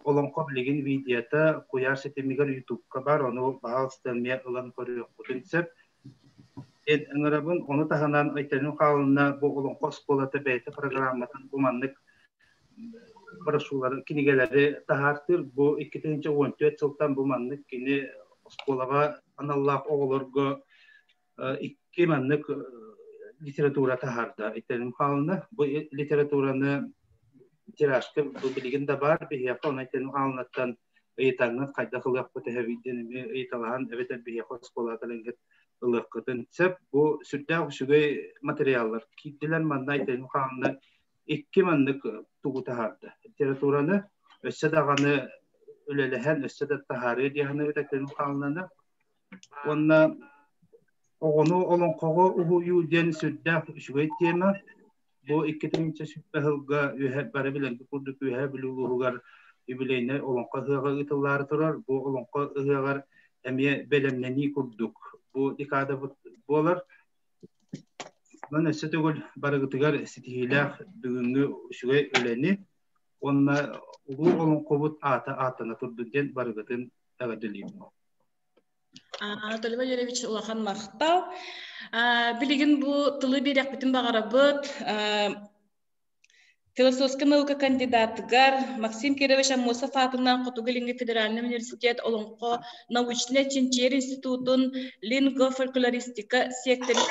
Олоҥхо билигин видеота куйаар ситимигэр Ютубка баар, ону баһаалыста эмиэ ылан көрүөххүтүн сөп. Диэн ыҥырабын. Ону таһынан Айталина Михайловна бу олоҥхо оскуолата бэйэтэ программатын бу маннык брошюралары, кинигэлэри таһаартыыр. Бу 2014 сылтан бу маннык кини оскуолаҕа аналлаах оҕолорго икки маннык литература таһаарда. Айталина Михайловна бу литератураны тиражка бу билигин да баар биһиэхэ, онон Айталина Михайловнаттан ыйытаҥҥыт хайдах ылыахпыт эһэбит диэн эмиэ ыйыталаһан эбэтэр биһиэхэ оскуолаҕа кэлэҥҥит ылыаххытын сөп. Бу сүрдээх үчүгэй материаллар киирдилэр. Манна Айталина Михайловна икки маннык тугу таһаарда. Литератураны өссө даҕаны үлэлэһэн, өссө да таһаарыа дии саныыбыт Айталина Михайловнаны. Уонна оҕону олоҥхоҕо уһуйуу диэн сүрдээх үчүгэй тиэмэ. Бу 2001 сылга үөһэ бары билэргэ курдук Үөһээ Бүлүү улууһугар юбилейнай олоҥхо ыһыаҕа ыытыллаары турар. Бу олоҥхо ыһыаҕар эмиэ бэлэмнэнии курдук бу декадабыт буолар. Онон өссө төгүл барыгытыгар ситиһиилээх бүгүҥҥү үчүгэй үлэни уонна улуу олоҥхобут аата ааттана турдун диэн барыгытын эҕэрдэлиибин. Анатолий Валерьевич, улахан махтал. Билигин бу тылы биэриэхпитин баҕарабыт. Философскай наука кандидатыгар Максим Кирович Аммосов аатынан Хотугу Илиҥҥи федеральнай университет Олоҥхо научнай чинчийэр институтун лингофольклористика секторын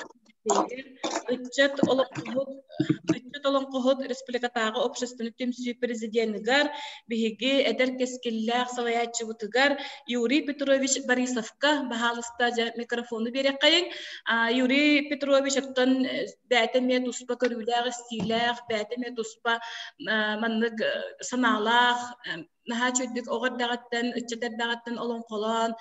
Ыччат олоҥхоһут Ыччат олоҥхоһут республикатааҕы общественнай түмсүү президенигэр, биһиги эдэр кэскиллээх салайааччыбытыгар Юрий Петрович Борисовка баһаалыста дьэ микрофону биэриэххэйиҥ. Юрий Петрович оттон бэйэтэ эмиэ туспа көрүүлээх-истиилээх, бэйэтэ эмиэ туспа маннык санаалаах, наһаа үчүгдүк оҕо эрдэҕиттэн, ыччат эрдэҕиттэн олоҥхолоон,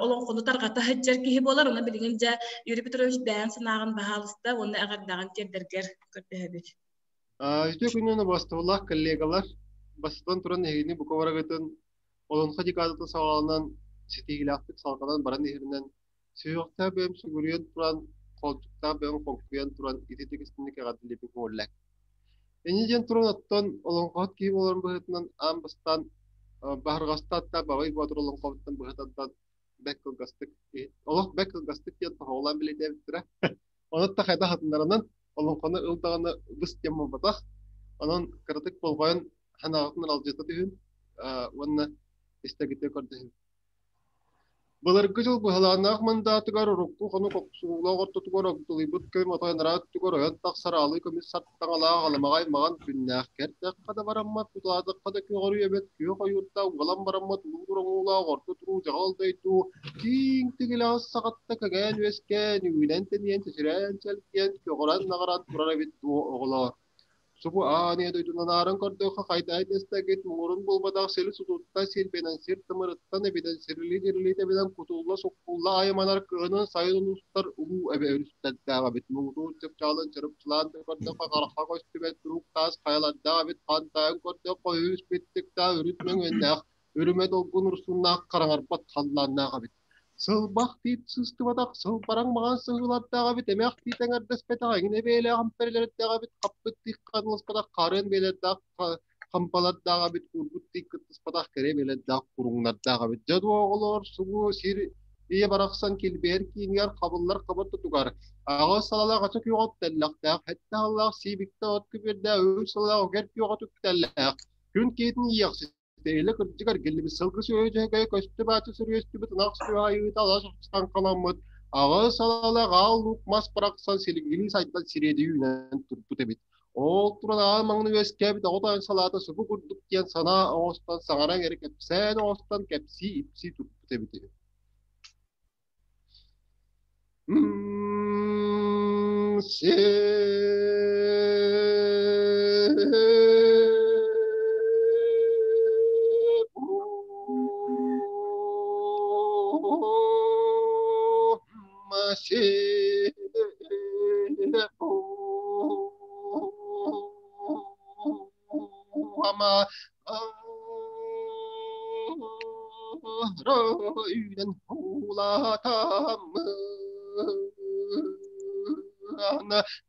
олоҥхону тарҕата сылдьар киһи буолар. Онон билигин дьэ Юрий Петрович бэйэҥ санааҕын баһаалыста уонна эҕэрдэҕин тиэрдэргэр көрдөһөбүт. Үтүө күнүнэн убастабыллаах коллегалар, бастатан туран эһигини бука барыгытын олоҥхо декадата саҕаланан ситиһиилээхтик салҕанан баран иһэринэн сүһүөхтээх бэйэм сүгүрүйэн туран, холдьуктаах бэйэм хоҥкуйан туран ититик истинник эҕэрдэлиибин көҥүллээҥ. Инньэ диэн туран оттон олоҥхоһут киһи буоларын быһыытынан аан бастаан Баһырҕаста Бабай Боотур олоҥхобуттан быһа тардан бэк кылгастык олох бэк кылгастык диэн тоһоҕолоон билиэтэбиттэрэ. Онон та хайдах атыннарынан олоҥхону ыл даҕаны быс диэн буолбатах. Онон кыратык болҕойон ханаҕытын аралдьыта түһүн уонна истэгитэ көрдөһүн. Былыргы дьыл быһылааннаах мандаатыгар урукку хонук охсуһуулаах ортотугар огдолуйбут көй мотой анараа өттүгэр ойон тахсар аалыы көмүс сартаҥалаах аламаҕай маҕан күннээх кэрдэххэ да бараммат, кутаатахха да көҕөрүй эбэт күөх ойуурдаах уолан бараммат улуу туроҥуулаах орто туруу дьаҕал дойду кииҥ тигилэҕин саҕатта кэҥээн үөскээн, үүнэн тэнийэн чэчирээн чэлгийэн көҕөрөн-наҕаран турар эбит дуо оҕолоор. Субу аан ийэ дойдунан ааран көрдөххө хайдаай дэстэгит муҥурун булбатах сири сутуттан силбэнэн сир тымырыттан эбитэн сирилии-дирилии тэбинэн кутулла суккулла айманар кыһынын сайынын устар улуу эбэ өрүстэрдээх эбит муҥутуур чыпчаалын чырыпчылаан да көрдөххө харахха көстүбэт турук таас хайалардаах эбит хантайан көрдөххө үс биттиктээх үрүт мөҥүөннээх үрүмэ долгун урсуннаах хараҥарбат халлааннаах эбит Сылбах тиит сыстыбатах, сылбараҥ маҥан сыһыылардаах эбит, эмэх тиит эҥэрдэспэтэх, эҥинэ бэйэлээх эмпэрэлэрдээх эбит, хаппыт тиит хаҥыласпатах, хаарыан бэйэлэрдээх хампалардаах эбит, куурбут тиит кыттыспатах, кэрэ бэйэлэрдээх куруҥнардаах эбит. Дьэ, оҕолоор, субу сир ийэ барахсан килбиэр киинигэр хабыллар хабыр тутугар, аҕыс салалаах ача күөҕэ үктэллэхтээх, сэттэ аһыллаах сиибиктэ от күбүөрдээх, үс салалаах үгэр күөҕэ түктэллээх, күн киһитин иэхсит Тэйлэ кырдьык эргиллибит сылгы сүөһү дьөһөгөйө көстө бааччы сөрүөстүбүт ынах сүөһү айыыта алаас таҥхаламмыт аҕыс салалаах аал луук мас барахсан силигилии сайдан сириэдийи үүнэн турбут эбит. Ол туран аан маҥнай үөскээбит оҕо тойон салаата субу курдук диэн санаа оҥостон саҥаран эрэ кэпсээн оҥостон кэпсии-ипсии турбут эбит үһү. Үүнэн уулаатаммын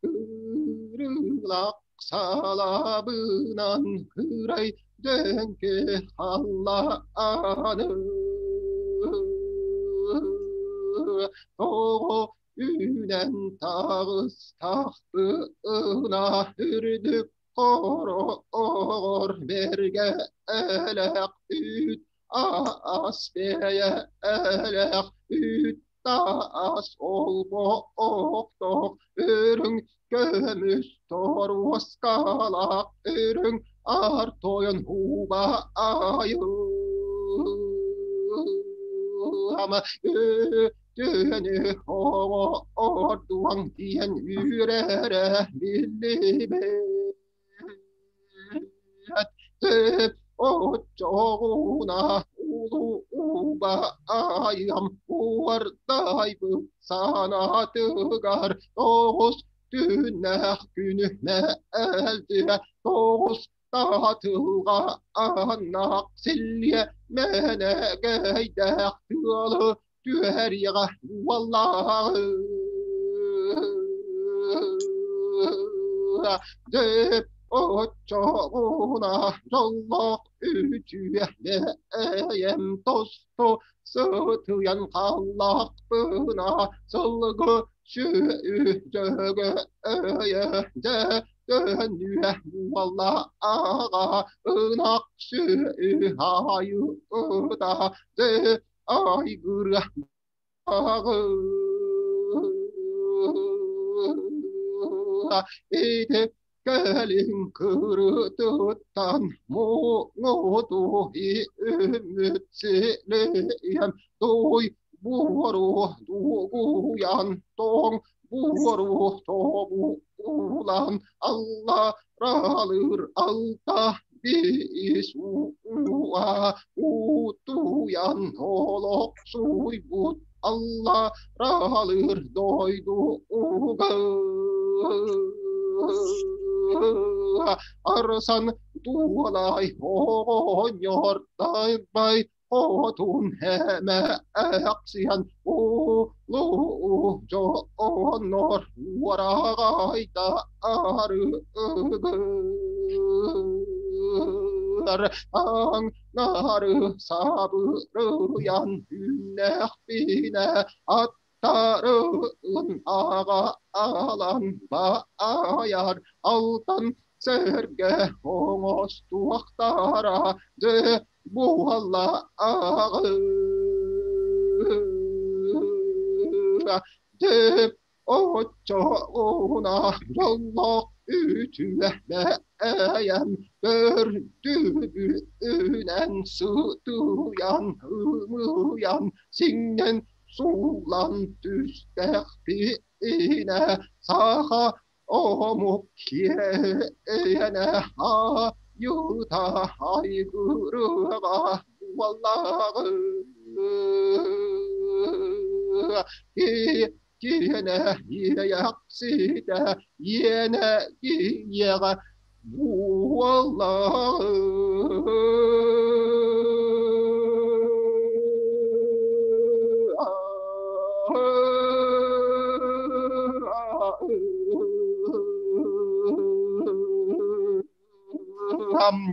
кырыылаах салабынан кырай Дьэҥкэ халлааны Тоҕо үүнэн таҕыстахпына үрдүк хороҕор бэргэлэх үүт аас бэйэлэх үүт таас олбохтоох үрүҥ көмүс торуоскалаах үрүҥ аар тойон убаайым Түөнү оҕордуоҥ диэн үөрэрэ биллибэт Оччоҕуна улуубаайам уордайбыт санаатыгар тоҕус түүннээх күнү мэлдьи тоҕус таатылҕа аннаах силлиэ мэнэгэйдээх тыалы түһэриэҕэ уоллааҕы Дьэ оччоҕуна дьоллоох үтүө бэйэм тосту сытыйан хааллахпына сылгы сүөдьөгө өйө дьэ Төннүө буоллаҕа ынах сүөһү айыыта дьэ айгырыа Ити кэлин кырытыттан муҥуту үмүт силиэн туй буору дугуйан тоҥ буору тобулан алларалыыр алта биис ууа утуйан олохсуйбут алларалыыр дойдуга арсан дуолай оҕонньор тайбай Хотун эмээхсиэн улуу дьоннор уораҕайдарыгар таҥнары сабырыйан үүннэхпинэ аттарын аҕалан баайар алтан сэргэ оҥостуохтара дьэ буоллаҕы Дьэ оччоҕуна дьоллоох үтүө бэйэм көрдүбүнэн сытыйан ымыйан сиҥнэн сууллан түстэхпинэ саха омук киэнэ айыыта айгырыаҕа буоллаҕы киэнэ иэйэхситэ иэнэ иэҕэ буоллаҕы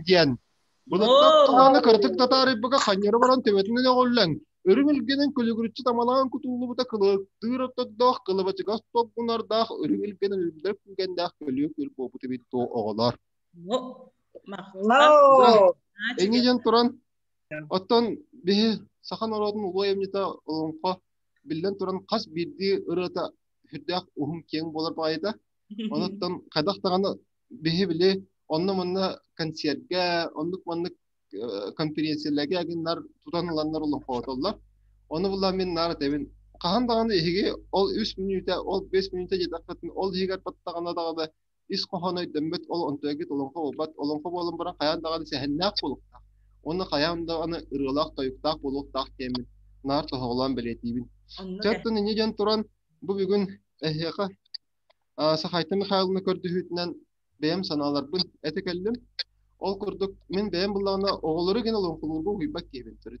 диэн. Былыттан кырдык татаарыйбыга ханньары баран төбөтүнэн өҕүллэн, үрүҥ илгэнэн күлүгүрүччү тамалаан кутуллубута кылыктыыр оттодоох кылыбачыгас тобгунардаах үрүҥ илгэнэн үллэр күүгэннээх көлүө күл буолбут эбит дуо оҕолор. Эҥи дьон туран, оттон биһи саха норуотун улуу айымньыта олоҥхо биллэн туран хас биирдии ырыата сүрдээх уһун киэҥ буолар баҕайыта. Онуттан хайдах даҕаны биһи били онно-манна концергэ, оннук-маннык конференцияларга агыннар тутан ыланнар олоҥхоотоллор. Ону булла мин наар этэбин. Хаһан даҕаны эһиги ол үс мүнүүтэ, ол 5 мүнүүтэ диэтэххитин, ол иһигэр баттаҕына даҕаны ис хоһооно өйдөммөт, ол онтуйагыт олоҥхо буолбат. Олоҥхо буолан баран хайаан даҕаны сэһэннээх буолуохтаах. Уонна хайаан даҕаны ырыалаах-тойуктаах буолуохтаах диэммин наар тоһоҕолоон бэлиэтиибин. Чэ, инньэ диэн туран, бу бүгүн эһиэхэ Сахайта Михайловна көрдөһүүтүнэн бэйэм санааларбын этэ кэллим. Ол курдук мин бэйэм буллаҕына оҕолору гин олоҥхолуурга уһуйбат киһибин төрүт.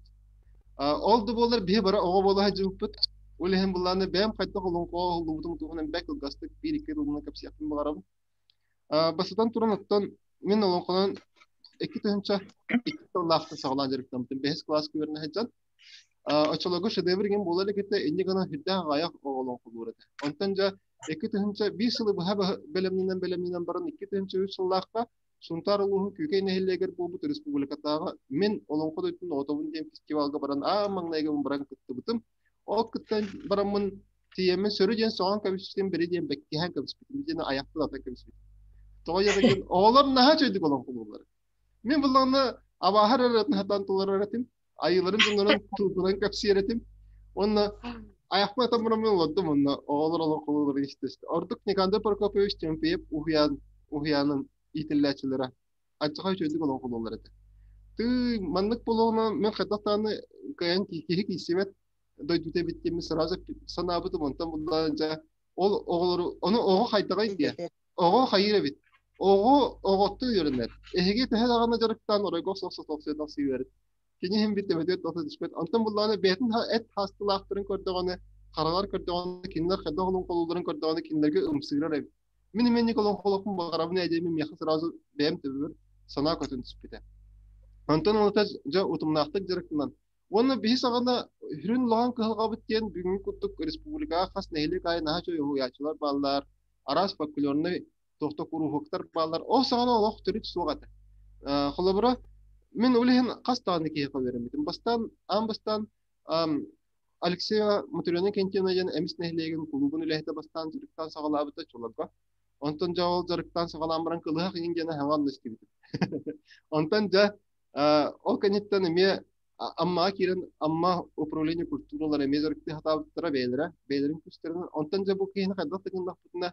Ол да буоллар биһи бары оҕо буола сылдьыбыппыт. Ол иһин буллаҕына бэйэм хайдах олоҥхоҕо уһуллубутум туһунан бэрт кылгастык биир-икки тылынан кэпсиэхпин баҕарабын. Бастатан туран оттон мин олоҥхонон 2002 сыллаахтан саҕалаан дьарыктаммытым. Бэһис кылааска үөрэнэ сылдьан. Оччолорго шедевр игин буола илик этэ, инньэ гынан сүрдээх аҕыйах оҕолоҥхолуур этэ. Онтон дьэ 2001 сылы быһа бэлэмнэнэн баран 2003 сыллаахха Сунтаар улууһун Күүкэй нэһилиэгэр буолбут республикатааҕы Мин Олоҥхо дойдутун оҕотобун диэн фестивалга баран аан маҥнайгыбын баран кыттыбытым. Ол кыттан бараммын тиийэммин сөрү диэн соҕон кэбиспитим, били диэн бэккиһэн кэбиспитим, диэн айахпын атан кэбиспитим. Тоҕо диэтэххин оҕолор наһаа үчүгэйдик олоҥхолууллар. Мин буллаҕына абааһар ырыатын хатан толорор этим, айыыларым дьоннорун туутунан кэпсиэр этим. Уонна айахпын атан бараммын олордум уонна оҕолор олоҥхолуулларын истэ Ордук Никандр Прокопьевич Тимофеев уһуйаанын иитиллээччилэрэ аччаҕа үчүгэйдик олоҥхолууллар этэ. Тыы маннык буолуоҕуна мин хайдах даҕаны кыайан киһи киирсибэт дойдута эбит диэммин сразу санаабытым онтон буллаан дьэ ол оҕолору ону оҕо хайдаҕай диэ оҕо хайыыр эбит оҕо оҕоттон үөрэнэр эһиги төһө даҕаны дьарыктаан оройго охсо охсо үөрэн кини иһин бит төбөтүгэр тоҕо түспэт онтон буллаҕына бэйэтин эт хаастылаахтарын көрдөҕүнэ хараҕар көрдөҕүнэ кинилэр хайдах олоҥхолуулларын көрдөҕүнэ кинилэргэ ымсыырар эбит мин эмиэ олоҥхолохпун баҕарабын ээ диэммин миэхэ сразу бэйэм төбөбөр санаа көтөн түспүтэ онтон ылата дьэ утумнаахтык дьарыктанан уонна биһи саҕана сүрүн улахан кыһалҕабыт диэн бүгүҥҥү курдук республикаҕа хас нэһилиэк аайы наһаа үчүгэй уһуйааччылар бааллар, араас фольклорнай туохта куруһуоктар бааллар. Ол саҕана олох төрүт суох этэ. Холобура, мин ол иһин хас даҕаны киһиэхэ үөрэммитим. Бастаан, аан бастаан Алексеева Матрена Кентина диэн Эмис нэһилиэгин кулуубун үлэһитэ бастаан дьарыктаан саҕалаабыта чолорго. Онтон дьэ ол дьарыктаан саҕалаан баран кылыһах иҥин диэн аһаҥан истибитим. Онтон дьэ ол кэнниттэн эмиэ Аммаҕа киирэн Амма управление культуралара эмиэ дьарыктыы сатаабыттара бэйэлэрэ, бэйэлэрин күүстэринэн. Онтон дьэ бу киһини хайдах да гыннахпытына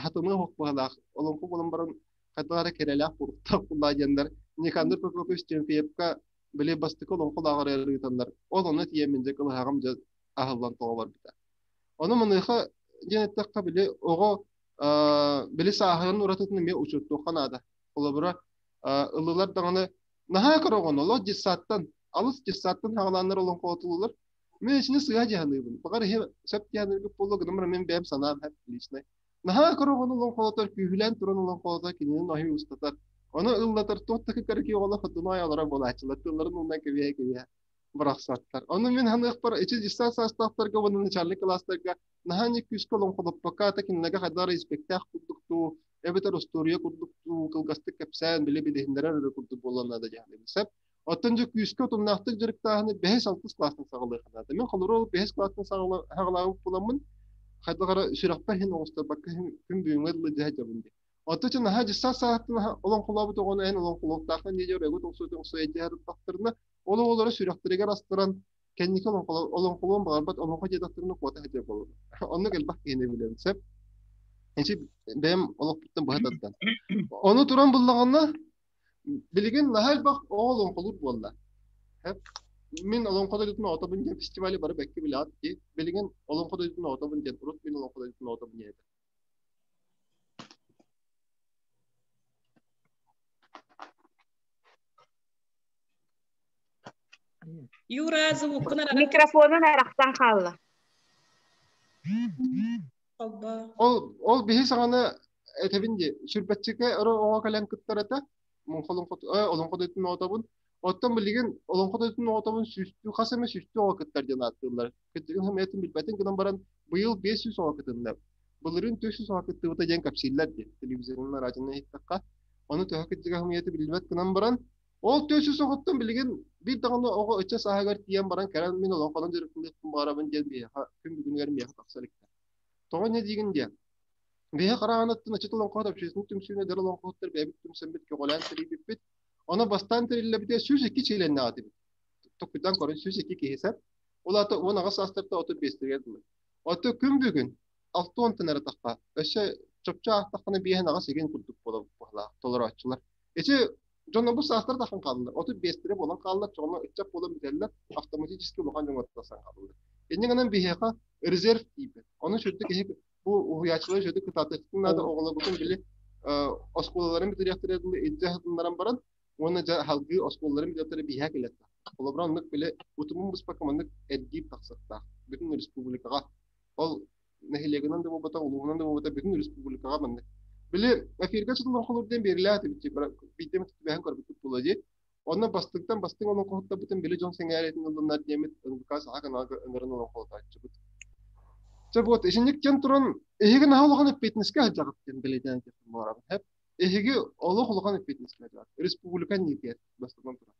хатымыы оһох быһалаах, олоҥхо буолан баран хайдах эрэ кэрэлээх куруктаах буоллаа диэннэр Никандр Прокопьевич Тимофеевка били бастакы олоҥхо лааҕыр ыытаннар, ол онно тиийэммин дьэ кылыһаҕым дьэ аһыллан тоҕо барбыта. Ону маныаха диэн эттэххэ били оҕо били сааһырын уратытын эмиэ учуоттуохха наада. Холобура, ыллылар даҕаны наһаа кыра оҕону олох детсадтан, алыс детсадтан хаҕалааннар олоҥхолотуллар. Мин ичини сыыһа дьаһаныыбын. Баҕар иһи сөп дьаһаныыргыт буолуо гынан баран мин бэйэм санаам хэп личный. Наһаа кыра оҕону олоҥхолотор, күүһүлээн туран олоҥхолотор, кинини оһи устатар. Ону ыллатар туох да кыкарыки оҕолор хотуну айалара буолааччылар, тылларын уунан кэбиһэ-кэбиһэ бырахсаттар. Ону мин ханыахпар ичи дьыссаат саастаахтарга уонна начальник кылаастарга наһаа не күүскэ олоҥхолоппокко ата кинилэргэ хайдах эрэ испэктээх курдук дуу, эбэтэр остуоруйа курдук дуу кылгастык кэпсээн били билиһиннэрэр эрэ курдук буолуон наада дьаһалыыбын сөп. Оттон дьэ күүскэ утумнаахтык дьарыктааһыны бэһис-алтыс кылаастан саҕалыахха наада. Мин холобура ол бэһис кылаастан саҕалаабыт буоламмын, хайдах эрэ сүрэхпэр иһин оҕустарбакка күн бүгүҥҥэ дылы дьэ сылдьабын дии. Оттон чэ наһаа дьыссаат сааһыттан олоҥхолообут оҕону эн олоҥхолуохтааххын дии дьэ өрөгө тоҥсуй-тоҥсуй дьаһарыттахтарына, ол оҕолоро сүрэхтэригэр астаран кэнники олоҥхолуон баҕарбат олоҥхо диэтэхтэринэ куота сылдьар буолаллар. Оннук элбэх киһини билэбин сөп. Ити бэйэм олохпуттан быһа тардан. Ону туран буллаҕына билигин наһаа элбэх оҕо олоҥхолуур буолла. Мин Олоҥхо дойдутун оҕотобун диэн фестивали бары бэккэ билэҕит дии. Билигин Олоҥхо дойдутун оҕотобун диэн урут мин Олоҥхо дойдутун оҕотобун диэн этэ. Юра, звуккун арара. Микрофонун арахсан хаалла. Ол ол биһи саҕана этэбин дии, сүрбэтчикэ өрө оҕо кэлэн кыттар этэ. Олоҥхо дойдутун оҕотобун. Оттон билигин Олоҥхо дойдутун оҕотобун сүүстүү хас эмэ сүүстүү оҕо кыттар диэн ааттыыллар. Кырдьыгын хомуйатын билбэтин гынан баран быйыл 500 оҕо кытынна. Былырыын 400 оҕо кыттыбыта диэн кэпсииллэр дии телевизорынан, радионан иһиттэххэ. Ону төһө кырдьыга хомуйата биллибэт гынан баран ол 400 оҕоттон билигин биир даҕаны оҕо ыччат сааһыгар тиийэн баран кэлэн мин олоҥхонон дьарыктаныахпын баҕарабын диэн биһиэхэ күн бүгүнүгэр миэхэ тахса иликтэр. Тоҕо инньэ диигин диэн. Биһи хараҕыныттан ыччат олоҥхоһут общественнай түмсүүнү эдэр олоҥхоһуттар бэйэбит түмсэммит көҕүлээн тэрийбиппит. Ону бастаан тэриллибитэ 102 чилиэннээх этибит. Токуйдан көрөн 102 киһи сэр. Ол аата 18 саастарта 35-тигэр дылы. Оттон күн бүгүн 60 эрэ тахха. Өссө чопчу аахтаххына биэһин аҕыс игин курдук буолар толорооччулар. Ити дьоно бу саастар таххан хааллылар. 35-тэрэ буолан хааллар, чоҕуна ыччат буолан бүтэллэр, автоматически улахан дьоҥҥо тахсан хааллылар. Инньэ гынан биһиэхэ резерв тиийбэт. Ону сүрдүк киһи бу уһуйааччылар сүрдүк кытаатыахтарын наада оҕолорбутун били оскуолаларын бүтүрүөхтэрэ дылы илдьэ сытыннаран баран уонна дьэ салгыы оскуолаларын бүтүөхтэрэ биһиэхэ кэлиэхтээх. Холобура оннук били утумун быспакка маннык эргиир тахсыахтаах. Бүтүн республикаҕа. Ол нэһилиэгинэн да буолбатах, улууһунан да буолбатах, бүтүн республикаҕа маннык. Били эфиргэ чытылар холур диэн биэрилээх этибит биирдэ түбэһэн көрбүппүт буолуо дии. Онно бастыҥтан бастыҥ олоҥхоһуттарбытын били дьон сэҥээриитин ыллыннар диэммит НВК саха каналга ыҥыран олоҥхолотооччубут. Чэ вот, исинник диэн туран, эһиги наһаа улахан эппиэтинэскэ сылдьаҕыт диэн бэлиэтээн этиэхпин баҕарабын. Хэп, эһиги олох улахан эппиэтинэскэ сылдьаҕыт. Республика иннигэр бастатан туран.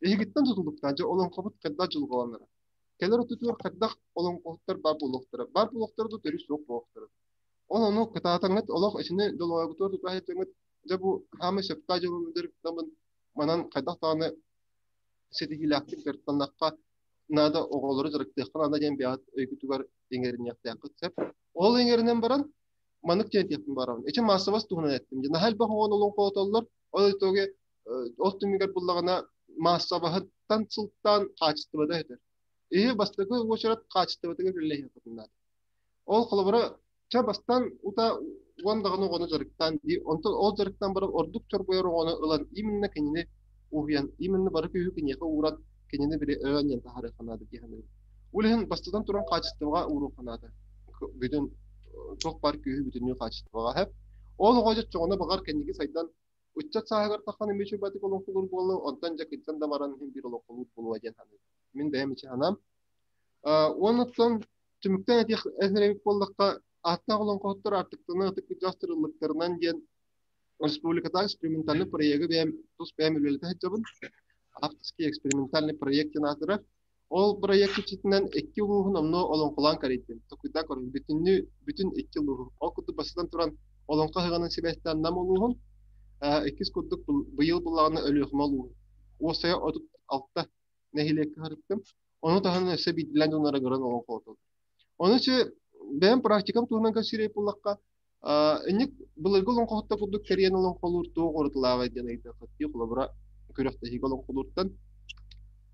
Эһигиттэн тутулуктаах дьэ олоҥхобут хайдах дьылҕаланара. Кэлэр өттүтүгэр хайдах олоҥхоһуттар баар буолуохтара. Баар буолуохтара да төрүт суох буолуохтара. Ол ону кытаатаҥҥыт олох итини долоойгутугар тута сылдьаҥҥыт дьэ бу хаамай сөптөөх дьылымдыр манан хайдах даҕаны ситиһиилээхтик дьарыктаннахха наада оҕолору дьарыктыахха наада диэн бэйэҕит өйгүтүгэр иҥэриниэхтээххит сөп. Ол иҥэринэн баран маннык диэн этиэхпин баҕарабын. Ичи маассабас туһунан эттим. Наһаа элбэх оҕону олоҥхолотоллор. Ол итоге ол түмүгэр буллаҕына маассабаһыттан сылтаан хаачыстыбата өтөр. Иһи бастакы уочарат хаачыстыбатыгар үлэлэһиэххитин наада. Ол холобура чэ бастаан ута уон даҕаны оҕону дьарыктаан дии, онтон ол дьарыктаан баран ордук чорбойор оҕону ылан именно кинини уһуйан, именно бары күүһү киниэхэ ууран кинини били өйөөн диэн таһаарыахха наада дии саныыбын. Ол иһин бастатан туран хаачыстыбаҕа ууруохха наада. Бүтүн туох баар күүһү бүтүннүү хаачыстыбаҕа сөп. Ол оҕо дьоччоҕуна баҕар кэнники сайдан ыччат сааһыгар таххан эмиэ үчүгэйдик олоҥхолуур буолла, онтон дьэ кырдьан да баран иһин биир олоҥхолуур буолуо диэн саныыбын. Мин бэйэм ичи санаам. Уонуттан түмүктэн этиэх эбит буоллахха, ааттаах олоҥхоһуттар аартыктаны ытык кырдьаҕастар ыллыктарынан диэн республикатааҕы экспериментальный проегы бэйэм тус бэйэм үлэлэтэ сылдьабын. Авторский экспериментальный проект диэн аатырар. Ол проект иччитинэн икки улууһун онно олоҥхолоон кэрийдим. Токуйдаа көрүҥ, бүтүннүү бүтүн икки улууһу. Ол курдук бастатан туран олоҥхо ыһыаҕынан сибээстээн Нам улууһун, иккис курдук быйыл буллаҕына Өлүөхүмэ улууһун. Уопсайа 36 нэһилиэккэ сырыттым. Ону таһынан өссө биирдиилээн дьоннор ыҥыран олоҥхолотоллор. Ону чэ бэйэм практикам туһунан кэпсиир буоллахха, инник былыргы олоҥхоһуттар курдук кэрийэн олоҥхолуур туох уратылаабай диэн ыйытыаххыт дии холобура күрэхтэһиигэ олоҥхолууртан.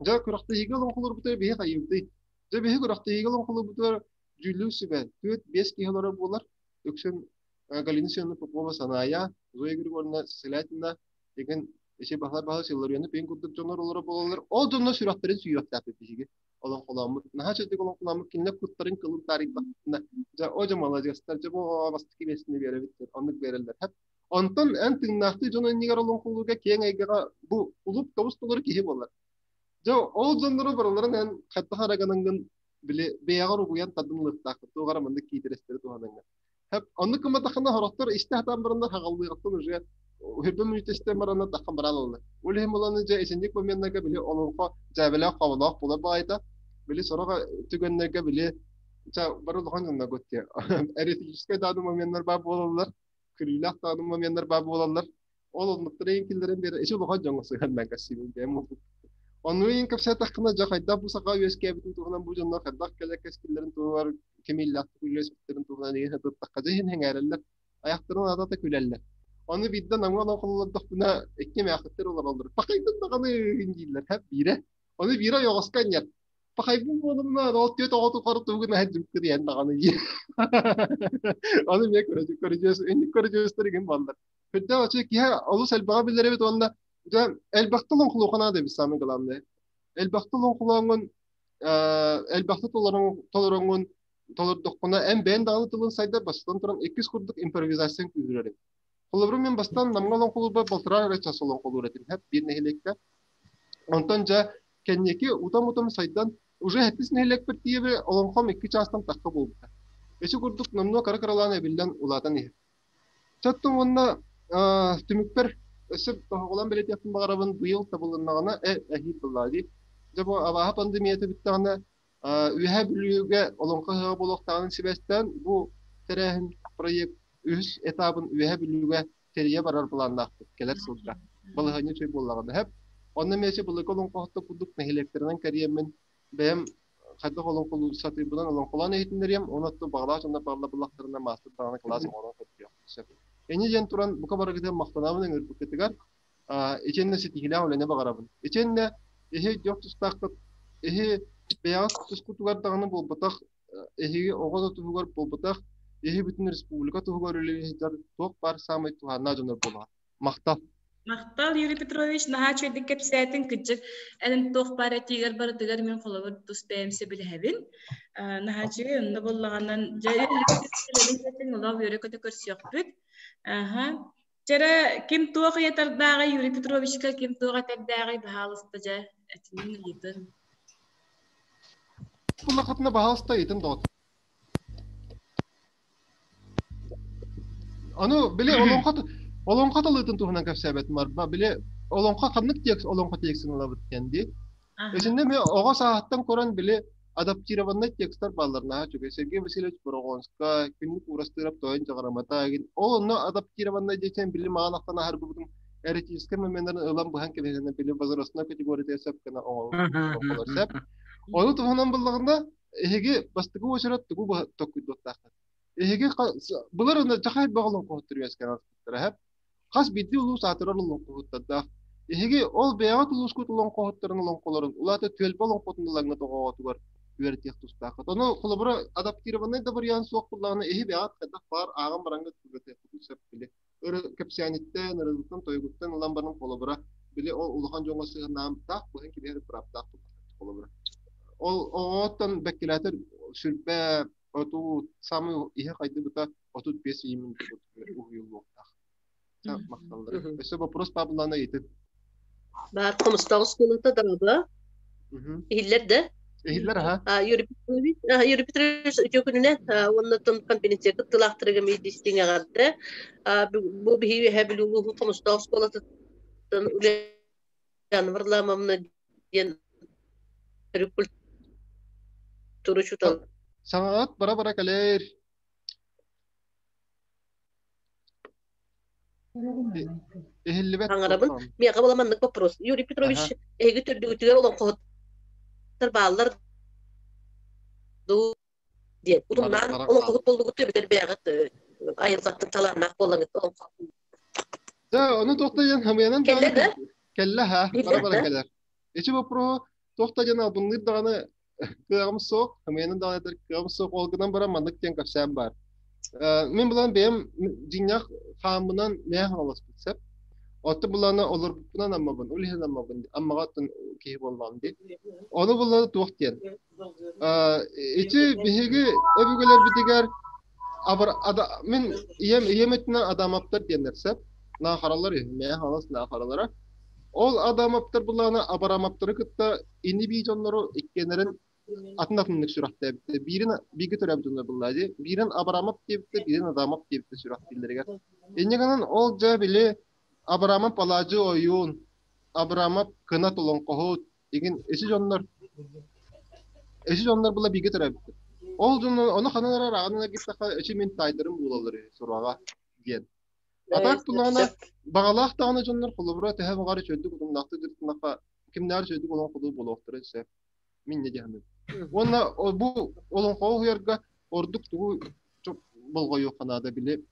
Дьэ күрэхтэһиигэ олоҥхолуурбутугар биһи хайыыбытый? Дьэ биһи күрэхтэһиигэ олоҥхолуурбутугар дьүүллүүр сүбэ 4-5 киһи олорор буолар. Үксүн Галина Семеновна Попова Санаайа, Зоя Григорьевна Селятина деген иши баһылар баһыл сылларыаны пин курдук дьоннор олоро буолаллар. Ол дьоннор сүрэхтэрин сүүйүөхтээхпит биһиги олоҥхолооммут. Наһаа чэйдик олоҥхолооммут кинилэр куттарын кылын таарыйбахтына. Дьэ, о дьэ маладьыастар, дьэ бу бастакы миэстэни биэрэбит диэн оннук биэрэллэр. Хэп. Онтон эн тыыннаахтыы дьон иннигэр олоҥхолуурга киэҥ эйгэҕэ бу улуп тобус толору киһи буолар. Дьэ, ол дьоннору барыларын эн хайдах эрэ гыныҥҥын били бэйэҕэр угуйан тардын ылыахтааххын туох эрэ маннык киитэрэстэри туһанаҥҥын. Оннук гымматаххына сорохтор истэ сатаан бараннар хаҕаллыаҕыттан уже үһүрбэ мүнүүтэ истэн бараннар таххан баран ылаллар. Ол иһин буланы дьэ итинник моменнарга били олоҥхо дьээбэлээх хоболоох буолар баҕайыта. Били сорох түгэннэргэ били ча бары улахан дьонноргут диye. Эротическай дааны моменнар баар буолаллар, күлүүлээх дааны моменнар баар буолаллар. Ол оннуктары иин киллэрэн биэрэр ичи улахан дьоҥҥо сыһыаннаан кэпсиибин бэйэм Онну иин кэпсээтэххинэ дьэ хайдах бу саха үөскээбитин туһунан бу дьоннор хайдах кэлэр кэскиллэрин туһугар кимииллээхтик үлэлэспиттэрин туһунан иин сатыттахха дьэ иһин сэҥээрэллэр айахтарын аата күлэллэр. Ону биирдэ Намҥа олоҥхололордохпуна икки эмээхситтэр олороллор. Пахайдын даҕаны дииллэр һэ биирэ. Ону биирэ ойоҕоско анньар. Пахайбын буолумна, ол түөт оҕо тухары тугун аһа дьүккүрүйэн даҕаны диир. Ону эмиэ көрүдьүөс, инник көрүдьүөстэр игин буоллар. Үрдээх үчүгэй киһи олус элбэҕи билэр эбит уонна дьэ элбэхтэ олоҥхолуохха наада эбит самое главное. Элбэхтэ олоҥхолооҥҥун элбэхтэ толороҥҥун толордоххуна эн бэйэн даҕаны тылын сайдар бастатан туран иккис курдук импровизацияҥ күүһүрэр эбит. Холобура мин бастаан Намҥа олоҥхолуурбар балтараа эрэ час олоҥхолуур этим һэп биир нэһилиэккэ. Онтон дьэ кэнники утам-утам сайдан уже сэттис нэһилиэкпэр тиийэби олоҥхом икки чаастан тахха буолбута. Ити курдук номнуо кыра-кыралаан эбиллэн улаатан иһэр. Чаттым уонна түмүкпэр өссө тоһоҕолоон бэлиэтиэхпин баҕарабын быйыл табылыннаҕына эһиил буоллаҕа дии. Дьэ бу абааһы пандемията бүттэҕинэ Үөһээ Бүлүүгэ Олоҥхо ыһыаҕа буолуохтааҕын сибээстээн бу тэрээһин проект үһүс этабын Үөһээ Бүлүүгэ тэрийэ барар былааннаахпыт кэлэр сылга. Балаһыанньа үчүгэй буоллаҕына сөп. Онно эмиэ былыргы олоҥхоһуттар курдук нэһилиэктэринэн кэрийэммин бэйэм хайдах олоҥхолуу сатыырбынан олоҥхолоон иһитиннэриэм уонна оттон баҕалаах дьоннор баҕалла буллахтарына маастар даҕаны кылаас оҥорон көрдүөхпүт сөп. Инньэ диэн туран бука барыгытын махтанабын ыҥырбыккытыгар итиэннэ ситиһиилээх үлэни баҕарабын. Итиэннэ эһи өйдүөх тустааххыт эһи бэйэҕит тускутугар даҕаны буолбатах эһиги оҕо да туһугар буолбатах эһи бүтүн республика туһугар үлэлии сылдьар туох баар саамай туһааннаах дьоннор буолаҕыт. Махтал. Махтал, Юрий Петрович, наһаа үчүгэйдик кэпсээтиҥ, кырдьык, эн туох баар этиигэр барытыгар мин холобур тус бэйэм сөбүлэһэбин. Наһаа үчүгэй, онно буоллаҕынан, дьэ, олох үөрэ-көтө көрсүөхпүт. Аха. Чэрэ ким туох ыйытардааҕый Юрий Петровичка ким туох этэрдээҕий баһаалыста дьэ этинин ыйытын. Улахатына баһаалыста ыйытын доҕот. Аны били олоҥхо олоҥхо талыытын туһунан кэпсээбэтим арба били олоҥхо ханнык текст олоҥхо текстин ылабыт диэн дии. Итиннэ эмиэ оҕо сааһыттан көрөн били адаптированнай текстар бааллар наһаа үчүгэй. Сергей Васильевич Борогонскай, Күннүк Уурастыырап Тойон Дьаҕарамата игин ол онно адаптированнай диэтэн били маҕан ахтан аһарбыбытым эротическай моменнарын ылан быһан кэбиһэнэ били возрастной категория сөп гына оҥоролор сөп. Ону туһунан буллаҕына эһиги бастакы уочарат тугу токкуйдуохтааххыт. Эһиги былыр чахай бөҕө үөскээн аспыттара Хас биирдии улуус аатырар олоҥхоһуттардаах. Эһиги ол бэйэҕит улуускут олоҥхоһуттарын олоҥхолорун, улаата түөлбэ олоҥхотун ылаҥҥыт оҕоҕутугар үөрэтиэх тустааххыт. Ону холобура адаптированнай да вариант суох буоллаҕына, эһи бэйэҕит хайдах баар ааҕан бараҥҥыт үөрэтиэххитин сөп били. Кэпсээниттэн, ырыгыттан, тойугуттан ылан баран холобура били ол улахан дьоҥҥо сыһыаннаах быһан кэбиһэр бырааптаах холобура. Ол оҕоттон бэккилээтэр сүрбэ оту самый иһэ хайдыбыта 35 иимин уһуйуллуохтаах. Махталлар. Өссө вопрос Павловна ыйытын. Баар Хомустаах оскуолата дороба. Иһиллэр да? Иһиллэр аха. Юрий Петрович, Юрий Петрович үтүө күнүнэн уонна тон конференция кыттыылаахтарыгар миидистиҥ эҕэрдэ. Бу биһи үөһэ Бүлүү улууһун Хомустаах оскуолатыттан Ульяна Варламовна диэн культура учуутал. Саҥаҕыт бара-бара кэлээр. Иһиллибэт. Аҥарабын. Миэхэ була маннык вопрос. Юрий Петрович, эһиги төрдүгүтүгэр олоҥхоһуттар бааллар дуу диэн. Утумнаан олоҥхоһут буоллугут эбэтэр бэйэҕит айылҕаттан талааннаах буолаҥыт олоҥхо. Да, ону туохта диэн хамыйанан Кэллэ да? Кэллэ ха, бара-бара кэлэр. Ити вопроһу туохта диэн албынныыр даҕаны кыаҕым суох, хамыйанан даҕаны этэр кыаҕым суох, ол гынан баран маннык диэн кэпсээн баар. Мин булан бэйэм дьиҥнээх хааммынан мээх оҥолоспут сөп. Оттон булана олорбуппунан аммабын, ол иһин аммабын, аммаҕа оттон киһи буоллаҕым дии. Ону булана туох диэн. Ити биһиги өбүгэлэрбитигэр абыр ада мин ийэм ийэм өттүнэн Адамовтар диэннэр сөп. Наахаралар үһү, мээх алас наахаралара. Ол Адамовтар булана Абарамаптары кытта ини-бии дьоннору иккиэннэрин атын-атыннык сүрэхтээбиттэр. Биирин бииргэ төрөөбүт дьоннор буллаа дии. Биирин Абрамов диэбиттэр, биирин Адамов диэбиттэр сүрэхтииллэригэр. Инньэ гынан ол дьэ били Абрамов Паладьы ойуун, Абрамов кынат олоҥхоһут, игин ити дьоннор ити дьоннор була бииргэ төрөөбүттэр. Ол дьоннор ону ханан эрэ ааҕан эргиттэххэ эчи мин таайдарым буолаллар үһү сураҕа диэн. Атаак тулаана баҕалаах даҕаны дьоннор холобура төһө баҕар үчүгэйдик утумнаахтык дьарыктаннахха кимнээҕэр үчүгэйдик олоҥхолуур буолуохтарын сөп. Мин не диэхмин. Уонна бу олоҥхоҕо уһуйарга ордук тугу болҕойуохха наада били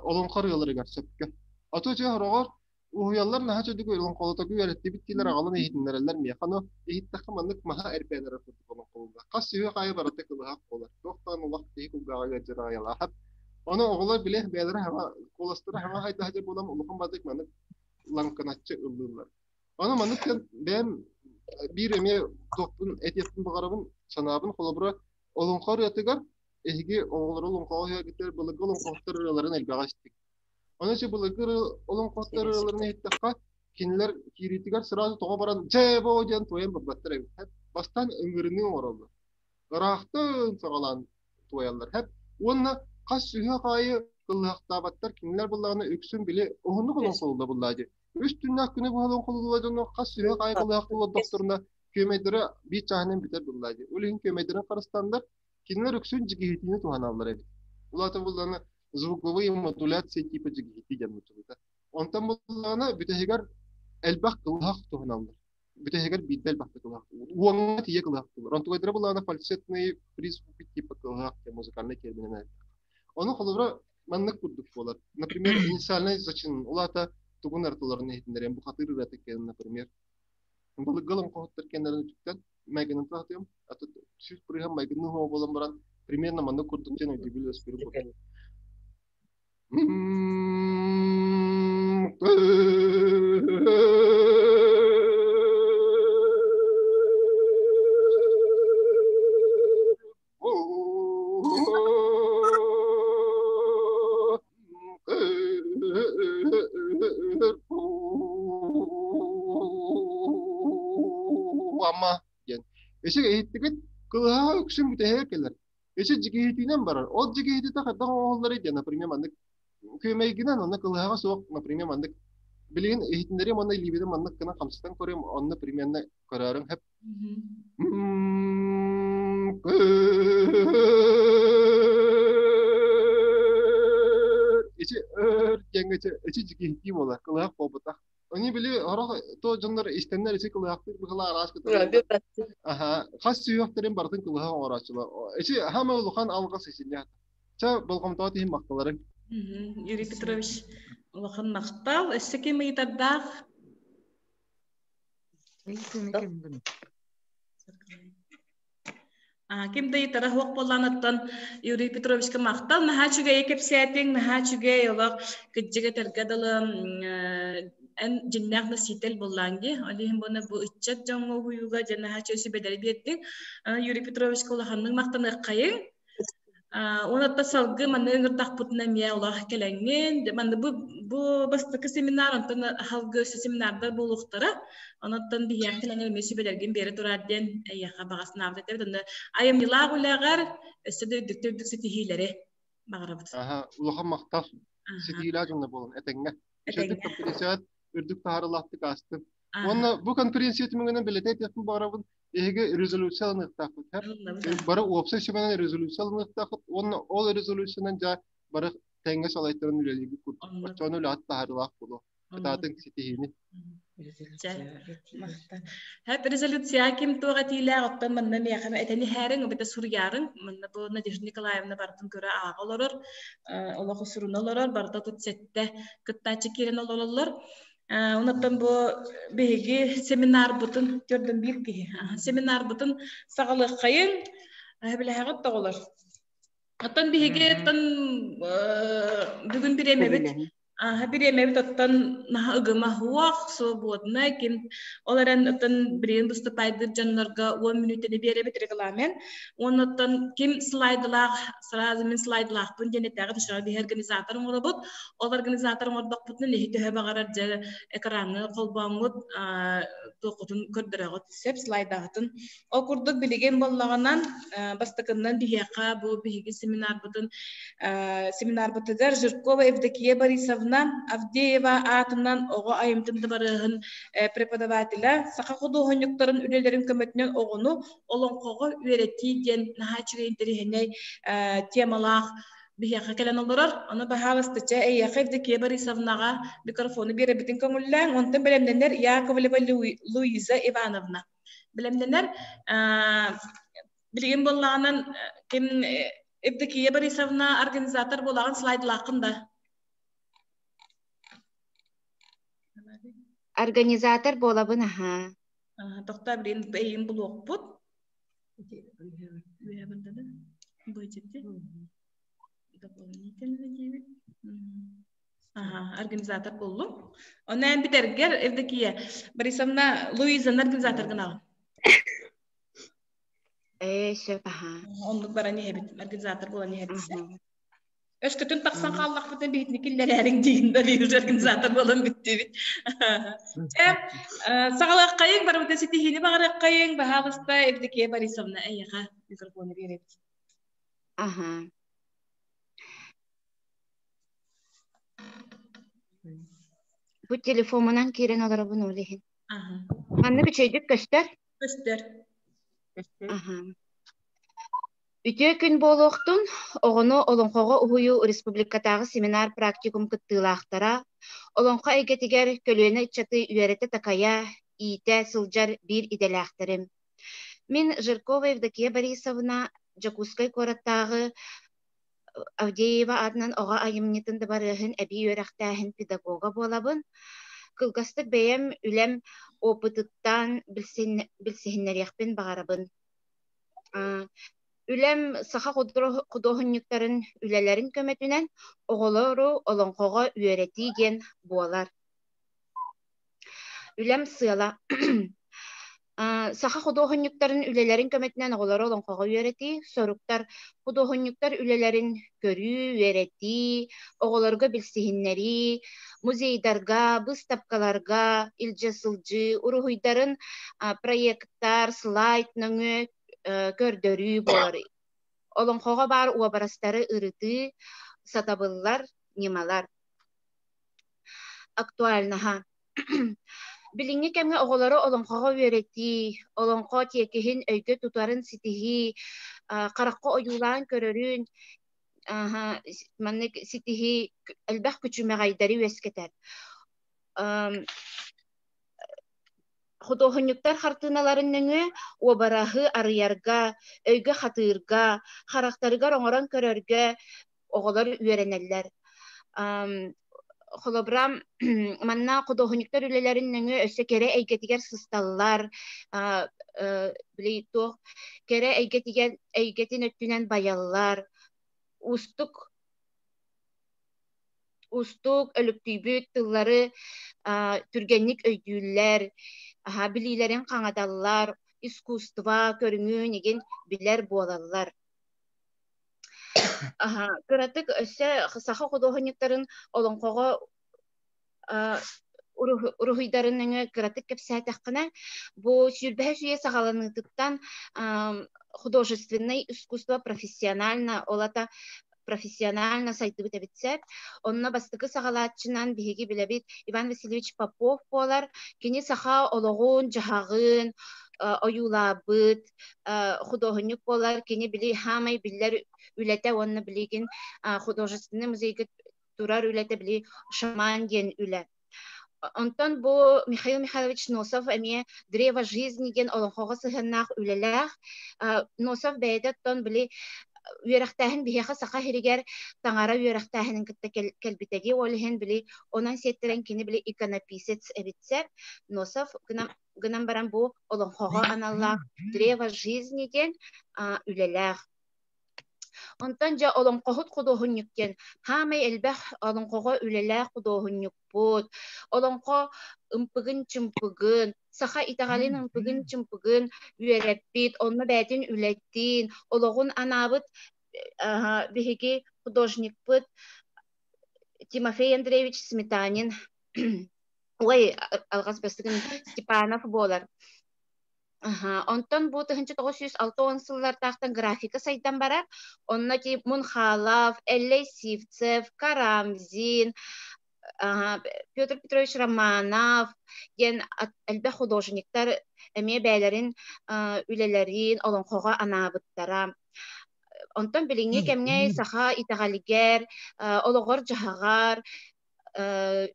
олоҥхо ырыаларыгар сөпкө. Ато үчүгэй хороҕор уһуйаллар наһаа үчүгэйдик олоҥхолотоку үөрэттибит диилэр аҕалан иһитиннэрэллэр миэхэ ону иһиттэххэ маннык маһа эрбээн эрэр курдук олоҥхолууллар. Хас сүһүөх аайы барыта кылыһах буолар. Туохтаан улах киһи кулгааҕа ыалдьар аҕайалаахат. Ону оҕолор били бэйэлэрэ хаҥа куоластара хаҥа хайдаһа буолан улахан бардык маннык лаҥкыначчы ыллыыллар. Ону маннык бэйэм биир эмиэ туохпун этиэхпин баҕарабын, санаабын холобура олоҥхо ырыатыгар эһиги оҕолору олоҥхоҕо уһуйаргытыгар былыргы олоҥхоһуттар ырыаларын элбэҕи истиҥ. Ону ити былыргы олоҥхоһуттар ырыаларын иһиттэххэ, кинилэр киириитигэр сразу тоҕо баран «Дьээ диэн туойан барбаттар эбит. Бастаан ыҥырыныы оҥороллор. Ыраахтан саҕалаан туойаллар. Уонна хас сүһүөх аайы кыллыһахтаабаттар кинилэр буллаҕына үксүн били уһуннук олоҥхолууллар буллаа дии. Үс түннээх күнү быһа олоҥхолууллар дьоно хас сүһүөх аайы кыллыһахтыыллар күөмэйдэрэ биир чааһынан бүтэр буллаа дии. Ол иһин күөмэйдэрин харыстаннар кинилэр үксүн дьигиһитиини туһаналлар эбит. Улаата буллаҕына звуковые модуляции типа дьигиһитии диэн муччулута. Онтон буллаҕына бүтэһигэр элбэх кылыһах туһаналлар. Бүтэһигэр биирдэ элбэхтик кылыһах. Уоҥҥа тиийэ кылыһахтыыллар. Онтугайдара буллаҕына фальцетный призвуки типа кылыһах диэн музыкальный терминин Ону холобура маннык курдук буолар. Например, инициальный зачин улаата тугун артыларын иһитиннэриэн бу хатыр ырыата кэлин, например, былыргы олоҥхоһуттар кэннэрин үтүктэн майгынын таһатыам, аты сүүс бырыһан майгынны уһуо буолан баран примерно маннык курдук диэн өйдөбүл өскүрү курдук. ама диэн. Эсик иһиттигит кылыһаҕа үксүн бүтэһигэ кэлэр. Эси дьикиһитинэн барар. Ол дьикиһититэ хайдах оҥоһулларый диэн, например, маннык күөмэйгинэн онно кылыһаҕа суох, например, маннык билигин иһитиннэриэм уонна илиибитин маннык гынан хамсатан көрүөм, онно примерно көрөөрүҥ хөп. Ичи өр диэҥҥэ ичи дьикиһитии буолар, кылыһах буолбатах. Они били орох то дьоннор истэннэр ичи кылыһахтыыр быһыла араас кытары. Аха, хас сүһүөхтэрин барытын кылыһах оҥорооччулар. Ичи хаама улахан алҕас ичиннээх. Чэ, болҕомтоҕо иһин махталарыҥ. Юрий Петрович, улахан махтал. Өссө ким ыйытардаах? Ким да ыйытара суох буолланыттан Юрий Петровичка махтал. Наһаа үчүгэйи кэпсээтиҥ, наһаа үчүгэй олох кырдьык этэргэ дылы эн дьиҥнээх носитель буоллаҥ дии. Ол иһин буона бу ыччат дьоҥҥо уһуйууга дьэ наһаа үчүгэй сүбэлэри биэрдиҥ. Юрий Петровичка улаханнык махтаныаххайыҥ. Уонна салгыы манна ыҥырдахпытына эмиэ олох кэлэҥҥин, манна бу бастакы семинар, онтон аһалгы өссө семинардар буолуохтара. Онон биһиэхэ кэлэҥҥин эмиэ сүбэлэргин биэрэ тураар диэн эйиэхэ баҕа санаабыт этэбит. Онно айымньылаах үлэҕэр өссө да үрдүктэ үрдүк ситиһиилэри баҕарабыт. Аха, улахан махтал. Ситиһиилээх дьоҥҥо буолун, этэҥҥэ. Үчүгэйдик конференцияҕа үрдүк таһаарыылаахтык аастын. Уонна бу конференция түмүгүнэн билэтэ этиэхпин баҕарабын, эһиги резолюция ылыныахтаахпыт. Бары уопсай сүбэнэн резолюция ылыныахтаахпыт уонна ол резолюциянан дьэ бары тэҥҥэ салайтаран үлэлиирбит курдук. Оччоҕуна үлэҕит таһаарыылаах буолуо. Кытаатыҥ ситиһиини. Хэп резолюция ким туох этиилээх оттон манна миэхэ этэн иһээриҥ эбэтэ суруйаарыҥ. Манна бу Надежда Николаевна барытын көрө ааҕа олорор, олох суруна олорор, барыта тут сэттэ кыттааччы киирэн олороллор. Онуттан бу биһиги семинарбытын төрдөн биир киһи семинарбытын саҕалыаххайыҥ. Билэһэҕит тоҕолор. Оттон биһиги оттон бүгүн бириэмэбит Аха бириэмэбит оттон наһаа ыгыма суох, свободно, ким ол эрэн оттон билигин выступайдыыр дьоннорго 10 мүнүүтэни биэрэбит регламент. Уонна оттон ким слайдылаах, сразу мин слайдылаахпын диэн этээҕит ошоҕо биһи организатор оҥоробут. Ол организатор оҥордохпутуна лиһи төһө баҕарар дьэ экраны холбооҥҥут туоххутун көрдөрөҕүт сөп слайдаҕытын. Ол курдук билигин буоллаҕынан бастакыннан биһиэхэ бу биһиги семинарбытын семинарбытыгар Жиркова Евдокия Борисовна Авдеева аатынан оҕо айымтын дыбарыаһын преподавателэ саха худуоһунньуктарын үлэлэрин көмөтүнэн оҕону олоҥхоҕо үөрэтии диэн наһаа үчүгэй интэриэһинэй темалаах биһиэхэ кэлэн олорор. Ону баһаалыста чэ эйиэхэ Евдокия Борисовнаҕа микрофону биэрэбитин көҥүллээҥ. Онтон бэлэмнэнэр Яковлева Луиза Ивановна. Бэлэмнэнэр. Билигин буоллаҕынан ким Евдокия Борисовна организатор буолаҕын слайдлааххын да? Организатор буолабын аһаа. Тохтоо билигин эйигин булуохпут. Дополнительно диэбит. Ага, организатор буоллум. Онно эн бүтэргэр Евдокия Борисовна Луизаны организатор гынаҕын. Ээ, сөп аһаа. Оннук баран иһэбит, организатор буолан иһэбит. Өскөтүн тахсан хааллахпытына биһитини киллэрээриҥ диин да биир организатор буолан бүттүбүт. Чэ, саҕалыаххайыҥ, барыбытын ситиһиини баҕарыаххайыҥ, баһаалыста Евдокия Борисовна эйиэхэ микрофону биэрэбит. Аха. Бу телефоммунан киирэн олоробун ол иһин. Аха. Маннык үчүгэйдик көстөр? Көстөр. Аха. Үтүө күн буолуохтун, оҕону олоҥхоҕо уһуйуу республикатааҕы семинар-практикум кыттыылаахтара, олоҥхо эйгэтигэр көлүөнэ ыччаты үөрэтэ-такайа, иитэ сылдьар биир идэлээхтэрим. Мин Жиркова Евдокия Борисовна Дьокуускай куораттааҕы Авдеева аатынан оҕо айымньытын дыбарыаһын эбии үөрэхтээһин педагога буолабын. Кылгастык бэйэм үлэм опытыттан билсиһиннэриэхпин баҕарабын. Үлэм саха худуоһунньуктарын үлэлэрин көмөтүнэн оҕолору олоҥхоҕо үөрэтии диэн буолар. Үлэм сыала. Саха худуоһунньуктарын үлэлэрин көмөтүнэн оҕолору олоҥхоҕо үөрэтии, соруктар худуоһунньуктар үлэлэрин көрүү, үөрэтии, оҕолорго билсиһиннэрии, музейдарга, быыстапкаларга илдьэ сылдьыы, уруһуйдарын проекттар, слайд нөҥүө көрдөрүү буолар. Олоҥхоҕо баар уобарастары ырытыы, сатабыллар, ньымалар. Актуальнаһа Билиҥҥи кэмҥэ оҕолору олоҥхоҕо үөрэтии, олоҥхо тиэкиһин өйгө тутарын ситиһии, харахха ойуулаан көрөрүн маннык ситиһии элбэх күчүмэҕэйдэри үөскэтэр. Худуоһунньуктар хартыыналарын нөҥүө уобараһы арыйарга, өйгө хатыырга, харахтарыгар оҥорон көрөргө оҕолор үөрэнэллэр. Холобура, манна худуоһунньуктар үлэлэрин нөҥүө өссө кэрэ эйгэтигэр сысталлар, били туох кэрэ эйгэтигэр эйгэтин өттүнэн байаллар, уустук уустук өлүктүйбүт тыллары түргэнник өйдүүллэр, билиилэрин хаҥаталлар, искусство көрүҥүн игин билэр буолаллар. Кыратык өссө саха худуоһунньуктарын олоҥхоҕо уруһуйдарын өҥө кыратык кэпсээтэххинэ, бу сүүрбэһис үйэ саҕаланыытыттан художественнай искусство профессионально, ол ата профессионально сайдыбыт эбит сөп. Онно бастакы саҕалааччынан биһиги билэбит Иван Васильевич Попов буолар. Кини саха олоҕун, дьаһаҕын ойуулаабыт худуоһунньук буолар. Кини били хаамай биллэр үлэтэ уонна билигин художественный музейга турар үлэтэ били шаман диэн үлэ. Онтон бу Михаил Михайлович Носов эмиэ «Древо жизни» диэн олоҥхоҕо сыһыаннаах үлэлээх. Носов бэйэтэ оттон били үөрэхтээһин биһиэхэ саха сиригэр таҥара үөрэхтээһинин кытта кэлбитэ дии. Ол иһин били онон сиэттэрэн кини били иконописец эбитсэр. Носов гынан, гынан баран бу олоҥхоҕо аналлаах «Древо жизни» диэн үлэлээх. Онтон дьэ олоҥхоһут худуоһунньук диэн хаамай элбэх олоҥхоҕо үлэлээх худуоһунньукпут. Олоҥхо ымпыгын-чымпыгын, саха итэҕэлин ымпыгын-чымпыгын үөрэппит, онно бэйэтин үлэтин, олоҕун анаабыт биһиги художникпыт Тимофей Андреевич Сметанин ой алҕас бастыгын Степанов буолар. Онтон бу 1960 сыллартаахтан графика сайдан барар. Онно ти Мунхалов, Эллэй Сивцев, Карамзин, Петр Петрович Романов диэн элбэх художниктар эмиэ бэйэлэрин үлэлэрин олоҥхоҕо анаабыттара. Онтон билиҥҥи кэмҥэ саха итэҕэлигэр, олоҕор-дьаһаҕар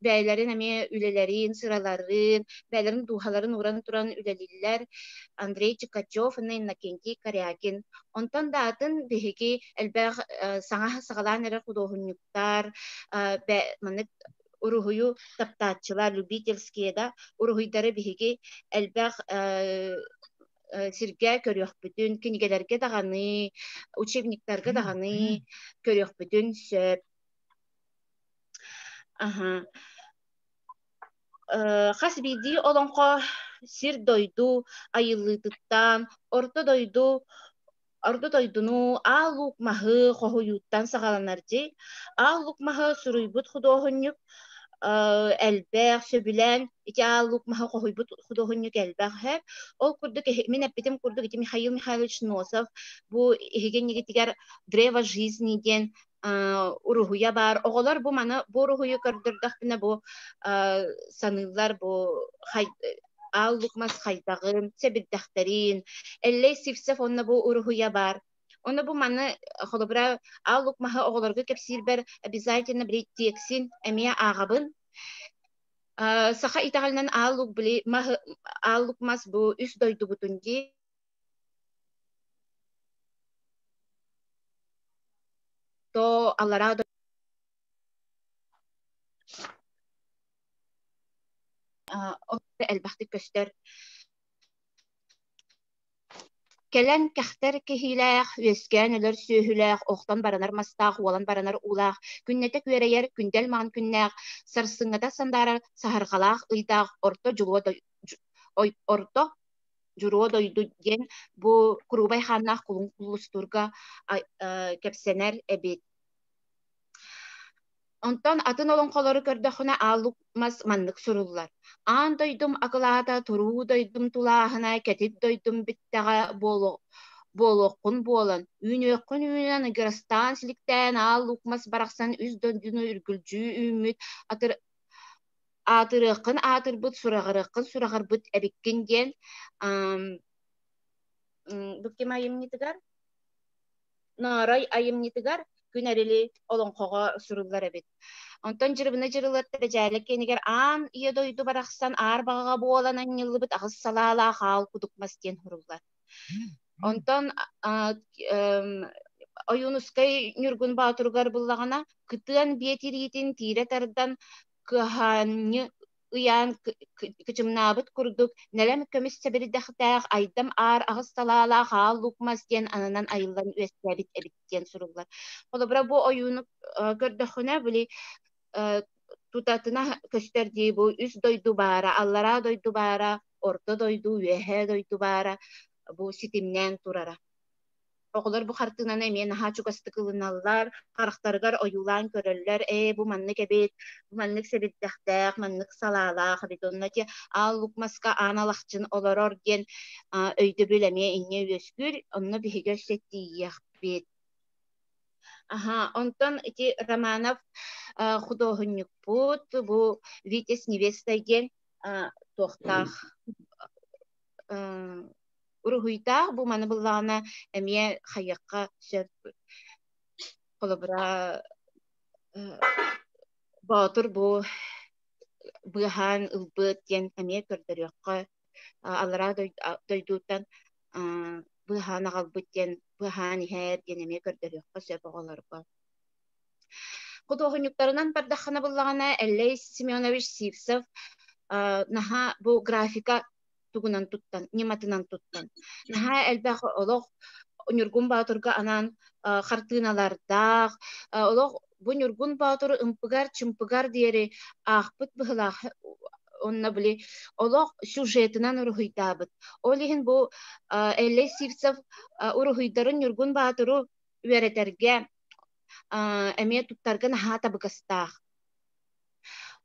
бэйэлэрин эмиэ үлэлэрин, сыраларын, бэйэлэрин дууһаларын ууран туран үлэлииллэр Андрей Чикачев уонна Иннокентий Корякин. Онтон да атын биһиги элбэх саҥа саҕалаан эрэр худуоһунньуктар, маннык уруһуйу таптааччылар, любительские да уруһуйдары биһиги элбэх сиргэ көрүөхпүтүн, кинигэлэргэ даҕаны, учебниктарга даҕаны көрүөхпүтүн сөп. Аһа. Хас биирдии олоҥхо сир-дойду айыллыытыттан, орто дойду орто дойдуну Аал Луук маһы хоһуйууттан саҕаланар дии. Аал Луук маһы суруйбут худуоһунньук элбэх, сөбүлээн ити Аал Луук маһы хоһуйбут худуоһунньук элбэх үһү. Ол курдук мин эппитим курдук ити Михаил Михайлович Носов бу иһиги иннигитигэр «Древо жизни» диэн уруһуйа баар. Оҕолор бу маны бу уруһуйу көрдөрдөхпүнэ бу саныыллар бу аал лук мас хайдаҕын, сэбирдэхтэрин. Эллэй Сивцев онно бу уруһуйа баар. Онно бу маны холобура аал лук маһы оҕолорго кэпсиирбэр обязательно били тиэксин эмиэ ааҕабын. Саха итэҕэлинэн аал лук били маһы аал лук мас бу үс дойдубутун дии То аллараа элбэхтик көстөр. Кэлэн кэхтэр киһилээх, үөскээн өлөр сүөһүлээх, охтон баранар мастаах, уолан баранар уулаах, күннэтэ күөрэйэр күндэл маҥан күннээх, сарсыҥҥыта сандаарар саһарҕалаах ыйдаах орто дьулуо орто Дьуруо дойду диэн бу Куруубай хааннаах кулун куллустуурга кэпсэнэр эбит. Онтон атын олоҥхолору көрдөххүнэ ааллык мас маннык суруллар: Аан дойдум акылаата, туруу дойдум тулааһына, кэтит дойдум бүттэҕэ буолуоххун буолан, үүнүөххүн үүнэн ыгырастаан силиктээн аал луук мас барахсан үс дойдуну үргүлдьүү үүммүт аатырыаххын аатырбыт, сураҕырыаххын сураҕырбыт эбиккин диэн бу ким айымньытыгар Ноорой айымньытыгар Күн Эрили олоҥхоҕо суруллар эбит. Онтон Дьырыбына Дьырылыатта Бэдьээлэ киэнигэр аан ийэ дойду барахсан аар баҕаҕа буолан анньыллыбыт аҕыс салаалаах аал кудук мас диэн суруллар. Онтон Ойуунускай Ньургун Боотуругар буллаҕына кытыан биэ тириитин тиирэ тардан кыаһаанньы ыйаан кычымнаабыт курдук нэлэм көмүс сэбирдэхтээх айдам аар аҕыс салаалаах аал лук мас диэн ананан айыллан үөскээбит эбит диэн суруллар. Холобура бу ойууну көрдөххүнэ били тутатына көстөр дии бу үс дойду баара, аллараа дойду баара, орто дойду, үөһээ дойду баара бу ситимнээн турара. Оҕолор бу хартыынаны эмиэ наһаа чугастык ылыналлар, харахтарыгар ойуулаан көрөллөр, ээ бу маннык эбит, бу маннык сэбирдэхтээх, маннык салаалаах эбит, онно ити аал лук маска аан алахчын олорор диэн өйдөбүл эмиэ инньэ үөскүүр, онно биһиги өссө тиийиэхпит. Аха, онтон ити Романов худуоһунньукпут бу Витязь невеста диэн туохтаах уруһуйдаах бу маны буллаҕына эмиэ хайыахха сөп. Холобура Боотур бу быыһаан ылбыт диэн эмиэ көрдөрүөххэ аллараа дойдуттан быыһаан аҕалбыт диэн быыһаан иһэр диэн эмиэ көрдөрүөххэ сөп оҕолорго. Худуоһунньуктарынан бардаххына буллаҕына Эллэй Семенович Сивцев наһаа бу графика тугунан туттан, ньыматынан туттан. Наһаа элбэх олох Ньургун Боотурга анаан хартыыналардаах, олох бу Ньургун Боотуру ымпыгар-чымпыгар диэри аахпыт быһылаах онно били олох сюжетынан уруһуйдаабыт. Ол иһин бу Эллэй Сивцев уруһуйдарын Ньургун Боотуру үөрэтэргэ эмиэ туттарга наһаа табыгастаах.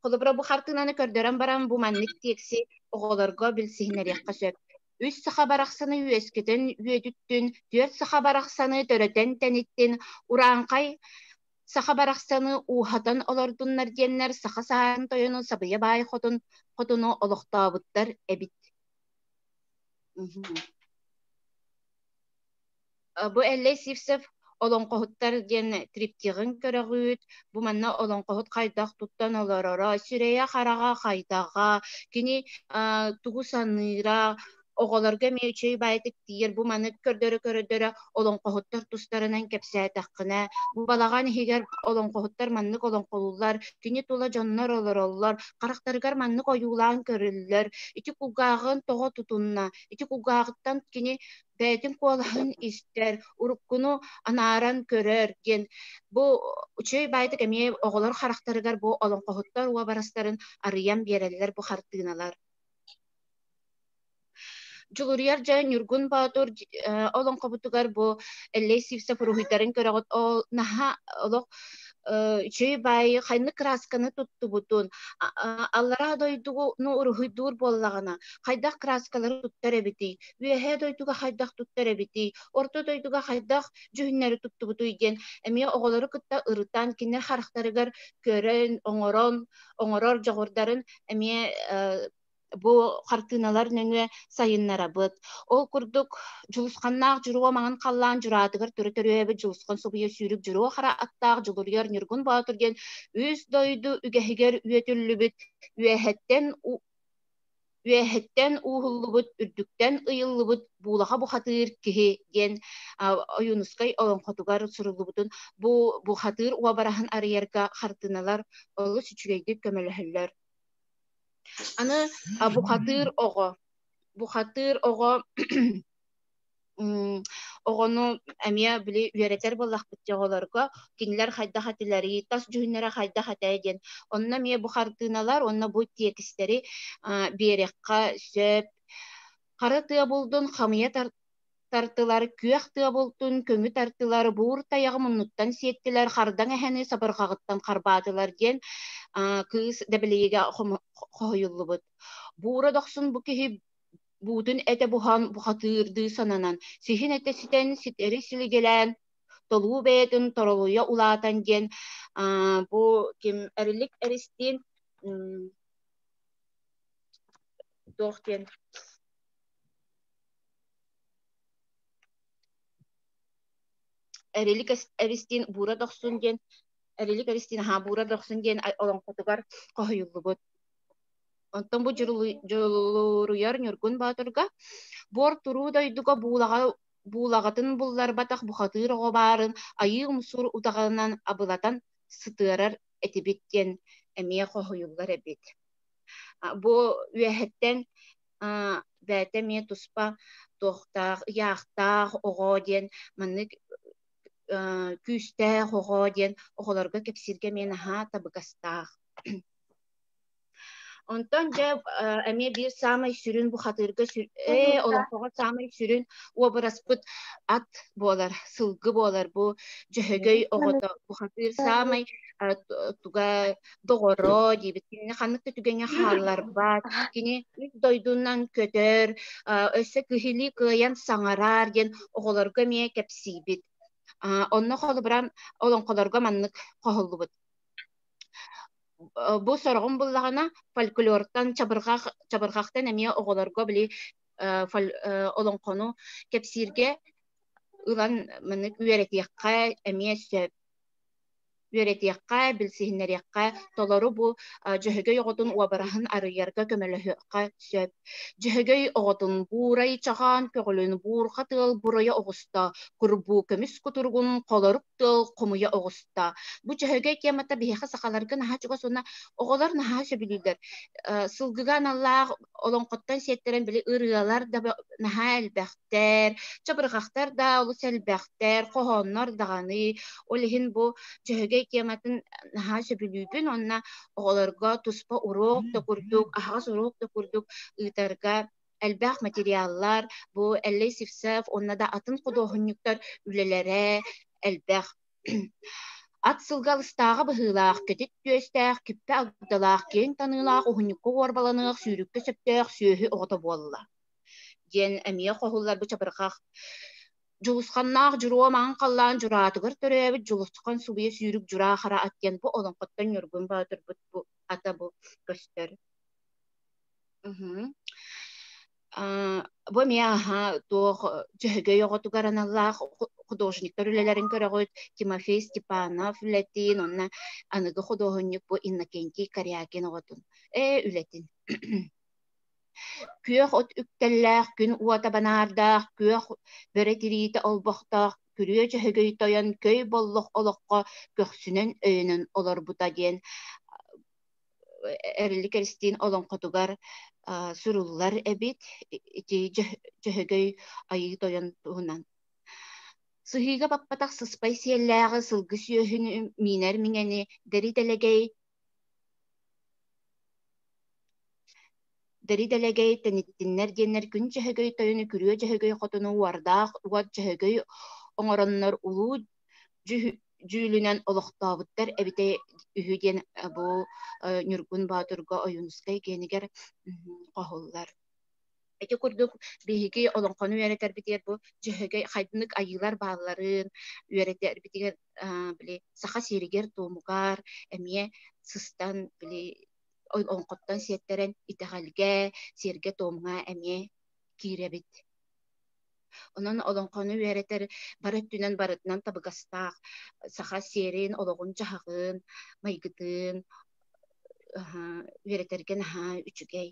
Холобура, бу хартыынаны көрдөрөн баран бу маннык тиэкси оҕолорго билсиһиннэриэххэ сөп. Үс саха барахсаны үөскэтэн үөтүттүн, түөрт саха барахсаны төрөтөн тэниттин, урааҥхай саха барахсаны ууһатан олордуннар диэннэр саха саһаан тойону Сабыйа баай хотун хотуну олохтообуттар эбит. Бу Эллэй Сивцев олоҥхоһуттар диэн триптиҕин көрөҕүт, бу манна олоҥхоһут хайдах туттан олороро, сирэйэ-хараҕа хайдаҕа, кини тугу саныыра, оҕолорго эмиэ үчүгэй баайытык тиийэр бу маны көрдөрө-көрдөрө олоҥхоһуттар тустарынан кэпсээтэххинэ, бу балаҕан иһигэр олоҥхоһуттар маннык олоҥхолууллар, кини тула дьоннор олороллор, харахтарыгар маннык ойуулаан көрүллэр, ити кулгааҕын тоҕо тутунна, ити кулгааҕыттан кини бэйэтин куолаһын истэр, уруккуну анааран көрөр диэн бу үчүгэй баайдык эмиэ оҕолор харахтарыгар бу олоҥхоһуттар уобарастарын арыйан биэрэллэр бу хартыыналар. Дьулуруйар дьэ Ньургун Боотур олоҥхобутугар бу Эллэй Сивцев уруһуйдарын көрөҕүт ол наһаа олох үчүгэй баайы ханнык кыраасканы туттубутун аллараа дойдуну уруһуйдуур буоллаҕына хайдах кырааскалары туттар эбитий үөһээ дойдуга хайдах туттар эбитий, орто дойдуга хайдах дьүһүннэри туттубутуй диэн эмиэ оҕолору кытта ырытан, кинилэр харахтарыгар көрөн, оҥорон, оҥорор дьоҕурдарын эмиэ бу хартыыналар нөҥүө сайыннарабыт. Ол курдук Дьулусханнаах Дьуруо маҥан халлаан дьураатыгар төрө төрүөбүт Дьулусхан субуйа сүүрүк дьуруо хара аттаах Дьулуруйар Ньургун Боотур диэн үс дойду үгэһигэр үөтүллүбүт үөһэттэн Үөһэттэн ууһуллубут, үрдүктэн ыйыллыбыт буулаха бухатыыр киһи диэн Ойуунускай олоҥхотугар суруллубутун бу бухатыыр уобараһын арыйарга хартыыналар олус үчүгэйдик көмөлөһөллөр. Аны бухатыыр оҕо. Бухатыыр оҕо оҕону эмиэ били үөрэтэр буоллахпыт дии оҕолорго кинилэр хайдах этилэрий, тас дьүһүннэрэ хайдах этэй диэн. Онно эмиэ бу хартыыналар уонна бу тиэкистэри биэриэххэ сөп. Хара тыа булдун хамыйа тартылар, күөх тыа бултун көҥү тартылар, буур тайаҕы муннуттан сиэттилэр, хардаҥ эһэни сабырҕаҕыттан харбаатылар диэн кыыс Дэбилийигэ хоһуйуллубут. Буура дохсун бу киһи буутун этэ буһан бухатыырдыы сананан, сиһин этэ ситэн ситэри силигилээн, толуу бэйэтин торолуйа улаатан диэн бу ким Эрилик Эристиин туох диэн Эрилик Эристиин Буура Дохсун диэн Эрилик Эристиин аһаа Буура Дохсун диэн олоҥхотугар хоһуйуллубут. Онтон бу Дьулуруйар Ньургун Боотурга буор туруу дойдуга буулаҕа буулаҕатын булларбатах бухатыыр оҕо баарын айыы умсуур утаҕынан абылатан сытыарар этибит диэн эмиэ хоһуйуллар эбит. Бу үөһэттэн бэйэтэ эмиэ туспа туохтаах, ыйаахтаах оҕо диэн маннык күүстээх оҕо диэн оҕолорго кэпсииргэ эмиэ наһаа табыгастаах. Онтон дьэ эмиэ биир саамай сүрүн бухатыырга ээ олоҥхоҕо саамай сүрүн уобараспыт ат буолар, сылгы буолар бу Дьөһөгөй оҕото бухатыыр саамай туга доҕоро диэбит. Кинини ханнык да түгэҥҥэ хаалларбат, кини үс дойдунан көтөр, өссө киһилии кыайан саҥарар диэн оҕолорго эмиэ кэпсиибит. Онно холобура олоҥхолорго маннык хоһуллубут. Бу сороҕун буллаҕына фольклортан чабырҕах чабырҕахтан эмиэ оҕолорго били олоҥхону кэпсииргэ ылан маннык үөрэтиэххэ эмиэ сөп. Үөрэтиэххэ, билсиһиннэриэххэ, толору бу Дьөһөгөй оҕотун уобараһын арыйарга көмөлөһүөххэ сөп. Дьөһөгөй оҕотун буурай чаҕаан көҕүлүн буурҕа тыал буруйа оҕуста, курбуу көмүс кутуругун холорук тыал хомуйа оҕуста. Бу Дьөһөгөй темата биһиэхэ сахаларга наһаа чугас уонна оҕолор наһаа сөбүлүүллэр. Сылгыга аналлаах олоҥхоттон сиэттэрэн били ырыалар да наһаа элбэхтэр, чабырҕахтар да олус элбэхтэр, хоһооннор даҕаны. Ол иһин бу Дьөһөгөй тематын наһаа сөбүлүүбүн уонна оҕолорго туспа уруок да курдук, аһаҕас уруок да курдук ыытарга элбэх материаллар, бу Эллэй Сивцев уонна да атын худуоһунньуктар үлэлэрэ элбэх. Ат сылга алыстааҕа быһыылаах, кэтит түөстээх, киппэ агдалаах, киэҥ таныылаах, уһунньукка уорбаланыах, сүүрүккэ сөптөөх сүөһү оҕото буолла диэн эмиэ хоһуллар бу чабырҕах Дьулусханнаах Дьуруо маҥан халлаан дьураатыгар төрөөбүт Дьулусхан субуйа сүүрүк дьураа хара ат диэн бу олоҥхоттон Ньургун Боотурбут бу ата бу көстөр. Бу эмиэ аһа туох Дьөһөгөй оҕотугар аналлаах художниктар үлэлэрин көрөҕүт Тимофей Степанов үлэтин уонна аныгы худуоһунньук бу Иннокентий Корякин оҕотун ээ үлэтин. Күөх от үктэллээх, күн уота банаардаах, күөх бөрө тириитэ олбохтоох Күрүө Дьөһөгөй тойон көй боллох олоххо көхсүнэн өйөнөн олорбута диэн Эрилик Эристиин олоҥхотугар суруллар эбит ити Дьөһөгөй Айыы Тойон туһунан. Сыһыыга баппатах сыспай сиэллээҕи сылгы сүөһүнү миинэр миҥэни дэри дэлэгэй Дэри дэлэгэй тэниттиннэр диэннэр Күн Дьөһөгөй тойону Күрүө Дьөһөгөй хотуну уордаах уот Дьөһөгөй оҥороннор улуу дьүүлүнэн олохтообуттар эбитэ үһү диэн бу Ньургун Боотурга Ойуунускай киэнигэр хоһуллар. Ити курдук биһиги олоҥхону үөрэтэрбитигэр бу Дьөһөгөй хайдык айыылар баалларын үөрэтэрбитигэр били саха сиэригэр-туомугар эмиэ сыстан били олоҥхоттон сиэттэрэн итэҕэлгэ, сиэргэ-туомҥа эмиэ киирэбит. Онон олоҥхону үөрэтэр бары өттүнэн барытынан табыгастаах саха сиэрин, олоҕун-дьаһаҕын, майгытын үөрэтэргэ наһаа үчүгэй.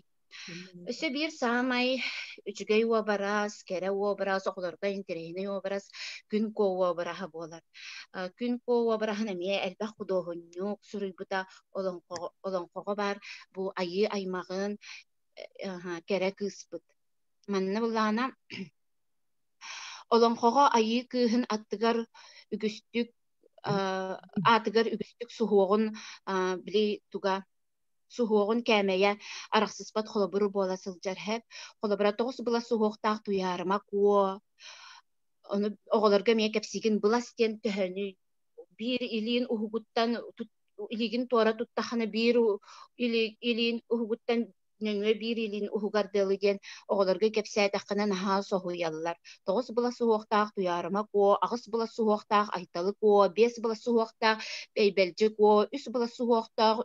Өссө биир саамай үчүгэй уобарас, кэрэ уобарас, оҕолорго интэриэһинэй уобарас Күн Куо уобараһа буолар. Күн Куо уобараһын эмиэ элбэх худуоһунньук суруйбута олоҥхоҕо, олоҥхоҕо баар бу айыы аймаҕын кэрэ кыыспыт. Манна былаана олоҥхоҕо айыы кыыһын аттыгар үгүстүк аатыгар үгүстүк суһуоҕун били туга Суһуоҕун кээмэйэ арахсыспат холобур буола сылдьар һэп. Холобура тоҕус былас суһуохтаах Туйаарыма Куо. Ону оҕолорго эмиэ кэпсиигин былас диэн төһөнүй? Биир илиин уһугуттан илиигин туора туттаххына биир илиин уһугуттан нөҥүө биир илиин уһугар дылы диэн оҕолорго кэпсээтэххинэ наһаа соһуйаллар. Тоҕус былас суһуохтаах Туйаарыма Куо, аҕыс былас суһуохтаах Айталы Куо, биэс былас суһуохтаах Бэйбэлдьи Куо, үс былас суһуохтаах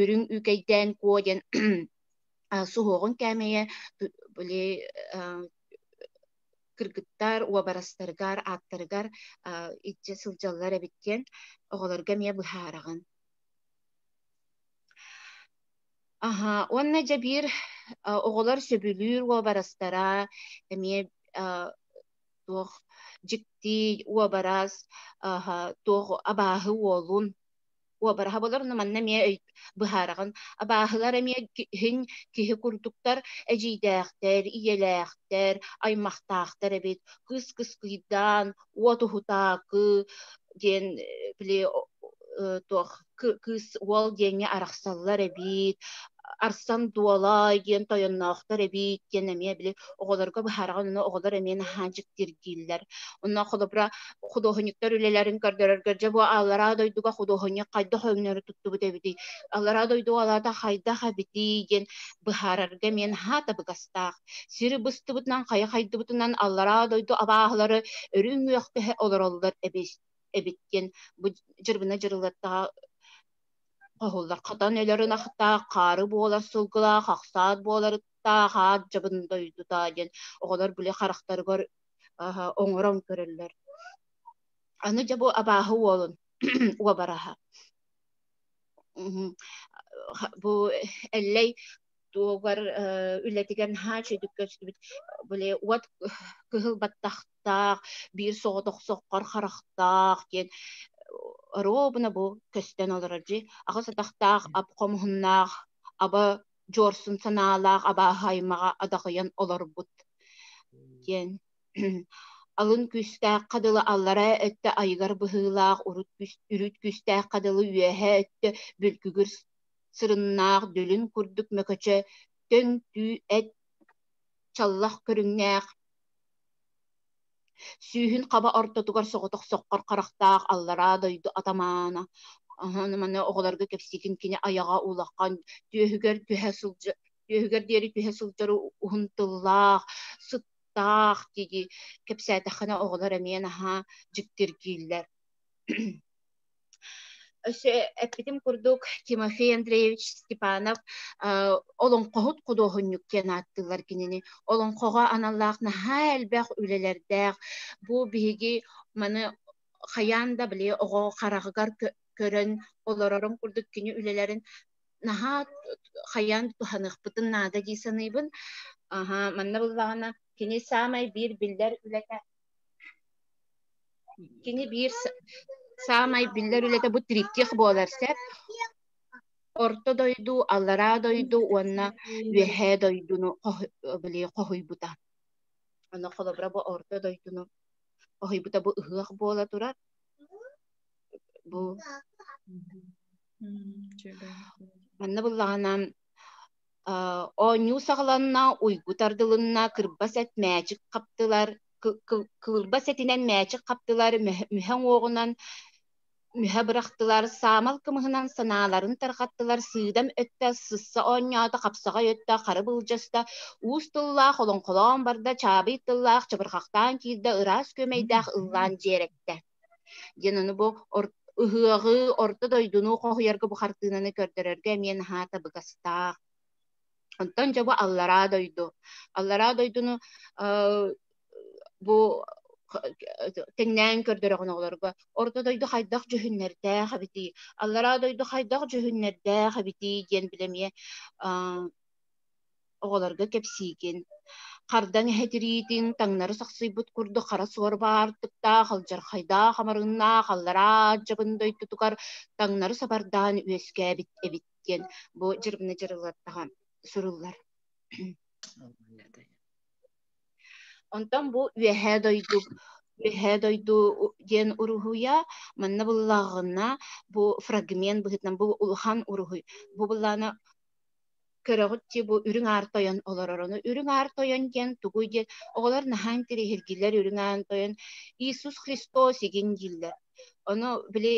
Үрүҥ Үүкэйдээн Куо диэн суһуоҕун кээмэйэ били кыргыттар уобарастарыгар, ааттарыгар илдьэ сылдьаллар эбит диэн оҕолорго эмиэ быһаараҕын. Аһа, уонна дьэ биир оҕолор сөбүлүүр уобарастара эмиэ туох дьикти уобарас, туох абааһы уолун уобараһа буолар, ону манна эмиэ быһаараҕын. Абааһылар эмиэ иһин киһи курдуктар, эдьиийдээхтэр, ийэлээхтэр, аймахтаахтар эбит. Кыыс кыскыйдаан, уот уһутаакы диэн били туох кыыс уол диэҥҥэ арахсаллар эбит, Арсан Дуолай диэн тойонноохтор эбит диэн эмиэ били оҕолорго быһаараҕын, ону оҕолор эмиэ наһаа дьиктиргииллэр. Онно холобура худуоһунньуктар үлэлэрин көрдөрөргө дьэ бу аллараа дойдуга худуоһунньук хайдах өҥнөрү туттубут эбитий, аллараа дойдуга алаата хайдах эбитий диэн быһаарарга эмиэ наһаа табыгастаах. Сири быстыбытынан, хайа хайдыбытынан аллараа дойду абааһылары өрүү үҥүөхтэһэ олороллор эбит диэн бу дьырбына дьырылыаттаҕа хоһуллар. Хатан өлөр ынахтаах, хаары буолар сылгылаах, ахсаат буолар ыттаах, аат дьабын дойдута диэн оҕолор били харахтарыгар оҥорон көрөллөр. Аны дьэ бу абааһы уолун уобараһа. Бу Эллэй туогар үлэтигэр наһаа үчүгүйдүк көстүбүт. Били уот кыһыл баттахтаах, биир соҕотох соххор харахтаах диэн оруобуна бу көстөн олорор дьи. Аҕыс атахтаах, ап хомуһуннаах, аба дьуорсун санаалаах абааһы аймаҕа адаҕыйан олорбут диэн алын күүстээххэ дылы аллараа өттө айыгар быһыылаах, урут үрүт күүстээххэ дылы үөһээ өттө бүлкүгүр сырыннаах дүлүн курдук мөкөчө төҥ түү эт чаллах көрүҥнээх сүүһүн хаба ортотугар соҕотох соххор харахтаах аллараа дойду атамаана маны оҕолорго кэпсиигин кини айаҕа улахан түөһүгэр түһэ сылдьар түөһүгэр диэри түһэ сылдьар уһун тыллаах сыттаах дии кэпсээтэххинэ оҕолор эмиэ наһаа дьиктиргииллэр. Өссө эппитим курдук, Тимофей Андреевич Степанов олоҥхоһут худуоһунньук диэн ааттыыллар кинини. Олоҥхоҕо аналлаах наһаа элбэх үлэлэрдээх. Бу биһиги маны хайаан да били оҕо хараҕыгар көрөн олорорун курдук кини үлэлэрин наһаа хайаан туһаныахпытын наада дии саныыбын. Аһа, манна буллаҕына кини саамай биир биллэр үлэтэ Кини биир саамай биллэр үлэтэ бу триптих буолар сөп. Орто дойду, Аллараа дойду уонна Үөһээ дойдуну били хоһуйбута. Ону холобура бу Орто дойдуну хоһуйбута бу ыһыах буола турар. Бу манна буллаҕына Оонньуу саҕаланна, уйгу тардылынна, кырбас эт мээчик хаптылар, кылбас этинэн мээчик хаптылар, мүһэ уҥуоҕунан мүһэ бырахтылар, саамал кымыһынан санааларын тарҕаттылар, сыыдам өттө сысса оонньоото, хапсаҕай өттө хары былдьаста, уус тыллаах олоҥхолоон барда, чаабый тыллаах чабырҕахтаан киирдэ, ыраас күөмэйдээх ыллаан дьиэрэттэ. Диэн ону бу ыһыаҕы, орто дойдуну хоһуйарга бу хартыынаны көрдөрөргө эмиэ наһаа табыгастаах. Онтон дьэ бу аллараа дойду. Аллараа дойдуну бу тэҥнээн көрдөрөҕүн оҕолорго. Орто дойду хайдах дьүһүннэрдээх эбитий, аллараа дойду хайдах дьүһүннэрдээх эбитий диэн билэ эмиэ оҕолорго кэпсиигин. Хардаҥ эһэ тириитин таҥнары сахсыйбыт курдук хара суорба аартыктаах, алдьархайдаах амарыҥнаах аллараа дьабын дойдутугар таҥнары сабардаан үөскээбит эбит диэн бу дьырбына дьырылыаттаҕа суруллар. Онтон бу үөһээ дойду Үөһээ дойду диэн уруһуйа манна буллаҕына бу фрагмент быһыытынан бу улахан уруһуй. Бу былаана көрөҕүт дии бу үрүҥ аар тойон олорор. Ону үрүҥ аар тойон диэн тугуй диэн оҕолор наһаа интэриэһиргииллэр үрүҥ аан тойон Иисус Христос игин дииллэр. Ону били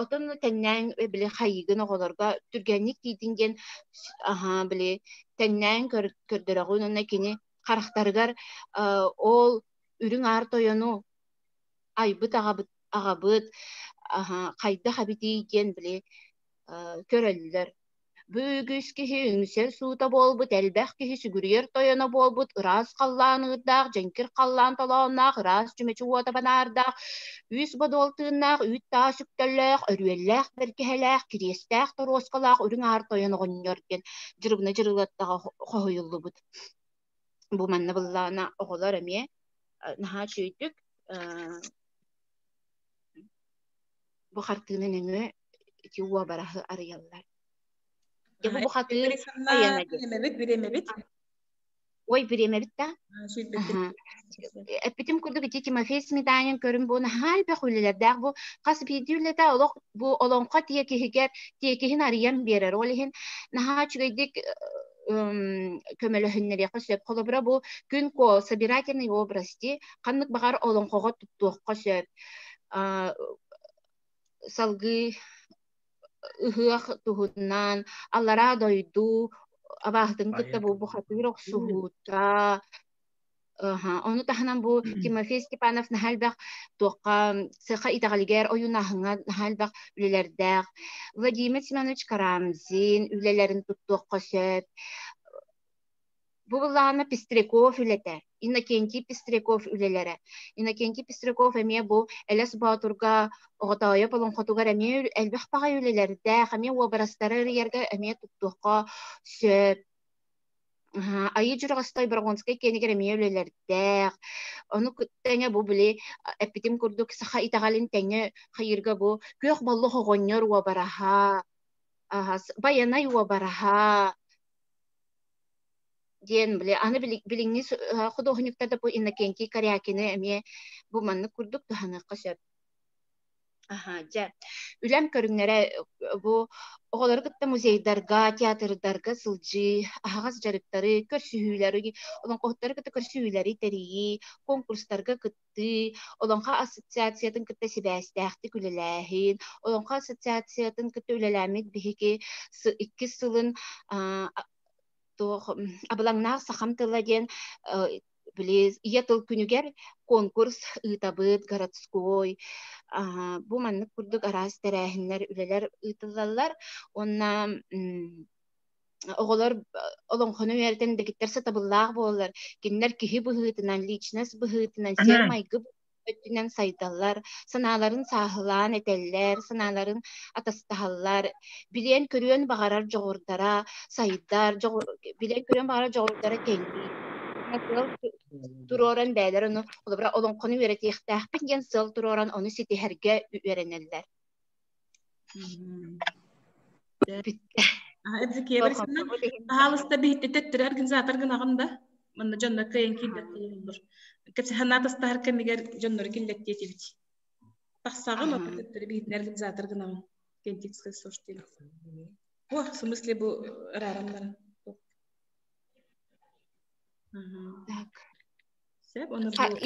отон тэҥнээн били хайыыгын оҕолорго түргэнник тиийдин диэн аһаа били тэҥнээн көрдөрөҕүн уонна кини харахтарыгар ол үрүҥ аар тойону айбыт аҕабыт аҕабыт хайдах эбитий диэн били көрөллөр. Бу үгүс киһи үҥсэр суута буолбут, элбэх киһи сүгүрүйэр тойоно буолбут, ыраас халлаан ыырдаах, дьэҥкир халлаан толоонноох, ыраас чүмэчи уота банаардаах, үс бодуол тыыннаах, үүт таас үктэллээх, өрүөллээх бэргэһэлээх, кириэстээх торуоскалаах үрүҥ аар тойон оҕонньор диэн Дьырыбына Дьырылыаттаҕа хоһуйуллубут. Бу манна быллаана оҕолор эмиэ наһаа үчүгэйдик бу хартыына нөҥүө ити уобараһы арыйаллар. Дьэ бу бухатыыр айана диэн. Бириэмэбит, бириэмэбит. Ой, бириэмэбит да? Эппитим курдук ити Тимофей Сметанин көрүн бу наһаа элбэх үлэлэрдээх бу хас биирдии үлэтэ олох бу олоҥхо тиэкиһигэр тиэкиһин арыйан биэрэр. Ол иһин наһаа үчүгэйдик көмөлөһүннэриэххэ сөп. Холобура бу күн ко собирательный образ дии ханнык баҕар олоҥхоҕо туттуохха сөп. Салгыы ыһыах туһунан аллараа дойду абааһытын кытта бу бухатыыр охсуһуута ону таһынан бу Тимофей Степанов наһаа элбэх туохха саха итэҕэлигэр ойуунаһыҥҥа наһаа элбэх үлэлэрдээх Владимир Семенович Карамзин үлэлэрин туттуохха сөп Бу былаана Пестряков үлэтэ, Иннокентий Пестряков үлэлэрэ. Иннокентий Пестряков эмиэ бу Элэс Боотурга, Оҕотоойоп олоҥхотугар эмиэ элбэх баҕайы үлэлэрдээх, эмиэ уобарастары арыйарга эмиэ туттуохха сөп. Айыы Дьурҕастай Борогонскай киэнигэр эмиэ үлэлэрдээх. Ону тэҥэ бу били эппитим курдук саха итэҕэлин тэҥэ хайыырга бу Күөх Боллох оҕонньор уобараһа, Байанай уобараһа, диэн били аны билиҥҥи худуоһунньуктар да бу Иннокентий Корякины эмиэ бу маннык курдук туһаныахха сөп. Аха, дьэ, үлэм көрүҥнэрэ бу оҕолору кытта музейдарга, театрдарга сылдьыы, аһаҕас дьарыктары, көрсүһүүлэри, олоҥхоһуттары кытта көрсүһүүлэри тэрийии, конкурстарга кыттыы, Олоҥхо ассоциациятын кытта сибээстээхтик үлэлээһин, Олоҥхо ассоциациятын кытта үлэлээммит биһиги иккис сылын туох абылаҥнаах сахам тыла диэн били ийэ тыл күнүгэр конкурс ыытабыт городской бу маннык курдук араас тэрээһиннэр үлэлэр ыытыллаллар уонна оҕолор олоҥхону үөрэтэн дэгиттэр сатабыллаах буолаллар кинилэр киһи быһыытынан личность быһыытынан сиэр-майгы өттүнэн сайдаллар, санааларын сааһылаан этэллэр, санааларын атастаһаллар, билиэн-көрүөн баҕарар дьоҕурдара сайдар, билиэн-көрүөн баҕарар дьоҕурдара кэҥиир. Сыал туруоран бэйэлэр ону холобура олоҥхону үөрэтиэхтээхпин диэн сыал туруоран ону ситиһэргэ үөрэнэллэр. Бүттэ. Пожалуйста, биһитте төттөрү организатор гынаҕын да? Манна дьоннор кыайан киирбэттэр Кэпсэһэн атастаһар кэмигэр дьоннору киллэттиэ этибит. Тахсаҕын, оттон төттөрү биһитин организатор гынаҕын. Кентикская слушатель. О, в смысле бу ырааран баран. Так.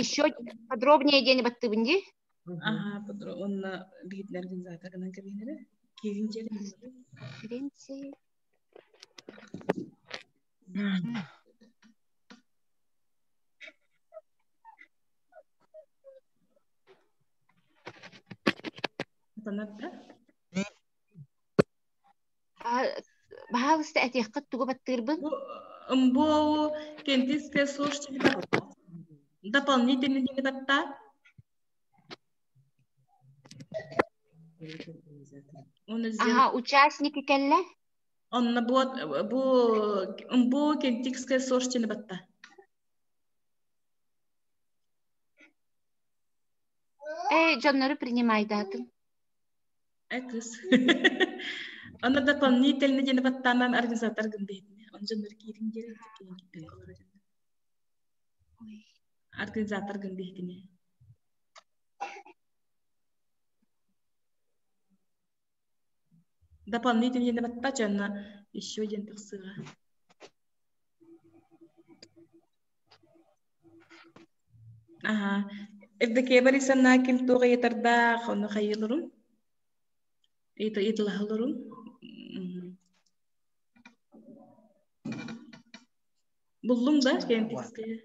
Еще подробнее диэни баттыбын дии. Ага, онно биһитин организатор гынан кэбиһинэрэ. Киирин дьиэ. Конференции. Баһаалыста этиэххит тугу баттыырбын? Бу кентиская слушатель дополнительный батта. Ага, участники кэллэ. Онно бу бу бу кентикская слушатель батта. Э, дьоннору принимайдаатым. Э, кыс. Онно дополнительно диэн баттаанан организатор гын биһитини. Он дьоннор киирин диэн Организатор гын биһитини. Дополнительно диэн батта чанна еще диэн тахсыга. Аха. Евдокия Борисовна ким туох ыйытардаах, ону хайыылырым? Ыйытылаһылырым. Буллуҥ да кемпикская?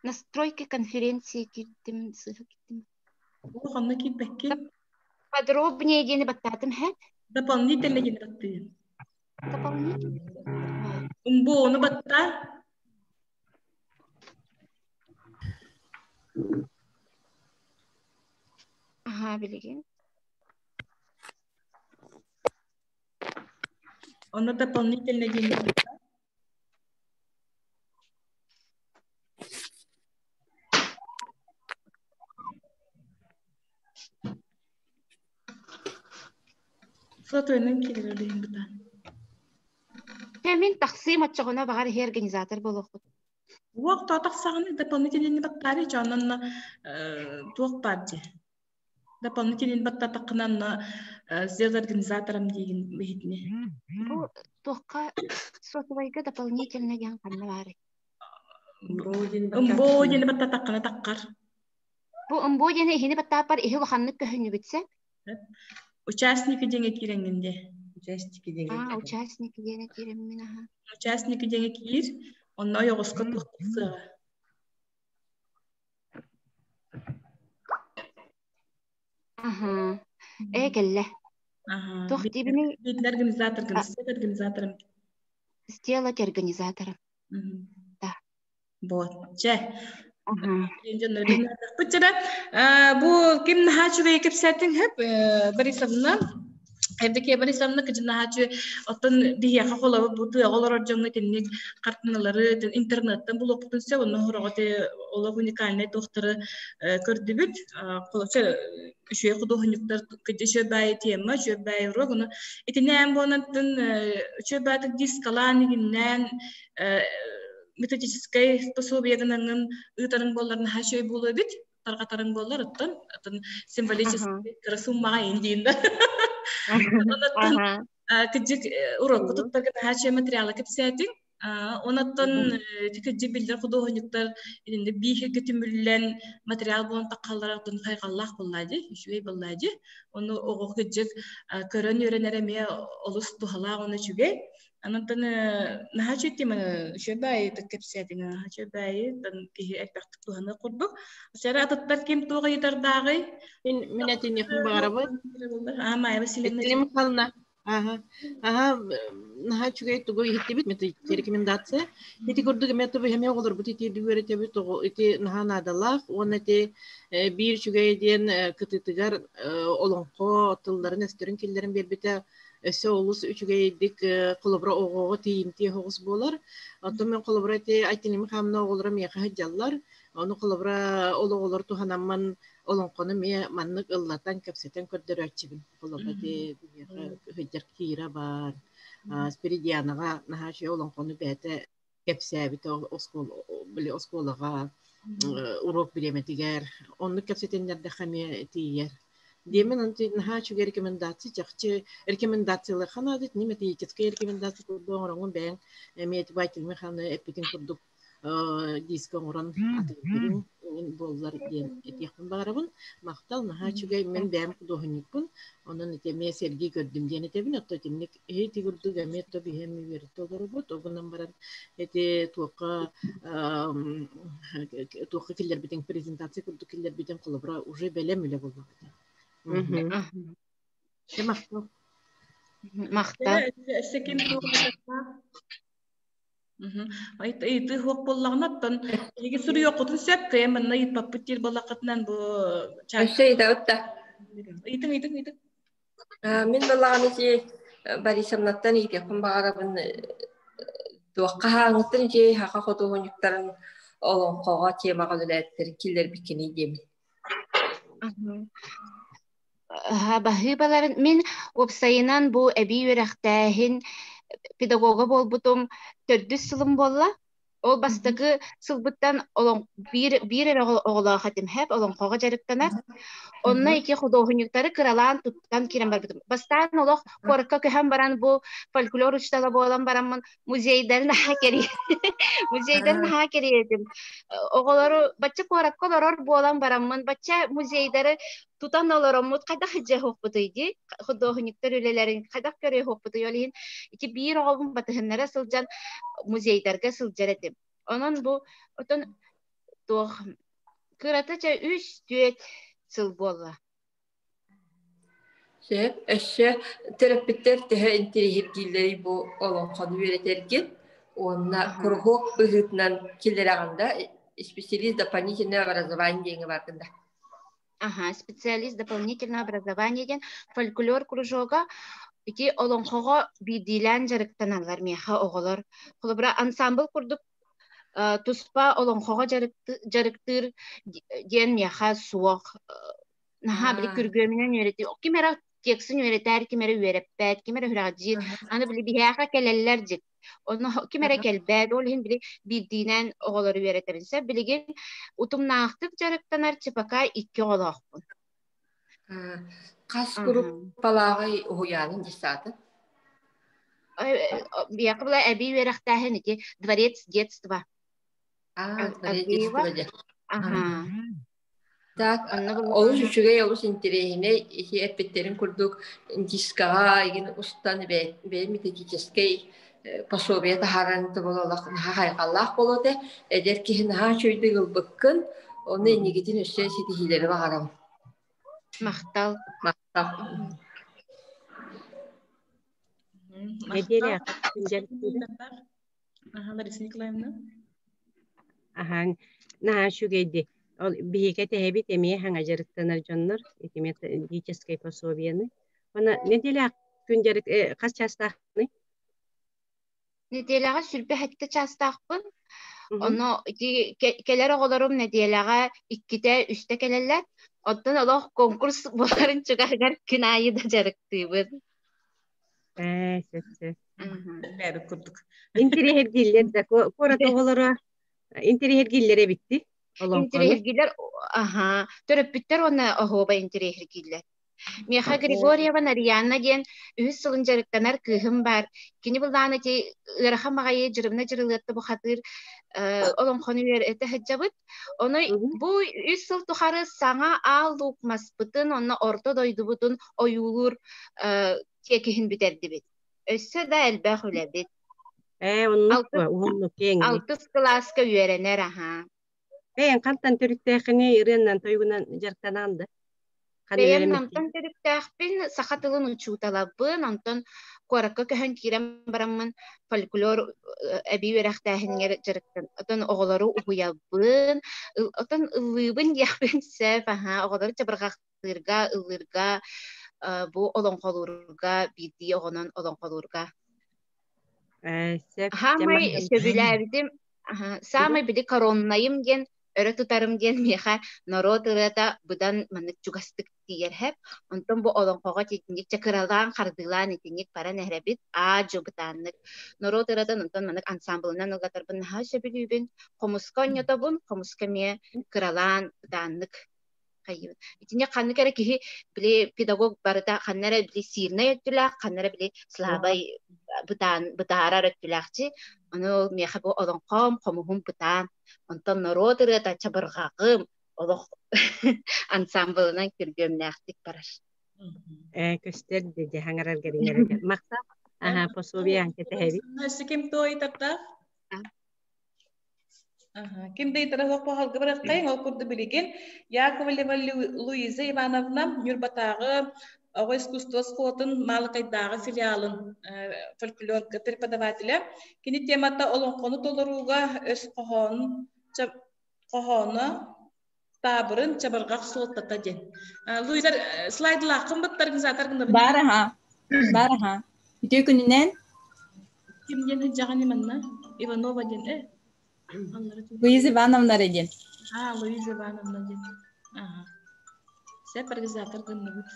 Настройки конференции киирдим, сыыһа киирдим. Ханна киирбэккин? Подробнее диэни баттаатым һэ? Дополнительно диэни баттыын. Дополнительно. Умбуону батта. Аха, билигин. Ону дополнительно диэни батта. Сотуйнан киирэр билин бытаан. Мин тахсыым оччоҕуна баҕар иһи организатор буолуохпут. Уох то тахсаҕына дополнительный баттаары дьоннонно туох баар дии. Дополнительный баттатаххына сделал организатором диигин иһитини. Бу туохха сотовайга дополнительно диэн ханна баарый? Ымбо диэни баттатаххына таххар. Бу ымбо диэни иһини баттааппар иһи улаханнык көһүннүбүтсэ. Участники диэҥэ киирэҥҥин дии. Участники диэҥэ. Аа, участники диэҥэ киирэммин аха. Участники диэҥэ киир, онно ойоҕоско туох тахсыаҕа. Аха. Ээ кэллэ. Аха. Туох диибиний? Биитин организаторгын, сделать организатором. Сделать организатором. Да. Вот. Чэ. Бу ким наһаа үчүгэй кэпсээтиҥ хөп Борисовна Евдокия Борисовна кыдьын наһаа үчүгэй оттон биһиэхэ холобур бу тыаҕа олорор дьоҥҥо итинник хартыыналары интернеттэн булуохпутун сөп онно хороҕо олох уникальнай туохтары көрдүбүт үчүгэй худуоһунньуктар үчүгэй баайы тема үчүгэй баайы уруок ону итинээн буолан үчүгэй баайдык дискалаан игиннээн методическай пособие гынаҥҥын ыытарыҥ буоллар наһаа үчүгэй буолуо эбит тарҕатарыҥ буоллар оттон атын символический кыра суммаҕа иин диин да онуттан кыдьык урокку туттарга наһаа үчүгэй материалы кэпсээтиҥ онуттан кыдьык биллэр худуоһунньуктар итинник бииһиргэ түмүллэн материал буолан таххаллара оттон хайҕаллаах буоллаа дии үчүгэй буоллаа дии ону оҕо кыдьык көрөн үөрэнэр эмиэ олус туһалаах уонна үчүгэй Анантан наһаа үчүгэй үчүгэй баайытык кэпсээтиҥ наһаа үчүгэй баайы киһи элбэхтик туһаныах курдук. Сэрэ атыттар ким туох ыйытардааҕый? Мин мин этиниэхпин баҕарабын. Аа, Майя Васильевна. Этилим Михайловна. Аха. Аха, наһаа үчүгэй тугу иһиттибит методическая рекомендация. Ити курдук эмиэ тобу эмиэ оҕолорбут ити үөрэтэбит оҕо ити наһаа наадалаах уонна ити биир үчүгэй диэн кытыытыгар олоҥхо тылларын өстөрүн киллэрин биэрбитэ өссө олус үчүгэйдик холобура оҕоҕо тиийимтиэ оҕус буолар. Оттон мен холобура ити Айтиними хаамна оҕолоро миэхэ сылдьаллар. Ону холобура ол оҕолор туһанаммын олоҥхону эмиэ маннык ыллатан кэпсэтэн көрдөрөөччүбүн. Холобура ити биһиэхэ сылдьар Кира баар, Спиридианаҕа наһаа үчүгэй олоҥхону бэйэтэ кэпсээбит оскуола били оскуолаҕа уруок бириэмэтигэр оннук кэпсэтиннэрдэххэ эмиэ тиийэр. Диэмин онту наһаа үчүгэй рекомендация чахчы рекомендацияларха наада итини методическай рекомендация курдук оҥороҥҥун бэйэҥ эмиэ Василий Михайловна эппитин курдук диска оҥорон атыылыырын буоллар диэн этиэхпин баҕарабын. Махтал, наһаа үчүгэй. Мин бэйэм худуоһунньукпун. Онон ити эмиэ сэргии көрдүм диэн этэбин. Оттон итинник ити курдук эмиэ то биһи эмиэ үөрэтэ олоробут. Ол баран ити туохха туохха киллэрбитин презентация курдук киллэрбитин холобура уже бэлэм үлэ буоллаҕа. Махтал. Махтал. Өссө ким Ыйытыы суох буоллаҕына, оттон эһиги суруйуоххутун сөп, кыайан манна ыйыппаппыт диир буоллаххытынан бу Өссө ыйытабыт да. Ыйытыҥ, ыйытыҥ, ыйытыҥ. Мин балаҕан ити Борисовнаттан ыйытыахпын баҕарабын туохха хаһааҥҥыттан ити хаха худуоһунньуктарын олоҥхоҕо темаҕа үлэлээттэрин киллэрбиккиний диэмин. Баһыыбаларын мин уопсайынан бу эбии үөрэхтээһин педагога буолбутум төрдүс сылым буолла. Ол бастакы сылбыттан олон биир биир эрэ оҕолоох этим хэп олоҥхоҕо дьарыктанар. Онно ити худуоһунньуктары кыралаан туттан киирэн барбытым. Бастаан олох куоракка көһөн баран бу фольклор учуутала буолан бараммын музейдарын наһаа кэрий музейдарын наһаа кэрийэтим. Оҕолору бачча куоракка олорор буолан бараммын бачча музейдары тутан олороммут хайдах илдьэ дии худуоһунньуктар үлэлэрин хайдах көрүөхпүтүй ол иһин ити биир оҕобун батыһыннара сылдьан музейдарга сылдьар этим. Онон бу отон туох кырата чэ үс түөт сыл буолла. Сөп, өссө төрөппүттэр төһө интириэһиргииллэрий бу олоҥхону үөрэтэргин уонна куруһуок быһыытынан киллэрэҕин да специалист дополнительное образование диэҥҥэ бардын да? Аха, специалист дополнительного образования диэн фольклор кружога ити олоҥхоҕо биирдиилээн дьарыктаналлар миэхэ оҕолор. Холобура, ансамбль курдук туспа олоҥхоҕо дьарыктыыр диэн миэхэ суох. Наһаа били күргүөмүнэн үөрэтии. Ким эрэ текстин үөрэтээр, ким эрэ үөрэппэт, ким эрэ үрэҕдьиир. Аны били биһиэхэ кэлэллэр дьик. Онно ким эрэ кэлбэт, ол иһин били биирдиинэн оҕолору үөрэтэбин. Сөп билигин утумнаахтык дьарыктанар ЧПК икки оҕолоохпун. Хас группалааҕый уһуйаанын дьыссаатын? Биһиэхэ была эбии үөрэхтээһин ити дворец детства. А, дворец детства дьэ. Ага. Так, олус үчүгэй, олус интэриэһинэй ити эппиттэрин курдук дискаҕа игин устан бэйэ методическэй пособие таһааран тобололох наһаа хайҕаллаах буолуо этэ. Эдэр киһи наһаа үчүгэйдик ылбыккын, ону иннигитин өссө ситиһиилэри баҕарабын. Махтал. Махтал. Нэдиэлэ Аха, Лариса Николаевна. Аһаан, наһаа үчүгэйди. Ол биһиги тэһэбит эмиэ хаҥа дьарыктанар дьоннор ити методическай пособиены. Уонна нэдиэлээх күн дьарык хас чаастааххыный? Нэдиэлэҕэ сүрбэ сэттэ чаастаахпын. Ону ити кэлэр оҕолорум нэдиэлэҕэ иккитэ, үстэ кэлэллэр. Оттон олох конкурс буоларын чугаһыгар күн аайы да дьарыктыыбын. Ээ, сөп, сөп. Бэйэбит курдук. Интириэһиргииллэр да, куорат оҕолоро интириэһиргииллэр эбитти олоҥхону. Интириэһиргииллэр, аһа, төрөппүттэр уонна оһуоба интириэһиргииллэр. Миэхэ Григорьева Нарьяна диэн үһүс сылын дьарыктанар кыыһым баар. Кини былаан ити ыарахан баҕайы дьырымна дьырылыатта бухатыыр олоҥхону үөрэтэ сылдьабыт. Ону бу үс сыл тухары саҥа аал луук маспытын уонна орто дойдубутун ойуулуур тиэкиһин бүтэрдибит. Өссө да элбэх үлэбит. Ээ, оннук уһуннук киэҥник. Алтыс кылааска үөрэнэр, аһаа. Бэйэҥ хантан төрүттээххиний, ырыаннан, тойугунан дьарыктанаҕын да? Бэйэм Намтан төрүттээхпин, саха тылын учууталабын, онтон куоракка көһөн киирэн бараммын фольклор эбии үөрэхтээһинигэр дьарыктан, оттон оҕолору уһуйабын, оттон ыллыыбын диэхпин сөп, аһаа, оҕолору чабырҕахтыырга, ыллыырга, бу олоҥхолуурга, биирдии оҕонон олоҥхолуурга. Сөп. Саамай сөбүлээбитим, саамай били короннайым диэн өрө тутарым диэн миэхэ норуот ырыата быдан маннык чугастык тиийэр һэп. Онтон бу олоҥхоҕо итинник чэ кыралаан хардыылаан итинник баран эрэбит аа-дьуо бытааннык. Норуот ырыатын онтон маннык ансамблынан ыллатарбын наһаа сөбүлүүбүн. Хомуска оонньотобун, хомуска эмиэ кыралаан бытааннык хайыыбын. Итинник ханнык эрэ киһи били педагог барыта ханна эрэ били сильнай өттүлээх, ханна эрэ били слабай бытаан бытаарар өттүлээхчи. Ону ол миэхэ бу олоҥхом, хомуһум бытаан. Онтон норуот ырыата чабырҕаҕым олох ансамблынан күргүөмнээхтик барар. Ээ, көстөр дьэ хаҥараргар иҥэрэргэр. Махтал. Аха, пособие кэтэһэбит. Өссө ким туой таптаах? Ким да ыйытара суох халга барыаххайыҥ, ол курдук билигин Яковлева Луиза Ивановна Ньурбатааҕы оҕо искусство оскуолатын Маалыкайдааҕы филиалын фольклорга преподавателэ. Кини темата олоҥхону толорууга өс хоһоонун хоһооно таабырын чабырҕах суолтата диэн. Луиза слайдлааххын быттар организатор гынабын. Баар аха. Баар аха. Үтүө күнүнэн. Ким диэн сылдьаҕын манна? Иванова диэн э? Луиза Ивановна эрэ диэн. А, Луиза Ивановна диэн. Ага. Сөп организатор гынныбыт.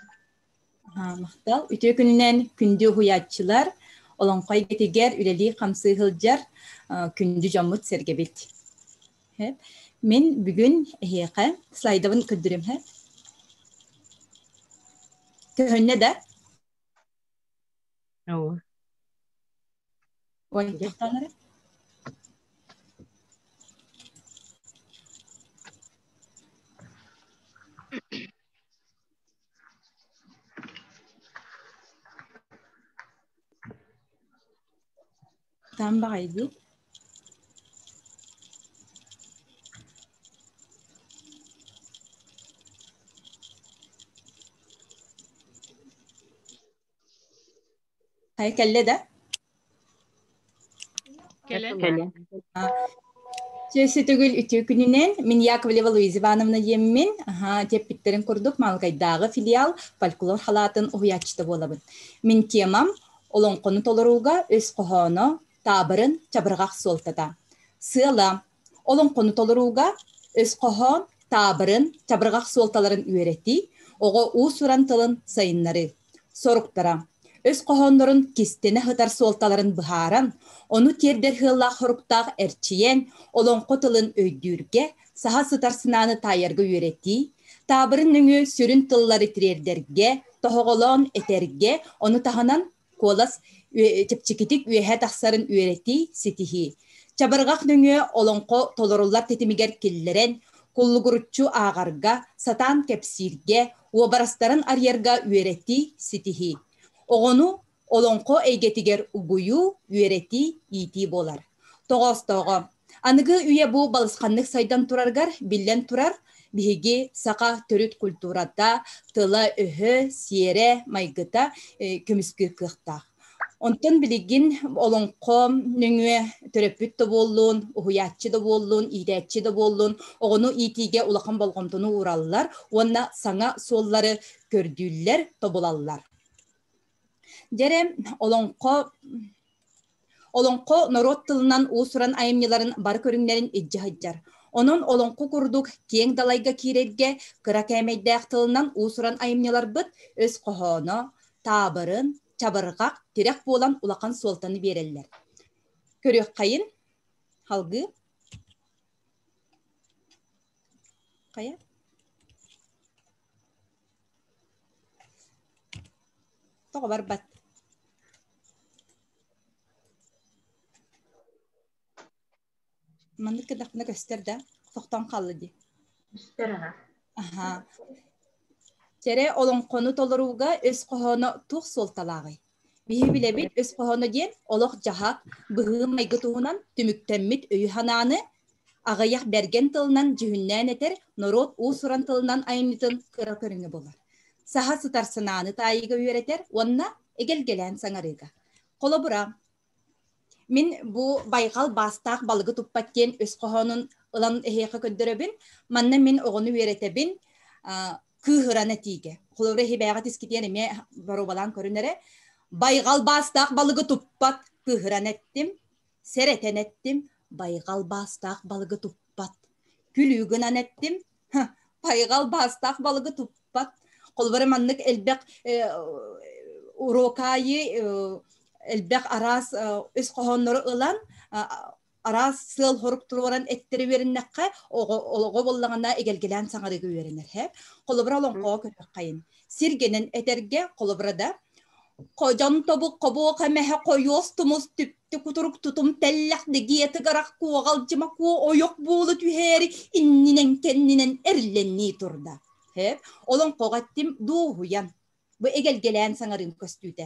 Махтал. Үтүө күнүнэн күндү уһуйааччылар. Олоҥхо эйгэтигэр үлэлии-хамсыы сылдьар күндү дьоммут сэргэбит. Мин бүгүн эһиэхэ слайдабын көрдөрүм Көһүннэ да? Ой, тохтоон Там баҕайы дии. Хайа кэллэ да? Кэлэн. Кэлэн. Чэсэ төгүл үтүө күнүнэн мин Яковлева Луиза Ивановна диэммин, аһаа, тиэппиттэрин курдук Маалыкайдааҕы филиал фольклор халаатын уһуйааччыта буолабын. Мин темам олоҥхону толорууга өс хоһооно, таабырын, чабырҕах суолтата. Сыала олоҥхону толорууга өс хоһоон, таабырын, чабырҕах суолталарын үөрэтии, оҕо уус-уран тылын сайыннарыы. Соруктара: өс хоһооннорун кистэнэ сытар суолталарын быһааран, ону тиэрдэр сыаллаах соруктаах эрчийэн, олоҥхо тылын өйдүүргэ, саһа сытар санааны таайарга үөрэтии, таабырын нөҥүө сүрүн тыллары тириэрдэргэ, тоһоҕолоон этэргэ, ону таһынан куолас чэпчэкитик үөһэ тахсарын үөрэтии, ситиһии. Чабырҕах нөҥүө олоҥхо толоруллар тэтимигэр киллэрэн, куллугуруччу ааҕарга, сатаан кэпсииргэ, уобарастарын арыйарга үөрэтии, ситиһии. Оҕону олоҥхо эйгэтигэр угуйуу, үөрэтии, иитии буолар. Тоҕоостооҕо. Аныгы үйэ бу балысханнык сайдан турарыгар, биллэн турар, биһиги саха төрүт культурата, тыла-өһө, сиэрэ, майгыта көмүскүүр кыахтаах. Онтон билигин олоҥхо нөҥүө төрөппүт да буоллун, уһуйааччы да буоллун, иитээччи да буоллун, оҕону иитиигэ улахан болҕомтону уураллар уонна саҥа суоллары көрдүүллэр, тобулаллар. Дьэрэ, олоҥхо Олоҥхо норуот тылынан уус-уран айымньыларын бары көрүҥнэрин илдьэ сылдьар. Онон олоҥхо курдук киэҥ далайга киирэргэ кыра кээмэйдээх тылынан уус-уран айымньыларбыт өс хоһооно, таабырын, чабырҕах, тирэх буолан улахан суолтаны биэрэллэр. Көрүөххэйин, халгыы. Хайа? Тоҕо барбат? Маннык гыннахпына көстөр да, тохтоон хаалла дии. Көстөр аҕа. Аһаа. Чэрэ олоҥхону толорууга өс хоһооно туох суолталааҕый? Биһи билэбит өс хоһооно диэн олох-дьаһах, быһыы-майгы туһунан түмүктэммит өйү-санааны аҕыйах бэргэн тылынан дьүһүннээн этэр норуот уус-уран тылынан айымньытын кыра көрүҥэ буолар. Саһа сытар санааны таайыыга үөрэтэр уонна эгэлгэлээн саҥарыыга. Холобура, мин бу байҕал баастаах балыгы туппат диэн өс хоһоонун ылан эһиэхэ көрдөрөбүн. Манна мин оҕону үөрэтэбин кыыһыран этиигэ. Холобура, эһибээҕэ тискитиэн эмиэ боруобалаан көрүн эрэ. Байҕал баастаах балыгы туппат кыыһыран эттим, сэрэтэн эттим, байҕал баастаах балыгы туппат. Күлүү гынан эттим, байҕал баастаах балыгы туппат. Холобура, маннык элбэх уруокаайы элбэх араас өс хоһооннору ылан араас сыал-сорук туруоран эттэри үөрэннэххэ оҕо буоллаҕына эгэлгэлээн саҥарыыга үөрэнэр һэ холобура олоҥхоҕо көрүөххэйин сиргэнэн этэргэ холобура да Ходьон тобук хобуох эмэһэ хойуос тумус түптү кутурук тутум тэллэх дэгиэтыгарах куоҕалдьыма куо ойох буола түһээри иннинэн кэннинэн эрлэннии турда. Хэп, олоҥхоҕо эттим дуоһуйан Бу эгэлгэлээн саҥарыым көстүүтэ.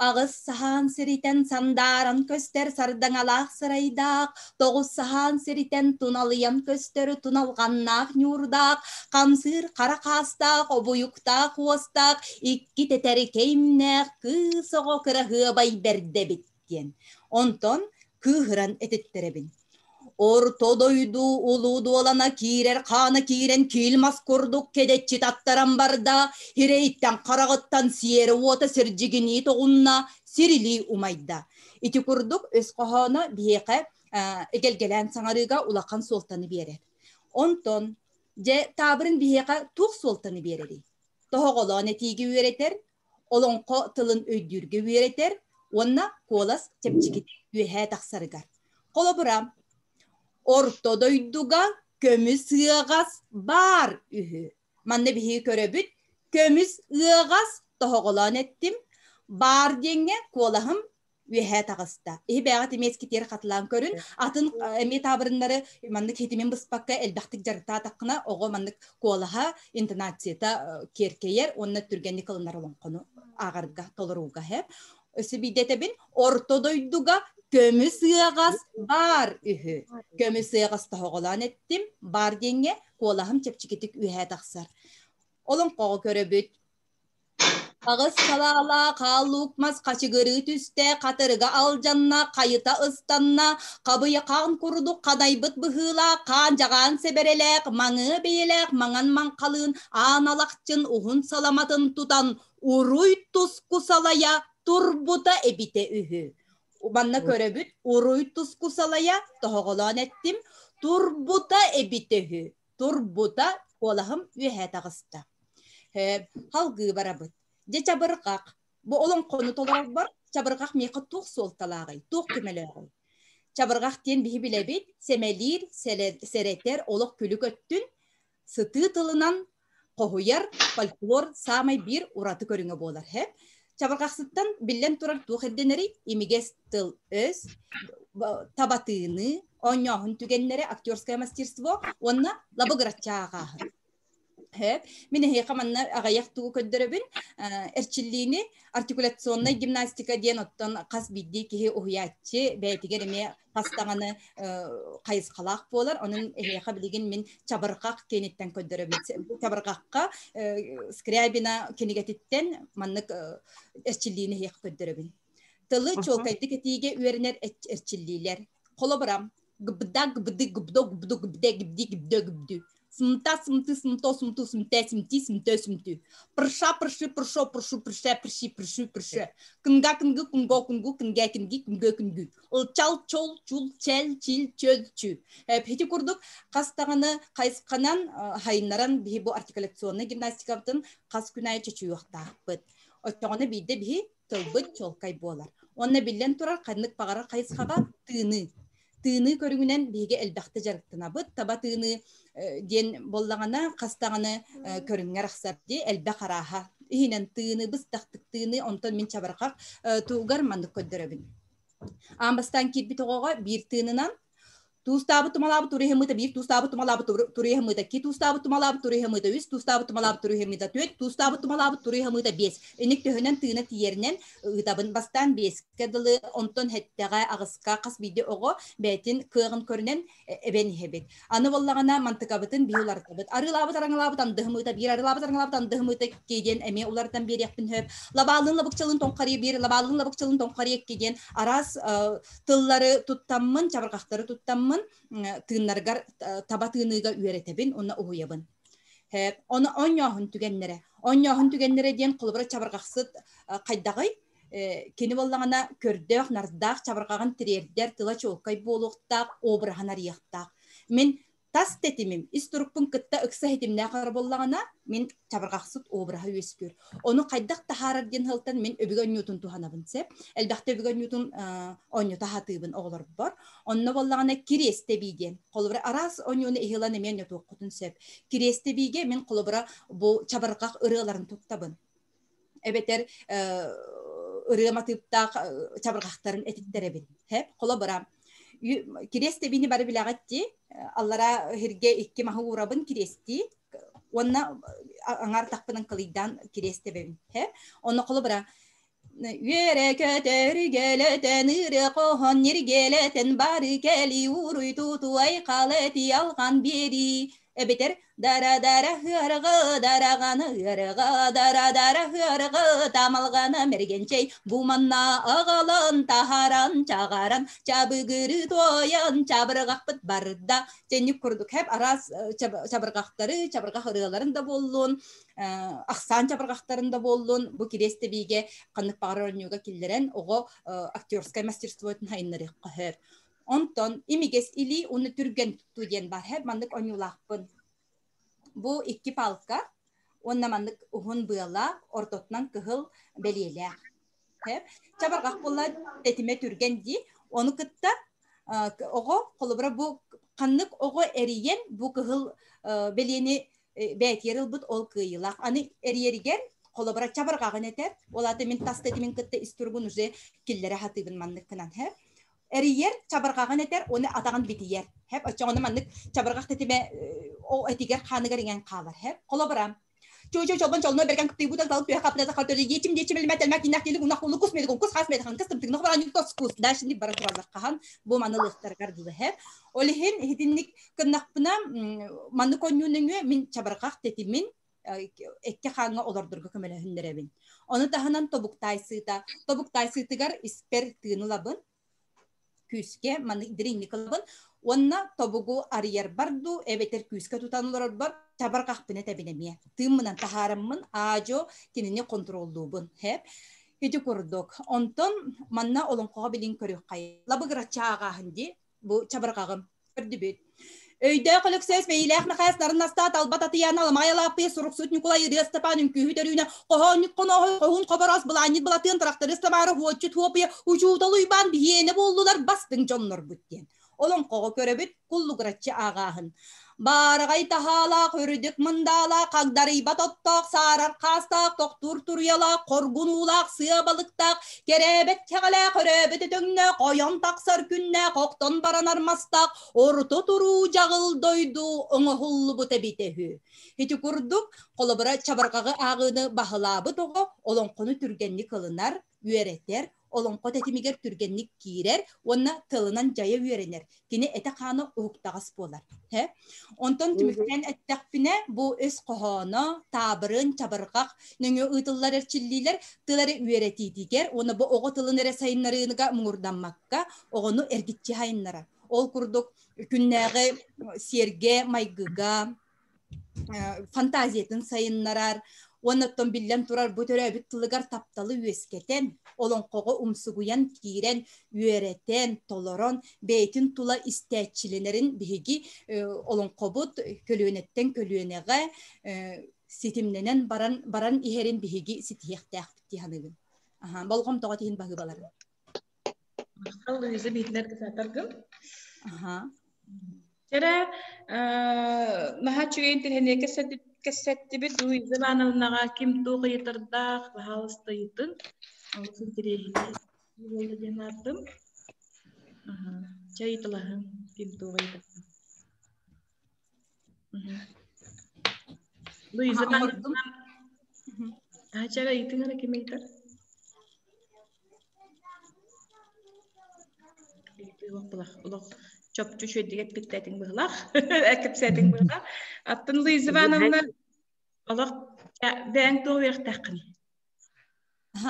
Аҕыс саһаан сиритэн сандааран көстөр сардаҥалаах сырайдаах, тоҕус саһаан сиритэн туналыйан көстөр туналҕаннаах ньуурдаах, хамсыыр хара хаастаах, обуйуктаах уостаах, икки тэтэрикэй имнээх кыыс оҕо кыраһыабай бэрдэбит диэн. Онтон кыыһыран этиттэрэбин. Орто дойду улуу дуолана киирэр хаана киирэн киил мас курдук кэдэччи таттаран барда, ирэйиттэн хараҕыттан сиэрэ уота сирдьигинии тоҕунна, сирилии умайда. Ити курдук өс хоһооно биһиэхэ эгэлгэлээн саҥарыыга улахан суолтаны биэрэр. Онтон дьэ таабырын биһиэхэ туох суолтаны биэрэрий? Тоһоҕолоон этиигэ үөрэтэр, олоҥхо тылын өйдүүргэ үөрэтэр, Уонна куолас чэпчэкитик үөһээ тахсарыгар. Холобура, орто дойдуга көмүс ыаҕас баар үһү. Манна биһиги көрөбүт, көмүс ыаҕас тоһоҕолоон эттим, баар диэҥҥэ куолаһым үөһээ таҕыста. Иһи бэйэҕит эмиэ эскитиэр хатылаан көрүн, атын эмиэ таабырыннары маннык хитимин быспакка элбэхтик дьарыктаатаххына, оҕо маннык куолаһа, интонацията киэркэйэр уонна түргэнник ылынар олоҥхону ааҕарга, толорууга һэ. Өссө биирдэ этэбин, орто дойдуга көмүс ыаҕас баар үһү. Көмүс ыаҕас тоһоҕолоон эттим, баар диэҥҥэ куолаһым чэпчэкитик үөһээ тахсар. Олоҥхоҕо көрөбүт. Аҕыс салаалаах хааллуук мас хачыгырыы түстэ, хатырыга алдьанна, хайыта ыстанна, хабыйа хаан курдук хадайбыт быһыылаах, хаан-дьаҕаан сэбэрэлээх, маҥыы бэйэлээх маҥан маҥхалыын аан алахчын уһун саламатын тутан уруй туску салайа турбута эбитэ үһү. Манна көрөбүт, уруй туску салайа, тоһоҕолоон эттим, турбута эбитэ үһү. Турбута куолаһым үөһэ таҕыста. Халгыы барабыт. Дьэ чабырҕах. Бу олоҥхону толорорбор чабырҕах миэхэ туох суолталааҕый, туох көмөлөөҕүй? Чабырҕах диэн биһи билэбит, сэмэлиир, сэрэтэр олох күлүк өттүн сытыы тылынан хоһуйар фольклор саамай биир ураты көрүҥэ буолар. Һэ? Чабырҕахсыттан биллэн турар туох ирдэнэрий? Имигэс тыл-өс, табатыыны, оонньооһун түгэннэрэ, актерское мастерство уонна лабыгыраччы ааҕааһын. Хөп. Мин эһиэхэ манна аҕыйах тугу көрдөрөбүн. Эрчиллиини артикуляционнай гимнастика диэн оттон хас биирдии киһи уһуйааччы бэйэтигэр эмиэ хас даҕаны хайысхалаах буолар. Онон эһиэхэ билигин мин чабырҕах киэниттэн көрдөрөбүн. Чабырҕахха Скрябина кинигэтиттэн маннык эрчиллиини эһиэхэ көрдөрөбүн. Тылы чуолкайдык этиигэ үөрэнэр эрчиллиилэр. Холобура, гбда гбды гбдо гбду гбдэ гбди гбдө гбдү. Смта смты смто смту смтэ смти смтө смтү. Прша прши пршо пршу пршэ прши пршу пршө. Кынга кынгы кунго кунгу кынгэ кинги күнгө күнгү. Ылчал чол чул чэл чил чөл чү. Ити курдук хас даҕаны хайысханан хайыннаран биһи бу артикуляционнай гимнастикабытын хас күн аайы чочуйуохтаахпыт. Оччоҕуна биирдэ биһи тылбыт чуолкай буолар. Уонна биллэн турар, ханнык баҕарар хайысхаҕа тыыныы. Тыыныы көрүҥүнэн биһиги элбэхтэ дьарыктанабыт. Таба тыыныы диэн буоллаҕына, хас даҕаны көрүҥҥэ арахсар дии, элбэх арааһа. Иһинэн тыыныы, быстахтык тыыныы, онтон мин чабырҕах туугар маннык көрдөрөбүн. Аан бастаан киирбит оҕоҕо биир тыынынан Туустаабыт тумалаабыт туруйа биир туустаабыт тумалаабыт туруйа икки туустаабыт тумалаабыт туруйа үс туустаабыт тумалаабыт туруйа түөрт туустаабыт тумалаабыт туруйа биэс. Инник төһөнөн тыына тиийэринэн ыытабын бастаан биэскэ дылы онтон һэттэҕэ аҕыска хас биирдии оҕо бэйэтин кыаҕын көрүнэн эбэн иһэбит. Аны буоллаҕына мантыкабытын биһи уларытабыт. Арыылаабыт араҥалаабыт андыһымыыта биир арыылаабыт араҥалаабыт андыһымыыта икки диэн эмиэ уларытан биэриэхпин сөп. Лабаалыын лабыкчалыын тоҥхарыйа биир лабаалыын лабыкчалыын тоҥхарыйа икки диэн араас тыллары туттаммын, чабырҕахтары туттаммын тыыннарыгар таба тыыныыга үөрэтэбин уонна уһуйабын. Оны онньооһун түгэннэрэ. Онньооһун түгэннэрэ диэн холобура чабырҕахсыт хайдаҕый? Кини буоллаҕына көрдөөх, нардаах чабырҕаҕын тириэрдэр, тыла чуолкай буолуохтаах, обраһын арыйыахтаах. Мин тас тэтимим ис турукпун кытта ыкса ситимнээх эрэ буоллаҕына, мин чабырҕахсыт обраһа үөскүүр. Ону хайдах таһаарар диэн сылтан мин өбүгэ онньуутун туһанабын сөп. Элбэхтэ өбүгэ онньуутун оонньото сатыыбын оҕолорбор. Онно буоллаҕына кириэстэбии диэн. Холобура араас онньууну иһилан эмиэ онньотуоххутун сөп. Кириэстэбиигэ мин холобура бу чабырҕах ырыаларын туттабын. Эбэтэр ырыа матыыптаах чабырҕахтарын этиттэрэбин. Холобура кириэс тэбиини бары билэҕит дии. Аллара иһиргэ икки маһы уурабын кириэстии уонна аҥаар тахпынан кылыйдаан кириэс тэбэбин. Онно холобура Үөрэ көтөр гөлөтөн ырыа хоһон ньиргиэлэтэн бары кэли уруй тутуай халэти алҕан биэрии эбэтэр дара-дара ыарҕа дараҕана ыарҕа дара-дара ыарҕа тамалҕана мэргэнчэй бу манна аҕалан таһааран чаҕаран чабыгыры туойан чабырҕахпыт барда Тенник курдук хэп араас чабырҕахтары чабырҕах ырыаларын да буоллун ахсаан чабырҕахтарын да буоллун бу кириэс тэбиигэ ханнык баҕарар оонньууга киллэрэн оҕо актерскай мастерствотун хайыннарыахха сөп. Онтон имигэс илии уонна түргэн туттуу диэн баар һэ маннык оонньуулаахпын. Бу икки палка уонна маннык уһун быалаах, ортотунан кыһыл бэлиэлээх. Чабырҕах буолла тэтимэ түргэн дии. Ону кытта оҕо холобура бу ханнык оҕо эрийэн бу кыһыл бэлиэни бээтиэр ылбыт ол кыайыылаах. Аны эрийэригэр холобура чабырҕаҕын этэр. Ол аата мин тас тэтимин кытта ис туругун уже киллэрэ сатыыбын маннык гынан һэ. Эрийэр чабырҕаҕын этэр уонна атаҕын битийэр. Хэп оччоҕуна маннык чабырҕах тэтимэ о этигэр хааныгар иҥэн хаалар. Хэп холобура Чу-чу чолбон чолно берген кыптыйбыта тал түһэ хапна захар төлө ечим дечим элмэ телмэ кинах килик унах улукус медик кус хас медик кыс тымтыгны хабаран тос кус дальше бара тураллар хахан бу маны лыхтаргар дылы хэ ол иһин хитинник кыннахпына манны конньуунөҥүө мин чабырҕах тэтимин экке хааҥҥа олордорго көмөлөһүннэрэбин. Ону таһынан тобуктаай сыыта. Тобуктаай сыытыгар испэр тыын ылабын күүскэ маннык дириҥник ылабын уонна тобугу арыйарбар дуу эбэтэр күүскэ тутан олорорбор чабырҕахпын этэбин эмиэ тыыммынан таһаараммын аадьо кинини контроллуубун хэп ити курдук онтон манна олоҥхоҕо билин көрүөххэй лабыгыраччы ааҕааһын дии бу чабырҕаҕым көрдүбүт Өйдөөх Өлөксөөс Мэйиилээх Мэхээс Нарын Настаа Талба Татыйаана Аламаай Алааппыйа Суруксут Ньукулай Ырыа Ыстапаан Үҥкүүһүт Өрүүнэ Хоһоонньут Хонооһой Хоһуун Хобороос Былаанньыт Былатыан Тырахтарыыс Тамара Уотчут Хуопуйа Учуутал Уйбаан биһиэнэ буоллулар бастыҥ дьоннорбут диэн. Олоҥхоҕо көрөбүт куллугураччы ааҕааһын. Баараҕай таһаалаах, үрдүк мындаалаах, хагдарыйбат оттоох, саарар хаастаах, тохтуур туруйалаах, хоргун уулаах, сыа балыктаах, кэрээбэт кэҕэлээх, өрөөбөт өтөҥнөөх, ойон тахсар күннээх, охтон баранар мастаах, орто туруу дьаҕыл дойду оҥоһуллубут эбитэ үһү. Ити курдук, холобура, чабырҕаҕы ааҕыыны баһылаабыт оҕо олоҥхону түргэнник ылынар, үөрэтэр, олоҥхо тэтимигэр түргэнник киирэр уонна тылынан дьайа үөрэнэр. Кини этэ-хаана уһуктаҕас буолар. Һэ? Онтон түмүктээн эттэхпинэ, бу өс хоһооно, таабырын, чабырҕах нөҥүө ыытыллар эрчиллиилэр тыл эрэ үөрэтиитигэр уонна бу оҕо тылын эрэ сайыннарыыныга муҥурдаммакка, оҕону эргиччи сайыннарар. Ол курдук күннээҕи сиэргэ, майгыга, фантазиятын сайыннарар уонна оттон биллэн турар бу төрөөбүт тылыгар тапталы үөскэтэн, олоҥхоҕо умсугуйан киирэн, үөрэтэн, толорон, бэйэтин тула истээччилэнэрин биһиги олоҥхобут көлүөнэттэн көлүөнэҕэ ситимнэнэн баран баран иһэрин биһиги ситиһиэхтээхпит дии саныыбын. Аха, болҕомтоҕо тиһин баһыыбаларын. Махтал Луиза биһитинэр кысаатаргын. Аха. Чэрэ, наһаа үчүгэй интэриэһинэй кэссэттибит Луиза Ивановнаҕа ким туох ыйытардаах, баһаалыста ыйытын. Олус интэриэһинэй буолла диэн ааттым. Чэ ыйыталаһыҥ, ким туох ыйытардаах. Луиза Ивановна, чэрэ ыйытыҥ эрэ ким ыйытар? Олох чопчу үчүгэйдик эппиттэтиҥ быһылаах, кэпсээтиҥ быһылаах. Аттын Луиза Ивановна олох бэйэҥ туох үөрэхтээххиний?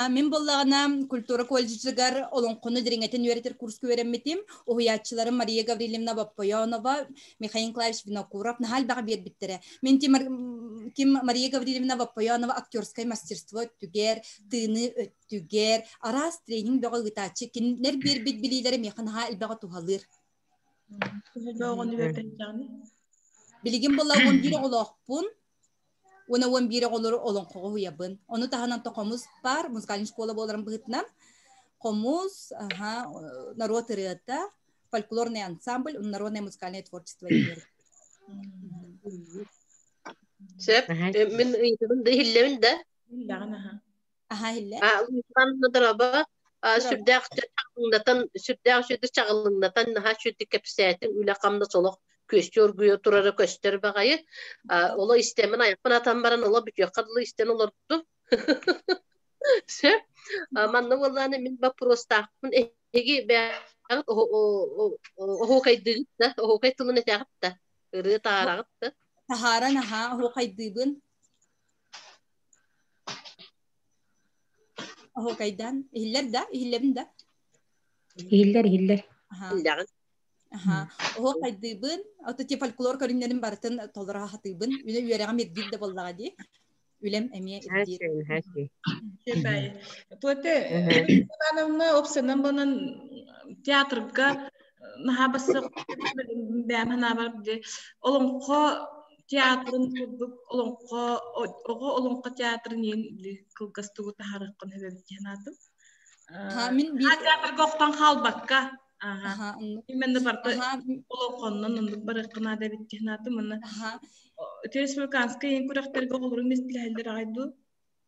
Мин буоллаҕына культура колледжыгар олоҥхону дириҥэтин үөрэтэр курска үөрэммитим. Уһуйааччыларым Мария Гаврильевна Боппойонова, Михаил Николаевич Винокуров наһаа элбэҕи биэрбиттэрэ. Мин ким Мария Гаврильевна Боппойонова актерскай мастерство өттүгэр, тыыныы өттүгэр, араас тренинг бөҕө ыытааччы. Кинилэр биэрбит билиилэрэ миэхэ наһаа элбэҕи туһалыыр. Билигин буолла 11 оҕолоохпун. Уонна 11 оҕолору олоҥхоҕо уһуйабын. Ону таһынан то хомус баар, музыкальный школа буоларын быһыытынан. Хомус, аха, норуот ырыата, фольклорный ансамбль, народное музыкальное творчество диэн. Сөп. Мин ыйытыбын да иһиллэбин да. Иһиллэҕин аха. Аха иһиллэ. Дороба сүрдээх чаҕылыҥнатан сүрдээх үчүгэйдик чаҕылыҥнатан наһаа үчүгэйдик кэпсээтиҥ үлэ хамнас олох күөстүү оргуйа турара көстөр баҕайы оло истэммин айахпын атан баран оло бүтүөххэ дылы истэн олордум сөп манна буоллааны мин боппуруостаахпын эһиги бэйэҕит оһуокайдыыгыт да оһуокай тылын этэҕит да ырыа таараҕыт да таһааран аһаа оһуокайдыыбын Оһуокайдаан иһиллэр да? Иһиллэбин да? Иһиллэр, иһиллэр. Иһиллэҕин. Аха. Оһуокайдыыбын. Ото те фольклор көрүҥнэрин барытын толоро сатыыбын. Үлэ үөрэҕим ирдиир да буоллаҕа дии. Үлэм эмиэ ирдиир. Туоте Ивановна опсанан банан театрга наһаа бассах бэйэм санаабар олоҥхо театрын курдук олоҥхо оҕо олоҥхо театрын иэн кылгас тугу таһаарыаххын сөбөбүт диэн аатым. Мин биир Театрга охтон хаалбакка. Аха. Именно барта олоҥхоннон оннук барыаххына да эбит диһнаатым манна. Республиканскай ең күрэхтэргэ оҕолору миэстэлэһэллэр аҕай дуу?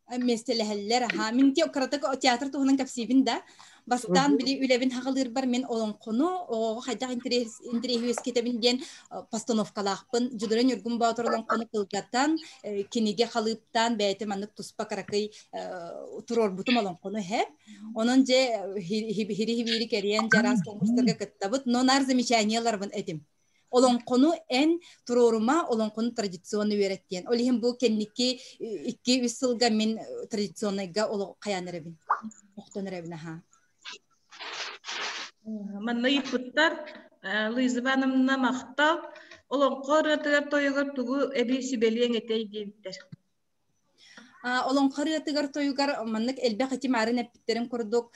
Миэстэлэһэллэр аха. Мин кыратык театр туһунан кэпсиибин да. Бастаан били үлэбин хаҕалыырбар мин олоҥхону оҕоҕо хайдах интэриэһи үөскэтэбин диэн постановкалаахпын. Дьулура Ньургун Боотур олоҥхону кылгатан, кинигэ халыыптаан бэйэтэ маннык туспа кыракый туруорбутум олоҥхону иһэ. Онон дьэ хири-хибири кэрийэн дьэ араас конкурстарга кыттабыт, но нар замечаниеларбын этим. Олоҥхону эн туруорума, олоҥхону традиционно үөрэт диэн. Ол иһин бу кэнники 2-3 сылга мин традиционнайга олох хайаан эрэбин. Охтон эрэбин аха. Манна ыйыппыттар Луиза Ивановна махтал. Олоҥхо ырыатыгар тойугар тугу эбии сүбэлиэҥ этэй диэбиттэр. Олоҥхо ырыатыгар тойугар маннык элбэх ити маарын эппиттэрин курдук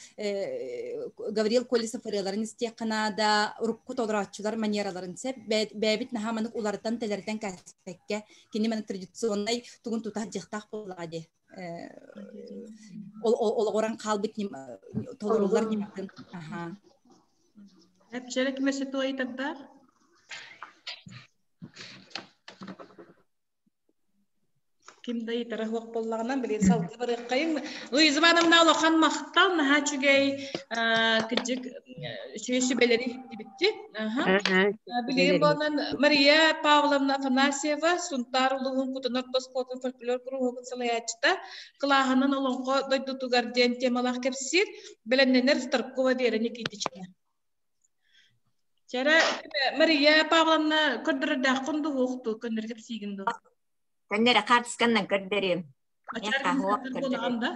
Гавриил Колесов ырыаларын истиэххэ наада, урукку толорооччулар манераларын сеп бэйэбит наһаа маннык уларытан тэлэритэн кээспэккэ кини маннык традиционнай тугун тута сылдьыахтаах буоллаҕа дии. Олоҕуран хаалбыт толоруллар ньыматын. Аха. Эпчэрэ кимэсэ туойытардаах? Ким да ыйытара суох буоллаҕына, билигин салгыы барыаххайыҥ. Луиза Ивановна улахан махтал, наһаа үчүгэй, кырдьык, үчүгэй сүбэлэри иһиттибитти. Билигин буолан Мария Павловна Афанасьева Сунтаар улууһун Кутун орто оскуолатын фольклор куруһуогун салайааччыта, кылааһынан олоҥхо дойдутугар диэн темалаах кэпсиир, бэлэмнэнэр Старкова Вера Никитична. Чэрэ, Мария Павловна көрдөрөрдөөххүн дуу, уохтуу көннөрү кэпсиигин дуу? Көннөрө хаартысканнан көрдөрүөм. Буолаҕын да?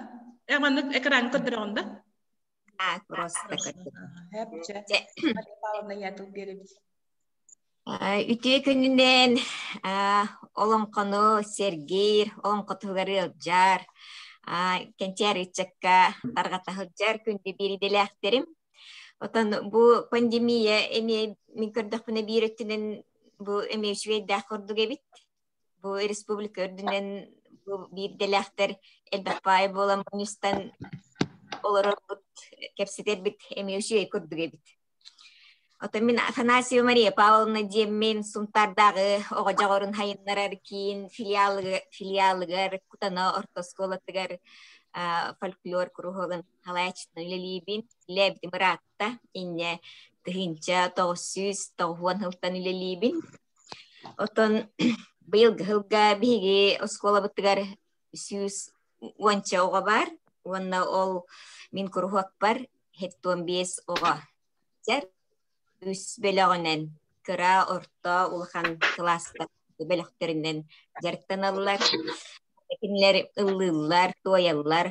Э, маннык экран көрдөрөҕүн да? А, просто көрдөрөм. Мария Павловна ятыл биэрэбит. Үтүө күнүнэн олоҥхону сэргиир, олоҥхотугар ыалдьар, кэнчээри ыччакка тарҕата сылдьар күндү биир идэлээхтэрим. Отон бу пандемия эмиэ мин көрдөхпүнэ биир өттүнэн бу эмиэ үчүгэйдээх курдук эбит. Бу республика үрдүнэн бу биирдэлээхтэр элбэх баай буолан мунньустан олорорбут, кэпсэтэрбит эмиэ үчүгэй курдук эбит. Оттон мин Афанасьева Мария Павловна диэммин Сунтаардааҕы оҕо дьоҕурун хайыннарар киин филиалыгар Кутана орто оскуолатыгар фольклор куруһуогун салайааччытынан үлэлиибин. Үлээбитим ыраатта. Инньэ 1990 сылтан үлэлиибин. Оттон быйылгы сылга биһиги оскуолабытыгар 110 оҕо баар уонна ол мин куруһуокпар 75 оҕо сылдьар. Үс бөлөҕүнэн кыра, орто, улахан кылаастар бөлөхтөрүнэн дьарыктаналлар. Кинилэр ыллыыллар, туойаллар,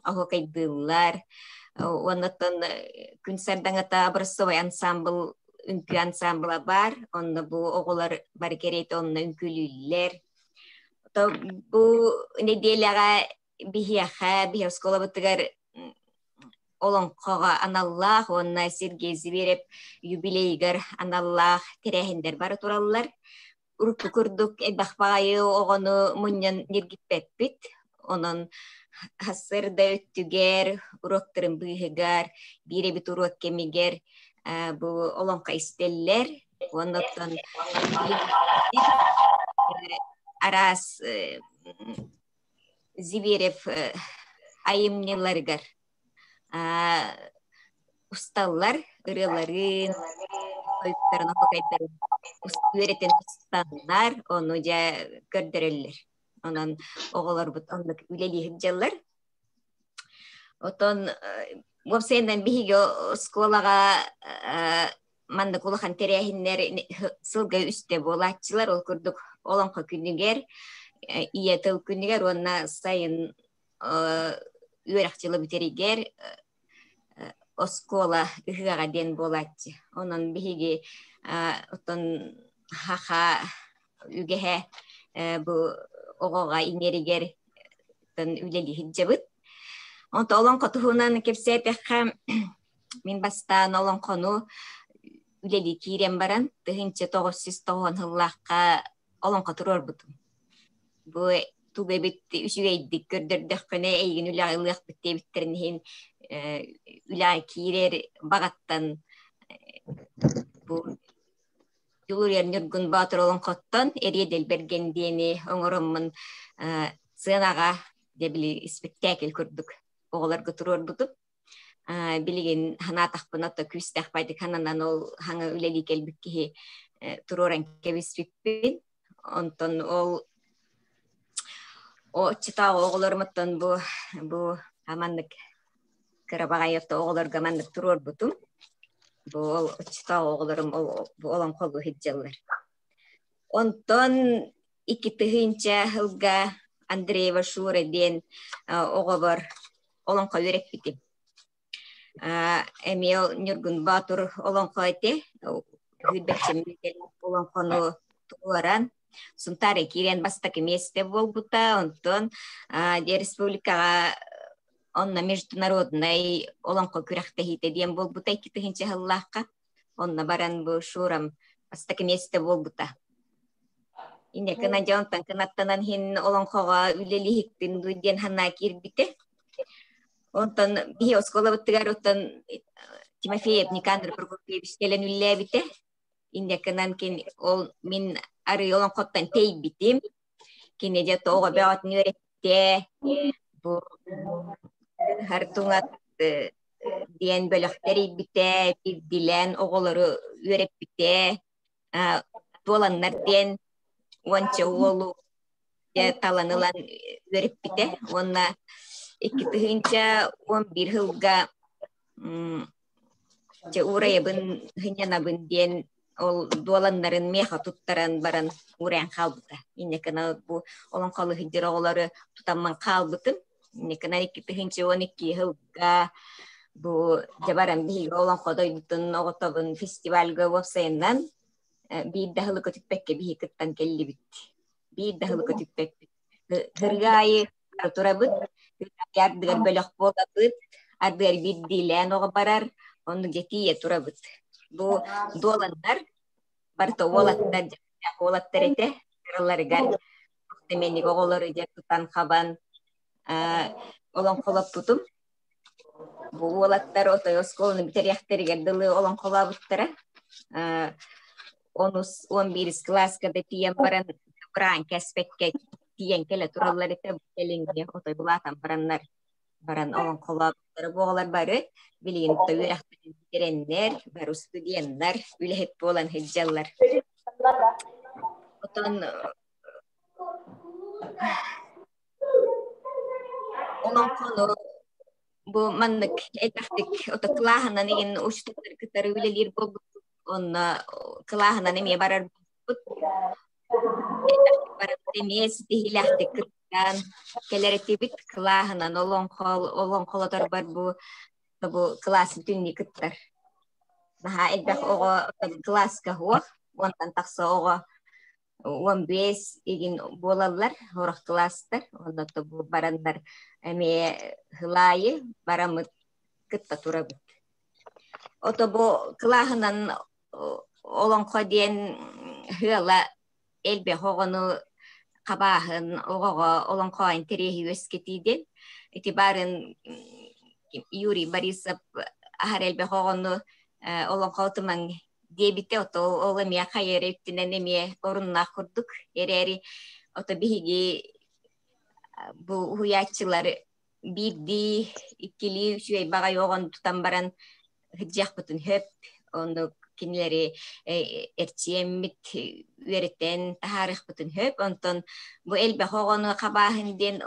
оһуокайдыыллар. Уоннаттан күн сардаҥата образцовай ансаамбыл үҥкүү ансаамбыла баар. Онно бу оҕолор бары кэриэтэ онно үҥкүүлүүллэр. Бу нэдиэлэҕэ биһиэхэ, биһи оскуолабытыгар олоҥхоҕо аналлаах уонна Сергей Зверев юбилейыгар аналлаах тэрээһиннэр бара тураллар. Урукку курдук элбэх баҕайы оҕону мунньан ньиргиппэппит. Онон сарсыарда өттүгэр, уруоктарын быыһыгар, биир эбит уруок кэмигэр бу олоҥхо истэллэр. Уонна оттон араас Зверев айымньыларыгар усталлар ырыаларын, тойуктарын, оһуокайдарын үөрэтэн устаннар, ону дьэ көрдөрөллөр. Онон оҕолорбут оннук үлэлии сылдьаллар. Отон уопсайынан биһиги оскуолаҕа маннык улахан тэрээһиннэр сылга үстэ буолааччылар. Ол курдук Олоҥхо күнүгэр, Ийэ тыл күнүгэр уонна сайын үөрэх дьыла бүтэригэр оскуола ыһыаҕа диэн буолааччы. Онон биһиги оттон хаха үгэһэ бу оҕоҕо иҥэригэр үлэлии сылдьабыт. Онто олоҥхо туһунан кэпсээтэххэ, мин бастаан олоҥхону үлэлии киирэн баран, 1990 сыллаахха олоҥхо туруорбутум. Бу тугу эбит үчүгэйдик көрдөрдөххүнэ эйигин үлэҕэ ылыахпыт диэбиттэрин иһин Үлэ киирэр баҕаттан бу Дьулуруйар Ньургун Боотур олоҥхоттон Эриэ Дэлбэргэн диэни оҥороммун сыанаҕа дьэ били испэктээкил курдук оҕолорго туруорбутум. Билигин санаатахпына то күүстээх байдык хананан ол хаҥа үлэлии кэлбит киһи туруоран кэбиспиппин. Онтон ол оччотооҕу оҕолорумуттан бу бу маннык кыра баҕайы оҕолорго маннык туруорбутум. Бу ол оччотооҕу оҕолорум ол бу олоҥхолуу сылдьаллар. Онтон 2000 сылга Андреева Шура диэн оҕобор олоҥхо үөрэппитим. Эмиэ Ньургун Боотур олоҥхо этэ. Сүүрбэччэ олоҥхону туруоран Сунтаарга киирэн бастакы миэстэ буолбута. Онтон республикаҕа онно международнай олоҥхо күрэхтэһиитэ диэн буолбута 2000 сыллаахха. Онно баран бу Шурам бастакы миэстэ буолбута. Инники дьонтон кынаттанан иһин олоҥхоҕо үлэлиһиктин дуу диэн санаа киирбитэ. Онтон биһи оскуолабытыгар оттон Тимофеев Никандр Прокопьевич кэлэн үллээбитэ. Иннекынан кин ол мин арыы олоҥхоттон тэйбитим. Кини дьэ тоҕо бөҕөтүн үөрэттэ. Бу Хартуҥат диэн бөлөх тэрийбитэ, биирдилээн оҕолору үөрэппитэ. Туоланнар диэн уонча уолу талан ылан үөрэппитэ уонна 2011 сылга дьэ уурайабын сынньанабын диэн ол дуоланнарын миэхэ туттаран баран уурайан хаалбыта. Иннекена бу олоҥхолуу сылдьар оҕолору тутаммын хаалбытым. Иннекена 2012 сылга бу дьэ баран биһиги олоҥхо дойдутун оҕотобун фестивальга уопсайынан биир да сылы көтүппэккэ биһи кыттан кэллибит. Биир да сылы көтүппэппит. Ырыа аайы турабыт, ардыгар бөлөх буолабыт, ардыгар биирдиилээн оҕо барар, оннук дьэ тиийэ турабыт. Бу дуоланнар, барыта уолаттар, уолаттар этэ, кыраларыгар мэник оҕолору дьэ тутан хабан олоҥхолоппутум. Бу уолаттар отой оскуоланы бүтэриэхтэригэр дылы олоҥхолообуттара. Онус он биирис кылааска да тиийэн баран быраан кэспэккэ тиийэн кэлэ тураллар этэ. Кэлиҥҥи отой улаатан бараннар баран олоҥхолообуттара бу оҕолор бары билигин да үөрэхтэрин бүтэрэннэр, бары студеннар, үлэһит буолан сылдьаллар. Отон Олоҥхону бу маннык элбэхтик ото кылааһынан игин учууталлары кытары үлэлиир буолбуппут. Онно кылааһынан эмиэ барар буолбуппут. Элбэхтик барыбыт эмиэ ситиһиилээхтик кыттан кэлэр этибит. Кылааһынан олоҥхо олоҥхолоторбор бу бу кылаас бүтүннүү кыттар. Наһаа элбэх оҕо кылааска суох, уонтан тахса оҕо 15 игин буолаллар, сорох кылаастар. Онно бу бараннар эмиэ сылаайы бараммыт кытта турабыт. Ото бу кылааһынан олоҥхо диэн сыала элбэх оҕону хабааһын оҕоҕо олоҥхо интэриэһи үөскэтии диэн. Ити баарын Юрий Борисов аһар элбэх оҕону олоҥхо утумаҥ диэбитэ ото ол эмиэ хайа эрэ өттүнэн эмиэ оруннаах курдук эрээри ото биһиги бу уһуйааччылар биирдии иккилии үчүгэй баҕайы оҕону тутан баран сылдьыахпытын сөп оннук кинилэри эрчийэммит үөрэтэн таһаарыахпытын сөп онтон бу элбэх оҕону хабааһын диэн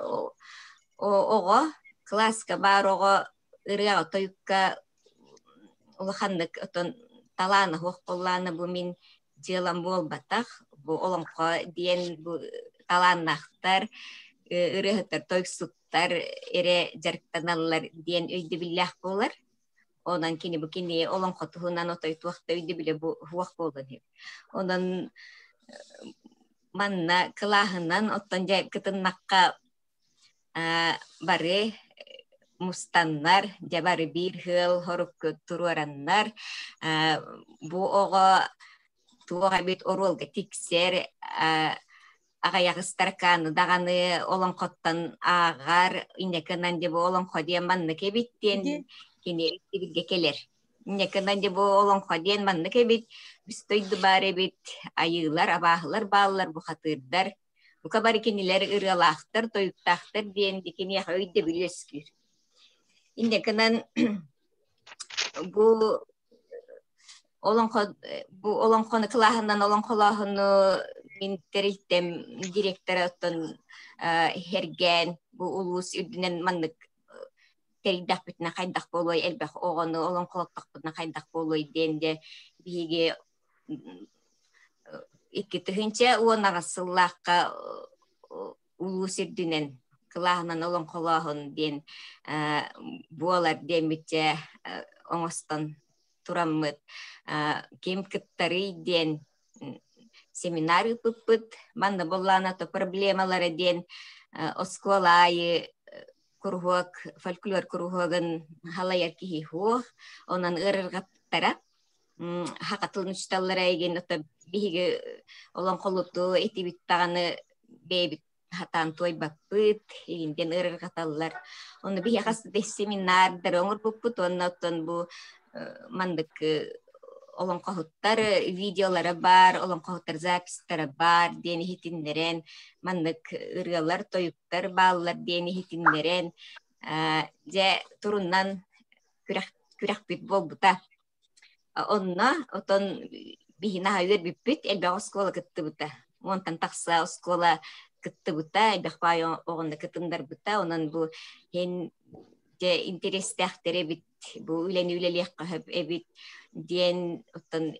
оҕо кылааска баар оҕо ырыаҕа тойукка улаханнык отон талаана суох буоллаҕына бу мин дьыалам буолбатах бу олоҥхо диэн бу талааннаахтар ырыаһыттар тойуксуттар эрэ дьарыктаналлар диэн өйдөбүллээх буолар онон кини бу кини олоҥхо туһунан отой туох да өйдөбүлэ бу суох буолуон сөп онон манна кылааһынан оттон дьэ кытыннахха бары мустаннар, дьэ бары биир ыал сорукку туруораннар, бу оҕо туох эбит оруолга тиксэр, Аҕыйах ыстаракааны даҕаны олоҥхоттон ааҕар, инньэ дьэ бу олоҥхо диэн маннык эбит диэн кини өйдөбүлгэ кэлэр. Инньэ дьэ бу олоҥхо диэн маннык эбит, үс дойду баар эбит, айыылар, абааһылар бааллар, бухатыырдар. Бука бары кинилэр ырыалаахтар, тойуктаахтар диэн киниэхэ өйдөбүл үөскүүр. Инньэ гынан бу олоҥхо бу олоҥхону кылааһынан олоҥхолооһуну мин тэрилтэм директора оттон Һэргээн бу улуус үрдүнэн маннык тэрийдэхпитинэ хайдах буолуой, элбэх оҕону олоҥхолоттохпутуна хайдах буолуой диэн дьэ биһиги 2018 сыллаахха улуус үрдүнэн кылааһынан олоҥхолооһун диэн буолар диэммитчэ оҥостон тураммыт ким кыттарый диэн семинар ыыппыппыт. Манна буоллаана то проблемалара диэн оскуола аайы куруһуок, фольклор куруһуогун халайар киһи суох, онон ыарырҕаттара. Хака тылын учууталлара эйигин ото биһиги олоҥхолуту этибит даҕаны бэйэбит хатаан туойбаппыт, иһинтэн ыарырҕаталлар. Ону биһиэхэ семинардары оҥорбуппут уонна оттон бу маннык олоҥхоһуттар видеолара баар, олоҥхоһуттар записьтара баар диэн иһитиннэрэн, маннык ырыалар, тойуктар бааллар диэн иһитиннэрэн, дьэ турунан күрэх күрэхпит буолбута. Онно отон биһи наһаа үөрбүппүт, элбэх оскуола кыттыбыта. Уонтан тахса оскуола кыттыбыта, элбэх баай оҕону кытыннарбыта. Онон бу һин дьэ интэриэстээхтэр эбит, бу үлэни үлэлиэххэ сөп эбит диэн оттон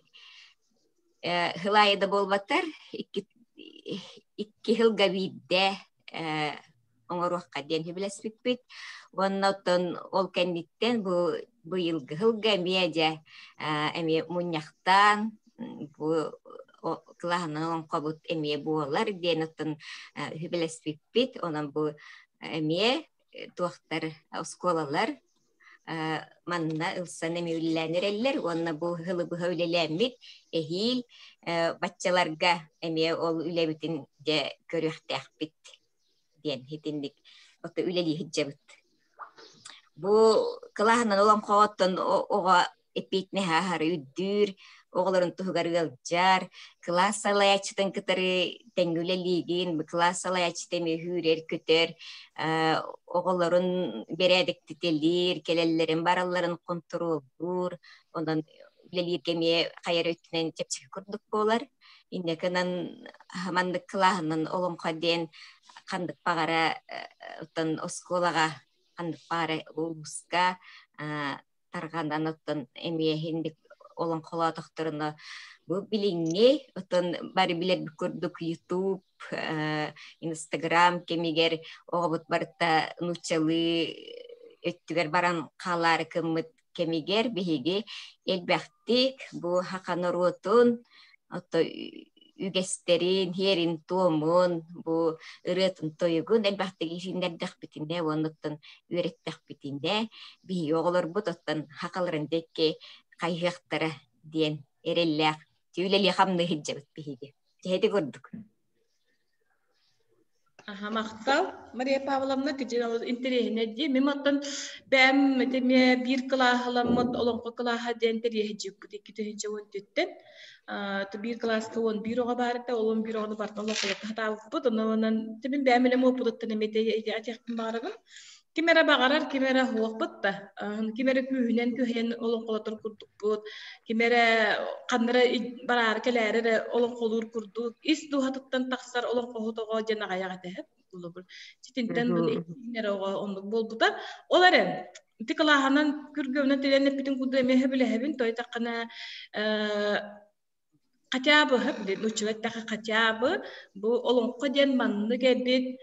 сыл аайы да буолбатар, икки сылга биирдэ оҥоруохха диэн сөбүлэспиппит. Уонна оттон ол кэнниттэн бу быйылгы сылга эмиэ дьэ эмиэ мунньахтаан бу кылааһынан олоҥхобут эмиэ буолар диэн оттон сөбүлэспиппит. Онон бу эмиэ туохтар оскуолалар манна ылсан эмиэ үлэлээн эрэллэр уонна бу сылы быһа үлэлээммит эһиил баччаларга эмиэ ол үлэбитин дьэ көрүөхтээхпит диэн итинник ото үлэлии сылдьабыт. Бу кылааһынан олоҥхоҕоттон оҕо эппиэтинэһэ аһары үрдүүр, оҕолорун туһугар ыалдьар, кылаас салайааччытын кытары тэҥҥэ үлэлиигин, кылаас салайааччыта эмиэ үүрэр-көтөр, оҕолорун бэрээдэктитэлиир, кэлэллэрин баралларын хонтуруоллуур, онон үлэлииргэ эмиэ хайа эрэ өттүнэн чэпчэки курдук буолар. Инньэ гынан маннык кылааһынан олоҥхо диэн ханнык баҕара оттон оскуолаҕа ханнык баҕара улууска тарҕанан оттон эмиэ инник олоҥхолоотохторуна бу билиҥҥи оттон бары билэрбит курдук YouTube, Instagram кэмигэр оҕобут барыта нууччалыы өттүгэр баран хаалаары гыммыт кэмигэр биһиги элбэхтик бу саха норуотун ото үгэстэрин, һиэрин-туомун, бу ырыатын-тойугун элбэхтик иһиннэрдэхпитинэ уонна оттон үөрэттэхпитинэ биһиги оҕолорбут оттон сахаларын диэки хайыһыахтара диэн эрэллээх үлэлии-хамныы сылдьабыт биһиги. Киһити курдук. Аха, махтал. Мария Павловна, кыдьыналар интэриэһинэй дии. Мин оттон бэйэм эмиэ биир кылааһыламмыт олоҥхо кылааһа диэн тэрийэһдьиппит 2014-тэн. Биир кылааска 11 оҕо баар этэ, ол 11 оҕону барытын олоҥхолорго сатаабыппыт. Онон мин бэйэм үлэм уопутуттан эмиэ этиэхпин баҕарабын. Ким эрэ баҕарар, ким эрэ суохпут да. Ким эрэ күүһүнэн күһэйэн олоҥхолотор курдукпут, ким эрэ ханна эрэ бараары кэлээри эрэ олоҥхолуур курдук, ис дууһатыттан тахсар олоҥхоһут оҕо диэн аҕыйах этэ холобур. Ситинтэн бу эрэ оҕо оннук буолбута. Ол эрэн, ити кылааһынан күргүөмүнэн тилэн эппитин курдук эмиэ сөбүлэһэбин, тойтаххына хотя бы нууччалыы эттэххэ хотя бы бу олоҥхо диэн маннык эбит,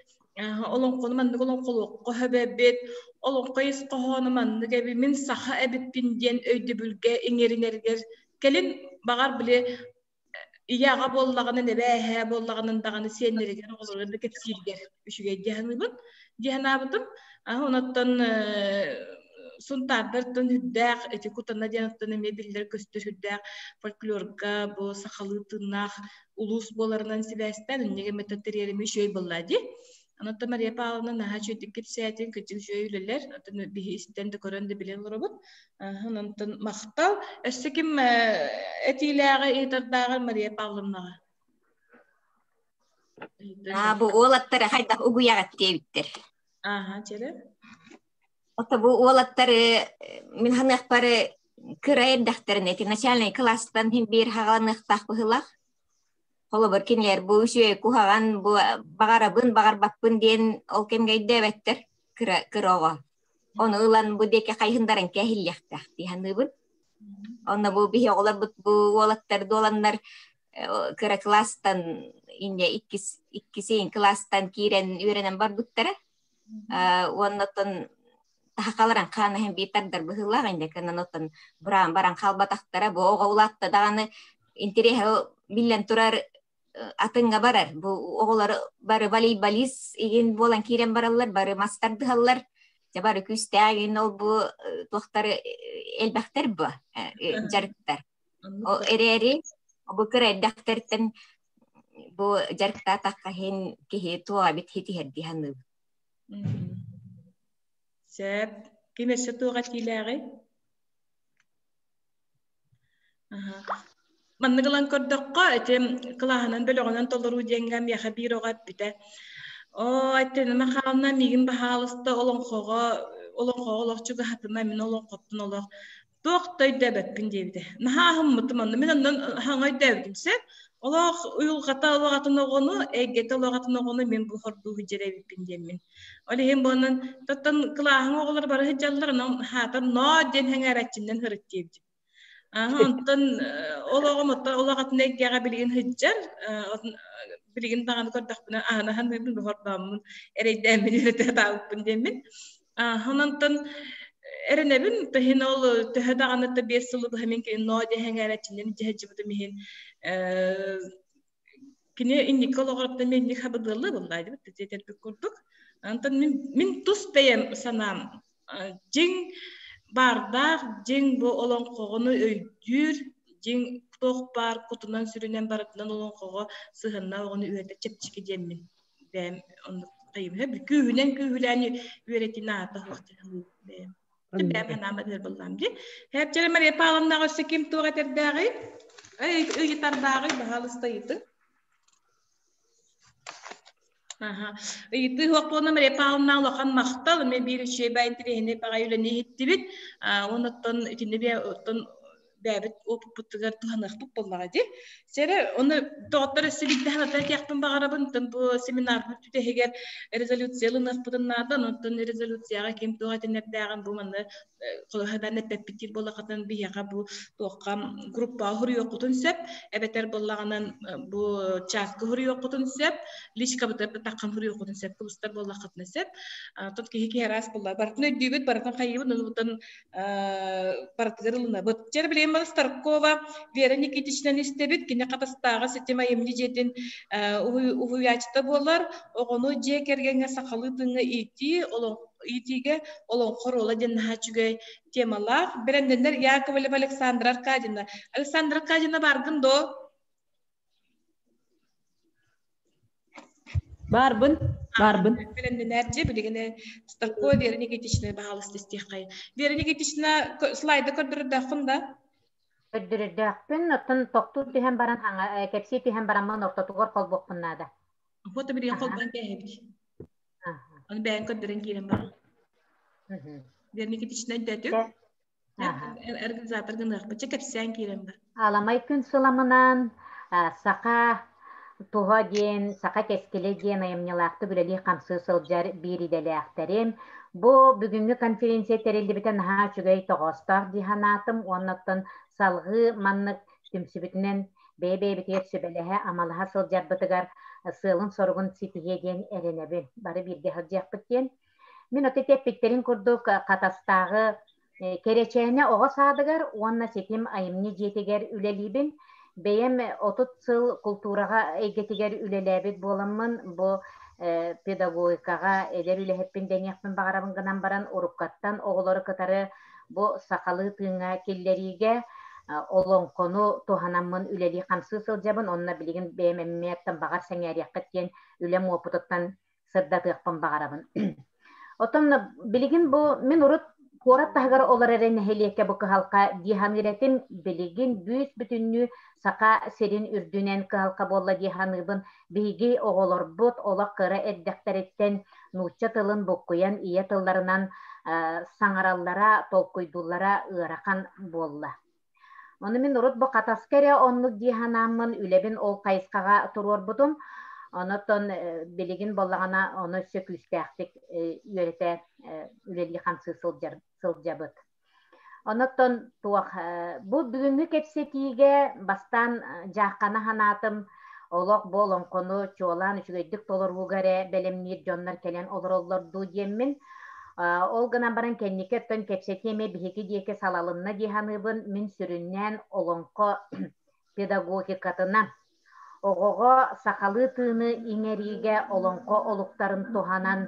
олоҥхону маннык олоҥхолуохха сөп эбит, олоҥхо ис хоһооно маннык эбит, мин саха эбиппин диэн өйдөбүлгэ иҥэринэригэр кэлин баҕар били ийэ аҕа буоллаҕына, эбээ эһээ буоллаҕына даҕаны сиэннэригэр оҕолоругар да кэпсииригэр үчүгэй дии саныыбын, дии санаабытым. Онуттан. Сунтаардартан үрдээх ити Кутана диэн эмиэ биллэр көстөр үрдээх фольклорга бу сахалыы тыыннаах улуус буоларынан сибээстээн иннигэ мэтэ тэрийэрими үчүгэй буолла дии. Онон Мария Павловна наһаа үчүгэйдик кэпсээтин, кырдьык үчүгэй үлэлэр, оттон биһи истэн да көрөн да билэн олоробут. Онон махтал. Өссө ким этиилээҕи ыытардааҕар Мария Павловнаҕа? Аа, бу уолаттары хайдах угуйаҕыт диэбиттэр. Ааха, чэрэ. Ото бу уолаттары мин ханыахпары кыра эрдэхтэринэ ити начальный класстан хин биир хаҕаланыахтаах быһыылаах. Холобур кинилэр бу үчүгэй куһаҕан бу баҕарабын баҕарбаппын диэн ол кэмҥэ өйдөөбөттөр кыра кыра оҕо. Ону ылан бу диэки хайыһындаран кээһиллиэхтээх дии саныыбын. Онно бу биһи оҕолорбут бу уолаттар дуоланнар кыра кылаастан инньэ иккис иккисин кылаастан киирэн үөрэнэн барбыттара. Уонна оттон таһакаларан хаан иһин биир тардар быһыылаах инньэ гынан оттон бураан баран хаалбатахтара. Бу оҕо улаатта даҕаны интэриэһэ биллэн турар атыҥҥа барар. Бу оҕолор бары волейболист игин буолан киирэн бараллар, бары мас тардыһаллар. Дьэ бары күүстээх игин ол бу туохтары элбэхтэр бу дьарыктар. Ол эрээри бу кыра эрдэхтэртэн бу дьарыктаатахха иһин киһи туох эбит хитиһэр дии саныыбын. Сөп. Ким өссө туох этиилээҕий? Маннык ылан көрдөххө, ити кылааһынан бөлөҕүнэн толоруу диэҥҥэ миэхэ биир оҕо эппитэ. Оо, Айтена Михайловна миигин баһаалыста олоҥхоҕо олоҥхоҕо олох чугаһатыма, мин олоҥхоттон олох туох да өйдөөбөппүн диэбитэ. Наһаа аһыммытым онно. Мин оннун хаҥа өйдөөбүтүм сөп. Олох уйулҕата олох атын оҕону, эйгэтэ олох атын оҕону мин бу хордуу сылдьар эбиппин диэммин. Ол иһин буонан тоттон кылааһыҥ оҕолор бары сылдьаллар, онон хаатар ноо диэн сэҥээрээччиннэн сырыт диэбитим. Аха, онтон ол оҕом оттон олох атын эйгэҕэ билигин сылдьар, билигин даҕаны көрдөхпүнэ аһынаһан бу хордооммун, эрэйдээммин үөрэтэ сатаабыппын диэммин. Онтон эрэнэбин, иһин ол төһө даҕаны да 5 сылы быһа мин ноо диэн сэҥээрээччинэн дьэһэдьибитим иһин кини инники олоҕоруттан мен инник хабыдыаллыы буллаа дибит тиэтэрбит курдук. Онтон мин, мин тус бэйэм санаам дьиҥ баардаах, дьиҥ бу олоҥхоҕону өйдүүр, дьиҥ туох баар кутунан сүрүнэн барытынан олоҥхоҕо сыһыаннаах оҕону үөрэтэр чэпчэки диэммин бэйэм оннук тайым күүһүнэн күүһүлээн үөрэтин аата суох бэйэм бэйэм санаам этэр буоллаам дии. Хэпчэрэ Мария Павловнаҕа өссө ким туох этэрдээҕий? Ыйытардааҕый, баһаалыста ыйытыҥ. Аха. Ыйытыы суох буолна Мария Павловна улахан махтал. Эмиэ биир үчүгэй бай интэриэһинэй баҕайы үлэни иһиттибит. Онуттан итинни бэйэ оттон бэйэбит опыппытыгар туһаныахпыт буоллаҕа дии. Сэрэ, ону доҕоттор өссө биирдэ санатан этиэхпин баҕарабын. Оттон бу семинарбыт бүтэһигэр резолюция ылыныахпытын наада. Онтон резолюцияҕа ким туох этинэрдээҕин бу манна холоһадан эппэппит диир буоллаххытын биһиэхэ бу туохха группаҕа суруйуоххутун сөп эбэтэр буоллаҕынан бу чатка суруйуоххутун сөп личкабытыгар да таххан суруйуоххутун сөп кыбыстар буоллаххытына сөп тут киһи киһи араас буолла барытын өйдүүбүт барытын хайыыбыт онутун барытыгар ылынабыт дьэр билигин бары Старкова Вера Никитичнаны истэбит кини Хатастааҕы ситим айымньы дьиэтин уһуйааччыта буолар оҕону дьиэ кэргэҥҥэ сахалыы тыыҥҥа иитии иитиигэ олоҥхо оруола диэн наһаа үчүгэй темалаах. Бэлэмнэнэр Яковлева Александра Аркадьевна. Александра Аркадьевна бааргын дуо? Баарбын, баарбын. Бэлэмнэнэр дьэ билигин Старкова Вера Никитична баһаалыста истиэххэй. Вера Никитична слайды көрдөрөрдөөххүн да? Көрдөрөрдөөхпүн, оттон тохтуу түһэн баран кэпсии түһэн бараммын ортотугар холбуохпун наада. Фото билигин холбоон кээһэбит. Аны бэйэҥ көрдөрөн киирэн бар. Вера Никитична өйдөөтүҥ? Организатор гыныахпыт. Чэ кэпсээн киирэн бар. Аламай күн сыламынан саха туһа диэн, саха кэскилэ диэн айымньылаахтык үлэлии-хамсыы сылдьар биир идэлээхтэрим. Бу бүгүҥҥү конференция тэриллибитэ наһаа үчүгэй тоҕоостоох дии санаатым уонна оттон салҕыы маннык түмсүбүтүнэн бэйэ-бэйэбитигэр сүбэлэһэ, амалаһа сылдьарбытыгар сыалын-соругун ситиһиэ диэн эрэнэбин. Бары бииргэ сылдьыахпыт диэн. Мин от эппиттэрин курдук Хатастааҕы Кэрэчээнэ оҕо саадыгар уонна Ситим айымньы дьиэтигэр үлэлиибин. Бэйэм 30 сыл култуураҕа эйгэтигэр үлэлээбит буоламмын, бу педагогикаҕа эдэр үлэһиппин дэниэхпин баҕарабын гынан баран, уруккаттан оҕолору кытары бу сахалыы тыыҥҥа киллэриигэ олоҥхону туһанаммын үлэлии-хамсыы сылдьабын. Онно билигин бэйэм эмиэттэн баҕар сэҥээриэххит диэн үлэм уопутуттан сырдатыахпын баҕарабын. Оттон билигин бу мин урут куорат таһыгар олор эрэ нэһилиэккэ бу кыһалҕа дии саныыр этим. Билигин бүүс бүтүннүү Саха сирин үрдүнэн кыһалҕа буолла дии саныыбын. Биһиги оҕолорбут олох кыра эрдэхтэриттэн нуучча тылын буккуйан ийэ тылларынан саҥараллара, толкуйдууллара ыарахан буолла. Ону мин урут бу Хатаска эрэ оннук дии санааммын үлэбин ол хайысхаҕа туруорбутум. Онотон билигин буоллаҕына ону өссө күүстээхтик үөрэтэ үлэлии-хамсыы сылдьар сылдьабыт. Онотон туох бу бүгүҥҥү кэпсэтиигэ бастаан дьааххана санаатым олох бу олоҥхону чуолаан үчүгэйдик толорууга эрэ бэлэмниир дьоннор кэлэн олороллор дуу диэммин ол гынан баран кэнники өттөн кэпсэтии эмиэ биһиги диэки салалынна дии саныыбын. Мин сүрүннээн олоҥхо педагогикатынан оҕоҕо сахалыы тыыны иҥэриигэ олоҥхо олуктарын туһанан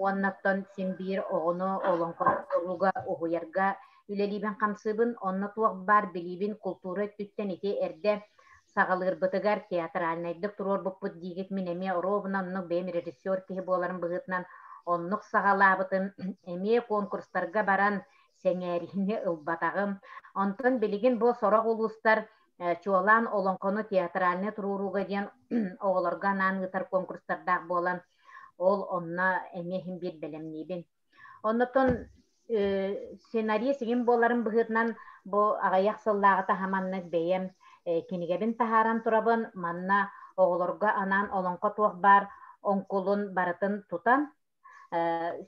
уоннаттан син биир оҕону олоҥхо толорууга уһуйарга үлэлиибин хамсыыбын. Онно туох баар билиибин култуура өттүттэн ити эрдэ саҕалыырбытыгар театральнайдык туруорбуппут диигит мин эмиэ оруобуна оннук бэйэм режиссер киһи буоларым быһыытынан оннук саҕалаабытым эмиэ конкурстарга баран сэҥээриини ылбатаҕым онтон билигин бу сорох улуустар чуолаан олоҥхону театральнай туруорууга диэн оҕолорго анаан ыытар конкурстардаах буолан ол онно эмиэ иһин биир бэлэмниибин Оннотон сценарист игин буоларым быһыытынан бу аҕыйах сыллааҕыта хаманнык бэйэм кинигэбин таһааран турабын. Манна оҕолорго анаан олоҥхо туох баар оҥкулун барытын тутан,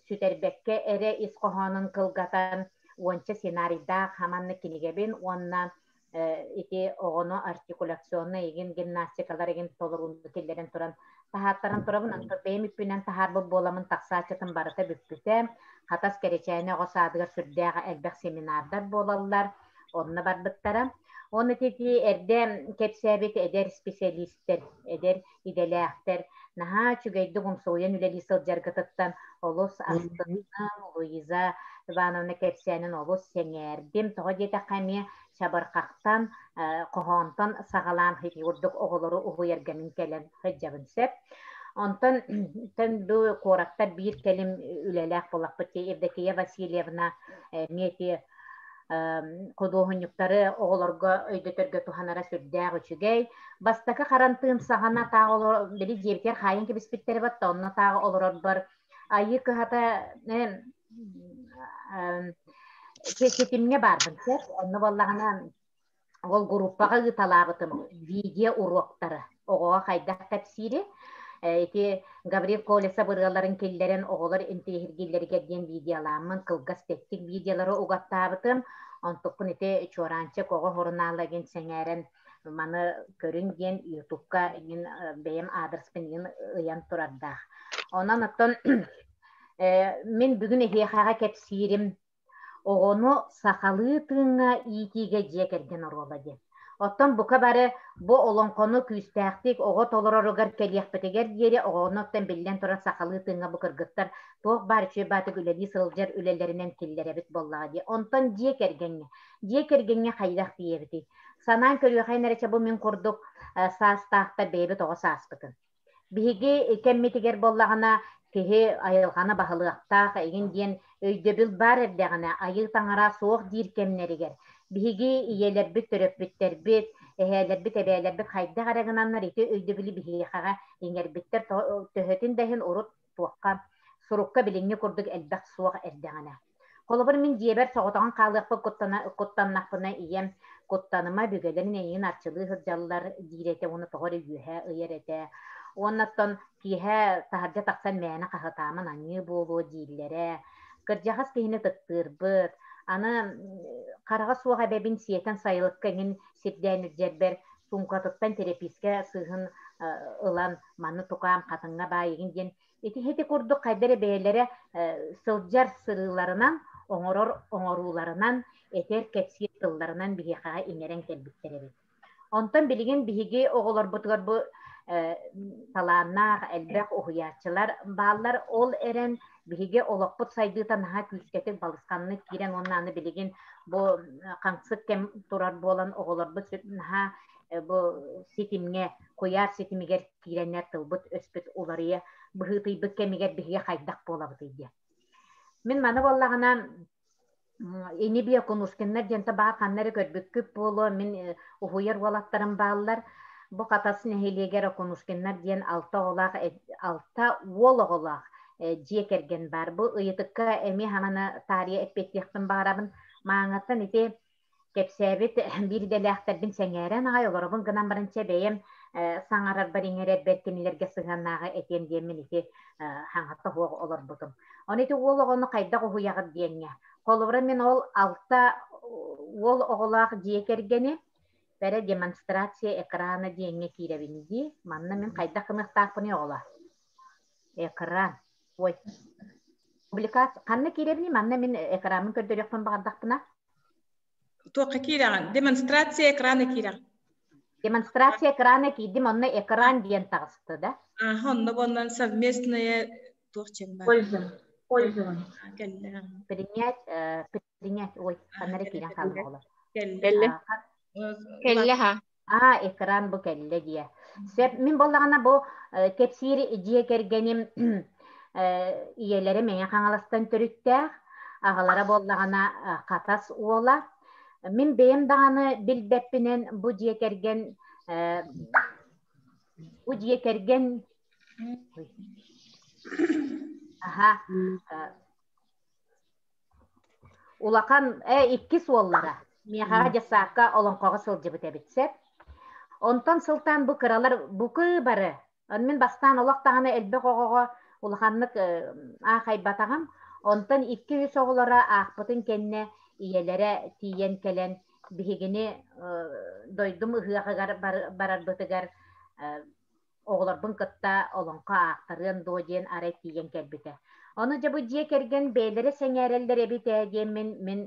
сүтэрбэккэ эрэ ис хоһоонун кылгатан уонча сценарийдаах хаманнык кинигэбин уонна ити оҕону артикуляционнай игин гимнастикалар игин толорууну киллэрэн туран таһааттаран турабын. Онтон бэйэм үппүнэн таһаарбыт буоламын тахсааччытым барыта бүппүтэ. Хатас Кэрэчээнэ оҕо саадыгар сүрдээх элбэх семинардар буолаллар. Онно барбыттара. Уонна ити эрдэ кэпсээбит эдэр специалистэр, эдэр идэлээхтэр наһаа үчүгэйдик умсугуйан үлэлии сылдьаргытыттан олус астынным. Луиза Ивановна кэпсээнин олус сэҥээрдим. Тоҕо диэтэххэ эмиэ чабырҕахтан, хоһоонтон саҕалаан курдук оҕолору уһуйарга мин кэлэн сылдьабын сөп. Онтон бу куораттар биир кэлим үлэлээх буоллахпыт Евдокия Васильевна эмиэ ити худуоһунньуктары оҕолорго өйдөтөргө туһанара сүрдээх үчүгэй. Бастакы харантыын саҕана таах олор били дьиэбитигэр хаайан кэбиспиттэрэ батта онно таах олорорбор айыы кыһата ситимҥэ баарбын сөп. Онно буоллаҕына ол группаҕа ыыталаабытым видео уруоктары оҕоҕо хайдах кэпсиири ити Гаврил Колесов ырыаларын киллэрэн оҕолор интириэһиргииллэригэр диэн видеолааммын кылгас тэттик видеолары угаттаабытым. Онтукпун ити Чуораанчык оҕо сурунаала диэн сэҥээрэн маны көрүн диэн Ютубка иҥин бэйэм аадырыспын иҥин ыйан турардаах. Онон оттон мин бүгүн эһиэхэҕэ кэпсиирим Оҕону сахалыы тыыҥҥа иитиигэ дьиэ кэргэн оруола диэн. Оттон бука бары бу олоҥхону күүстээхтик оҕо толороругар кэлиэхпитигэр диэри оҕону оттон биллэн турар сахалыы тыыҥҥа бу кыргыттар туох баар үчүгэй баатык үлэлии сылдьар үлэлэринэн киллэрэбит буоллаҕа дии. Онтон дьиэ кэргэҥҥэ. Дьиэ кэргэҥҥэ хайдах тиийэбитий? Санаан көрүөхэйин эрэ чэ бу мин курдук саастаахтар бэйэбит оҕо сааспытын. Биһиги кэммитигэр буоллаҕына киһи айылҕаны баһылыахтаах эйигин диэн өйдөбүл баар эрдэҕинэ айыы таҥара суох диир кэмнэригэр биһиги ийэлэрбит, төрөппүттэрбит, эһээлэрбит, эбээлэрбит хайдах эрэ гынаннар ити өйдөбүлү биһиэхэҕэ иҥэрбиттэр төһөтүн да иһин урут туохха сурукка билиҥҥи курдук элбэх суох эрдэҕинэ. Холобур, мин дьиэбэр соҕотоҕун хаалыахпын куттаннахпына ийэм куттаныма бүгэлэрин эйигин арчылыы сылдьаллар диир этэ уонна тоҕо эрэ үөһэ ыйар этэ. Уоннаттан киэһэ таһырдьа тахсан мээнэ хаһытааман аньыы буолуо дииллэрэ. Кырдьаҕас киһини ытыктыырбыт. Аны хараҕа суох эбэбин сиэтэн сайылыкка эҥин сирдээн илдьэрбэр суумкатыттан тэрэпиискэ сыыһын ылан маны тукаам хатыҥҥа баайыгын диэн Ити ити курдук хайда эрэ бэйэлэрэ сылдьар сырыыларынан, оҥорор оҥорууларынан, этэр кэпсиир тылларынан биһиэхэҕэ иҥэрэн кэлбиттэр эбит. Онтон билигин биһиги оҕолорбутугар бу талааннаах элбэх уһуйааччылар бааллар. Ол эрэн биһиги олохпут сайдыыта наһаа күүскэтик балысханнык киирэн уонна аны билигин бу хаҥсык кэм турар буолан оҕолорбут наһаа бу ситимҥэ куйаар ситимигэр киирэннэр тылбыт өспүт уларыйа быһыытыйбыт кэмигэр биһиги хайдах буолабытый диэн. Мин маны буоллаҕына ини бие Кунушкиннар диэн баар ханна эрэ көрбүккүт буолуо мин уһуйар уолаттарым бааллар. Бу Хатас нэһилиэгэр Окунушкиннар диэн алта оҕолоох алта уол оҕолоох дьиэ кэргэн баар. Бу ыйытыкка эмиэ хаҥана таарыйа эппиэттиэхпин баҕарабын. Мааҥаттан ити кэпсээбит биир идэлээхтэрбин сэҥээрэн аҕай олоробун гынан баран чэ бэйэм саҥарарбар иҥэрэрбэр кинилэргэ сыһыаннааҕы этиэм диэммин ити хаҥата суох олорбутум. Ону ити уол оҕону хайдах уһуйаҕыт диэҥҥэ. Холобура мин ол алта уол оҕолоох дьиэ кэргэни бэрэ демонстрация экрана диэҥҥэ киирэбин дии. Манна мин хайдах гыныахтаахпыный оҕолоор? Экран. Ой. Публикация. Ханна киирэбиний? Манна мин экраммын көрдөрүөхпүн баҕардахпына. Туохха киирэҕин? Демонстрация экрана киирэҕин. Демонстрация экрана киирдим, онно экран диэн таҕыста да. Аха, онно буоннан совместное туох диэн бар. Пользование. Кэллэ. Принять, принять, ой, ханна эрэ киирэн хаалла оҕолор. Кэллэ. Кэллэ ха. Аа, экран бу кэллэ диэ. Сөп, мин буоллаҕына бу кэпсиир дьиэ кэргэним ийэлэрэ Мэҥэ Хаҥаластан төрүттээх, аҕалара буоллаҕына Хатас уола. Мин бэйэм даҕаны билбэппинэн бу дьиэ кэргэн бу дьиэ кэргэн аха Улахан иккис уоллара миэхэҕэ дьассаакка олоҥхоҕо сылдьыбыт эбит сөп. Онтон сылтаан бу кыралар букы бары. Мин бастаан олох даҕаны элбэх оҕоҕо улаханнык аахайбатаҕым. Онтон икки-үс оҕолоро аахпытын кэннэ ийэлэрэ тиийэн кэлэн биһигини дойдум ыһыаҕыгар барарбытыгар оҕолорбун кытта олоҥхо аахтарыан дуо диэн арай тиийэн кэлбитэ. Ону дьэ бу дьиэ кэргэн бэйэлэрэ сэҥээрэллэр эбит ээ диэммин мин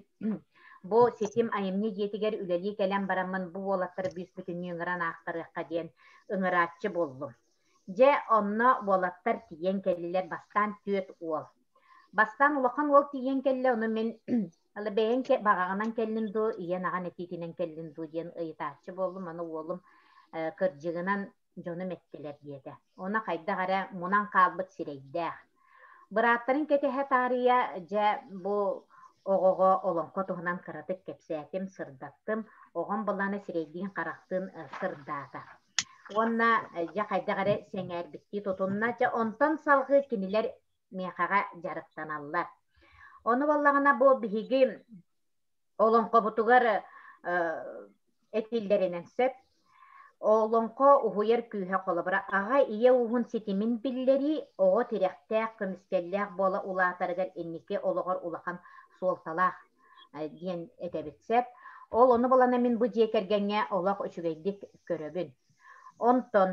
бу ситим айымньы дьиэтигэр үлэлии кэлэн бараммын бу уолаттары бүүс-бүтүннүү ыҥыран аахтарыахха диэн ыҥырааччы буоллум. Дьэ онно уолаттар тиийэн кэллилэр бастаан түөрт уол. Бастаан улахан уол тиийэн кэллэ, ону мин ала бэйэҥ баҕаҕынан кэллин дуу, ийэн аҕан этиитинэн кэллин дуу диэн ыйытааччы буоллум. Аны уолум кырдьыгынан дьонум эттилэр диэтэ. Ону хайдах эрэ мунан хаалбыт сирэйдээх. Бырааттарын кэтэһэ таарыйа, дьэ, бу оҕоҕо олоҥхо туһунан кыратык кэпсээтим, сырдаттым. Оҕом былаана сирэйдиин-харахтыын сырдаата. Уонна дьэ хайдах эрэ сэҥээрбиттии тутунна. Дьэ онтон салҕыы кинилэр миэхэҕэ дьарыктаналлар. Ону буоллаҕына бу биһиги олоҥхобутугар этиллэринэн сөп. Олоҥхо уһуйар күүһэ холобура аҕа ийэ ууһун ситимин биллэрии оҕо тирэхтээх, көмүскэллээх буола улаатарыгар инники олоҕор улахан суолталаах диэн этэбит сөп. Ол ону булана мин бу дьиэ кэргэҥҥэ олох үчүгэйдик көрөбүн. Онтон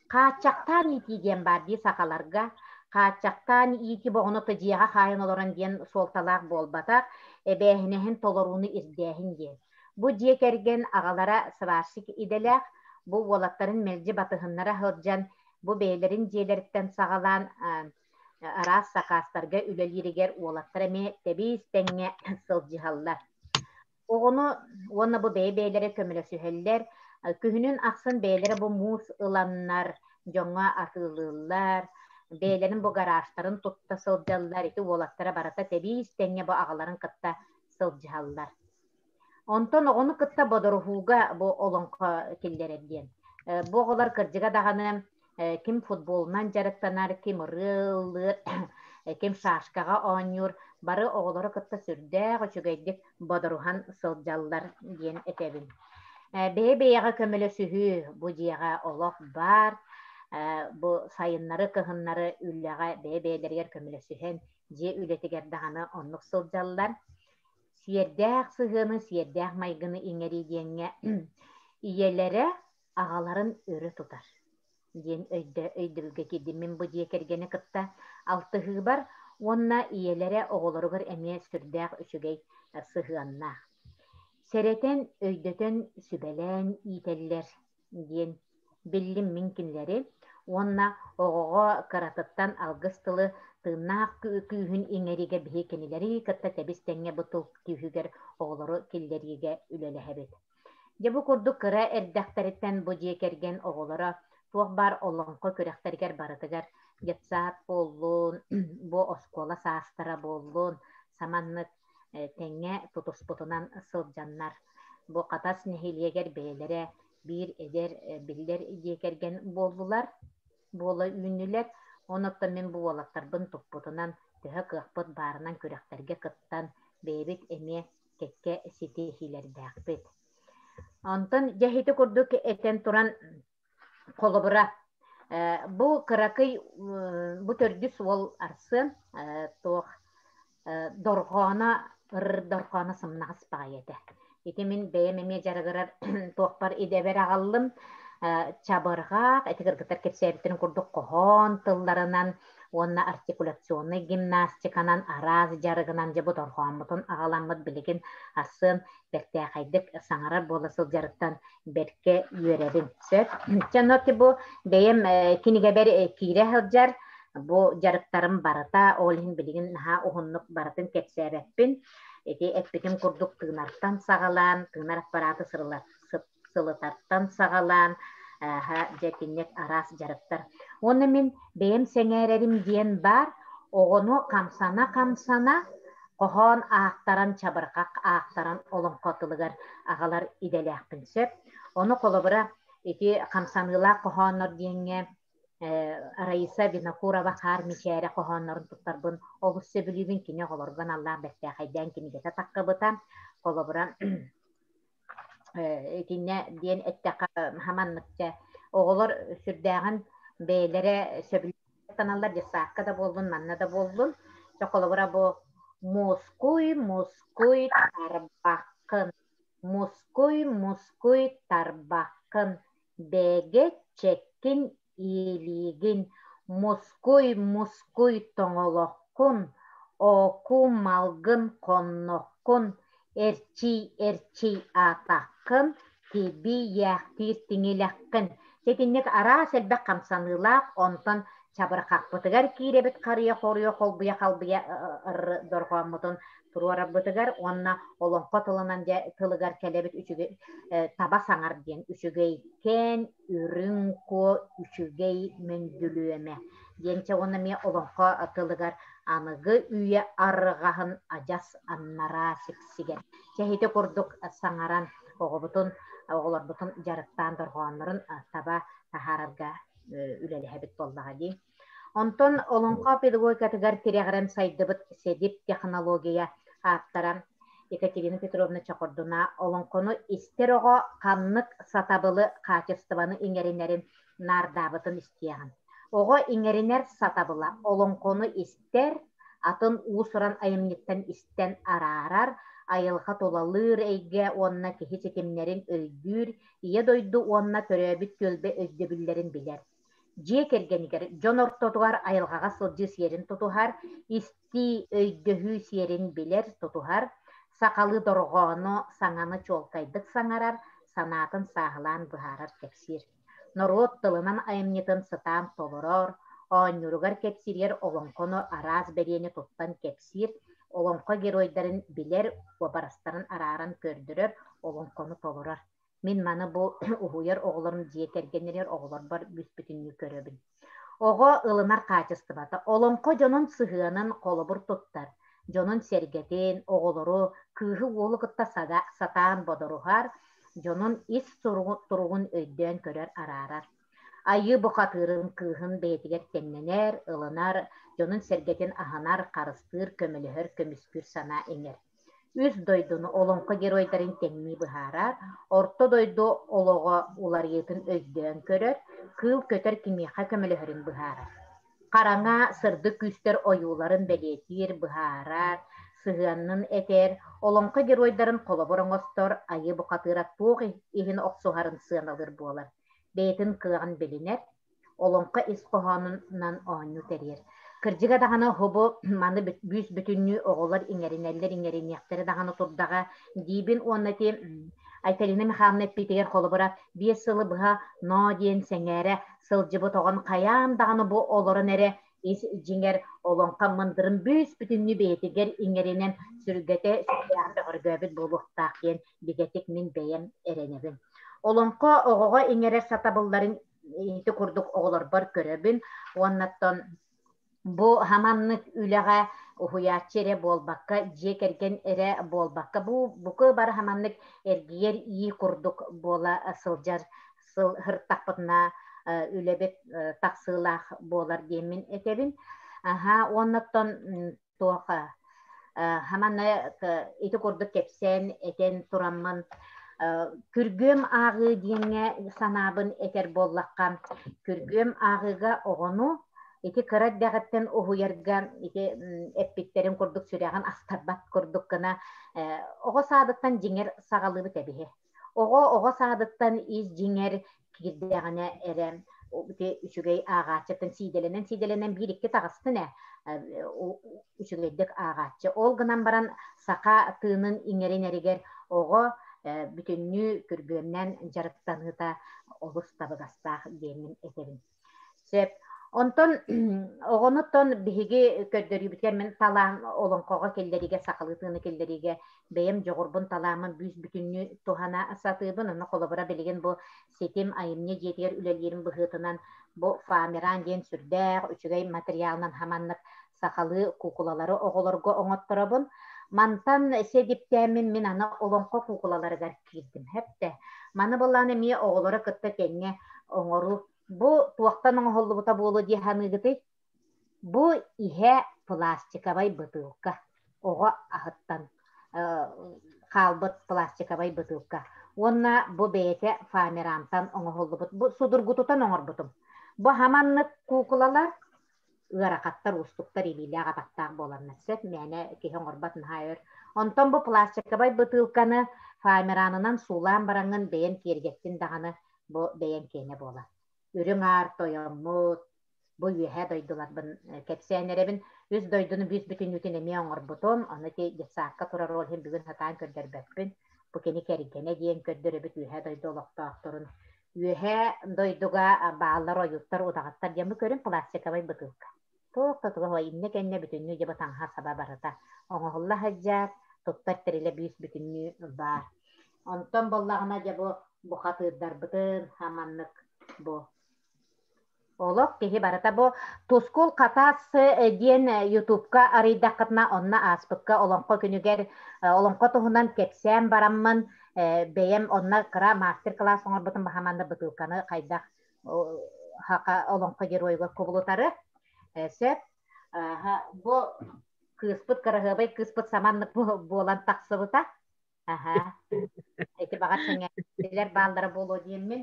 хааччахтаан иитии диэн баар дии сахаларга. Хааччахтаан иити боҕону дьиэҕэ хаайан олорон диэн суолталаах буолбатах, эбээһинэһин толорууну ирдээһин диэн. Бу дьиэ кэргэн аҕалара сварщик идэлээх, бу уолаттарын мэлдьи батыһыннара сылдьан, бу бэйэлэрин дьиэлэриттэн саҕалаан араас сакаастарга үлэлииригэр уолаттар эмиэ тэбиис-тэҥҥэ сылдьыһаллар. Оҕону уонна бу бэйэ-бэйэлэрэ көмөлөсүһэллэр. Күһүнүн ахсын бэйэлэрэ бу муус ыланнар дьоҥҥо атыылыыллар, бэйэлэрин бу гаражтарын тутта сылдьаллар. Ити уолаттара барыта тэбиис-тэҥҥэ бу аҕаларын кытта сылдьыһаллар. Онтон оҕону кытта бодоруһууга бу олоҥхо киллэрэр диэн. Бу оҕолор кырдьыга даҕаны ким футболунан дьарыктанар, ким ырыа ыллыыр, ким шашкаҕа оонньуур, бары оҕолору кытта сүрдээх үчүгэйдик бодоруһан сылдьаллар диэн этэбин. Бэйэ-бэйэҕэ көмөлөсүһүү бу дьиэҕэ олох баар. Бу сайыннары-кыһыннары үлэҕэ бэйэ-бэйэлэригэр көмөлөсүһэн дьиэ үлэтигэр даҕаны оннук сылдьаллар. Сиэрдээх сыһыаны, сиэрдээх майгыны иҥэрии диэҥҥэ ийэлэрэ аҕаларын өрө тутар диэн өйдөбүлгэ киирдим. Мин бу дьиэ кэргэни кытта алтыһыыбар уонна ийэлэрэ оҕолоругар эмиэ сүрдээх үчүгэй сыһыаннаах. Сэрэтэн, өйдөтөн, сүбэлээн иитэллэр диэн биллим мин кинилэри уонна оҕоҕо кыратыттан алгыс тылы тыыннаах күүһүн иҥэриигэ биһи кинилэри кытта тэбис-тэҥҥэ бу тыл күүһүгэр оҕолору киллэриигэ үлэлэһэбит. Дьэ бу курдук кыра эрдэхтэриттэн бу дьиэ кэргэн оҕолоро туох баар олоҥхо күрэхтэригэр барытыгар детсад буоллун, бу оскуола саастара буоллун, саманнык тэҥҥэ тутуспутунан сылдьаннар бу Хатас нэһилиэгэр бэйэлэрэ биир эдэр биллэр дьиэ кэргэн буоллулар, буола үүннүлэр. Онон мин бу уолаттарбын туппутунан төһө кыахпыт баарынан күрэхтэргэ кыттан бэйэбит эмиэ кэккэ ситиһиилэрдээхпит. Онтон дьэ ити курдук этэн туран холобура бу кыракый бу төрдүс уол Арсен туох дорҕооно ыр дорҕооно сымнаҕас баҕайы этэ. Ити мин бэйэм эмиэ дьарыгырар туохпар идэбэр аҕаллым. Чабырҕаах, ити кыргыттар кэпсээбиттэрин курдук хоһоон тылларынан уонна артикуляционнай гимнастиканан араас дьарыгынан дьэ бу дорҕооммутун аҕаламмыт билигин Арсен бэртээхэйдик саҥарар буола сылдьарыттан бэркэ үөрэбин. Сөп. Чэ, бу бэйэм кинигэбэр киирэ сылдьар бу дьарыктарым барыта, ол иһин билигин наһаа уһуннук барытын кэпсээбэппин. Ити эппитим курдук тыынартан саҕалаан, тыынар аппараты сылытартан саҕалаан, дьэ итинник араас дьарыктар. Уонна мин бэйэм сэҥээрэрим диэн баар, оҕону хамсана-хамсана хоһоон аахтаран, чабырҕах аахтаран олоҥхо тылыгар аҕалар идэлээхпин сөп. Ону холобура ити хамсаныылаах хоһооннор диэҥҥэ Раиса Винокурова Хаар Мичээрэ хоһооннорун туттарбын олус сөбүлүүбүн. Кини оҕолорго аналлаах бэртээхэйдээн кинигэтэ таххыбыта. Холобура итиннэ диэн эттэххэ хаманныкча оҕолор сүрдээҕин бэйэлэрэ сөбүлээн детсадка да буоллун, манна да буоллун. Чэ, холобура бу мускуй, мускуй тарбаххын, мускуй, мускуй тарбаххын, бэгэ чэккин иилиигин, мускуй, мускуй тоҥолоххун, оку малгын хонноххун, эрчий, эрчий аатаххын, тиби йээхтиир тиҥилэххин. Ситинник араас элбэх хамсаныылаах, онтон чабырҕахпытыгар киирэбит харыйа хоруйа холбуйа халбыйа дорҕооммутун туруорарбытыгар уонна олоҥхо тылынан дьэ тылыгар кэлэбит үчүгэй таба саҥар диэн үчүгэйкээн үрүҥ куо үчүгэй мөндүлүөмэ диэнчэ уонна эмиэ олоҥхо тылыгар аныгы үйэ арҕаһын адьас аннараа сиксигэр чэһити курдук саҥаран оҕобутун оҕолорбутун дьарыктаан дорҕооннорун таба таһаарарга үлэлэһэбит буоллаҕа дии. Онтон олоҥхо педагогикатыгар тирэҕирэн сайдыбыт СЭДИП технология ааптара Екатерина Петровна Чокордуна олоҥхону истэр оҕо ханнык сатабылы, хаачыстыбаны иҥэринэрин наардаабытын истиэҕин. Оҕо иҥэринэр сатабыла олоҥхону истэр, атын уус-уран айымньыттан истэн араарар, айылҕа тулалыыр эйгэ уонна киһи ситимнэрин өйдүүр, ийэ дойду уонна төрөөбүт түөлбэ өйдөбүллэрин билэр. Дьиэ кэргэнигэр дьон ортотугар айылҕаҕа сылдьыы сиэрин тутуһар, истии, өйдөһүү сиэрин билэр, тутуһар, сахалыы дорҕоону, саҥаны чуолкайдык саҥарар, санаатын сааһылаан быһаарар, кэпсиир. Норуот тылынан айымньытын сатаан толорор, оонньууругар кэпсииригэр олоҥхону араас бэлиэни туттан кэпсиир, олоҥхо геройдарын билэр, уобарастарын арааран көрдөрөр, олоҥхону толорор. Мин маны бу уһуйар оҕолорум дьиэ кэргэннэригэр оҕолорбор бүс-бүтүннүү көрөбүн. Оҕо ылынар хаачыстыбата олоҥхо дьонун сыһыанын холобур туттар, дьонун сэргэтин, оҕолору, кыыһы-уолу кытта сатаан бодоруһар, дьонун ис туругун өйдөөн көрөр, араарар. Айыы бухатыырын кыыһын бэйэтигэр тэҥнэнэр, ылынар, дьонун-сэргэтин аһынар, харыстыыр, көмөлөһөр, көмүскүүр санаа иҥэр. Үс дойдуну олоҥхо геройдарын тэҥнии быһаарар, орто дойду олоҕо уларыйыытын өйдөөн көрөр, кыыл көтөр кимиэхэ көмөлөһөрүн быһаарар. Хараҥа, сырдык күүстэр ойууларын бэлиэтиир, быһаарар, сыһыанын этэр, олоҥхо геройдарын холобур оҥостор, айыы бухатыыра туох иһин охсуһарын сыаналыыр буолар, бэйэтин кыаҕын билинэр, олоҥхо ис хоһоонунан оонньуу тэрийэр. Кырдьыга даҕаны хобу маны бүүс бүтүннүү оҕолор иҥэринэллэр иҥэриниэхтэрэ даҕаны турдаҕа диибин уонна ити Айталина Михайловна эппитигэр холобура 5 сылы быһа ноо диэн сэҥээрэ сылдьыбыт оҕон хайаан даҕаны бу олорон эрэ ис дьиҥэр олоҥхо мындырын бүүс бүтүннүү бэйэтигэр иҥэринэн сүргэтэ сүрдээҕин бөҕөргөөбүт буолуохтаах диэн бигэтик мин бэйэм эрэнэбин. Олоҥхо оҕоҕо иҥэрэр сатабылларын ити курдук оҕолорбор көрөбүн уоннаттан бу хаманнык үлэҕэ уһуйааччы эрэ буолбакка, дьиэ кэргэн эрэ буолбакка, бу бука бары хаманнык эргийэр ии курдук буола сылдьар сыл һыртахпытына үлэбит тахсыылаах буолар диэммин этэбин. Аха, уоннаттан туох хаманы ити курдук кэпсээн этэн тураммын күргүөм ааҕыы диэҥҥэ санаабын этэр буоллахха, күргүөм ааҕыыга оҕону ити кыра эрдэҕиттэн уһуйарга ити эппиттэрин курдук сүрэҕин астарбат курдук гына оҕо саадыттан дьиҥэр саҕалыыбыт эбиһи. Оҕо оҕо саадыттан ис дьиҥэр киирдэҕинэ эрэ ити үчүгэй ааҕааччыттан сиидэлэнэн-сиидэлэнэн биир-икки таҕыстын ээ үчүгэйдик ааҕааччы. Ол гынан баран саха тыынын иҥэринэригэр оҕо бүтүннүү күргүөмнээн дьарыктаныыта олус табыгастаах диэммин этэбин. Сөп. Онтон оҕонуттан биһиги көрдөрүүбүтүгэр мин талаан олоҥхоҕо киллэриигэ, сахалыы тыыны киллэриигэ бэйэм дьоҕурбун, талааммын бүүс-бүтүннүү туһана сатыыбын. Онно холобура билигин бу ситим айымньы дьиэтигэр үлэлиирим быһыытынан бу Фамиран диэн сүрдээх үчүгэй материалынан хаманнык сахалыы куукулалары оҕолорго оҥотторобун. Мантан сэдиптээммин мин аны олоҥхо куукулаларыгар киирдим. Хэптэ. Маны былаан эмиэ оҕолору кытта тэҥҥэ оҥоруу Бу туохтан оҥоһуллубута буолуо дии саныыгытый? Бу иһэ пластиковай бытыылка. Оҕо аһыттан хаалбыт пластиковай бытыылка. Уонна бу бэйэтэ фоамирантан оҥоһуллубут. Бу судургутутан оҥорбутум. Бу хаманнык куукулалар ыарахаттар, уустуктар илиилээх-атахтаах буоланнар сөп, мээнэ киһи оҥорбот наһаа өр. Онтон бу пластиковай бытыылканы фоамиранынан суулаан бараҥҥын бэйэн киэргэттин даҕаны бу бэйэҥ киэнэ буолар. Үрүҥ аар тойоммут, бу үөһээ дойдуларбын кэпсээн эрэбин. Үс дойдуну бүүс-бүтүннүүтүн эмиэ оҥорбутум. Ону ити детсадка турар ол иһин бүгүн сатаан көрдөрбөппүн. Бу кини кэргэнэ диэн көрдөрөбүт үөһээ дойду олохтоохторун. Үөһээ дойдуга бааллар ойууттар, удаҕаттар диэн бу көрүн пластиковай бытыылка. Туох да туга иннэ кэннэ бүтүннүү дьэ бу таҥаһа саба барыта оҥоһулла сылдьар, туттар тэрилэ бүүс-бүтүннүү баар. Онтон буоллаҕына дьэ бу бухатыырдарбытын хаманнык бу олох киһи барыта бу Тускул Хатас диэн Ютубка арыйдаххытына онно ааспыкка олоҥхо күнүгэр олоҥхо туһунан кэпсээн бараммын бэйэм онно кыра мастер-класс оҥорбутум баһаманна бытыылканы хайдах хака олоҥхо геройугар кубулутары сөп бу кыыспыт кыраһыабай кыыспыт саманнык буолан тахсыбыта Аһа. Ити баҕар сэҥээрдилэр бааллара буолуо диэммин.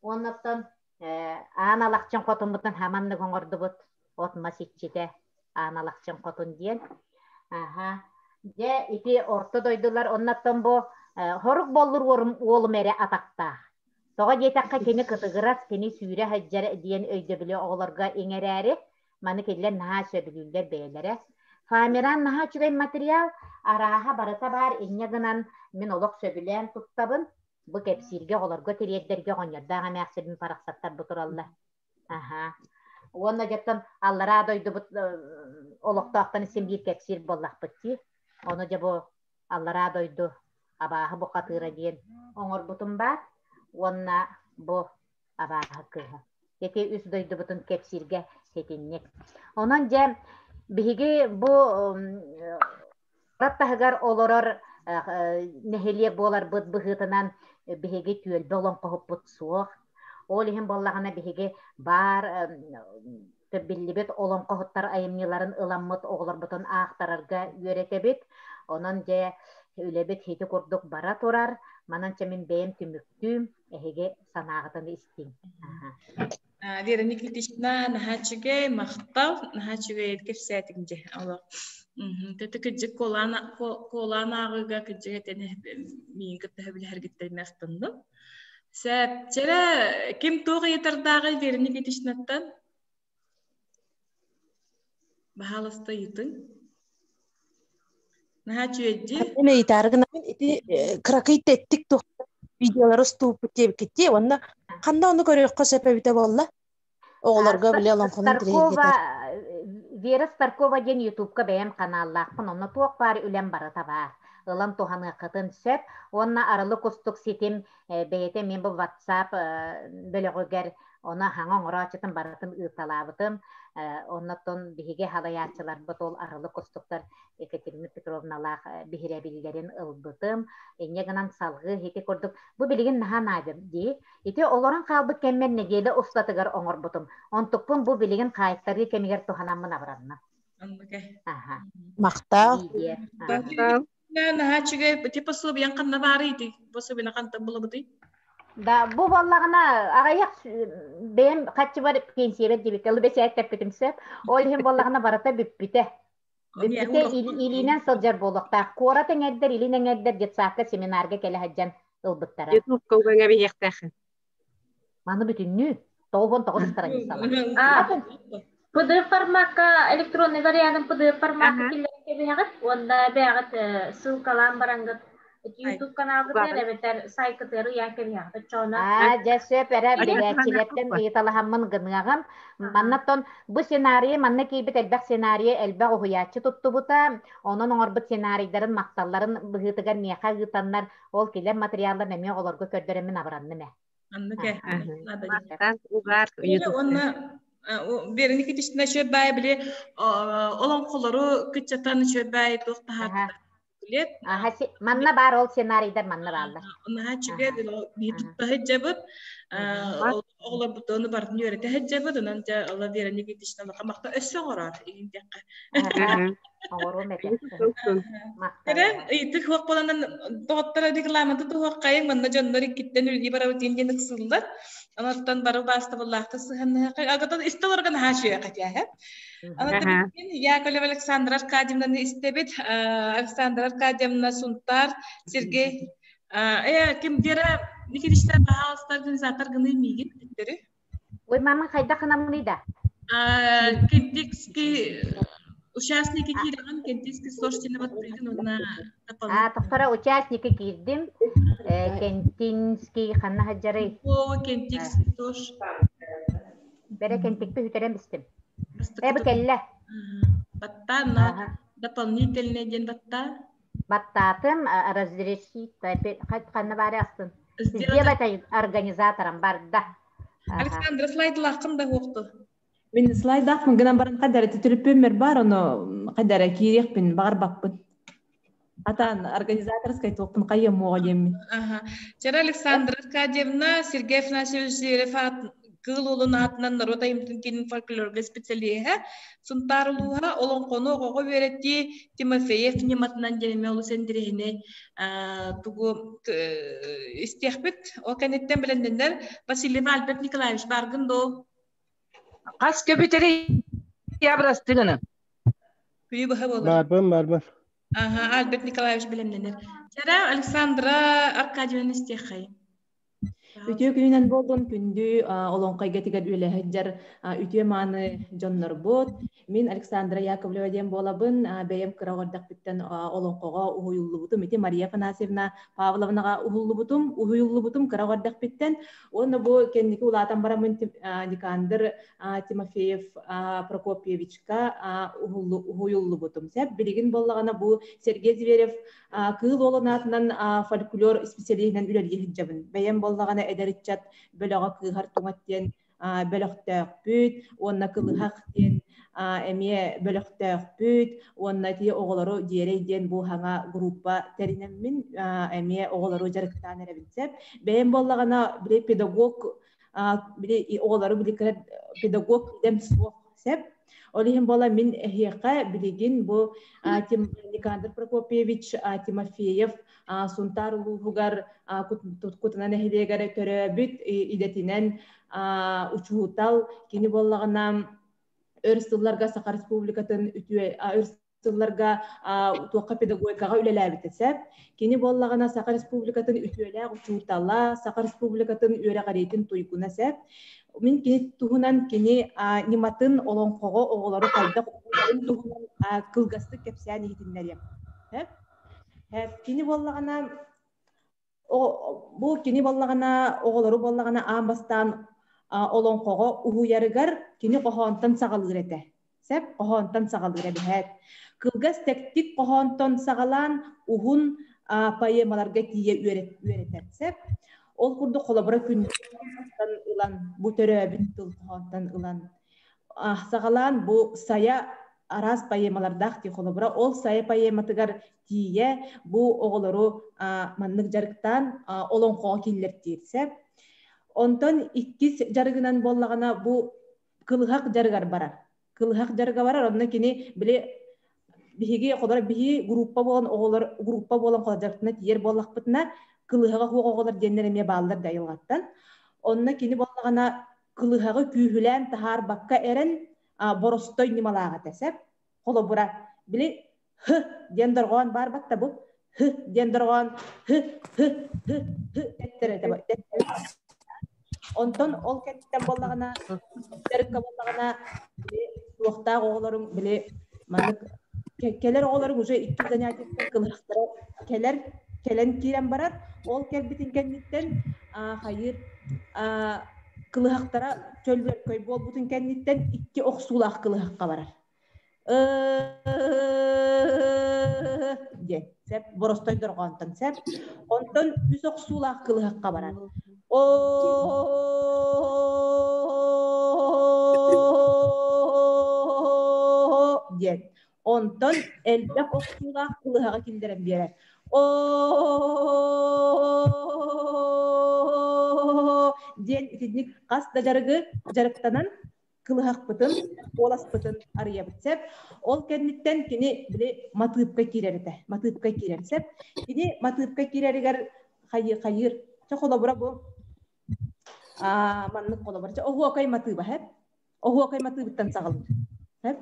Уоннаттан аан алахчын хотуммутун хаманнык оҥордубут. От мас иччитэ аан алахчын хотун диэн. Аһа. Дьэ ити орто дойдулар оннаттан бу хорук боллур уолум эрэ атахтаах. Тоҕо диэтэххэ кини кытыгырас, кини сүүрэ сылдьар диэн өйдөбүлү оҕолорго иҥэрээри Маны кинилэр наһаа сөбүлүүллэр бэйэлэрэ. Фоамиран наһаа үчүгэй материал, арааһа барыта баар, инньэ гынан мин олох сөбүлээн туттабын. Бу кэпсииргэ, оҕолорго тириэрдэргэ оҕонньордоох эмээхсибин барахсаттар бу тураллар. Аһаа. Уонна дьэттэн аллараа дойдубут олохтоохтон син биир кэпсиир буоллахпыт дии. Ону дьэ бу аллараа дойду абааһы бухатыыра диэн оҥорбутум баар. Уонна бу абааһы кыыһа. Ити үс дойдубутун кэпсииргэ ситинник. Онон дьэ биһиги бу куорат таһыгар олорор нэһилиэк буоларбыт быһыытынан биһиги түөлбэ олоҥхоһуппут суох. Ол иһин буоллаҕына биһиги баар биллибит олоҥхоһуттар айымньыларын ыламмыт оҕолорбутун аахтарарга үөрэтэбит. Онон дьэ үлэбит ити курдук бара турар. Манан чэ мин бэйэм түмүктүүм. Эһиги санааҕытын истиҥ. Вера Никитична, наһаа үчүгэй, махтал, наһаа үчүгэй кэпсээтиҥ дьэ олох. Тete кыдьык куолаан ааҕыыга кыдьык этэн миин кытта сөбүлэһэргиттэн астынным. Сөп, чэрэ ким туох ыйытардааҕый Вера Никитичнаттан? Баһаалыста ыйытыҥ. Наһаа үчүгэйдии. Мен ыйытаары гынабын ити кыракый тэттик туох видеолары устууппут диэбиккит уонна ханна ону көрүөххэ сөп эбитэ буолла? Оҕолорго били олоҥхону Старкова Вера Старкова диэн ютубка бэйэм каналлаахпын онно туох баар үлэм барыта баар ылан туһаныаххытын сөп уонна арылы кустук ситим бэйэтэ мен бу WhatsApp бөлөҕүгэр ону хаҥа оҥорооччутун барытын ыыталаабытым оннотон биһиги халайааччыларбыт ол арылы кустуктар Екатерина Петровналаах биһирэбиллэрин ылбытым инньэ гынан салгыы ити курдук бу билигин наһаа наада дии Ити олорон хаалбыт кэммэр нэдиэлэ устатыгар оҥорбутум. Онтукпун бу билигин хаайтарыы кэмигэр туһанаммын абыранным. Аха. Махтал. Махтал. Наһаа үчүгэй ити пособиеҥ ханна баарый ити пособиены хантан булабытый? Да, бу буоллаҕына аҕыйах бэйэм хаччыбар пенсиябар диэбиккэ ылы бэчээттэппитим сөп. Ол иһин буоллаҕына барыта бүппүтэ. Бүппүтэ илиинэн сылдьар буолуохтаах. Куорат эҥэрдэр, илин эҥэрдэр детсадка семинарга кэлэ сылдьан ылбыттара. Ютубка угаҥа биһиэхтээххин. Маны бүтүннүү 99 страницалар. PDF формакка электронный вариантын PDF формакка киллэрэн кэбиһэҕит уонна бэйэҕит ссылкалаан бараҥгыт YouTube каналгытыгар эбэтэр сайтытыгар ыйаан кэбиһэҕит оччоҕуна Аа, дьэ сөп эрэ билээччилэртэн ыйыталаһаммын гыныаҕым. Маннаттан бу сценарийы манна киирбит элбэх сценарийы элбэх уһуйааччы туттубута. Онон оҥорбут сценарийдарын махталларын быһыытыгар миэхэ ыытаннар ол килэр материалларын эмиэ оҕолорго көрдөрөммүн абыранным ээ. Аннык ээ. Махтал, угаар Уонна Вера Никитична үчүгэй били олоҥхолору кыччатан үчүгэй туох таһаарда Билет. Манна баар ол сценарийдар манна бааллар. Наһаа үчүгэй биһи тутта сылдьабыт. Оҕолорбутун барытын үөрэтэ сылдьабыт. Онон дьэ ола Вера Никитична махта өссө оҥороор игин диэххэ. Оҥоруом этэ. Эрэ ыйытык хуох буоланан доҕоттор рекламаты туһуоххайыҥ манна дьоннор иккиттэн үлэлии барабыт диэн диэн ыксыыллар. Онон бары убаастабыллаахтык сыһанныһахай. Агатон истэ олоргон наһаа үчүгэй хатяһа. Яковлев Александра Аркадьевнаны истэбит. Александра Аркадьевна Сунтар, Сергей. Ким Вера Никитична пожалуйста, организатор гыны миигин бүттэри. Ой, мама хайдах гынаммыный да? Кентикский участники киирэн, Кентикский слушательный баттыгын уонна А, тохтора участники киирдим. Кентинский ханна хаджарый? О, Кентикский тоже. Бэрэ кентикпи бүтэрэн бистим. Э, бу кэллэ. Баттаа, на дополнительный диэн баттаа. Баттаатым, разрешить, ханна баары астын. Сделать организатором барда. Александра слайдлааххын да хуохту. Мин слайдаахпын гынан баран хайдара түтүрүппүммэр бар, ону хайдара киириэхпин баҕарбаппын. Атаан организаторскай туохпун хайыам муоҕа диэммин. Ага. Чара Александра Аркадьевна, Сергей Афанасьевич Зверев Кыыл Уолун аатынан норуот айымньытын киинин фольклорга специалиһа, Сунтаар улууһа олоҥхону оҕоҕо үөрэтии Тимофеев ньыматынан диэн эмиэ олус интэриэһинэй тугу истиэхпит. Ол кэнниттэн билэннэннэр Васильева Альберт Николаевич бааргын доо? Хас көбүтэри ябырастыгыны? Күнү быһа буолар. Барбын, барбын. Ага, Альберт Николаевич билэмнэнэр. Чара Александра Аркадьевна истиэххэй. Үтүө күнүнэн буоллун күндү олоҥхо эйгэтигэр үлэһит үтүө мааны дьоннорбут. Мин Александра Яковлева диэн буолабын. Бэйэм кыра оҕордохпуттан олоҥхоҕо уһуйуллубутум. Ити Мария Афанасьевна Павловнаҕа уһуллубутум, уһуйуллубутум кыра оҕордохпуттан. Уонна бу кэнники улаатан бараммын Никандр Тимофеев Прокопьевичка уһуйуллубутум. Сөп билигин буоллаҕына бу Сергей Зверев Кыыл Уолун аатынан фольклор исписэлииһинэн үлэлии сылдьабын. Бэйэм буоллаҕына эдэр ыччат бөлөҕө Кыыһар Туҥат диэн бөлөхтөөхпүт уонна Кылыһах диэн эмиэ бөлөхтөөхпүт уонна ити оҕолору Дьиэрэй диэн бу саҥа группа тэринэммин эмиэ оҕолору дьарыктаан эрэбин сөп. Бэйэм буоллаҕына били педагог били оҕолору били педагог идэм суох сөп. Ол иһин буола мин эһиэхэ билигин бу Никандр Прокопьевич Тимофеев Сунтаар улууһугар Кутана нэһилиэгэр төрөөбүт идэтинэн учуутал кини буоллаҕына өр сылларга Саха Республикатын үтүө өр сылларга туохха педагогикаҕа үлэлээбитэ сөп. Кини буоллаҕына Саха Республикатын үтүөлээх учуутала, Саха Республикатын үөрэҕириитин туйгуна сөп. Мин кини туһунан кини ньыматын олоҥхоҕо оҕолору хайдах уһуйарын туһунан кылгастык кэпсээн иһитиннэриэм. Кини буоллаҕына бу кини буоллаҕына оҕолору буоллаҕына аан бастаан олоҥхоҕо уһуйарыгар кини хоһоонтон саҕалыыр этэ. Сэп хоһоонтон саҕалыыр эбиһээт. Кылгас тэктик хоһоонтон саҕалаан уһун поэмаларга тиийэ үөрэтэр. Сэп ол курдук холобура күнтэн ылан бу төрөөбүт тыл хоһоонтон ылан саҕалаан бу сайа араас поэмалардаах дии холобура ол сайа поэматыгар тиийэ бу оҕолору маннык дьарыктаан олоҥхоҕо киллэртиир сөп. Онтон иккис дьарыгынан буоллаҕына бу кылыһах дьарыгар барар. Кылыһах дьарыга барар, онно кини били биһиги холор биһи группа буолан оҕолор группа буолан холодьарытына тиийэр буоллахпытына кылыһаҕа хуох оҕолор диэннэр эмиэ бааллар да айылҕаттан. Онно кини буоллаҕына кылыһаҕы күүһүлээн таһаарбакка эрэн боростой ньымалаах этэ сөп. Холобура, били һ диэн дорҕоон баар батта бу һ диэн дорҕоон һ һ һ һ эттэр этэ Онтон ол кэнниттэн буоллаҕына дьарыкка буоллаҕына били суохтаах оҕолорум били маннык кэлэр оҕолорум уже икки занятиеттан кылыһахтара кэлэр кэлэн киирэн барар ол кэлбитин кэнниттэн хайыыр кылыһахтара чөллөркөй буолбутун кэнниттэн икки охсуулаах кылыһахха барар диэн сэп боростой дорҕоонтон сэп онтон үс охсуулаах кылыһахха барар диэн онтон элбэх охсуулаах кылыһаҕы киллэрэн биэрэр диэн итинник хас да дьарыгы дьарыктанан кылыһахпытын, куоласпытын арыйабыт сөп. Ол кэнниттэн кини били матыыпка киирэр этэ. Матыыпка киирэр сөп. Кини матыыпка киирэригэр хайыы хайыыр. Чэ холобура бу аа маннык холобура. Чэ оһуокай матыыба хэп. Оһуокай матыыбыттан саҕалыыр. Хэп.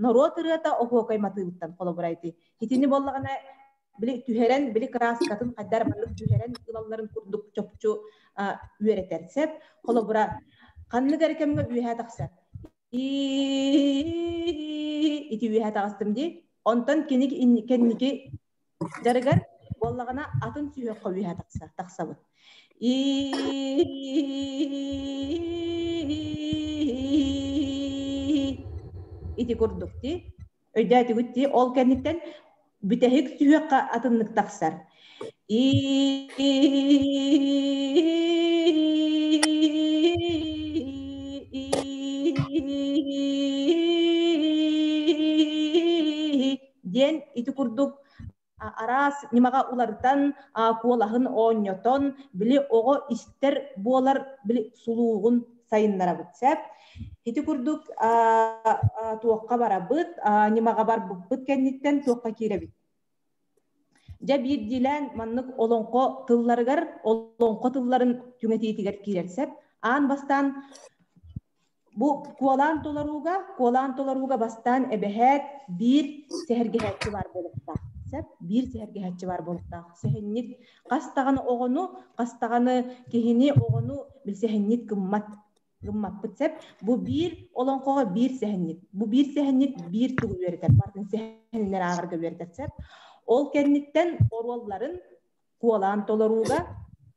Норуот ырыата оһуокай матыыбыттан холобура ити. Итини буоллаҕына били түһэрэн, били кырааскатын хайдар маннык түһэрэн ылалларын курдук чопчу үөрэтэр сөп. Холобура, ханнык эрэ кэмҥэ үөһэ тахсар. Ити үөһэ таҕыстым дии. Онтон кини кэнники дьарыгар буоллаҕына атын сүһүөххэ үөһэ тахсар тахсабыт. Ити курдук дии. Өйдөөтүгүт дии, ол кэнниттэн бүтэһик сүһүөххэ атыннык тахсар. Диэн ити курдук араас ньымаҕа уларытан, куолаһын оонньотон, били оҕо истэр буолар били сулуугун сайыннарабыт сөп. Ити курдук туохха барабыт, ньымаҕа барбыппыт кэнниттэн туохха киирэбит. Дьэ биирдиилээн маннык олоҥхо тылларыгар, олоҥхо тылларын түҥэтиитигэр киирэр сөп. Аан бастаан Бу куолаан толорууга, куолаан толорууга бастаан эбэһээт биир сэһэргэһээччи баар буолуохтаах. Сөп? Биир сэһэргэһээччи баар буолуохтаах. Сэһэнньит хас даҕаны оҕону, хас даҕаны киһини оҕону бил сэһэнньит гыммат. Гыммаппыт сөп. Бу биир олоҥхоҕо биир сэһэнньит. Бу биир сэһэнньит биир тугу үөрэтэр. Барытын сэһэнинэр ааҕарга үөрэтэр сөп. Ол кэнниттэн оруолларын куолаан толорууга,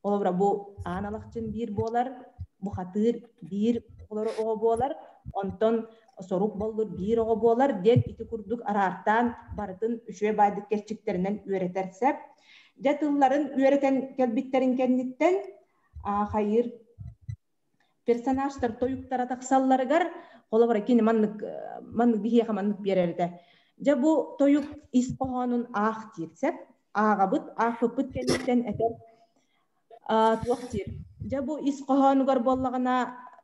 холобура бу Аан Алахчын биир буолар, бухатыыр биир оҕолору оҕо буолар, онтон сорук боллур биир оҕо буолар диэн ити курдук араартаан барытын үчүгэй баайдык кэрчиктэринэн үөрэтэр сөп. Дьэ тылларын үөрэтэн кэлбиттэрин кэнниттэн хайыыр персонажтар тойуктара тахсалларыгар холобура кини маннык маннык биһиэхэ маннык биэрэр этэ. Дьэ бу тойук ис хоһоонун аах диир сөп. Ааҕабыт, аахпыппыт кэнниттэн этэр туох диир. Дьэ бу ис хоһоонугар буоллаҕына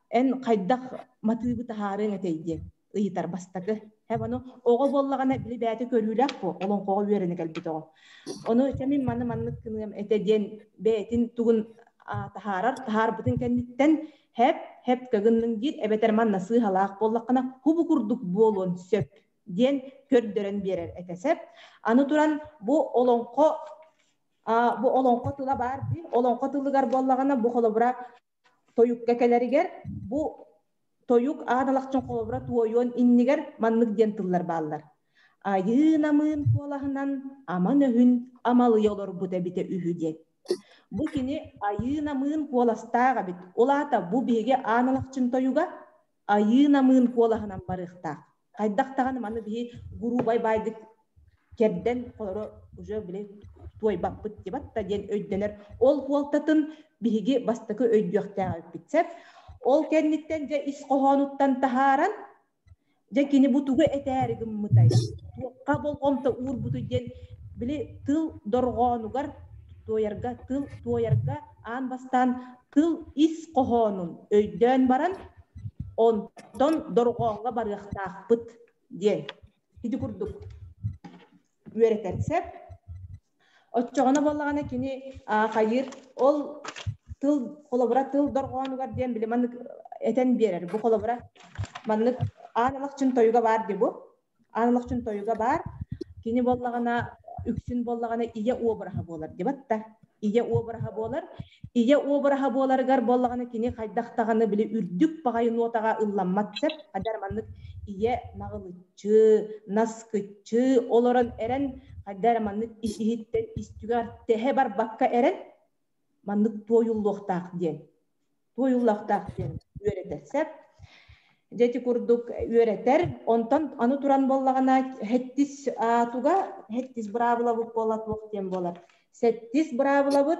эн хайдах матыыбы таһаарыаҥ этэй диэн ыйытар бастакы. Һэ ону оҕо буоллаҕына били бэйэтэ көрүүлээх буо, олоҥхоҕо үөрэнэ кэлбит оҕо. Ону чэ мин маны маннык гыныам этэ диэн бэйэтин тугун таһаарар, таһаарбытын кэнниттэн хэп, хэп көгынныҥ диир, эбэтэр манна сыыһалаах буоллаххына хубу курдук буолуон сөп. диэн көрдөрөн биэрэр этэ сеп. Аны туран бу олоҥхо бу олоҥхо тыла баар дии. Олоҥхо тылыгар буоллаҕына бу холобура тойукка кэлэригэр бу тойук аадалахчын холобура туойуон иннигэр маннык диэн тыллар бааллар. Айыы намыын куолаһынан аман өһүн амалыйа олорбут эбитэ үһү диэн. Бу кини айыы намыын куоластаах эбит. Ол аата бу биһиги аан алахчын тойуга айыы намыын куолаһынан барыахтаах. Хайдах даҕаны маны биһи гуруубай баайдык кэрдэн холоро уже били туойбаппыт дебат да диэн өйдөнөр. Ол хуолтатын биһиги бастакы өйдүөхтээх эбиппит сеп. Ол кэнниттэн дьэ ис хоһоонуттан таһааран дьэ кини бу тугу этээри гыммытай, туохха болҕомто уурбутуй диэн били тыл дорҕоонугар туойарга, тыл туойарга аан бастаан тыл ис хоһоонун өйдөөн баран онтон дорҕооҥҥо барыахтаахпыт диэн ити курдук үөрэтэр сөп. Оччоҕуна буоллаҕына кини хайыыр ол тыл холобура тыл дорҕоонугар диэн били маннык этэн биэрэр. Бу холобура маннык аан алахчын тойуга баар дии бу. Аан алахчын тойуга баар. Кини буоллаҕына үксүн буоллаҕына ийэ обраһа буолар дебат да. Ийэ обраһа буолар. Ийэ обраһа буоларыгар буоллаҕына кини хайдах даҕаны били үрдүк баҕайы нуотаҕа ылламмат сөп. Хадар маннык ийэ наҕылыччы, наскыччы олорон эрэн хайда эрэ маннык ис иһиттэн ис түгэр тэһэ барбакка эрэн маннык туойуллуохтаах диэн туойуллуохтаах диэн үөрэтэр сөп. Дьэ ити курдук үөрэтэр. Онтон аны туран буоллаҕына хэттис туга хэттис быраабылабыт буола туох диэн буолар. Сэттис быраабылабыт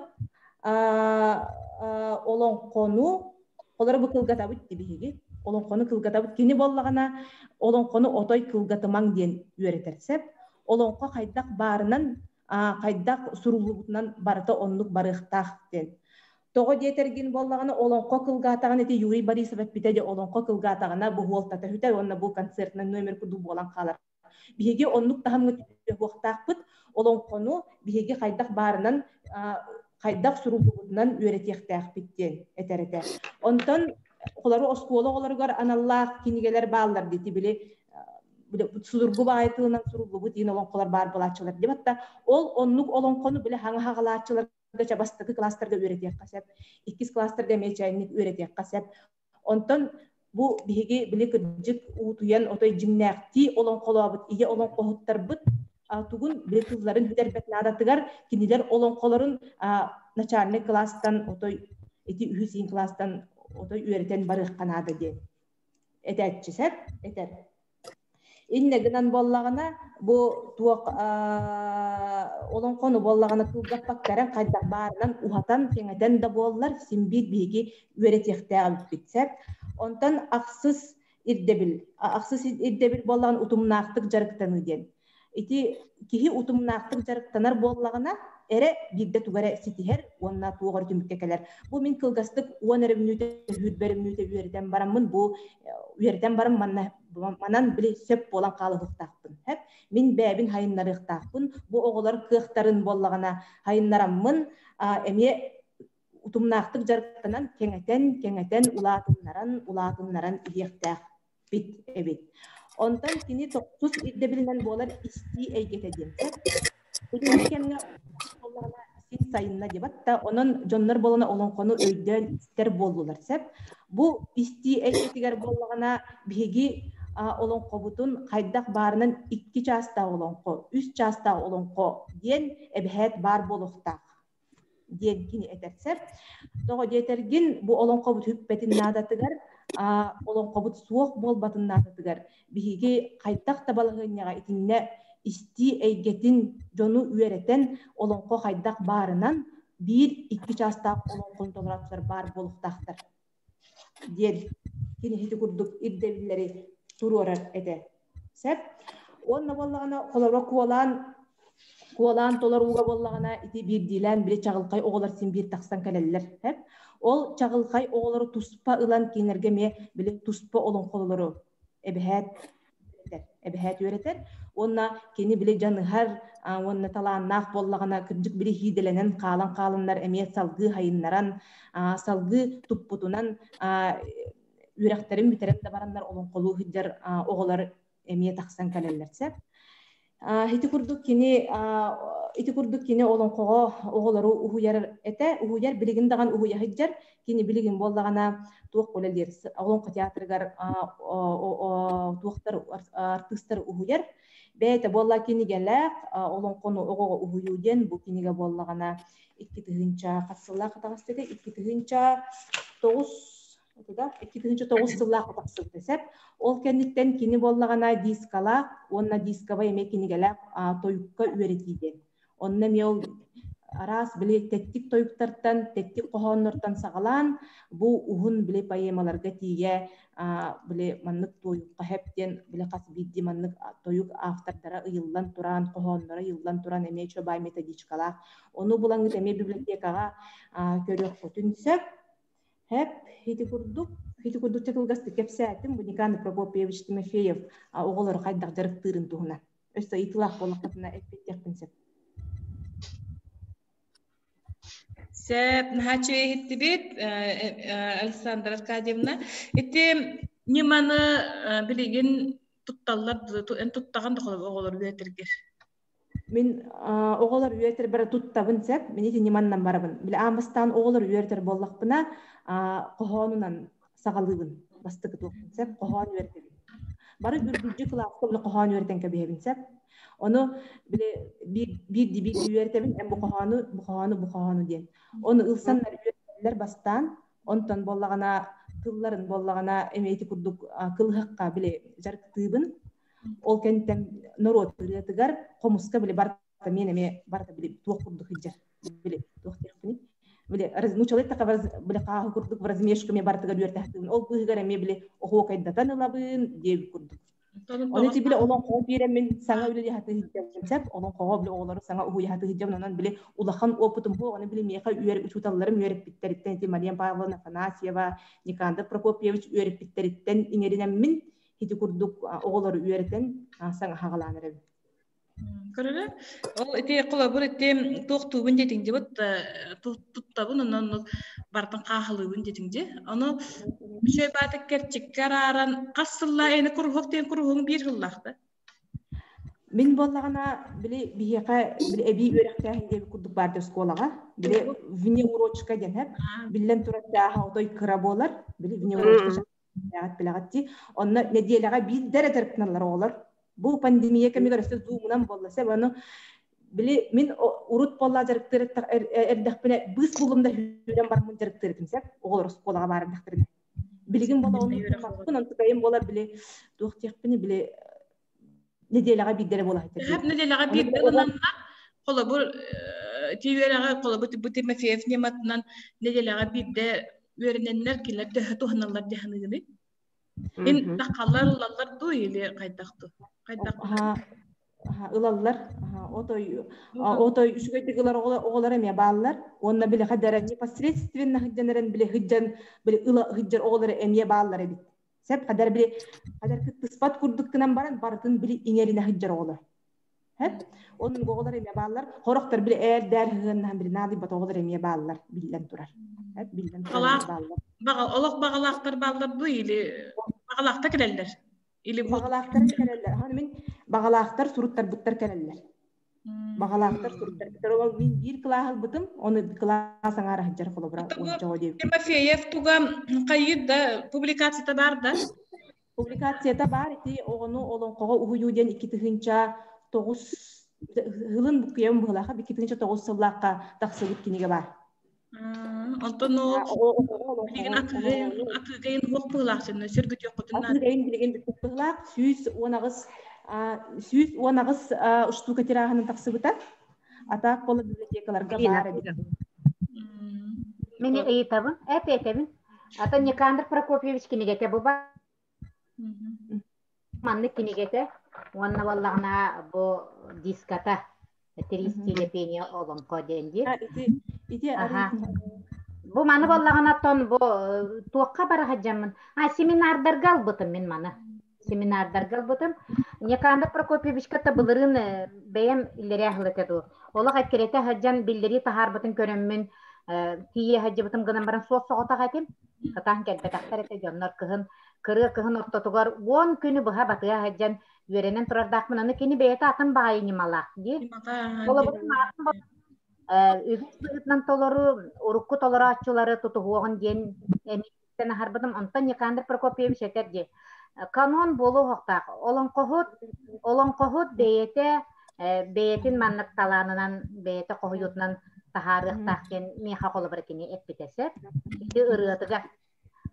олоҥхону олору бу кылгатабыт биһиги. Олоҥхону кылгатабыт. Кини буоллаҕына олоҥхону отой кылгатымаҥ диэн үөрэтэр сөп. Олоҥхо хайдах баарынан хайдах суруллубутунан барыта оннук барыахтаах диэн. Тоҕо диэтэргин буоллаҕына, олоҥхо кылгаатаҕына ити Юрий Борисов эппитэ дьэ олоҥхо кылгаатаҕына бу буолтата сүтэр уонна бу концертнай номер курдук буолан хаалар. Биһиги оннук таһымҥа түһүөхтаахпыт. Олоҥхону биһиги хайдах баарынан хайдах суруллубутунан үөрэтиэхтээхпит диэн этэр этэ. Онтон оҕолору оскуола оҕолоругар аналлаах кинигэлэр бааллар дии били судургу баайы тылынан суруллубут диэн олоҥхолор баар буолааччылар диэбэт да ол оннук олоҥхону били хаҥа хаҕалааччылар бастакы класстарга үөрэтиэххэ сөп, иккис класстарга эмиэ чайник үөрэтиэххэ сөп. Онтон бу биһиги били кырдьык уутуйан отой дьиҥнээхтии олоҥхолообут ийэ олоҥхоһуттарбыт тугун били тылларын бүтэрбэт наадатыгар кинилэр олоҥхолорун начальный класстан отой ити үһүс иин класстан отой үөрэтэн барыахха наада диэн этээччи сөп этэр. Иннэ гынан буоллаҕына, бу туох олоҥхону буоллаҕына кылгаппакка хайдах баарынан уһатан, кэҥэтэн да буоллар, син биир биһиги үөрэтиэхтээх эбиппит сөп. Онтон ахсыс ирдэбил, ахсыс ирдэбил буоллаҕына утумнаахтык дьарыктаныы диэн. Ити киһи утумнаахтык дьарыктанар буоллаҕына эрэ биирдэ тугу эрэ ситиһэр уонна туох эрэ түмүккэ кэлэр. Бу мин кылгастык 10 эрэ мүнүүтэ, сүүрбэ эрэ мүнүүтэ үөрэтэн бараммын бу үөрэтэн баран манна манан били сөп буолан хаалыһыахтаахпын. Мин бэйэбин хайыннарыахтаахпын. Бу оҕолор кыахтарын буоллаҕына хайыннараммын эмиэ утумнаахтык дьарыктанан кэҥэтэн, кэҥэтэн, улаатыннаран, улаатыннаран иһиэхтээх бит эбит. Онтон кини тохсус ирдэбилинэн буолар истии эйгэтэ диэн сөп. Итинник кэмҥэ буоллаҕына син сайынна диэбэт да, онон дьоннор буолана олоҥхону өйдөөн истэр буоллулар сөп. Бу истии эйгэтигэр буоллаҕына биһиги олоҥхобутун хайдах баарынан 2 чаастаах олоҥхо, 3 чаастаах олоҥхо диэн эбэһээт баар буолуохтаах диэн кини этэр сөп. Тоҕо диэтэргин бу олоҥхобут хүппэтин наадатыгар, олоҥхобут суох буолбатын наадатыгар биһиги хайдах да балаһыанньаҕа итиннэ истии эйгэтин дьону үөрэтэн олоҥхо хайдах баарынан биир икки чаастаах олоҥхону толорооччулар баар буолуохтаахтар диэн кини ити курдук ирдэбиллэри туруорар этэ. Сөп. Уонна буоллаҕына холобура куолаан куолаан толорууга буоллаҕына ити биирдиилээн били чаҕылхай оҕолор син биир тахсан кэлэллэр. Сөп. Ол чаҕылхай оҕолору туспа ылан кинилэргэ эмиэ били туспа олоҥхолору эбэһээт эбэһээт үөрэтэр уонна кини били дьаныһар уонна талааннаах буоллаҕына кырдьык били хиидэлэнэн хаалан хааланнар эмиэ салгыы хайыннаран салгыы туппутунан үөрэхтэрин бүтэрэн да бараннар олоҥхолуу сылдьар оҕолор. эмиэ тахсан кэлэллэр сеп. Ити курдук кини ити курдук кини олоҥхоҕо оҕолору уһуйар этэ, уһуйар билигин даҕан уһуйа сылдьар. Кини билигин буоллаҕына туох үлэлиир олоҥхо театрыгар туохтар артыыстар уһуйар. Бэйэтэ буолла кинигэлээх олоҥхону оҕоҕо уһуйуу диэн бу кинигэ буоллаҕына 2000 хас сыллаах таҕыстыга 2009 2009 сыллаахха тахсыбыта сөп. Ол кэнниттэн кини буоллаҕына дискалаах уонна дисковай эмиэ кинигэлээх тойукка үөрэтии диэн. Онно эмиэ ол араас били тэттик тойуктартан, тэттик хоһооннортон саҕалаан бу уһун били поэмаларга тиийэ били маннык туойукка хэп диэн били хас биирдии маннык тойук автордара ыйыллан туран, хоһоонноро ыйыллан туран эмиэ чобай методичкалаах. Ону булаҥҥыт эмиэ библиотекаҕа көрүөххүтүн сөп. Хэп, ити курдук, ити курдук кылгастык кэпсээтим. Бу Никандр Прокопьевич Тимофеев оҕолору хайдах дьарыктыырын туһунан. Өссө ыйытыылаах буоллаххытына эппиэттиэхпин сөп. Сөп, наһаа үчүгэй иһиттибит, Александра Аркадьевна. Ити ньыманы билигин тутталлар, эн туттаҕын да оҕолор үөрэтэргэр? Мин оҕолор үөрэтэрбэр туттабын сөп, мин ити ньыманнан барабын. Били аан бастаан оҕолор үөрэтэр буоллахпына, хоһоонунан саҕалыыбын. Бастакы туохпун сөп, хоһоон үөрэтэбин. Бары үргүлдьү кылааска били хоһоон үөрэтэн кэбиһэбин сөп. Ону били биирдии биирдии үөрэтэбин, эн бу хоһоону, бу хоһоону, бу хоһоону диэн. Ону ылсаннар үөрэтэллэр бастаан, онтон буоллаҕына тылларын буоллаҕына эмиэ ити курдук кылыһахха били дьарыктыыбын. Ол кэнниттэн норуот ырыатыгар хомуска били барыта мен эмиэ барыта били туох курдук сылдьар били туох диэхпиний били нуучалыы эттэххэ били хааһы курдук в размешку эмиэ барытыгар үөртэхтибин ол быыһыгар эмиэ били оһуокайдатан ылабын диэбит курдук. Оны ити били олоҥхоҕо биэрэммин саҥа үлэлии сатыы сылдьабын сөп олоҥхоҕо били оҕолору саҥа уһуйа сатыы сылдьабын онон били улахан опытым буо ону били миэхэ үөр учууталларым үөрэппиттэриттэн ити Мария Павловна Афанасьева Никандр Прокопьевич үөрэппиттэриттэн иҥэринэммин ити курдук оҕолору үөрэтэн саҥа хаҕалаан эрэбин. Көрөрө. Ол ити холобур ити туохтуубун диэтиҥ дьибит туттабын онон бартын хаахылыыбын диэтиҥ дьи. Ону үчүгэй баата кэрчиккэ арааран хас сыллаа эни куруһуок диэн куруһуоҥ биир сыллаахта. Мин буоллаҕына били биһиэхэ били эбии үөрэхтээһин диэбит курдук баар оскуолаҕа. Били внеурочка диэн һэп. Биллэн турар чааһа отой кыра буолар. Били внеурочка билэҕит дии. Онно нэдиэлэҕэ биирдэ эрэ дьарыктаналлар оҕолор. Бу пандемия кэмигэр өссө зумунан буолла сөп. Ону били мин урут буолла дьарыктыыр эрдэхпинэ быыс буллум да сүүрэн бараммын дьарыктыыр этим сөп. Оҕолор оскуолаҕа баар эрдэхтэринэ. Билигин буола ону туппаппын, онтукайым буолар били туох диэхпиний били нэдиэлэҕэ биирдэ эрэ буола сылдьар. Нэдиэлэҕэ биирдэ ылынна холобур тиүөрэҕэ холобур бу Тимофеев ньыматынан нэдиэлэҕэ биирдэ үөрэнэннэр кинилэр төһө туһаналлар дии саныыгыный? Ин тахаллар ылаллар дуу или хайдах дуу? Хайдах ылаллар. Отой отой үчүгэйдик ылар оҕолор эмиэ бааллар. Уонна били хадара непосредственно сылдьан эрэн били сылдьан били ыла сылдьар оҕолор эмиэ бааллар эбит. Сеп хадар били хадар кыттыспат курдук гынан баран барытын били иҥэринэ сылдьар оҕолор. Хэп. Оннук оҕолор эмиэ бааллар. Хорохтор били ээр-дээр сыһыаннаһан били наадыйбат оҕолор эмиэ бааллар биллэн турар. Хэп биллэн турар бааллар. Баҕа олох баҕалаахтар бааллар бу или баҕалаахтар кэлэллэр. Или баҕалаахтар кэлэллэр. Аны мин баҕалаахтар суруттарбыттар кэлэллэр. Баҕалаахтар суруттарбыттар. Ол мин биир кылаас ылбытым, ону кылаас аҥаара сылдьар холобура уонча диэбит. Тимофеев туга хайыыр да публикацията баар да? Публикацията баар ити оҕону олоҥхоҕо уһуйуу диэн 2009 сылын буккуйабын быһылаахха 2009 сыллаахха тахсыбыт кинигэ баар. Онтон билигин атыыгайын уох быһылаах сенна сөргүтүөххүтүн наада. Атыыгайын билигин бүппүт быһылаах 118 118 штука тираһынан тахсыбыта. Атаак бола библиотекаларга баар эбит. Мин ыйытабын, эп этэбин. Ата Никандр Прокопьевич кинигэтэ бу ба маннык кинигэтэ уонна буоллаҕына бу диската три стиля пения олоҥхо диэн диир. Ити Бу маны буоллаҕына тон бу туохха бара сылдьаммын а семинардарга ылбытым мин маны семинардарга ылбытым. Никандр Прокопьевичка былырыын бэйэм иллэрээ сыл этэ дуу. Олох эккирэтэ сылдьан биллэрии таһаарбытын көрөммүн тиийэ сылдьыбытым гынан баран суос соҕотох этим. Сатаан кэлбэтэхтэр этэ дьоннор кыһын. Кырыа кыһын ортотугар 10 күнү быһа батыһа сылдьан үөрэнэн турардаахпын. Аны кини бэйэтэ атын баҕайы ньымалаах дии. Холобур, үгүс быһыытынан толору урукку толорооччулары тутуһуоҕун диэн эмиэ аһарбытым. Онтон Никандр Прокопьевич этэр дии, канон буолуохтаах. Олоҥхоһут, олоҥхоһут бэйэтэ бэйэтин маннык талаанынан, бэйэтэ хоһуйуутунан таһаарыахтаах диэн миэхэ холобура кини эппитэ сөп. Ити ырыатыгар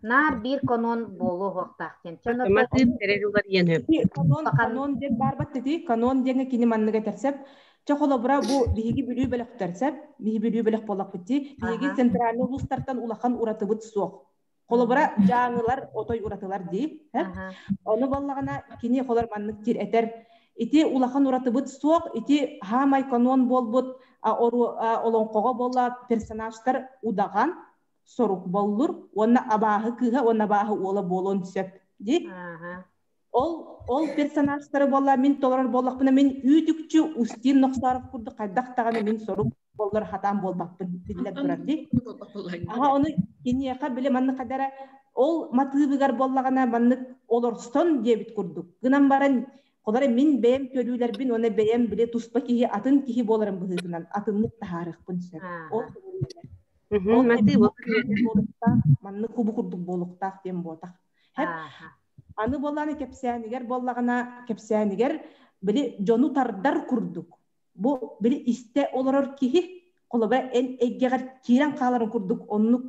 наар биир канон буолуохтаах диэн. Матыып эрэр уларыйан хөп. Канон, канон диэн баарбат ити. Канон диэҥҥэ кини маннык этэр сөп. Чэ холобура бу биһиги Бүлүү бөлөхтөр сөп. Биһи Бүлүү бөлөх буоллахпыт дии. Биһиги центральный улуустартан улахан уратыбыт суох. Холобура дьааҥылар отой уратылар дии. Ону буоллаҕына кини холор маннык диир этэр. Ити улахан уратыбыт суох, ити хаамай канон буолбут олоҥхоҕо буолла персонажтар удаҕан, сорук боллур уонна абааһы кыыһа уонна абааһы уола буолуон сөп дии. Ол ол персонажтары буолла мин толорор буоллахпына мин үүт-үкчү Устин Нохсоров курдук хайдах даҕаны мин сорук боллор хатаан буолбаппын биллэн турар дии. Аха ону киниэхэ били маннык хадара ол матыыбыгар буоллаҕына маннык олорсон диэбит курдук. Гынан баран холоро мин бэйэм көрүүлэрбин уонна бэйэм били туспа киһи атын киһи буоларым быһыытынан атыннык таһаарыахпын сөп. Ол Ол маннык кубу курдук буолуохтаах диэн буотах. Аны буоллааны кэпсээнигэр буоллаҕына кэпсээнигэр били дьону тардар курдук. Бу били истэ олорор киһи холобура эн эйгэҕэр киирэн хааларын курдук оннук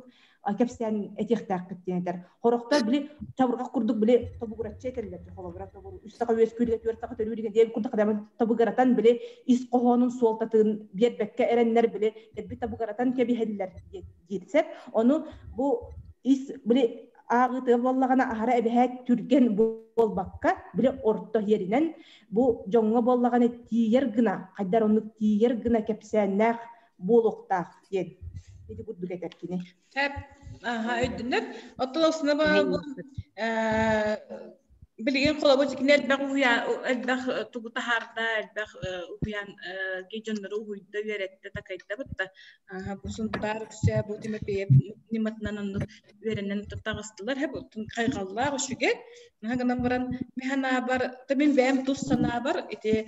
кэпсээн этиэхтээххит диэн этэр. Хорохтор били чабырҕах курдук били тобугураччы этэллэр. Холобура үс саха үөскүүргэ, түөрт саха төрүүргэ диэн курдук тобугуратан били ис хоһоонун суолтатын биэрбэккэ эрэннэр били элби тобугуратан кэбиһэллэр диир сөп. Ону бу ис били ааҕыытыгар буоллаҕына аһара эбэһээт түргэн буолбакка били орто иһэринэн бу дьоҥҥо буоллаҕына тиийэр гына хайдар оннук тиийэр гына кэпсээннээх буолуохтаах диэн ити курдук этэр кини. Тэп, аха өйдөнөр. Оттон основа бу билигин холобур кини элбэх уһуйаан элбэх тугу таһаарда, элбэх уһуйаан дьоннору уһуйда, үөрэттэ, такайда бытта. Бу Сунтаар үксэ бу Тимофеев ньыматынан оннук үөрэнэн таҕыстылар. Һэ бу хайҕаллаах үчүгэй. Наһаа гынан баран мин санаабар, та мин бэйэм тус санаабар ити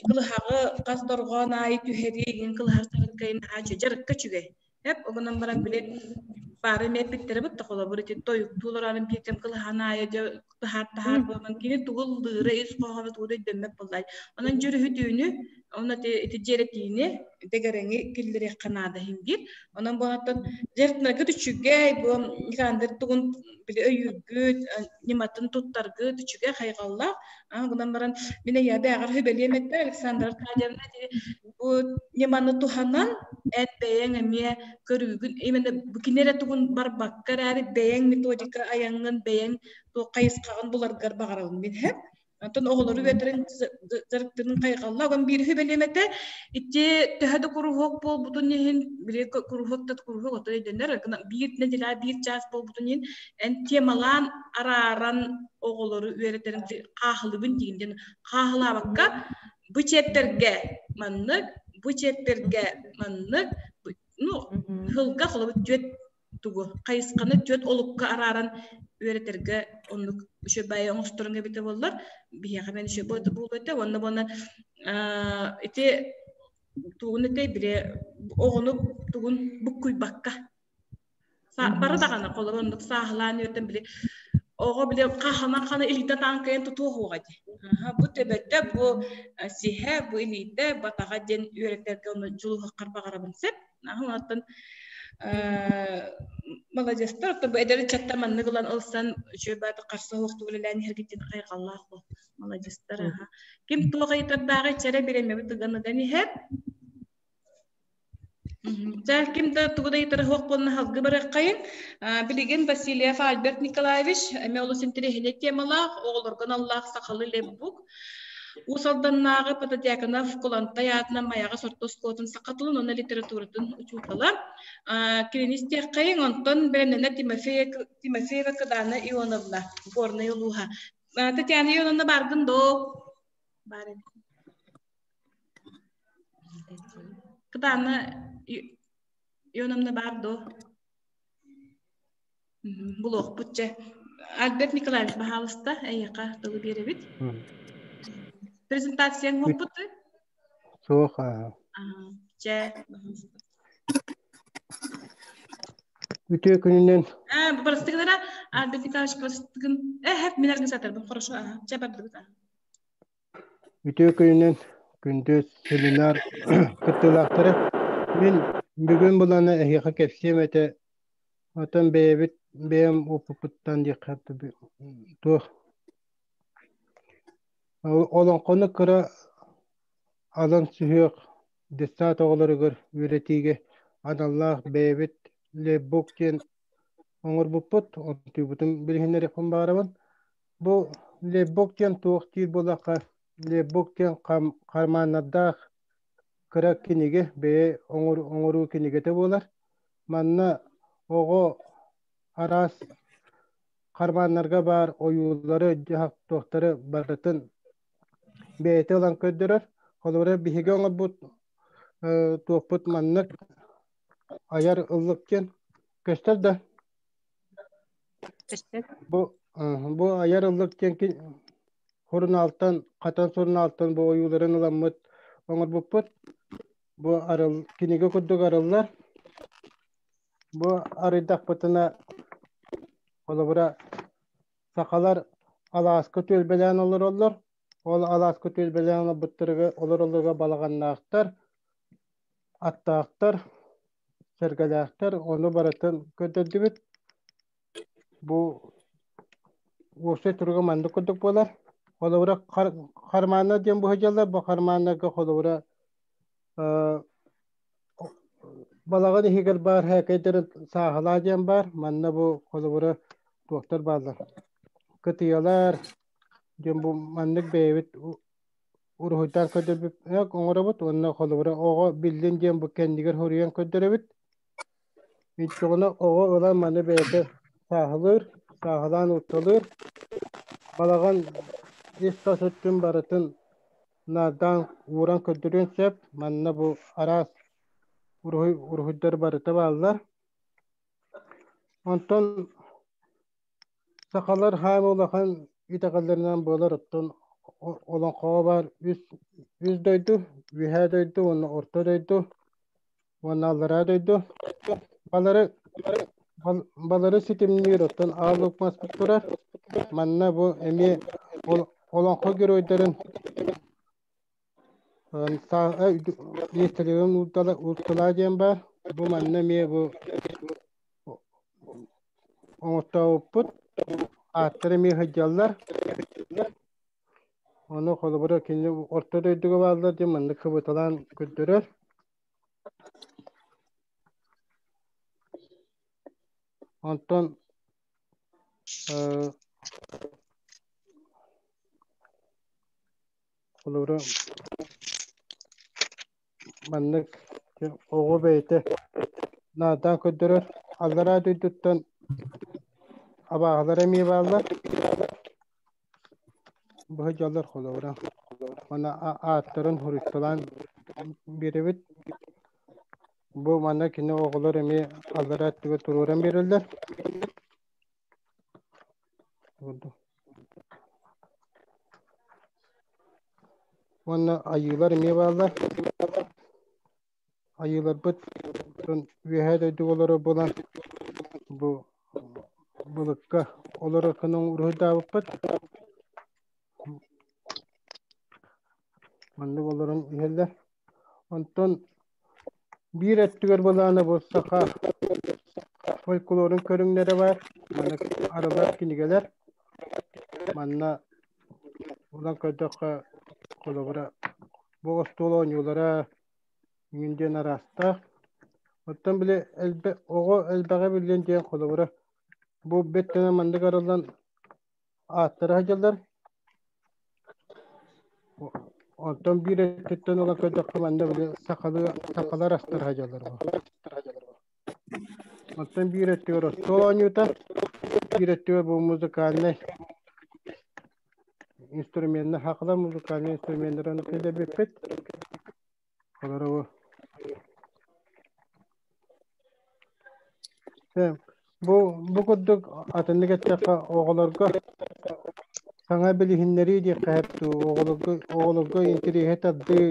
кылыһаҕы хас дорҕоон аайы түһэрии игин кылыһах чарыккайын наһаа үчүгэй, дьарыкка үчүгэй. Эп огунан баран били баары эмиэ эппиттэрэ бытта холобур ити тойуктуу олорорун биирдэм кылыһаан аайы дьэ таһаар таһаар буолан кини тугу ыллыыра ис хоһооно тугу да өйдөммөт буоллай. Онон дьүрүһүтүүнү Онно ити дьиэрэтиини дэгэрэҥи киллэриэххэ наада иһин диир. Онон буолаттан дьэртнаргыт үчүгэй, бу Никандр тугун били өйүүргүт, ньыматын туттаргыт үчүгэй хайҕаллаах. Гынан баран мин эйээ бээҕэр хүбэлиэм этэ Александра Аркадьевна бу ньыманы туһанан эт бэйэҥ эмиэ көрүүгүн именно бу кини эрэ тугун барбакка эрээри бэйэҥ методика айаҥҥын бэйэҥ туох хайысхаҕын буларгар баҕарабын мин һэ Онтон оҕолору үөтэрин дьарыктарын хайҕалла. Огон биир үһү этэ. Ити төһө да куруһуок буолбутун иһин, били куруһуок да куруһуок ото өйдөнөр, биир нэдиэлэ биир чаас буолбутун иһин, эн темалаан арааран оҕолору үөрэтэрин хаахылыбын диин диэн хаахылаабакка бу чиэптэргэ маннык, бу чиэптэргэ маннык, ну, сылга холобур түөрт тугу хайысханы түөрт олукка арааран үөрэтэргэ оннук үчүгэй оҥосторуҥ эбитэ буоллар биһиэхэ мен үчүгэй буолуо этэ уонна буонна ити тугун этэй били оҕону тугун буккуйбакка бары даҕаны холобур оннук сааһылаан үөрэтэн били оҕо били хаханан хана илиитэ таанкайан тутуоһуоҕа дии бу төбөтө бу сиһэ бу илиитэ батаҕа диэн үөрэтэргэ ону дьулуһаххар баҕарабын сөп Оттон маладьыастар, оттон бу эдэр ыччаттар маннык ылан ылсан үчүгэй бааты харса суохтук үлэлээн иһэргитин хайҕаллаах бу маладьыастар аха. Ким туох ыйытардааҕый чэрэ бириэмэбит ыган ыган иһэр. Чэ, ким да тугу да ыйытара суох буолна халгы барыаххайын. Билигин Васильев Альберт Николаевич эмиэ олус интэриэһинэй темалаах, оҕолорго аналлаах сахалыы лепбук. Уус Алданнааҕы Протодьяконов Кулантай аатынан Майаҕас орто оскуолатын саха тылын уонна литературатын учуутала. Кинини истиэххэйиҥ, онтон бэлэмнэнэр Тимофеева Кыдаана Ионовна, Горнай улууһа. Татьяна Ионовна бааргын доо? Баар эбит. Кыдаана Ионовна баар доо? Булуохпут чэ. Альберт Николаевич, баһаалыста, эйиэхэ тылы биэрэбит. Презентацияң хоппут? Суох. Чэ, Үтүө күнүнэн. Бырастыгынара Альберт Николаевич бырастыгын. Э, мин организаторбын, хорошо, чэ бардыбыт. Үтүө күнүнэн күндү семинар кыттыылаахтара. Мин бүгүн булана эһиэхэ кэпсиэм этэ. Оттон бэйэбит бэйэм опыппыттан диэххэ туох олоҥхону кыра алын сүһүөх детсад оҕолоругар үөрэтиигэ аналлаах бэйэбит лепбук диэн оҥорбуппут. Онтуйбутун билиһиннэриэхпин баҕарабын. Бу лепбук диэн туох диир буоллахха, лепбук диэн хармааннардаах кыра кинигэ, бэйэ оҥоруу кинигэтэ буолар. Манна оҕо араас хармааннарга баар ойуулары, дьаһах туохтары барытын бэйэтэ ылан көрдөрөр. Холобура, биһиги оҥорбут туохпут маннык айар ыллык диэн көстөр да? Бу бу айар ыллык диэн сурунаалтан, хатан сурунаалтан бу ойууларын ыламмыт оҥорбуппут. Бу арыл кинигэ курдук арыллар. Бу арыйдахпытына холобура сахалар алааска түөлбэлээн олороллор. Ол алааска түөлбэлээн олорбуттарыгар олороллоругар балаҕаннаахтар, аттаахтар, сэргэлээхтэр, ону барытын көрдөрдүбүт. Бу уопсай туруга маннык курдук буолар. Холобура хармааннар диэн быһа бу хармааннарга холобура балаҕан иһигэр баар һээкэйдэрин сааһылаа диэн баар. Манна бу холобура туохтар бааллар. Кытыйалар диэн бу маннык бэйэбит уруһуйдаан көрдөрбүт оҥоробут уонна холобура оҕо биллин диэн бу кэннигэр хоруйан көрдөрөбүт. Иччэҕинэ оҕо ылан маны бэйэтэ сааһылыыр, сааһылаан утталыыр. Балаҕан ис-тас өттүн барытын наардаан ууран көрдөрүөн сөп. Манна бу араас уруһуй уруһуйдар барыта бааллар. Онтон Сахалар хаама улахан итэҕэллэринэн буолар, оттон олоҥхоҕо баар үс үс дойду, Үөһээ дойду уонна Орто дойду уонна Аллараа дойду. Балары балары ситимниир оттон Аал Лук маспыт турар. Манна бу эмиэ олоҥхо геройдарын миэстэлэрин уурталаа диэн баар. Бу манна эмиэ бу оҥортообуппут. Ааттара эмиэ сылдьаллар. Ону холобура кини орто дойдуга бааллар диэн маннык кыбыталаан көрдөрөр. Онтон Холобура, маннык оҕо бэйэтэ наадаан көрдөрөр. Аллараа дойдуттан абааһылар эмиэ бааллар. Быһа дьаллар холобура. Мана ааттарын хоруйталаан биэрэбит. Бу манна кини оҕолор эмиэ аллараа өттүгэр туруоран биэрэллэр. Уонна айыылар эмиэ бааллар. Айыыларбыт үөһээ дойдуга олорор буолан бу былыкка олорор гына уруһуйдаабыппыт. Маннык олорон иһэллэр. Онтон биир өттүгэр былаана бу саха фольклорун көрүҥнэрэ баар. Манна арылар кинигэлэр. Манна булан көрдөххө холобура бу остуол оонньуулара иҥин диэн араастаах. Оттон били элбэ оҕо элбэҕи биллин диэн холобура бу бэттэнэ маннык арыллан ааттара сылдьаллар. Онтон биир өттүттэн ылан көрдөххө манна били сахалыы сахалар астара сылдьаллар. Оттон биир өттүгэр остуол оонньуута, биир өттүгэр бу музыкальнай инструменнар, сахалар музыкальнай инструменнарын киллэрбиппит. Олору Бу бу курдук атыннык эттэххэ оҕолорго саҥа билиһиннэрии диэххэ сөп дуу, оҕолорго оҕолорго интэриэһи тардыы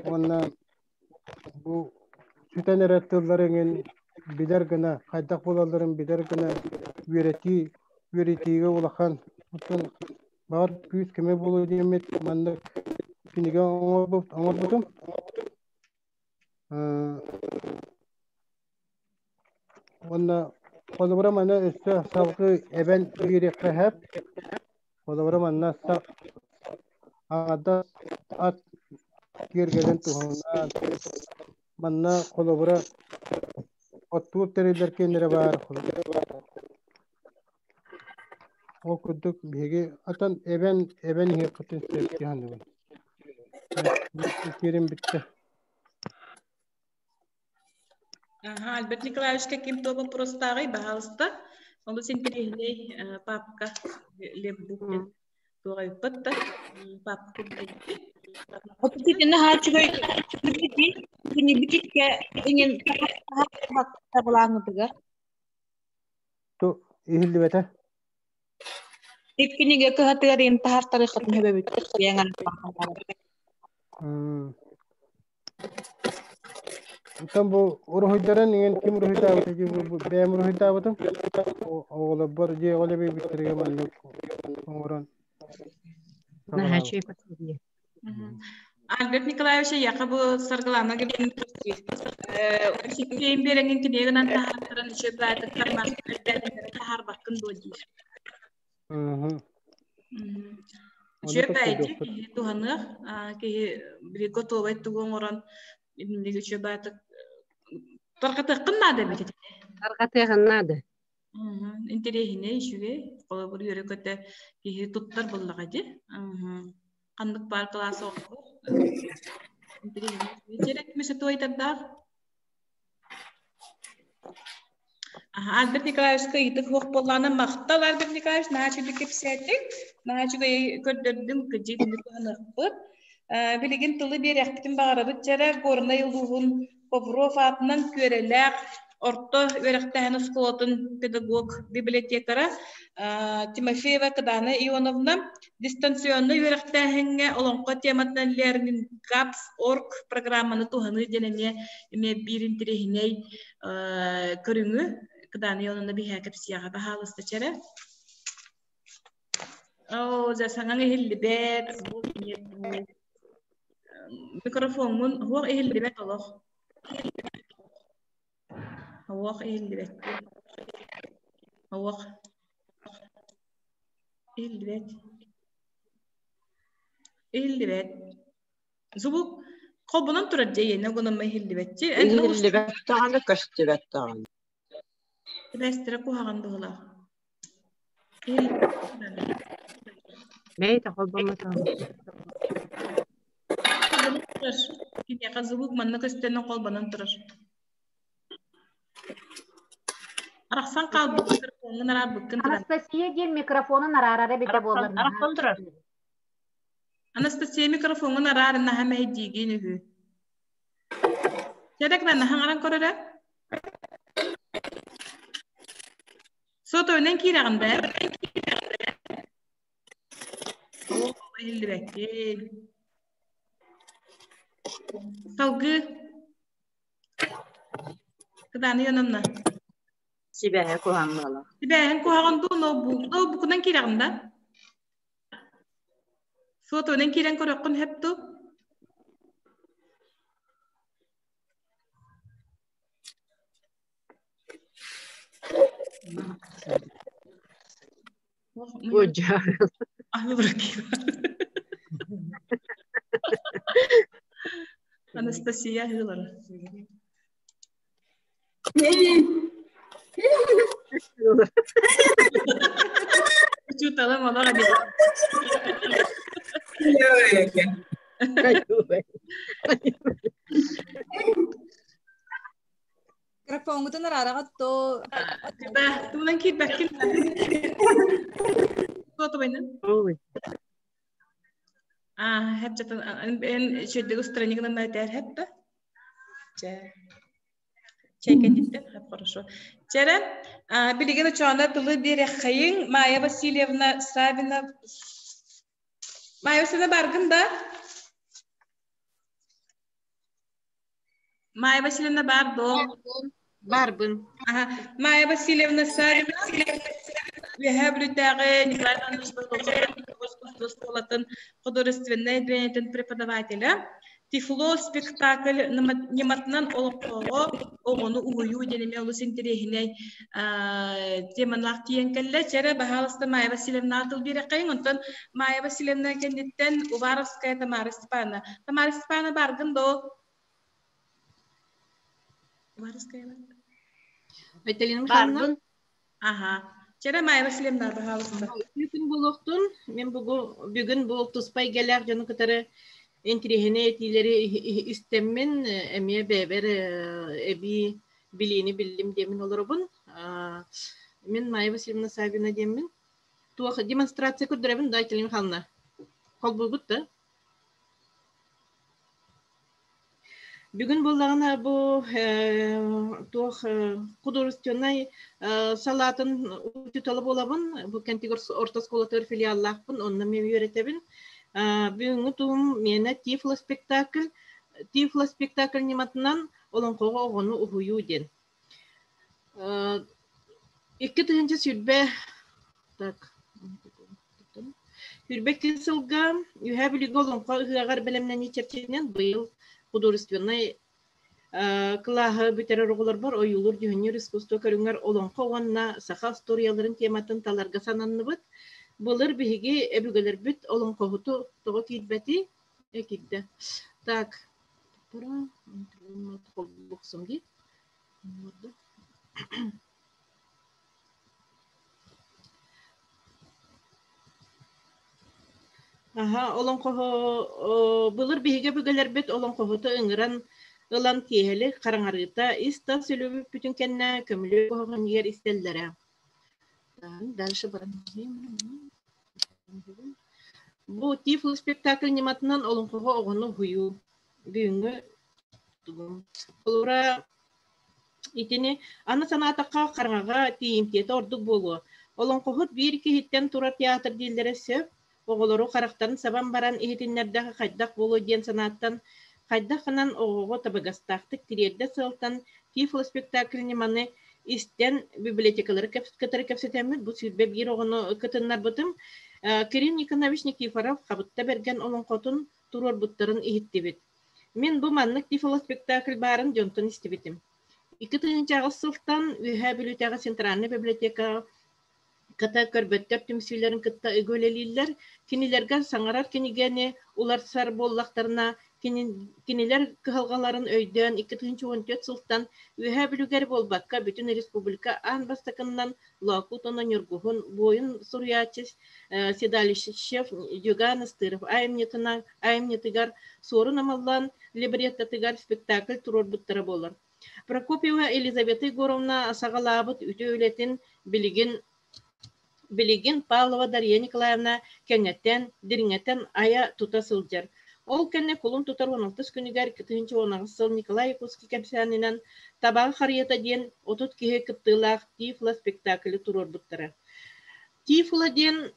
уонна бу сүтэн эрэр тыллары эҥин билэр гына, хайдах буолалларын билэр гына үөрэтии, үөрэтиигэ улахан оттон баҕар күүс-көмө буолуо диэммит маннык кинигэ оҥорбутум. Уонна холобура манна өссө салгыы эбэн биэриэххэ сөп. Холобура манна аҥардас ат киэргэлин туһунан манна холобура оттуур тэриллэр киэннэрэ баар. Ол курдук биһиги атын эбэн эбэн иһиэххитин сөп дии саныыбын. Киирин бүттэ. Ага, Альберт Николаевичка ким то вопростааҕый, баһаалыста. Олус интэриэһинэй папка лепбук диэн туох да папка курдук. Отутитини хаачыгай кини бичикке иҥин табылааҥытыгар. Ту иһиллибэтэ. Иккиниге кыһатыгар ин таһартарыхатын хөбөбүт. Оттон бу уруһуйдарын иҥин ким уруһуйдаабыта дии бу бэйэм уруһуйдаабытым. Оҕолорбор дьиэҕэ үлэлиирбиттэригэр маннык оҥорон Наһаа Альберт Николаевич эйиэхэ бу Саргылана Сиккиэйин биэрэҥин киниэгинэн таһаартаран үчүгэй баайдыктар таһаарбаккын дуо диир. Үчүгэй баайдык киһи туһаныах, киһи били готовай тугу оҥорон инник үчүгэй баайдык тарҕатыаххын наада эбит ити. Тарҕатыахын наада. Интэриэһинэй үчүгэй. Холобур үөрэ-көтө киһи туттар буоллаҕа дии. Ханнык баар кылаас оҕолор. Интэриэһинэй. Дьэрэ кимисе туойдардаах? Альберт Николаевичка ыйытык суох буоллаҕына махтал Альберт Николаевич наһаа үчүгэй кэпсээтиҥ, наһаа үчүгэй көрдөрдүҥ, кырдьык итинник туһаныахпыт. Билигин тылы биэриэхпитин баҕарабыт дьэрэ Горнай улууһун Ковров аатынан Күөрэлээх орто үөрэхтээһин оскуолатын педагог библиотекара Тимофеева Кыдаана Ионовна дистанционнай үөрэхтээһиҥҥэ олоҥхо тематынан Learning Gaps org программаны туһаныы диэн эмиэ эмиэ биир интэриэһинэй көрүҥү Кыдаана Ионовна биһиэхэ кэпсиэҕэ баһаалыста чэрэ. Оо, дьэ саҥаҥ иһиллибэт, звук нет. Микрофоҥҥун уһуох иһиллибэт олох. Уһуох иһиллибэт. Уһуох иһиллибэт. Иһиллибэт. Звук холбонон турар дьэ иэнэ гынамма иһиллибэтчи. Иһиллибэт даҕаны көстүбэт даҕаны. Сибээстэрэ куһаҕан быһыылаах. Бэйэтэ холбоммотоҕо. Холбонон турар. Киниэхэ звук манна көстөнөн холбонон турар. Арахсан хаалбыт микрофоҥҥун араарбыккын туран. Анастасия диэн микрофонун араарара эбитэ буоллар. Арахсан турар. Анастасия микрофоҥҥун араар наһаа мэһэйдиигин үһү. Чэрэк наһаҥаран көрөрө. Сотовынан киирэҕин бээ. Иһиллибэккин. Салгыы. Кыдааны Ионовна. Сибээһэ куһаҕан буолар. Сибээһин куһаҕан дуу, ноутбук, ноутбукунан киирэҕин да? Сотовынан киирэн көрөххүн сөп дуу? Анастасия Хылара. Учууталым олох эбит. Микрофоҥҥутун араараҕыт то Да, туунан киирбэккин. Суотубайнан. Аа, хэп жатын эн шөйдөгү страникынан этээр хэп да. Чэ. Чай кэнниттэн хорошо. Чэрэ, билигин очоона тылы биэрэххэйиҥ Майя Васильевна Савина. Майя Васильевна баргын да? Майя Васильевна бар до? Барбын. Майя Васильевна Савина Үөһээ Бүлүүтээҕи Николай Иванович Барбосов оскуолатын художественнай отделениетын преподавателэ. Тифло спектакль ньыматынан олохтооҕо оҕону уһуйуу диэн эмиэ олус интэриэһинэй темалаах тиийэн кэллэ. Чэрэ, баһаалыста Майя Васильевна тыл биэрэххэйиҥ. Онтон Майя Васильевна кэнниттэн Уваровская Тамара Степановна. Тамара Степановна бааргын доо? Уваровская Айталина Михайловна. Аха. Чэрэ Майя Васильевна, баһаалыста. Күн буолуохтун. Мен бүгүн бу туспа эйгэлээх дьону кытары интириэһинэй этиилэри истэммин эмиэ бэйэбэр эбии билиини биллим диэмин олоробун. Мин Майя Васильевна Савина диэммин. Туох демонстрация көрдөрөбүн да Айталина Михайловна? Холбуубут да? Бүгүн буоллаҕына бу туох художественнай салаатын учуутала буолабын. Бу Кэнтигэр орто оскуолатыгар филиаллаахпын, онно мен үөрэтэбин. Бүгүҥҥү туһум миэнэ Тифло спектакль. Тифло спектакль ньыматынан олоҥхоҕо оҕону уһуйуу диэн. 2020 так 22 сылга Үөһээ Бүлүүгэ Олоҥхо ыһыаҕар бэлэмнэнии чэрчитинэн быйыл художественнай кылааһы бүтэрэр оҕолорбор ойуулуур-дьүһүннүүр искусство көрүҥэр олоҥхо уонна саха остуоруйаларын тематын таларга сананныбыт. Былыр биһиги өбүгэлэрбит олоҥхоһуту тоҕо киирбэтий? Киирдэ. Так, дии. Аһа, олоҥхоһо былыр биһиги өбүгэлэрбит олоҥхоһуту ыҥыран ылан киэһэлик хараҥарыыта ис-тас үлүбүппүтүн кэннэ көмүлүөк оһоҕун иһигэр истэллэрэ. Дальше баран Бу тифло спектакль ньыматынан олоҥхоҕо оҕону уһуйуу. Бүгүҥҥү Холобура, итини аны санаатахха хараҥаҕа тиийимтиэтэ ордук буолуо. Олоҥхоһут биир киһиттэн турар театр дииллэрэ сөп. Оҕолору харахтарын сабан баран иһитиннэрдэххэ хайдах буолуо диэн санааттан хайдах гынан оҕоҕо табыгастаахтык тириэрдэ сыалтан тифло-спектакль ньыманы истэн библиотекалары кытары кэпсэтэммит бу 21 оҕону кытыннарбытым. Кирилл Никонович Никифоров Хабытта Бэргэн олоҥхотун туруорбуттарын иһиттибит. Мин бу маннык тифлоспектакль баарын дьонтон истибитим. 2008 сылтан Үөһээ Бүлүүтээҕи Центральнай библиотека кыта көрбөттөр түмсүүлэрин кытта ыга үлэлииллэр. Кинилэргэ саҥарар кинигэни уларсар буоллахтарына, кинилэр кыһалҕаларын өйдөөн 2014 сылтан Үөһээ Бүлүүгэ буолбакка, бүтүн республика аан бастакыннан Лоокуут уонна Ньургуһун буойун суруйааччы Седалищев Юган Ыстыров айымньытыгар Суорун Омоллоон либреттотыгар спектакль туруорбуттара буолар. Прокопьева Елизавета Егоровна саҕалаабыт үтүө үлэтин билигин билигин Павлова Дария Николаевна кэҥэтэн, дириҥэтэн айа тута сылдьар. Ол кэннэ кулун тутар 16 күнүгэр 2018 сыл Николай Якутский кэпсээнинэн «Табаҕы харыйата» диэн 30 киһи кыттыылаах Тифло спектаклы туруорбуттара. Тифло диэн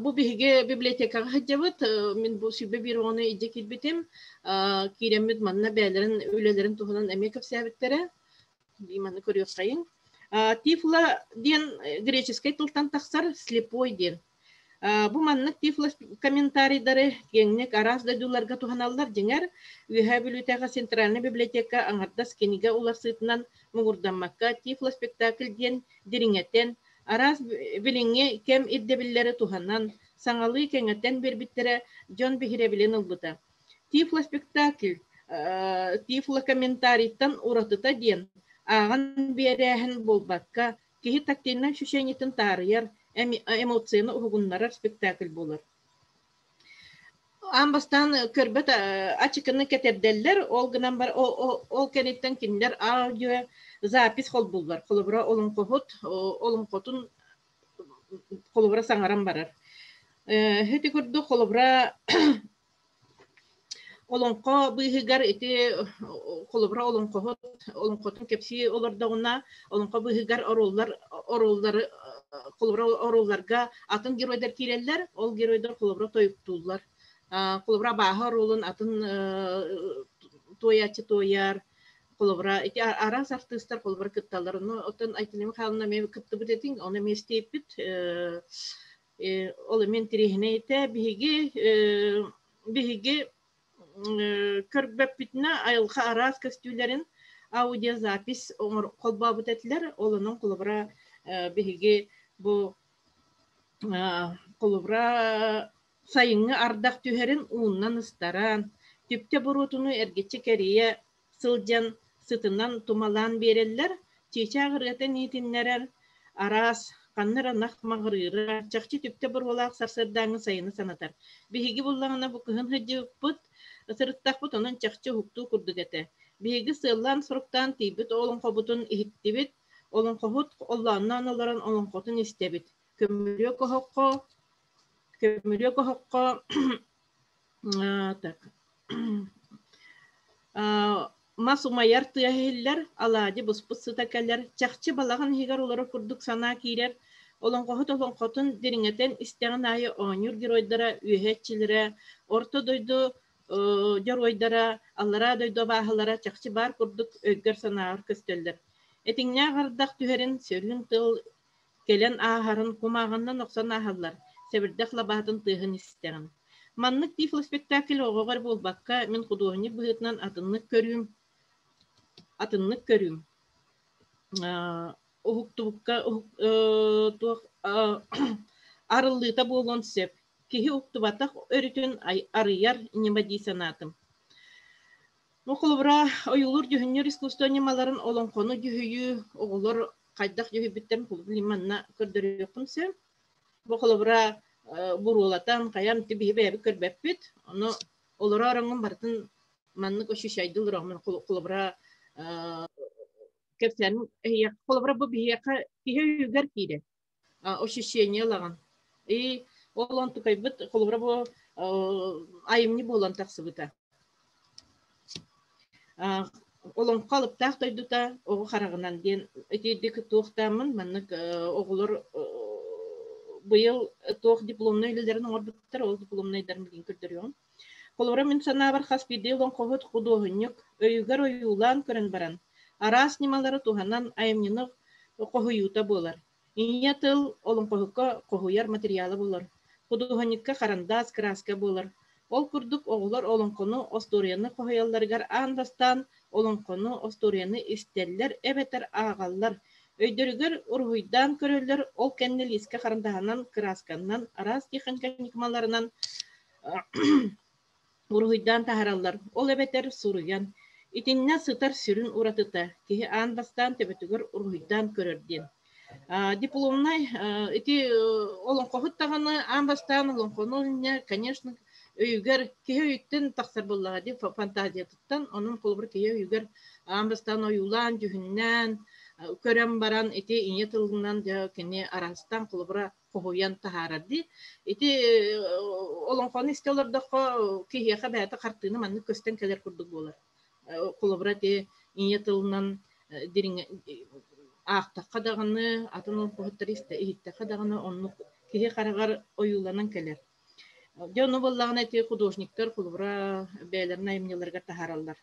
бу биһиги библиотекаҕа сылдьабыт. Мин бу сүбэ биир оҕону илдьэ киирбитим. Киирэммит манна бэйэлэрин үлэлэрин туһунан эмиэ кэпсээбиттэрэ. Маны көрүөххэйиҥ. Тифло диэн греческэй тылтан тахсар слепой диэн. Бу маннык тифло комментарийдары киэҥник араас дойдуларга туһаналлар. Дьиҥэр, Үөһээ Бүлүүтээҕи Центральнай библиотека аҥардас кинигэ уларсыытынан муҥурдаммакка тифло-спектакль диэн дириҥэтэн, араас билиҥҥи кэм ирдэбиллэри туһанан, саҥалыы кэҥэтэн биэрбиттэрэ дьон биһирэбилин ылбыта. Тифло-спектакль тифло-комментарийтан уратыта диэн, ааҕан биэрээһин буолбакка, киһи тактильнай ощущениетын таарыйар, эмоцияны уһугуннарар спектакль буолар. Аан бастаан көрбөт ачыкыны кэтэрдэллэр, ол гынан бар ол кэнниттэн кинилэр аудио запись холбууллар. Холобура, олоҥхоһут олоҥхотун холобура саҥаран барар. Ити курдук холобура. Олоҥхо быыһыгар ити холобура олоҥхоһут олоҥхотун кэпсии олордоҕуна олоҥхо быыһыгар оруоллар оруоллары холобура оруолларга атын геройдар киирэллэр, ол геройдар холобура тойуктууллар. Холобура абааһы оруолун атын туойааччы туойар, холобура ити араас артыыстар холобура кытталлар. Ону оттон Айталина Михайловна эмиэ кыттыбыт этиҥ, ону эмиэ истиэппит. Ол эмиэ интэриэһинэй этэ. Биһиги биһиги көрбөппүтүнэ айылҕа араас көстүүлэрин аудиозапись холбообут этилэр. Ол онон холобура биһиги бу холобура сайыҥҥы ардах түһэрин ууннан ыстаран, түптэ буруотунуу эргиччи кэрийэ сылдьан сытынан тумалаан биэрэллэр, чыычаах ырыатын иитиннэрэр, араас ханна эрэ ынах маҕырыыра, чахчы түптэ буруолаах сарсыардааҥҥы сайыны санатар. Биһиги буллаҕына бу кыһын сылдьыбыппыт, сырыттахпыт онон чахчы уһуктуу курдук этэ. Биһиги сыаллаан-соруктаан тиийбит олоҥхобутун иһиттибит, олоҥхоһут оллоонноон олорон олоҥхотун истэбит. Көмүлүөк оһоххо, көмүлүөк оһоххо так Мас умайар тыаһа иһиллэр, алаадьы буспут сыта кэлэр, чахчы балаҕан иһигэр олорор курдук санаа киирэр, олоҥхоһут олоҥхотун дириҥэтэн истэҕин аайы оонньуур геройдара, үөһэ иччилэрэ, орто дойду дьоруойдара, аллараа дойду абааһылара чахчы баар курдук өйгөр-санааҕар көстөллөр. Этиҥнээх ардах түһэрин сөрүүн тыал кэлэн ааһарын кумааҕыннан охсон ааһаллар, сэбирдэх лабаатын тыаһын истэҕин. Маннык тифлоспектакль оҕоҕо эрэ буолбакка, мин худуоһунньук быһыытынан атыннык көрүүм, атыннык көрүүм. Уһуктубукка туох арыллыыта буолуон сөп. Киһи уктубатах өрүтүн арыйар ньыма дии санаатым. Бу холобура ойуулуур-дьүһүннүүр искусство ньымаларын олоҥхону дьүһүйүү оҕолор хайдах дьүһүйбүттэрин холобур манна көрдөрүөххүн сөп. Бу холобура буруолатан, хайан биһи бэйэбит көрбөппүт. Ону олоро ороҥҥун барытын маннык ощущайдыл ороҥмун холобура кэпсээн холобура бу биһиэхэ киһи өйүгэр киирэр ощущение ылаҕын. И ол онтукайбыт холобура бу айымньы буолан тахсыбыта. Олоҥхо алыптаах дойдута оҕо хараҕынан диэн итиирдик туохтааммын маннык оҕолор быйыл туох дипломнай үлэлэрин оҥорбуттар, ол дипломнайдарын билигин көрдөрүөҕүм. Холобура, мин санаабар хас биирдии олоҥхоһут худуоһунньук өйүгэр ойуулаан көрөн баран, араас ньымалары туһанан айымньыны хоһуйуута буолар. Ийэ тыл олоҥхоһукка хоһуйар материала буолар, худуоһунньукка харандаас, кырааска буолар. Ол курдук оҕолор олоҥхону, остуоруйаны хоһуйалларыгар аан бастаан олоҥхону, остуоруйаны истэллэр эбэтэр ааҕаллар, өйдөрүгэр уруһуйдаан көрөллөр, ол кэннэ лиискэ харандааһынан, кыраасканан, араас техника ньымаларынан уруһуйдаан таһаараллар, ол эбэтэр суруйан. Итиннэ сытар сүрүн уратыта киһи аан бастаан төбөтүгэр уруһуйдаан көрөр диэн. Дипломнай ити олоҥхоһут даҕаны аан бастаан олоҥхону инньэ, конечно, өйүгэр киһи өйүттэн тахсар буоллаҕа дии фантазиятыттан, онон холобур киһи өйүгэр аан бастаан ойуулаан, дьүһүннээн көрөн баран ити ийэ тылынан дьэ кини араастаан холобура хоһуйан таһаарар дии. Ити олоҥхону истэ олордоххо киһиэхэ бэйэтэ хартыына маннык көстөн кэлэр курдук буолар. Холобура ити ийэ тылынан дириҥ аахтахха даҕаны, атын олоҥхоһуттары иһиттэххэ даҕаны оннук киһи хараҕар ойууланан кэлэр. Дьэ ону буоллаҕына ити художниктар холобура бэйэлэрин айымньыларыгар таһаараллар.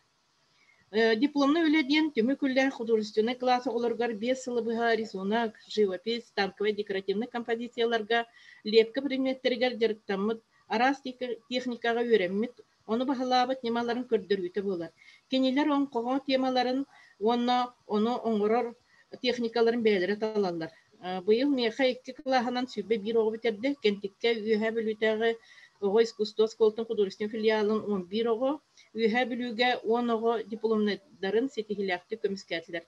Дипломнай үлэ диэн түмүк үлэ художественнай кылаас оҕолоругар 5 сылы быһа рисунок, живопись, станковай декоративнай композицияларга, лепка предметтэригэр дьарыктаммыт, араас техникаҕа үөрэммит, ону баһылаабыт ньымаларын көрдөрүүтэ буолар. Кинилэр оҥхоҕо темаларын уонна ону оҥорор техникаларын бэйэлэрэ талаллар. Быйыл миэхэ икки кылааһынан 21 оҕо бүтэрдэ. Кэнтиккэ Үөһээ Бүлүүтээҕи оҕо искусство оскуолатын художественнай филиалын 11 оҕо, Үөһээ Бүлүүгэ 10 оҕо дипломнайдарын ситиһиилээхтик көмүскээтилэр.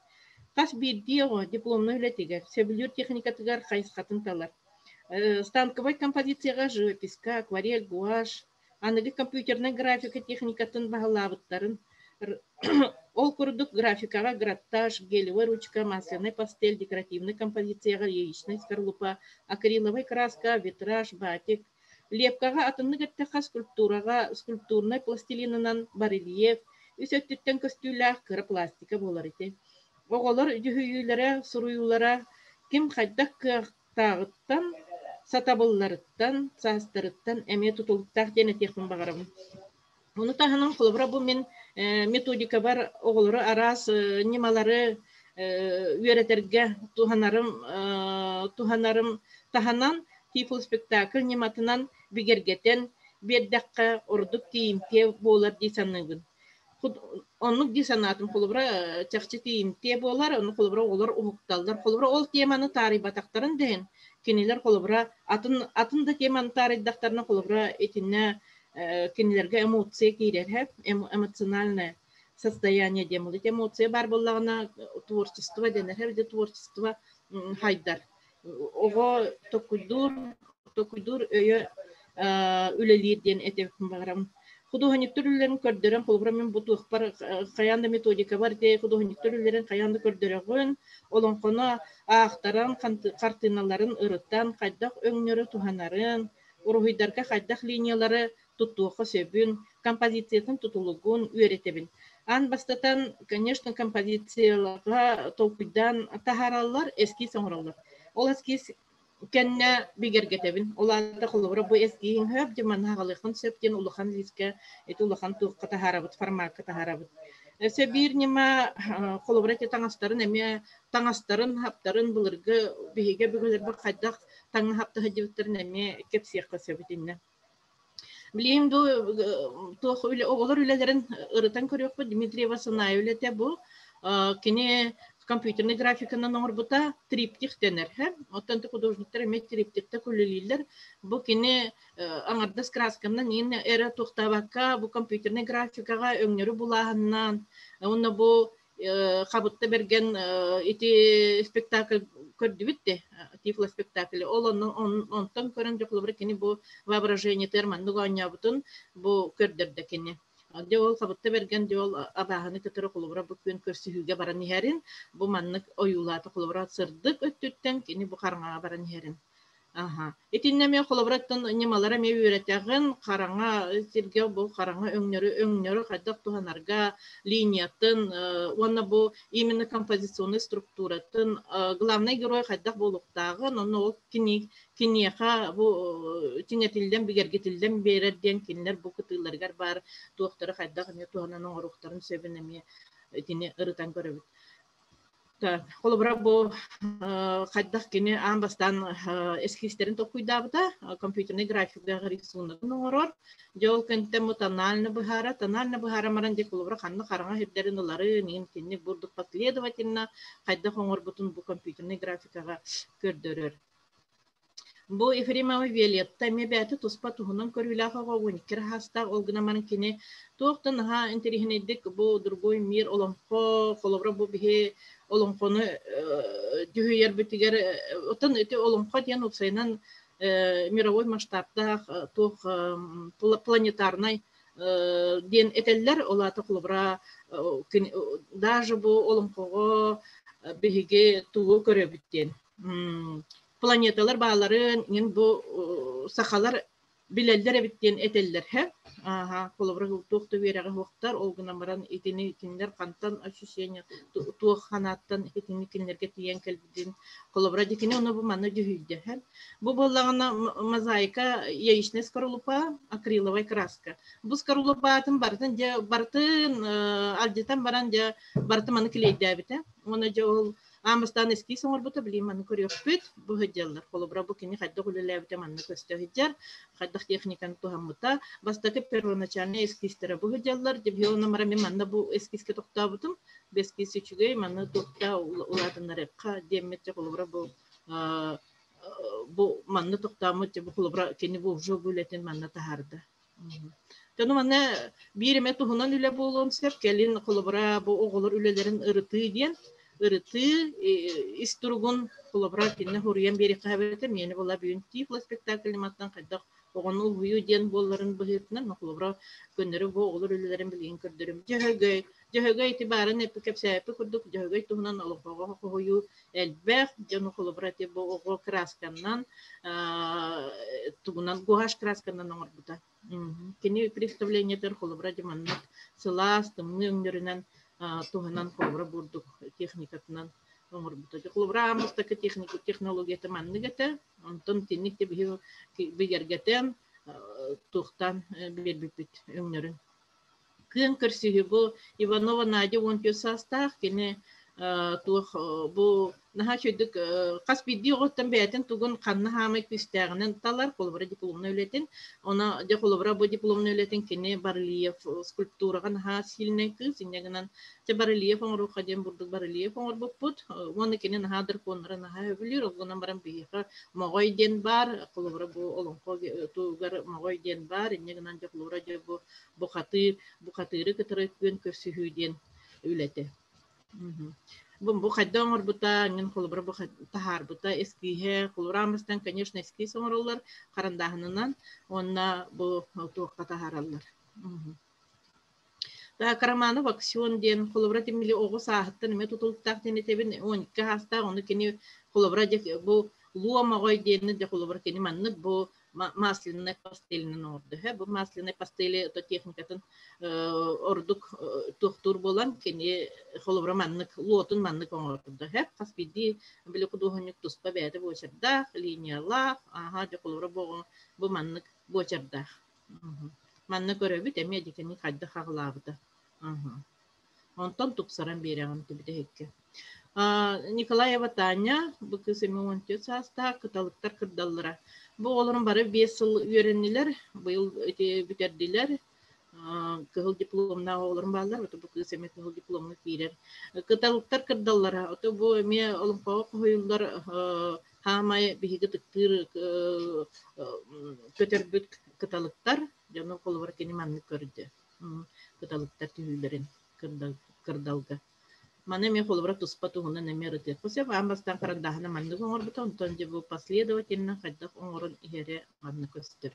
Хас биирдии оҕо дипломнай үлэтигэр, сөбүлүүр техникатыгар хайысхатын талар. Станковай композицияҕа живописка, акварель, гуашь, аныгы компьютернай графика техникатын баһылаабыттарын, ол курдук графикаҕа граттаж, гелевая ручка, масляный пастель, декоративнай композицияҕа яичная скорлупа, акриловай краска, витраж, батик. Лепкаҕа атыннык эттэххэ скульптураҕа скульптурнай пластилинынан барельеф, үс өттүттэн көстүүлээх кыра пластика буолар ити. Оҕолор дьүһүйүүлэрэ, суруйуулара ким хайдах кыахтааҕыттан, сатабылларыттан, саастарыттан эмиэ тутулуктаах диэн этиэхпин баҕарабын. Ону таһынан, холобура, бу мин методикабар оҕолору араас ньымалары үөрэтэргэ туһанарым туһанарым таһынан тифл спектакль ньыматынан бигэргэтэн биэрдэххэ ордук тиийимтиэ буолар дии саныыбын. Оннук дии санаатым. Холобура, чахчы тиийимтиэ буолар, ону холобура оҕолор уһукталлар. Холобура, ол теманы таарыйбатахтарын да иһин, кинилэр холобура атын атын да теманы таарыйдахтарына, холобура, итиннэ кинилэргэ эмоция киирэр, эмоциональное состояние диэн буолар. Эмоция баар буоллаҕына творчество дэнэр, эбэтэр творчество хайдар. Оҕо токуйдуур, токуйдуур өйө үлэлиир диэн этиэхпин баҕарабын. Худуоһунньуктар үлэлэрин көрдөрөн, холобура мин бу туохпар хайаан да методикабар дии худуоһунньуктар үлэлэрин хайаан да көрдөрөҕүн, олоҥхону аахтаран, хартыыналарын ырытан, хайдах өҥнөрү туһанарын, уруһуйдарга хайдах линиялары туттуохха сөбүн, композициятын тутулугун үөрэтэбин. Аан бастатан, конечно, композицияларга толкуйдаан таһаараллар, эскиз оҥороллор. Ол эскиз кэннэ бигэргэтэбин. Ол аата холобура бу эскиһиҥ сөп, дьэ манна аҕалыаххын сөп диэн улахан лиискэ ити улахан туохха таһаарабыт, формакка таһаарабыт. Өссө биир ньыма холобура ити таҥастарын эмиэ таҥастарын, хаптарын былыргы биһиги өбүгэлэрбит хайдах таҥна хапта сылдьыбыттарын эмиэ кэпсиэххэ сөп итиннэ. Билигин бу туох үлэ оҕолор үлэлэрин ырытан көрүөхпүт. Дмитриева Саная үлэтэ бу. Кини компьютерный графиканан оҥорбута триптих дэнэр. Оттон художниктар эмиэ триптихтэ үлэлииллэр. Бу кини аҥардас красканан иин эрэ туохтаабакка бу компьютерный графикаҕа өҥнөрү булааһыннаан уонна бу Хабытта Бэргэн ити спектакль көрдүбүт де Тифло спектакль ол онтон көрөн дьэ кини бу воображениетыгар маннык оонньообутун бу көрдөрдө кини дьэ ол Хабытта Бэргэн дьэ ол абааһыны кытары холобура бу күн көрсүһүүгэ баран иһэрин бу маннык ойуулаата холобура сырдык өттүттэн кини бу хараҥаҕа баран иһэрин Аха. Итиннэ эмиэ холобураттан ньымалара эмиэ үөрэтэҕин, хараҥа сиргэ бу хараҥа өҥнөрү өҥнөрү хайдах туһанарга линиятын уонна бу именно композиционнай структуратын главный герой хайдах буолуохтааҕын, онно ол кини киниэхэ бу чиҥэтиллэн бигэргитиллэн биэрэр диэн кинилэр бу кытыыларыгар баар туохтары хайдах эмиэ туһанан оҥоруохтарын сөбүн эмиэ итини ырытан көрөбүт. Холобура, бу хайдах кини аан бастаан эскизтэрин толкуйдаабыта, компьютернай графикаҕа рисуногын оҥорор. Дьэ ол кэнниттэн бу тонально быһаара, тонально быһаара баран дьэ холобура ханна хараҥа сирдэрин ыларын, иһин кинини бурдук последовательно хайдах оҥорбутун бу компьютернай графикаҕа көрдөрөр. Бу Ефремова Виолетта эмиэ бэйэтэ туспа туһунан көрүүлээх оҕо 12 саастаах, ол гынан баран кини туох да наһаа интэриэһинэйдик бу другой мир олоҥхо, холобура бу биһи олоҥхону дьүһүйэрбитигэр оттон ити олоҥхо диэн уопсайынан мировой масштабтаах туох планетарнай диэн этэллэр, ол аата холобура даже бу олоҥхоҕо биһиги тугу көрөбүт диэн планеталар бааларын иҥин бу сахалар билэллэр эбит диэн этэллэр һэ ааха холобура туох да үөрэҕи суохтар ол гынан баран итини кинилэр хантан ощущение туох ханааттан итини кинилэргэ тиийэн кэлбитин холобура дикини ону бу манна дьүһүйдэ һэ бу буоллаҕына мозаика яичная скорлупа акриловая краска бу скорлупатын барытын дьэ барытын алдьатан баран дьэ барытын маны клейдээбитэ уонна дьэ ол Аан бастаан эскиз оҥорбута, билигин маны көрүөхпүт. Бу сылдьаллар. Холобура, бу кини хайдах үлэлээбитэ манна көстө сылдьар, хайдах техниканы туһаммыта. Бастакы первоначальный эскизтэрэ бу сылдьаллар. Дебиона мин манна бу эскизке тохтообутум. Бу эскиз үчүгэй, манна туохта улаатыннарыахха диэммит холобура бу бу манна тохтооммут бу холобура кини бу уже бу үлэтин манна таһаарда. Дьону манна биир эмэ туһунан үлэ буолуон сөп. Кэлин холобура бу оҕолор үлэлэрин ырытыы диэн ырытыы ис туругун холобура кинини хоруйан биэриэххэ эбэтэр миэнэ була бүгүн тифло спектакль ньыматтан хайдах Оҕону уһуйуу диэн буолларын быһыытынан, холобура, көннөрү бу оҕолор үлэлэрин билигин көрдөрүм. Дьөһөгөй, Дьөһөгөй ити баарын эппи кэпсээппи курдук Дьөһөгөй туһунан олоҥхоҕо хоһуйуу элбэх. Дьону холобура ити бу оҕо красканнан тугунан гуашь красканан оҥорбута. Кини представлениетыгар холобура дьэ маннык сылаас, тымныы өҥнөрүнэн туһанан холобура бурдук техникатынан оҥорбута. Холобура аан бастакы техника технологията маннык этэ. Онтон итинник да биһи бигэргэтэн туохтаан биэрбиппит өҥнөрүн. Кыан көрсүһүү бу Иванова Надя 14 саастаах, кини туох бу наһаа үчүгэйдик хас биирдии оҕоттон бэйэтин тугун ханна хаамай күүстээҕинэн талар, холобура дипломнай үлэтин. Оно дьэ холобура бу дипломнай үлэтин кини барельеф скульптураҕа наһаа сильнай кыыс, инньэ гынан дьэ барельеф оҥоруохха диэн бурдук барельеф оҥорбуппут. Уонна кини наһаа драконнары наһаа сөбүлүүр, ол гынан баран биһиэхэ моҕой диэн баар, холобура бу олоҥхо тугар моҕой диэн баар, инньэ гынан дьэ холобура дьэ бу бухатыыр, бухатыыры кытары күөн көрсүһүү диэн үлэтэ. Бу, бу хайда оҥорбута, мин холобура бу таһаарбыта эскииһэ, холобура амыстан, конечно, эскиз оҥороллор харандааһынынан уонна бу туохха таһаараллар. Так, Романов Аксион диэн холобура тимили оҕо сааһыттан эмиэ тутулуктаах диэн этэбин, 12 саастаах, ону кини холобура бу луом оҕой диэни дьэ холобура кини маннык бу масляной пастелинэн оҥордо. Бу масляной пастели то техникатын ордук туохтуур буолан кини холобура маннык луотун маннык оҥордо. Хас биирдии били худуоһунньук туспа бэйэтэ буочардаах, линиялаах, аха дьэ холобура бу бу маннык буочардаах. Манна көрөбүт эмиэ дикини хайдах хаҕылаабыта. Онтон тупсаран биэрэҕин бүтэһиккэ. Николаева Таня, бу кыыс эмиэ 14 саастаах, кыталыктар кырдаллара. Бу оҕолорум бары 5 сыл үөрэннилэр, быйыл ити бүтэрдилэр. Кыһыл дипломнаах оҕолорум бааллар, ото бу кыыс эмиэ кыһыл дипломҥа киирэр. Кыталыктар кырдаллара, ото бу эмиэ олоҥхоҕо хоһуйуллар хаамай биһиги ытыктыыр көтөрбүт кыталыктар, дьону холобура кини маннык көрдө. Кыталыктар түһүүлэрин кырдалга. Маны эмиэ холобура туспа туһунан эмиэ ырытыахха сөп. Аан бастаан харандааһына маннык оҥорбута, онтон дьэ бу последовательно хайдах оҥорон иһэрэ манна көстөр.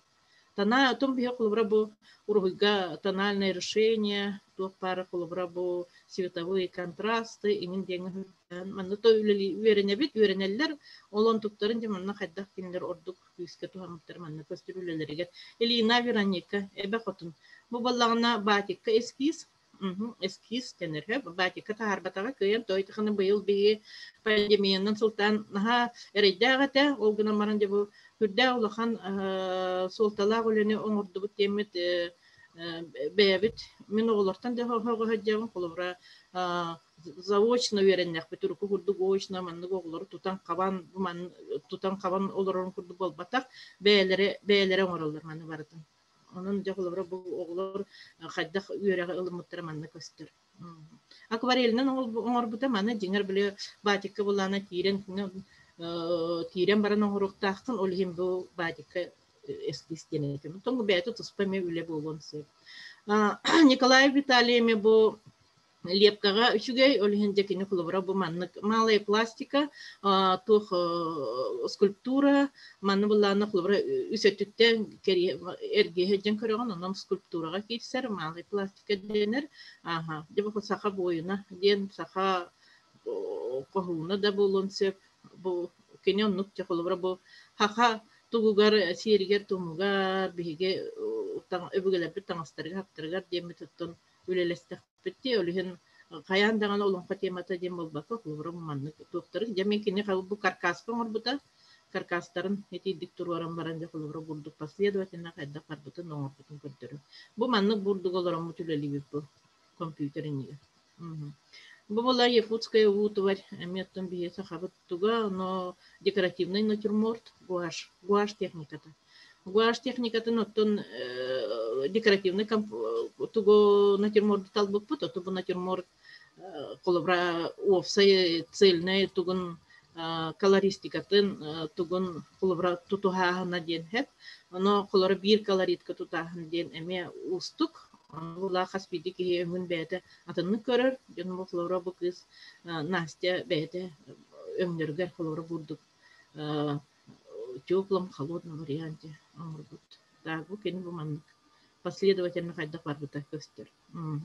Тона отон биһи холобура бу уруһуйга тональное решение, туох баара холобура бу световые контрасты иҥин диэҥҥэ манна то үлэлии үөрэнэбит, үөрэнэллэр. Ол онтуктарын дьэ манна хайдах кинилэр ордук күүскэ туһаммыттар манна көстөр үлэлэригэр. Элина Вероника, Эбэ Хотун. Бу буоллаҕына батикка эскиз, эскиз дэнэр батикка таһаарбатаҕа кыайан тойтаханы быйыл биһиги пандемиянан сылтаан наһаа эрэйдээх этэ. Ол гынан баран дьэ бу сүрдээх улахан суолталаах үлэни оҥордубут диэммит бэйэбит мин оҕолортон да хоһоҕо холобура заочно үөрэннэхпит урукку курдук очно маннык оҕолору тутан хабан тутан хабан олорорун курдук буолбатах бэйэлэрэ бэйэлэрэ оҥороллор маны барытын онон дьэ холобура бу оҕолор хайдах үөрэҕи ылыммыттара манна көстөр акварелинэн оҥорбута маны дьиҥэр били батикка булаана киирэн киирэн баран оҥоруохтааххын ол иһин бу батикка эскиз диэн этим тоҥ бэйэтэ туспа эмиэ үлэ буолуон сөп Николай Виталий эмиэ бу Лепкаҕа үчүгэй, ол иһин дьэ кини холобура бу маннык малая пластика, туох скульптура, манны былаана холобура үс өттүттэн эргиһэ дьэн көрөҕүн, онон скульптураҕа киирсэр, малая пластика дэнэр. Аха, дьэ бу саха буойуна диэн саха хоһууна да буолуон сөп. Бу кини оннук дьэ холобура бу саха тугугар сиэригэр-туомугар биһиги өбүгэлэрбит таҥастарыгар-хаптарыгар диэммит оттон үлэлэстэхпит дии, ол иһин хайаан даҕаны олоҥхо темата диэн буолбакка, холобура маннык туохтарын, дьэ мин кини бу каркаска оҥорбута, каркастарын итийдик туруоран баран дьэ холобура бурдук последовательно хайдах барбытын оҥорбутун көрдөрөр. Бу маннык бурдук олороммут үлэлиибит бу компьютер иннигэр. Бу была якутская утварь, эмиэ оттон биһиги сахабыт туга, но декоративный натюрморт, гуашь, гуашь техниката. Гуашь техникатын оттон декоративный тугу натюрморду талбыппыт, оту бу натюрморт холобура уопсай цельнай тугун колористикатын тугун холобура тутуһааһына диэн хэп. Оно холоро биир колоритка тутааһын диэн эмиэ уустук. Ону хас биирдии киһи өҥүн бэйэтэ атыннык көрөр. Дьон холобура бу кыыс Настя бэйэтэ өҥнөрүгэр холобура бурдук. теплом, холодном варианте оҥорбут. Так, бу кини бу маннык последовательно хайдах барбыта көстөр.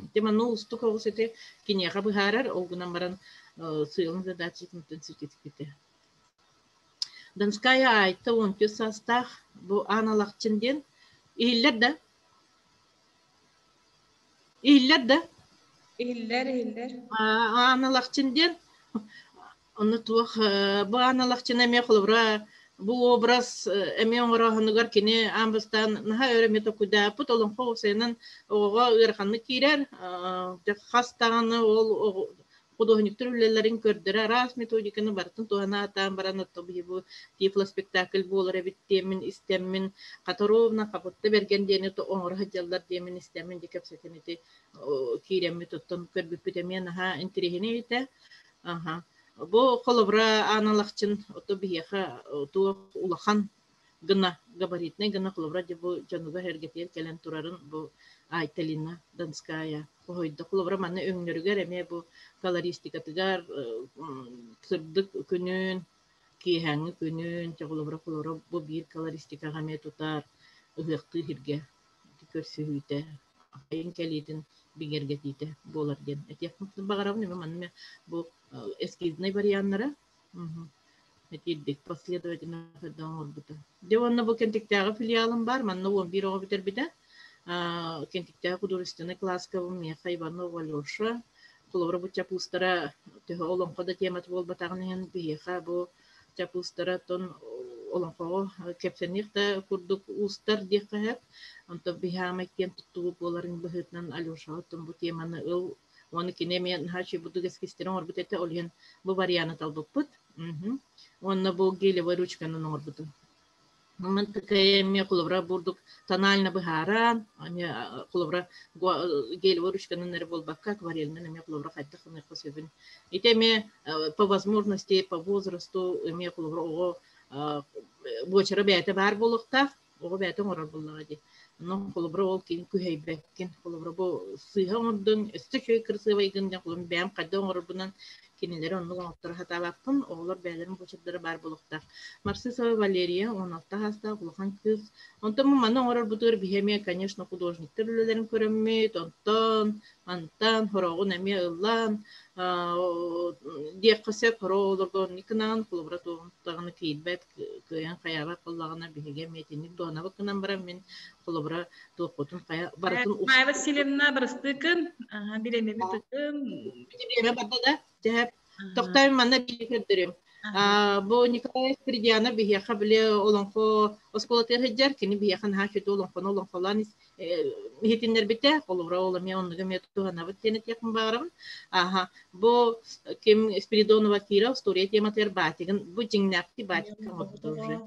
Ити манна уустук оҕус ити киниэхэ быһаарар, ол гынан баран сыалын задачатын ситиспитэ. Донская Айта 13 саастаах бу Аан Алахчын диэн иһиллэр да? Иһиллэр да? Иһиллэр, иһиллэр. Аан Алахчын диэн Онно туох бу Аан Алахчын эмиэ холобура бу образ эмиэ оҥорооһунугар кини аан бастаан наһаа өр эмиэ токуйдааппыт олоҥхо уопсайынан оҕоҕо ыараханнык киирэр хас даҕаны ол художниктар үлэлэрин көрдөрө араас методиканы барытын туһана сатаан баран оттон биһи бу тифлоспектакль буолар эбит диэммин истэммин Хаторовна Хабытта Бэргэн диэни оҥоро сылдьаллар диэммин истэммин дьэ кэпсэтэн ити киирэммит оттон көрбүппүт эмиэ наһаа интэриэһинэй этэ. Аха. Бу холобура Аан Алахчын ото биһиэхэ туох улахан гына габаритнай гына холобура дьэ бу дьонугар эргэтигэр кэлэн турарын бу Айталина Донская хоһуйда. Холобура манна өҥнөрүгэр эмиэ бу колористикатыгар сырдык күнүн, киэһээҥҥи күнүн, чэ холобура холобура бу биир колористикаҕа эмиэ тутар ыһыахтыы сиргэ көрсүһүүтэ айын кэлиитин бигэргэтиитэ буолар диэн этиэхпин баҕарабын. Эмэ манна бу эскизнай варианнара этиирдик последовательно оҥорбута. Дьэ уонна бу Кэнтиктээҕи филиалым бар, манна 11 оҕо бүтэрбитэ. Кэнтиктээҕи художественный класска бу миэхэ Иванова Алеша, холобура бу чапуустара төһө олоҥхо да темата буолбатаҕын иһин биһиэхэ бу чапуустара тон олоҥхоҕо кэпсэниэх да курдук уустар диэххэ сөп. Онтон биһаамай киэн туттубут буоларын быһыытынан Алешаҕа оттон бу теманы ыл уонна кини эмиэ наһаа үчүгэй бурдук эскизтэрин оҥорбут этэ, ол иһин бу варианы талбыппыт. Уонна бу гелевой ручканан оҥорбутум. Ман такая эмиэ холобура бурдук тонально быһааран, эмиэ холобура гелевой ручканан эрэ буолбакка, акварельнан эмиэ холобура хайдах гыныахха сөбүн. Ити эмиэ по возможности, по возрасту эмиэ холобура оҕо буочара бэйэтэ баар буолуохтаах, оҕо бэйэтэ оҥорор буоллаҕа дии. Онон холобура ол кини күһэйбэккин, холобура бу сыыһа оҥордуҥ, өссө үчүгэй кырасыабайгын диэн холобура бэйэм хайдах оҥорорбунан кинилэри оннук оҥотторо сатаабаппын, оҕолор бэйэлэрин буочардара баар буолуохтаах. Марсисова Валерия, 16 саастаах улахан кыыс. Онтон бу маны оҥорорбутугар биһи эмиэ, конечно, художниктар үлэлэрин көрөммүт, онтон, мантан, хороҕун эмиэ ыллаан, диэххэ сөп, хоро оҕолорго оннук гынаҕын, холобура туоҕун даҕаны киирбэт, кыайан хайаабат буоллаҕына, биһиги эмиэ итинник дуонабыт гынан баран мин холобура туохпутун хайа барытын Майя Васильевна барыстыкын, бириэмэбит ытын. Бириэмэ барда да, дьэһэп. Тохтоон манна биир көрдөрүм. Бу Николай Спиридианов биһиэхэ били олоҥхо оскуолатыгар сылдьар, кини биһиэхэ наһаа үчүгэй олоҥхону олоҥхолоон иһитиннэрбитэ. Холобура, ол эмиэ оннуга эмиэ туһанабыт диэн этиэхпин баҕарабын. Аха, бу ким Спиридонова Кира история тематыгар баатигын, бу дьиҥнээхтии баатик оҥорбута уже.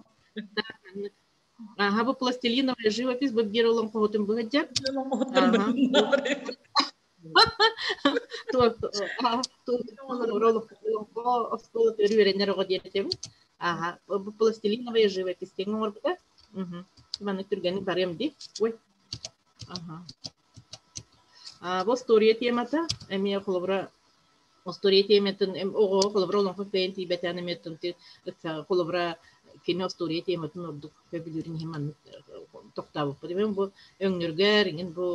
Аха, бу пластилиновая живопись, бу биир олоҥхоһутун быһыдьар. Оскуола үөрэнэр оҕо диэтим. Аха, бу пластилиновая живопись диэн оҥорбута. Маннык түргэнник барыам дии. Ой. Аха. Бу история темата эмиэ холобура Остуоруйа тиэмэтин оҕо холобура олоҥхо кыайан тиийбэтэҕин эмиэ холобура кини остуоруйа тиэмэтин ордук сөбүлүүрүн иһин маннык тохтообуппут. Эбэн бу өҥнөргөр иҥин бу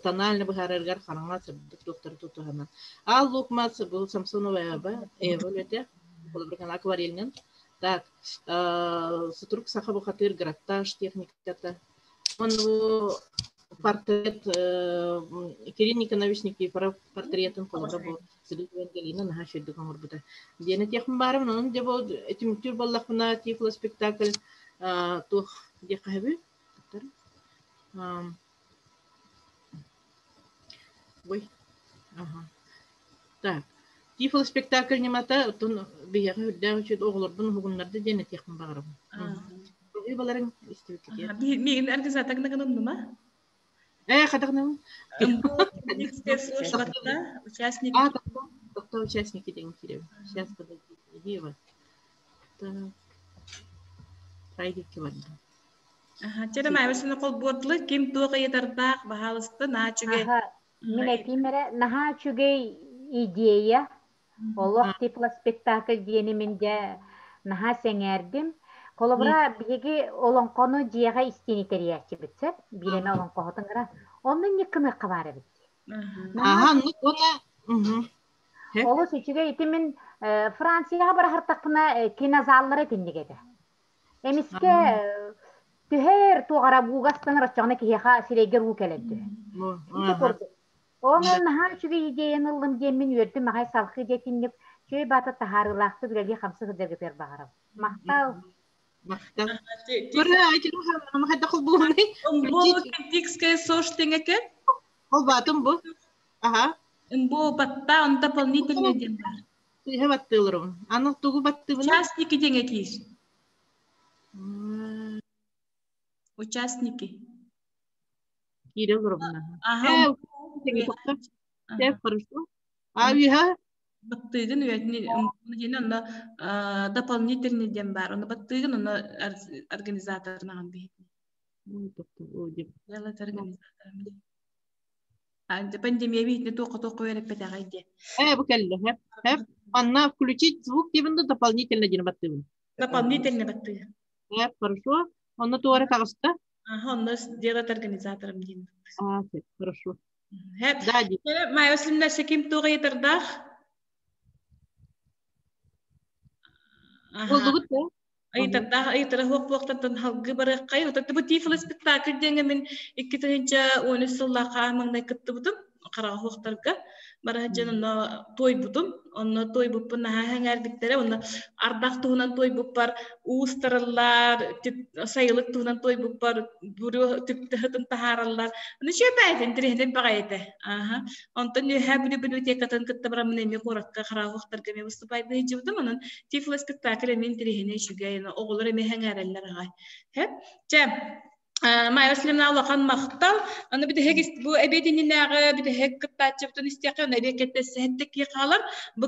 тонально быһаарарыгар хараҥа сырдык туохтары тутуһанан. Аал Лук Мас бу Самсонова Эва Эва үлэтэ холобура акварельнан. Так, сутурук саха бухатыыр граттаж техниката. Ону портрет Кирилл Никонович Никифоров портретын холобура бу Сергей Галина наһаа үчүгэйдик оҥорбута. Диэн этиэхпин баарым, онон дьэ бу түмүктүүр буоллахпына тифло спектакль туох диэххэ сөбүй? Ой, ага. Так, тифло спектакль ньымата оттон биһиэхэ үрдээх үчүгэй оҕолорбун уһугуннарда диэн этиэхпин баҕарабын. Баларыҥ истибиккитиэр. Миигин организаторына гынынныма? Э, хатахнам. Участники. А, кто участники деген кииребин. Сейчас подождите. Иди вот. Так. Хайдикки барда. Чэ, Майя холбуотлы ким туох ыйытардаах баһаалыста наһаа үчүгэй. Мин этиим эрэ наһаа үчүгэй идея. Олох тифлоспектакль диэни мин дьэ наһаа сэҥээрдим. Холобура, биһиги олоҥхону дьиэҕэ истиини тэрийээччибит сөп. Биир эмэ олоҥхоһутун гына. Онно инник гыныахха баар эбит. Аха, оннук уонна Олус үчүгэй. Ити мин Францияҕа бараһартахпына кинозаллара итинник этэ. Эмискэ түһэр туох эрэ буугастанар оччоҕуна киһиэхэ сирэйгэр уу кэлэн түһэр. Ити курдук. Онон наһаа үчүгэй идеяны ыллым диэммин үөрдүм аҕай салхыы диэтинник үчүгэй баата таһаарыылаахтык үлэлии хамсыы сылдьаргытыгар баҕарабын. Махтал. Махтал. Көрө айтин хайдах холбуунай? Бу критическая сош теңеке. Холбаатым бу. Аха. Бу батта он дополнительный диэн бар. Тыһа баттыыларым. Аны тугу баттыбына? Участники диэҥэ киир. Участники. Киирэ олоробун. Аха. Э, хорошо. А үһэ? Баттыгын үөтүн диэн онно дополнительный диэн бар. Онно баттыгын онно организаторнаҕын биһитин. Делать организатором. Пандемия биһитини туохха туохха үөрэппэтэҕэй диэ. Э, бу кэллэ. Хэп, хэп. Манна включить звук диэбин да дополнительно диэн баттыыбын. Дополнительно баттыгын. Хэп, хорошо. Онно туора таҕыста. Ага, онно сделать организатором диэн. А, хорошо. Хэп. Да, ди. Майя Васильевна, ким туох ыйытардаах? Болдугут да? Ыйытардаах ыйытара хуох буохтантан халгы барыаххай. Отон бу Тифло спектакль диэҥэ мин 2013 сыллаахха маҥнай кыттыбытым. Хараҕа хуохтарга. Бара дьон онно туойбутум. Онно туойбуппун наһаа сэҥээрбиттэрэ. Онно ардах туһунан туойбуппар уустараллар, сайылык туһунан туойбуппар бүрү түптыһытын таһаараллар. Ону чүөпэйт интириэһинэй баҕайы этэ. Аха. Онтон үөһээ Бүлүү библиотекатын кытта бараммын эмиэ куоракка хараҕа эмиэ выступайдыы сылдьыбытым. Онон Тифло спектакль эмиэ интириэһинэй үчүгэй. Оҕолор эмиэ сэҥээрэллэр аҕай. Чэ, Майя Васильевна улахан махтал. Аны бүтэһик бу эбиэт иннинээҕи бүтэһик кыттааччыбытын истиэххэ, оны эбиэт кэттэ кии хаалар. Бу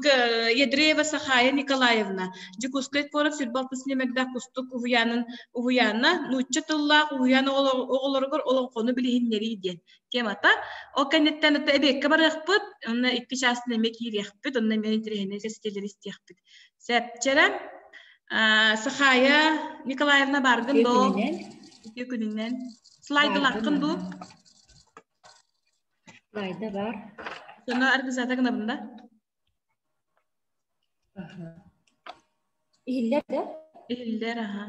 Ядреева Сахая Николаевна, Дьокуускай куорат сүрбалтыс нөмердээх Кустук уһуйаанын уһуйаана, нуучча тыллаах уһуйаан оҕолоругар олоҥхону билиһиннэрии диэн темата. Ол кэнниттэн эбиэккэ барыахпыт, онно икки чаастан эмиэ киириэхпит, онно эмиэ интэриэһинэй кэпсэтиилэри истиэхпит. Сэпчэрэ Сахая Николаевна бааргын доо? Үтүө күнүнэн. Слайдылааххын дуу? Слайда бар. Соно организатор гынабын да? Иһиллэр да? Иһиллэр, аха.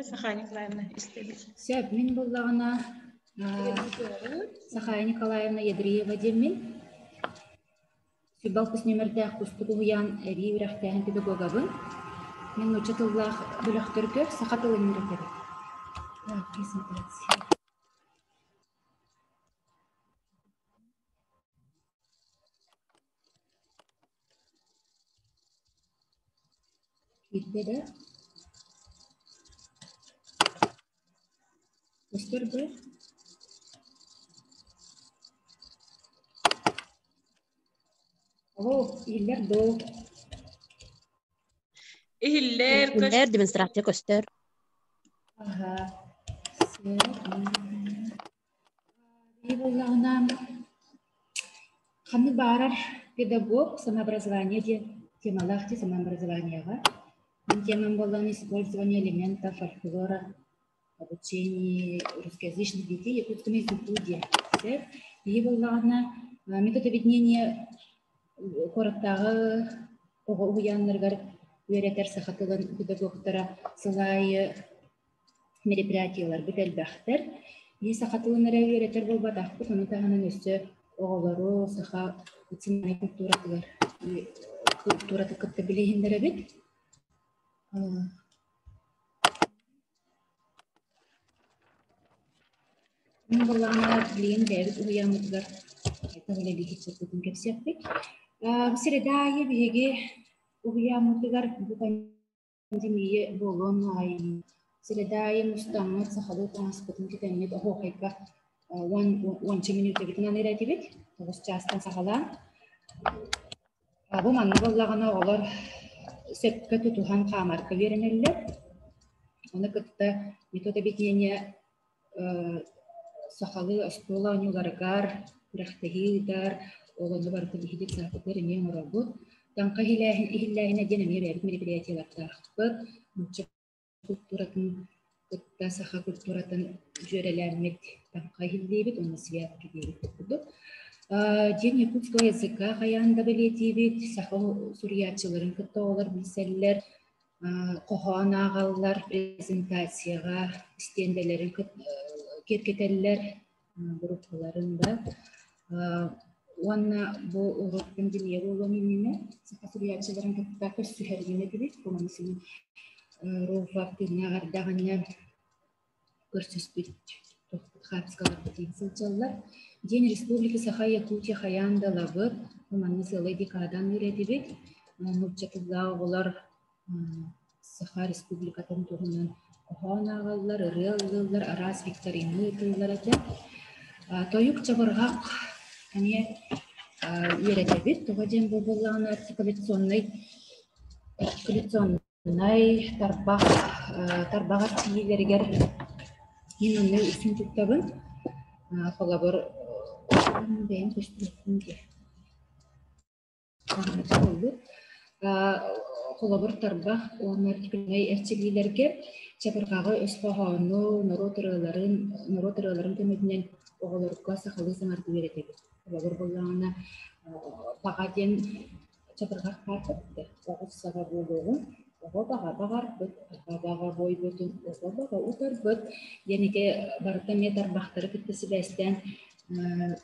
Сахая Николаевна истэбит. Сөп, мин буллаҕына Сахая Николаевна Ядреева диэммин. Сүбалпыс нүмердээх Кустук уһуйаан эбии үөрэхтээһин педагогабын. Мин нуучча тыллаах бөлөхтөргө саха тылын үөрэтэбин. Так, презентация. Киирдэ да? Көстөр да? Алло, иһиллэр дуу? Иһиллэр, Иһиллэр, демонстрация көстөр. Аха. Ии буоллаҕына, ханнык баарар педагог самообразование диэн темалаах дии самообразованиеҕа. Мин темам буоллаҕына использование элементов фольклора обучении русскоязычных детей якутскому языку диэн. Сөп. Ии буоллаҕына, метод объединения куораттааҕы оҕо уһуйааннарыгар үөрэтэр саха тылын педагогтара сыл аайы мероприятиеларбыт элбэхтэр. Биһи саха тылын эрэ үөрэтэр буолбатахпыт, ону таһынан өссө оҕолору саха национальнай культуратыгар культураты кытта билиһиннэрэбит. Мин буоллаҕына билигин бэйэбит уһуйааммытыгар хайдах үлэлииһиччэппитин кэпсиэхпит. Среда аайы биһиги уһуйааммытыгар бу Пандемия буолуон аайы среда аайы мустаммыт сахалыы таҥаспытын кэтэммит оһуохайга уонча мүнүүтэбитин аныыр этибит тоҕус чаастан саҕалаан. Бу манна буоллаҕына оҕолор сөпкө тутуһан хаамарга үөрэнэллэр. Ону кытта метод объединения сахалыы остуол оонньууларыгар күрэхтэһии ыытар. Ол онно барытын иһи детсадтар эмиэ оҥоробут. Таҥха иһиллээһинэ диэн эмиэ бэйэбит мероприятиелардаахпыт. Нуучча культуратын кытта саха культуратын дьүөрэлээммит таҥха иһиллиибит уонна святки диэбит курдук. День якутского языка хайаан да бэлиэтиибит, саха суруйааччыларын кытта оҕолор билсэллэр, хоһоон ааҕаллар, презентацияҕа истиэндэлэрин киэргэтэллэр, группаларын да. Уонна бу урут пандемия буолуон иннинэ саха суруйааччыларын кытта көрсүһэргин этибит. Бу маны син Руфа тыыннаах эрдэҕинэ көрсүспүт хаапыскаларбытын сылдьаллар. День Республики Саха Якутия хайаан да ылабыт. Бу манна сыалай декадан үөрэтибит. Нуучча тыллаах оҕолор Саха Республикатын туһунан хоһоон ааҕаллар, ырыа ыллыыллар, араас викторина ыытыллар этэ. Тойук чабырҕах эмиэ үөрэтэбит. Тоҕо диэн бу буоллаҕына артикуляционнай артикуляционнай тарбах тарбаҕар тиийиилэригэр мин онно үксүн туттабын. Холобур, бэйэм көстүбэппин дии. Холобур, тарбах уонна артикульнай эрчиллиилэргэ чабырҕаҕы өс хоһоону, норуот ырыаларын, норуот ырыаларын көмөтүнэн оҕолорго сахалыы саҥардыы үөрэтэбит. Холобур буоллаҕына, баҕа диэн чабырҕах баар оҕус саҕа буолуоҕун, оҕо баҕа баҕарбыт, аҕа баҕа буойбутун, оҕо баҕа утарбыт диэн ити барыта эмиэ тарбахтары кытта сибээстээн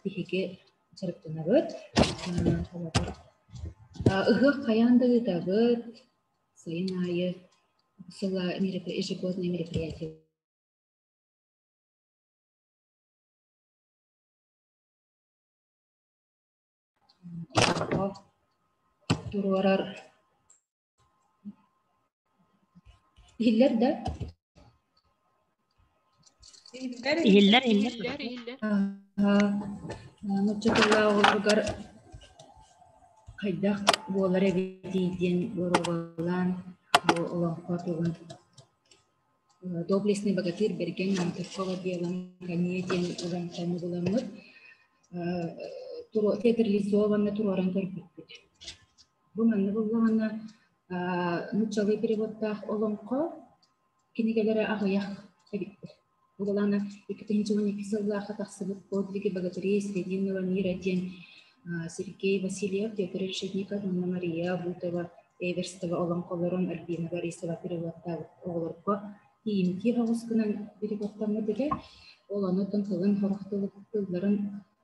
биһиги дьарыктанабыт. Ыһыах хайаан да ыытабыт. Сайын аайы сыла ежегодное мероприятие. Туруорар Иһиллэр да? Иһиллэр, иһиллэр. Нуучча тыллаах оҕолоругар хайдах буолар эбитий диэн боруобалаан бу олоҥхо тугун Доблестный богатырь Бэргэн Монтеккова белом коне диэн олоҥхону буламмыт театрализованно туруоран көрбүппүт. Бу манна буллаҕына нууччалыы переводтаах олоҥхо кинигэлэрэ аҕыйах эбиттэр. Буоллаҕына 2012 сыллаахха тахсыбыт «Подвиги богатырей Срединного мира» диэн Сергей Васильев, Петр Решетников уонна Мария Бутова Эверстова олоҥхолорун Альбина Борисова переводтаабыт оҕолорго тиийимтиэ соҕус гынан переводтаммыт этэ. Ол онуттан тылын сорох тылларын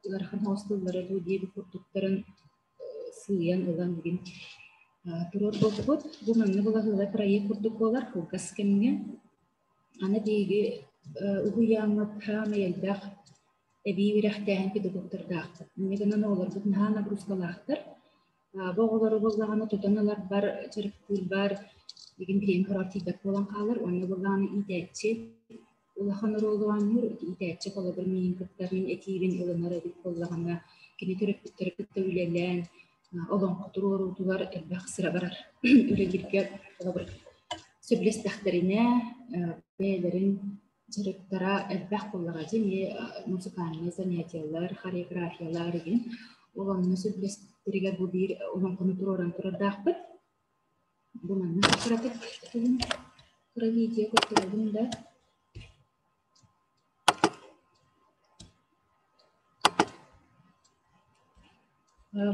ыарахан соҕус тыллары дуу диэбит курдуктарын сыыйан ылан бүгүн туруорбуппут. Бу маннык улаһыылар проект курдук буолар кылгас кэмҥэ. Аны биһиги уһуйааҥҥа саамай элбэх эбии үөрэхтээһин педагогтардаахпыт. Инньэ гынан оҕолорбут наһаа нагрузкалаахтар. Бу оҕолору буоллаҕына тутан ыларбар, дьарыктыырбар билигин билигин көрөр тиийбэт буолан хаалар. Уонна буоллаҕына иитээччи улахан оруолу оонньуур. Иитээччи холобур миигин кытта мин этиибин ылынар эбит буоллаҕына, кини төрөппүттэри кытта үлэлээн олоҥхо туруоруутугар элбэх сыра барар. Үлэлииргэ холобур сөбүлэстэхтэринэ бэйэлэрин дьарыктара элбэх буоллаҕа дии эмиэ музыкальнай занятиелар, хореографиялар игин. Ол онно сөбүлэстэригэр бу биир олоҥхону туруоран турардаахпыт. Бу манна кыратык кыра видео көрдөрөбүн да.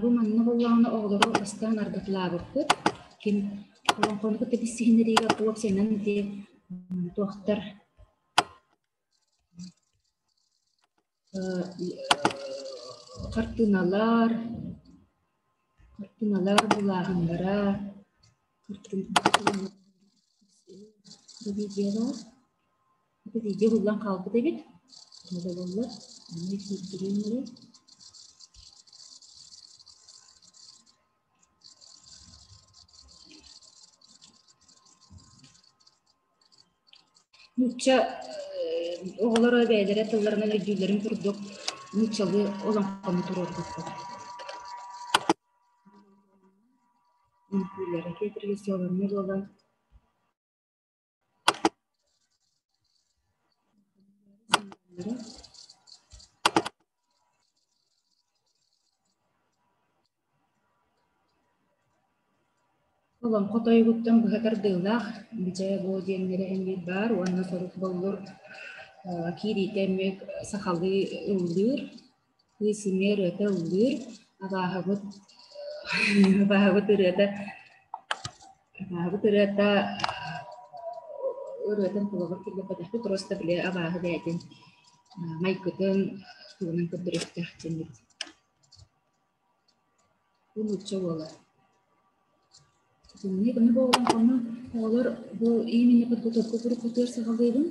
Бу манна буоллаҕына оҕолору бастаан ардатылаабыппыт. Ким олоҥхону кытта билсиһиннэриигэ уопсайынан ити туохтар хартыыналар, хартыыналар булааһыннара, видеолар видео буллан хаалбыт эбит. Ол буоллар, аны киирдириим Нуучча оҕолоро бэйэлэрэ тылларынан өйдүүллэрин курдук нууччалыы олоҥхону туруорбуппут. Үҥкүүлэрэ театрализованнай буолан Олоҥхо тойугуттан быһа тардыылаах Дьэ-буо диэннэрэ эмиэ баар уонна сорук боллур киириитэ эмиэ сахалыы ыллыыр, кыыс эмиэ ырыата ыллыыр, абааһыбыт абааһыбыт ырыата абааһыбыт ырыата ырыатын холобур киллэрбэтэхпит, просто били абааһы бэйэтин майгытын тугунан көрдөрүөхтээх диэммит. Бу нуучча уола. Итинник ону бу олоҥхону оҕолор бу именно подготовка куруккутугар саҕалыыбын.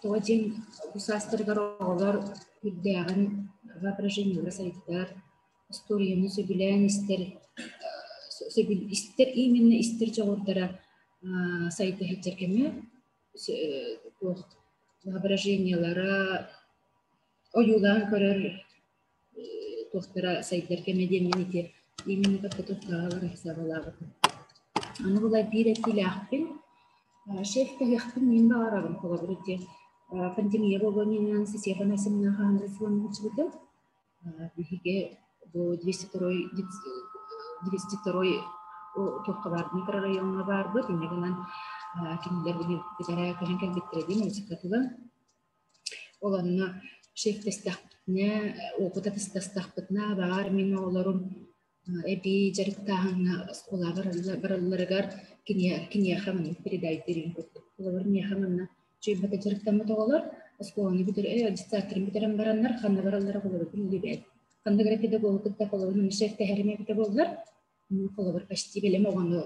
Тоҕо диэн бу саастарыгар оҕолор үрдээҕин воображениелара сайдар, остуоруйаны сөбүлээн истэр, истэр именно истэр дьоҕурдара сайда сылдьар кэмэ, туох воображениелара ойуулаан көрөр туохтара сайдар кэмэ диэммин ити именно подготовкаҕа саҕалаабытым. Аны була биир этиилээхпин, шеф таһыахпын мин баҕарабын холобур ити пандемия буолуон иннинэ Анастасия Афанасьевна хаһан сылдьыбытым. Биһиги бу 202 202 туохха баар микрорайоҥҥа баарбыт, инньэ гынан кинилэр билэрэ көһөн кэлбиттэрэ дии музыкатыгар. Ол онно шефтэстэхпитинэ, опыт атастастахпытына, баҕар мин оҕолорум эбии дьарыктааһыҥҥа оскуолаҕа баралларыгар киниэхэ маннык передайдыырын курдук. Холобур, миэхэ манна чуйбата дьарыктаммыт оҕолор оскуоланы бүтэр, детсадтарын бүтэрэн бараннар ханна бараллара холобур биллибэт. Ханнык эрэ педагогу кытта холобур мин шефтэһэрим эбитэ буоллар, холобур почти бэлэм оҕону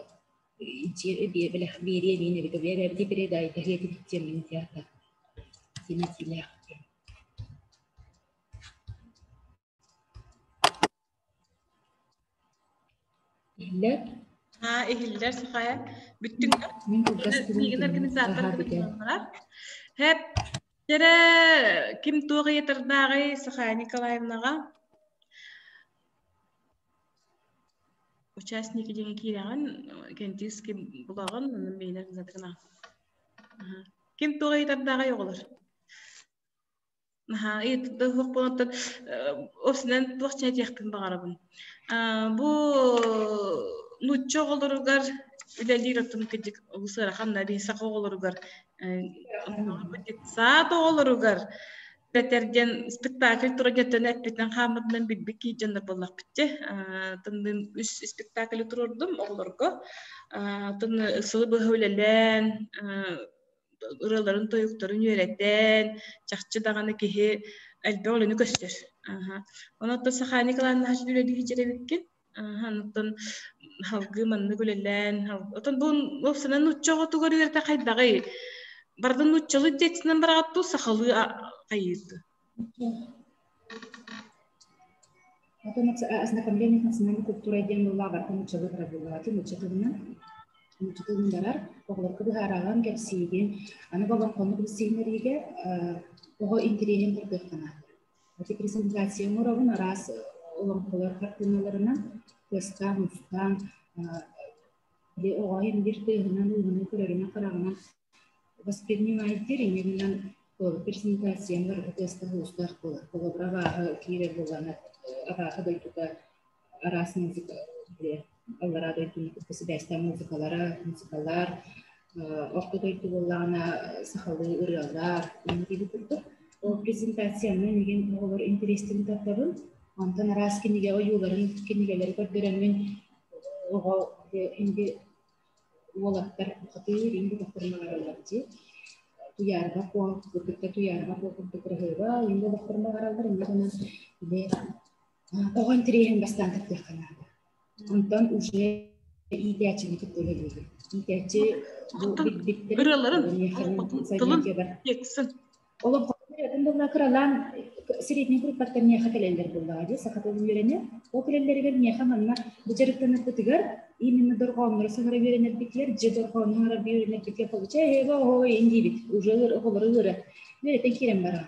биэриэ диэн эбит эбээбити передайдаһыа этибит диэн театр тимэтиилээх Иһиллэр? Аа, иһиллэр Сахая. Бүттүҥ Мин кылгас миигин организатор Хэп, Дэрэ ким туох ыйытардааҕый Сахая Николаевнаҕа? Участники диэҥҥэ киирэҕин, кэнтиис ким булаҕын, онон миигин организаторын Ким туох ыйытардааҕый оҕолор? Наһаа ыйытык суох буолан осунан туох чээтиэхпин баҕарабын. Бу нуучча оҕолоругар үлэлиир оттон кырдьык олус ыарахан да саха оҕолоругар детсад оҕолоругар Бэтэр диэн спектакль тура дьэттэн эппитинэн хааммытынан билбит кии дьоннор буоллахпыт дьэ. Тындын үс спектаклы туруордум оҕолорго. Тын сылы быһа үлэлээн, ырыаларын тойуктарын үөрэтэн, чахчы даҕаны киһи элбэх үлэни көстөр. Онон Саха Николаевна үлэлии дьэрэбиккин. Онтон салгыы маннык үлэлээн, отон бу уопсанан нуучча оҕотугар үөрэтэ хайдаҕый? Барытын нууччалыы текстинэн бараҕат дуу, сахалыы хайыырды? Потом ознакомление с национальной культурой диэн буолла, барыта нууччалыы барар буоллаҕа, нуучча тылынан. Нуучча тылын барар, оҕолорго быһаараҕын, кэпсиигин. Аны олоҥхону билсиһиннэриигэ оҕо интэриэһин тардыахха наада. Ити презентация оҥоробун араас олоҥхолор хартыыналарынан тыастаан, устаан, оҕо иһин биир тыаһынан, ууһунан көрөрүнэн хараҕынан воспринимает инньэ гынан презентациям барыта тыастаах уустаах буолар. Холобура абааһы киирэр буоллаҕына абааһы дойдута араас музыка аллараа дойдуну кытта сибээстээх музыкалара, музыкалар, орто дойду буоллаҕына сахалыы ырыалар, диэби курдук. Ол презентацияны мигин оҕолор интэриэстэрин тардабын. Онтон араас кинигэ ойууларын кинигэлэри көрдөрөммүн оҕо инди уолаттар бухатыыр инди бохторуна бараллар дии. Туйаарба куо, кытта туйаарба куо курдук кыраһыыба, инди бохторуна бараллар, инди гынан били оҕо интэриэһин бастаан тардыахха наада. Онтон уже иитээччини кытта үлэлиибин. Иитээччи бу билбиттэрин ырыаларын, тылын, текстин. Олоҥхотун буолла кыралаан средний группаттан миэхэ кэлэллэр буоллаҕа дии, саха тылын үөрэнэ. Ол кэлэллэригэр миэхэ манна бу дьарыктанарбытыгар именно дорҕооннору саҥара үөрэнэрбитигэр, дьэ дорҕоону саҥарар үөрэнэрбитигэр получай эһэгэ оһоо ин диибит. Уже оҕолору ыыра үөрэтэн киирэн бараҕын.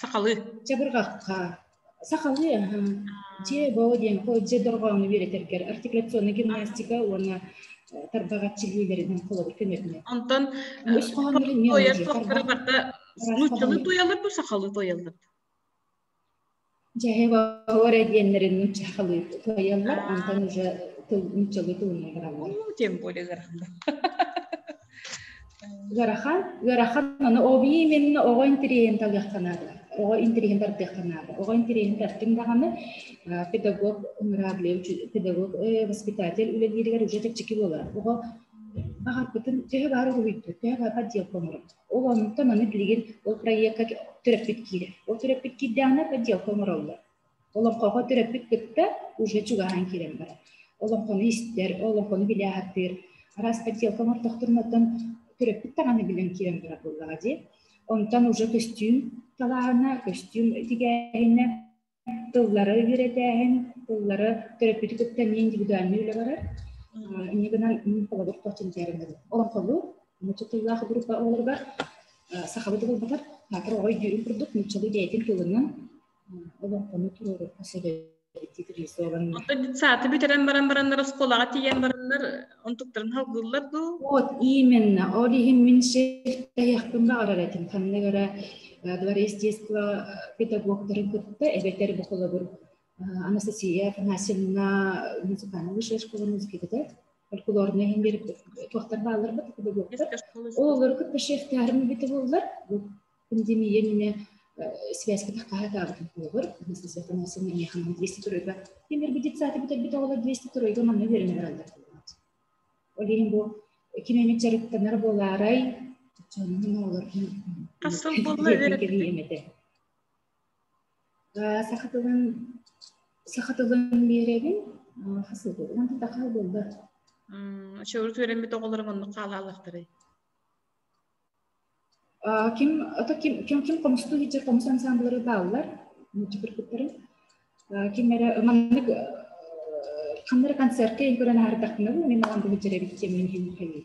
Сахалыы. Чабырҕахха. Сахалыы, аха. Дьиэ боо диэн дьиэ дорҕоону үөрэтэргэр артикуляционнай гимнастика уонна тарбаҕаччылыыларынан холобур көмөтүнэн. Онтон Үс хоһооннору эмиэ туойар туохтара барыта нууччалыы туойаллар дуу, сахалыы туойаллар? Дьэһэ боо эрэ диэннэрин нууччалыы туойаллар, онтон уже тыл нууччалыы тылынан бараллар. Тем более ыарахан. Ыарахан, ыарахан, аны ол именно оҕо интэриэһин талыахха наада. Оҕо интэриэһин тардыахха наада. Оҕо интэриэһин тартыҥ даҕаны педагог ыҥыраабыле педагог воспитатель үлэлииригэр уже чэпчэки буолар. Оҕо баҕарбытын төһө баар уруһуйдуур, төһө баар подделка оҥорор. Ол онтон аны билигин ол проекка төрөппүт киирэр. Ол төрөппүт киирдэҕинэ подделка оҥороллор. Олоҥхоҕо төрөппүт кытта уже чугаһаан киирэн барар. Олоҥхону истэр, олоҥхону билэ сатыыр. Араас подделка оҥордохторуна оттон төрөппүт даҕаны билэн киирэн барар буоллаҕа дии. Онтон уже көстүүм талааһына, көстүүм тигээһинэ, тыллары үөрэтээһин, тыллары төрөппүтү кытта эмиэ индивидуальнай үлэ барар. Инньэ гынан мин холобур туох чинчээрин олоҥхолуу нуучча тыллаах группа оҕолоругар сахалыы тылбатар, саатар оҕо өйдүүрүн курдук нууччалыы бэйэтин тылынан олоҥхону туруоруохха сөп Оттон детсады бүтэрэн баран бараннар оскуолаҕа тиийэн бараннар онтуктарын халгыыллар дуу? Вот именно. Ол иһин мин шефтэһиэхпин баҕарар этим. Ханнык эрэ дворец детства педагогтарын кытта эбэтэр бу холобур Анастасия Афанасьевна музыкальная высшая школа музыки этэ. Фольклорная иһин биэрip туохтар бааллар ба педагогтар. Олору кытта шефтээһин бите буоллар. Пандемия иннинэ связка таххаһа буолар. Анастасия Афанасьевна миэхэ 200 туройга Тимир детсады бүтэрбит оҕолор 200 туройга манна үөрэнэ бараллар. Ол иһин бу ким эмит дьарыктанар буолаарай, чоннун оҕолор Хас сыл буолла үөрэппитиҥ? Саха тылын саха тылын биэрэбин. Хас сыл буолла? Онтон тахха буолла. Чөөрүт үөрэммит оҕолоруҥ оннук хаалааллахтарай? Ким ото ким ким ким хомустуу сылдьар хомус ансамблары бааллар нуучча кыргыттарын ким эрэ маннык ханна эрэ концертка иһин көрөн аһардахпына бу мин аҕам бу сылдьар эбит диэн иһин хайыы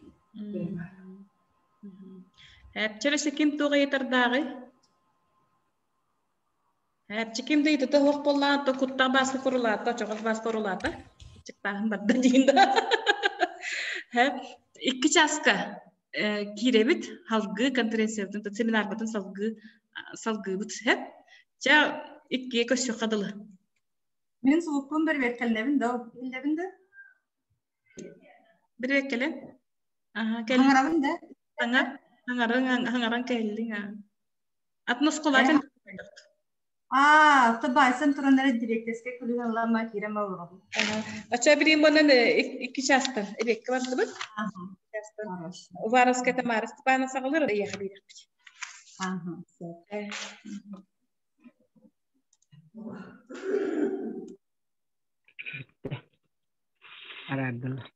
Эпчэресе ким туох ыйытардааҕый? Эпчи ким да ыйытыта суох буоллаҕына, то куттаах бааска курулаата, очоҕос бааска урулаата. Чыктааһын барда диин да. Икки чааска киирэбит, салгыы конференциябытын, семинарбытын салгыы салгыыбыт. Чэ, иккигэ көрсүөххэ дылы. Мин сулукпун бэрбиэккэллэбин да, биллэбин да? Бирбиэккэлэ. Аха, кэл. Хаҥарабын да? Хаҥар, хаҥаран, хаҥаран кэллиҥ. Атын оскуолатын Аа, табайсан туран эрэ дириэктэрскэй күлүгүн ылама киирэн олоробун. Ача билим буонан икки чаастан эбиэккэ бардыбыт. Уваровская Тамара Степановна саҕалыр ыйаха биэрэхпит. Ага, Араардылар.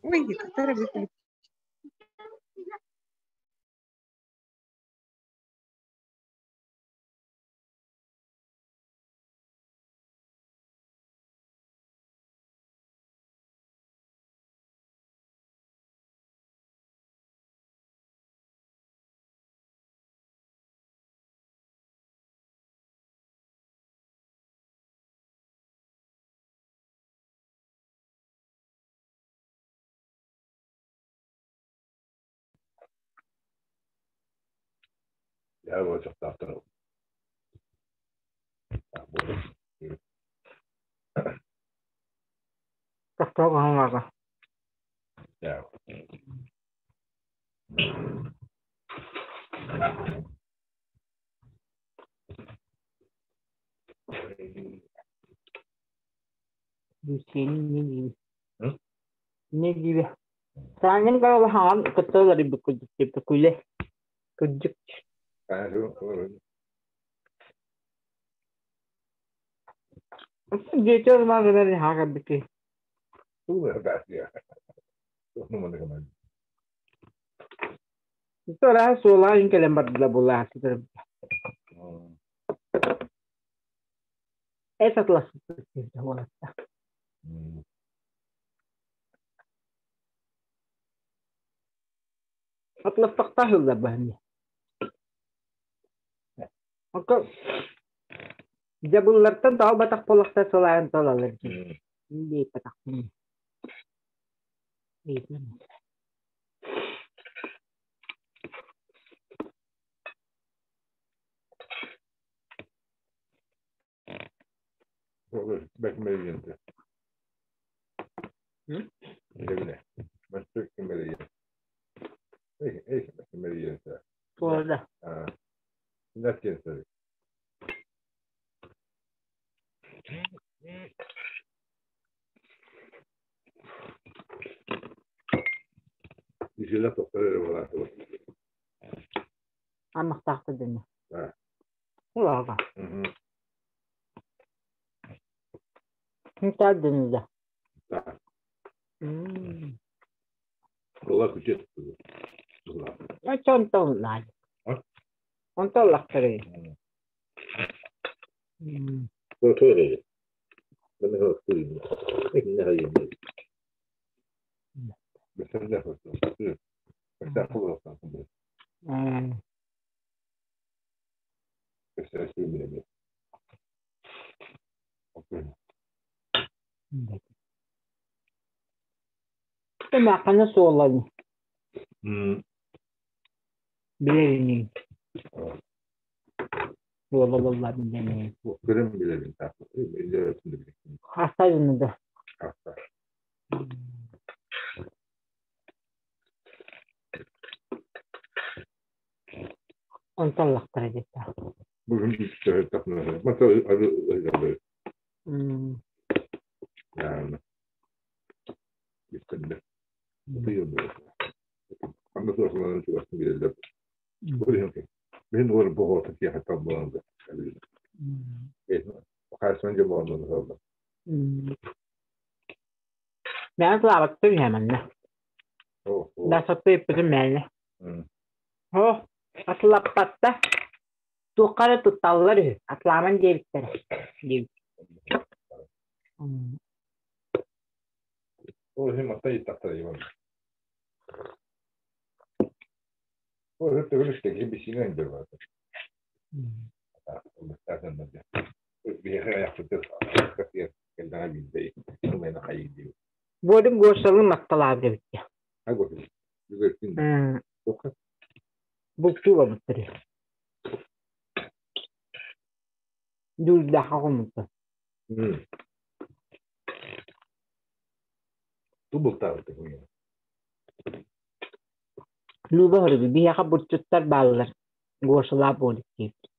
Ой, которая выключила. Я вот завтра. Тохтоо Я. Бүсени не диби. Не диби. Саанын карала хаан кытталары бүкүдүк деп күле. Күдүк. Жетер магынар хага бики. Тора суола инкелен бардыла була сытыр. Эс атлас болатта. Атластақта хылла бахни. Око Жабыллартан тал батақ болақта солайын толалар. Инде батақ. Tuolta. Аммахтаахта дэнэ. Улаага. Нта дэнэ. Онтон лаа. Онтон лахтары. Мақана суоллani. Билерини. Суоллаллар билени. Хастайын да. Онтон лахтара дetta. Мен слабатты хэмэнне. Да сатты мэне. Хо, атлаппатта. Туққары тутталлар үһү. Атламан диэбиттэр. Диэбит. Бодун госалын матталааб дебитте. Буктуба буттары. Дурдаха хомутта. Люба хорби бияха бутчуттар бааллар. Госалаап болук диэбит.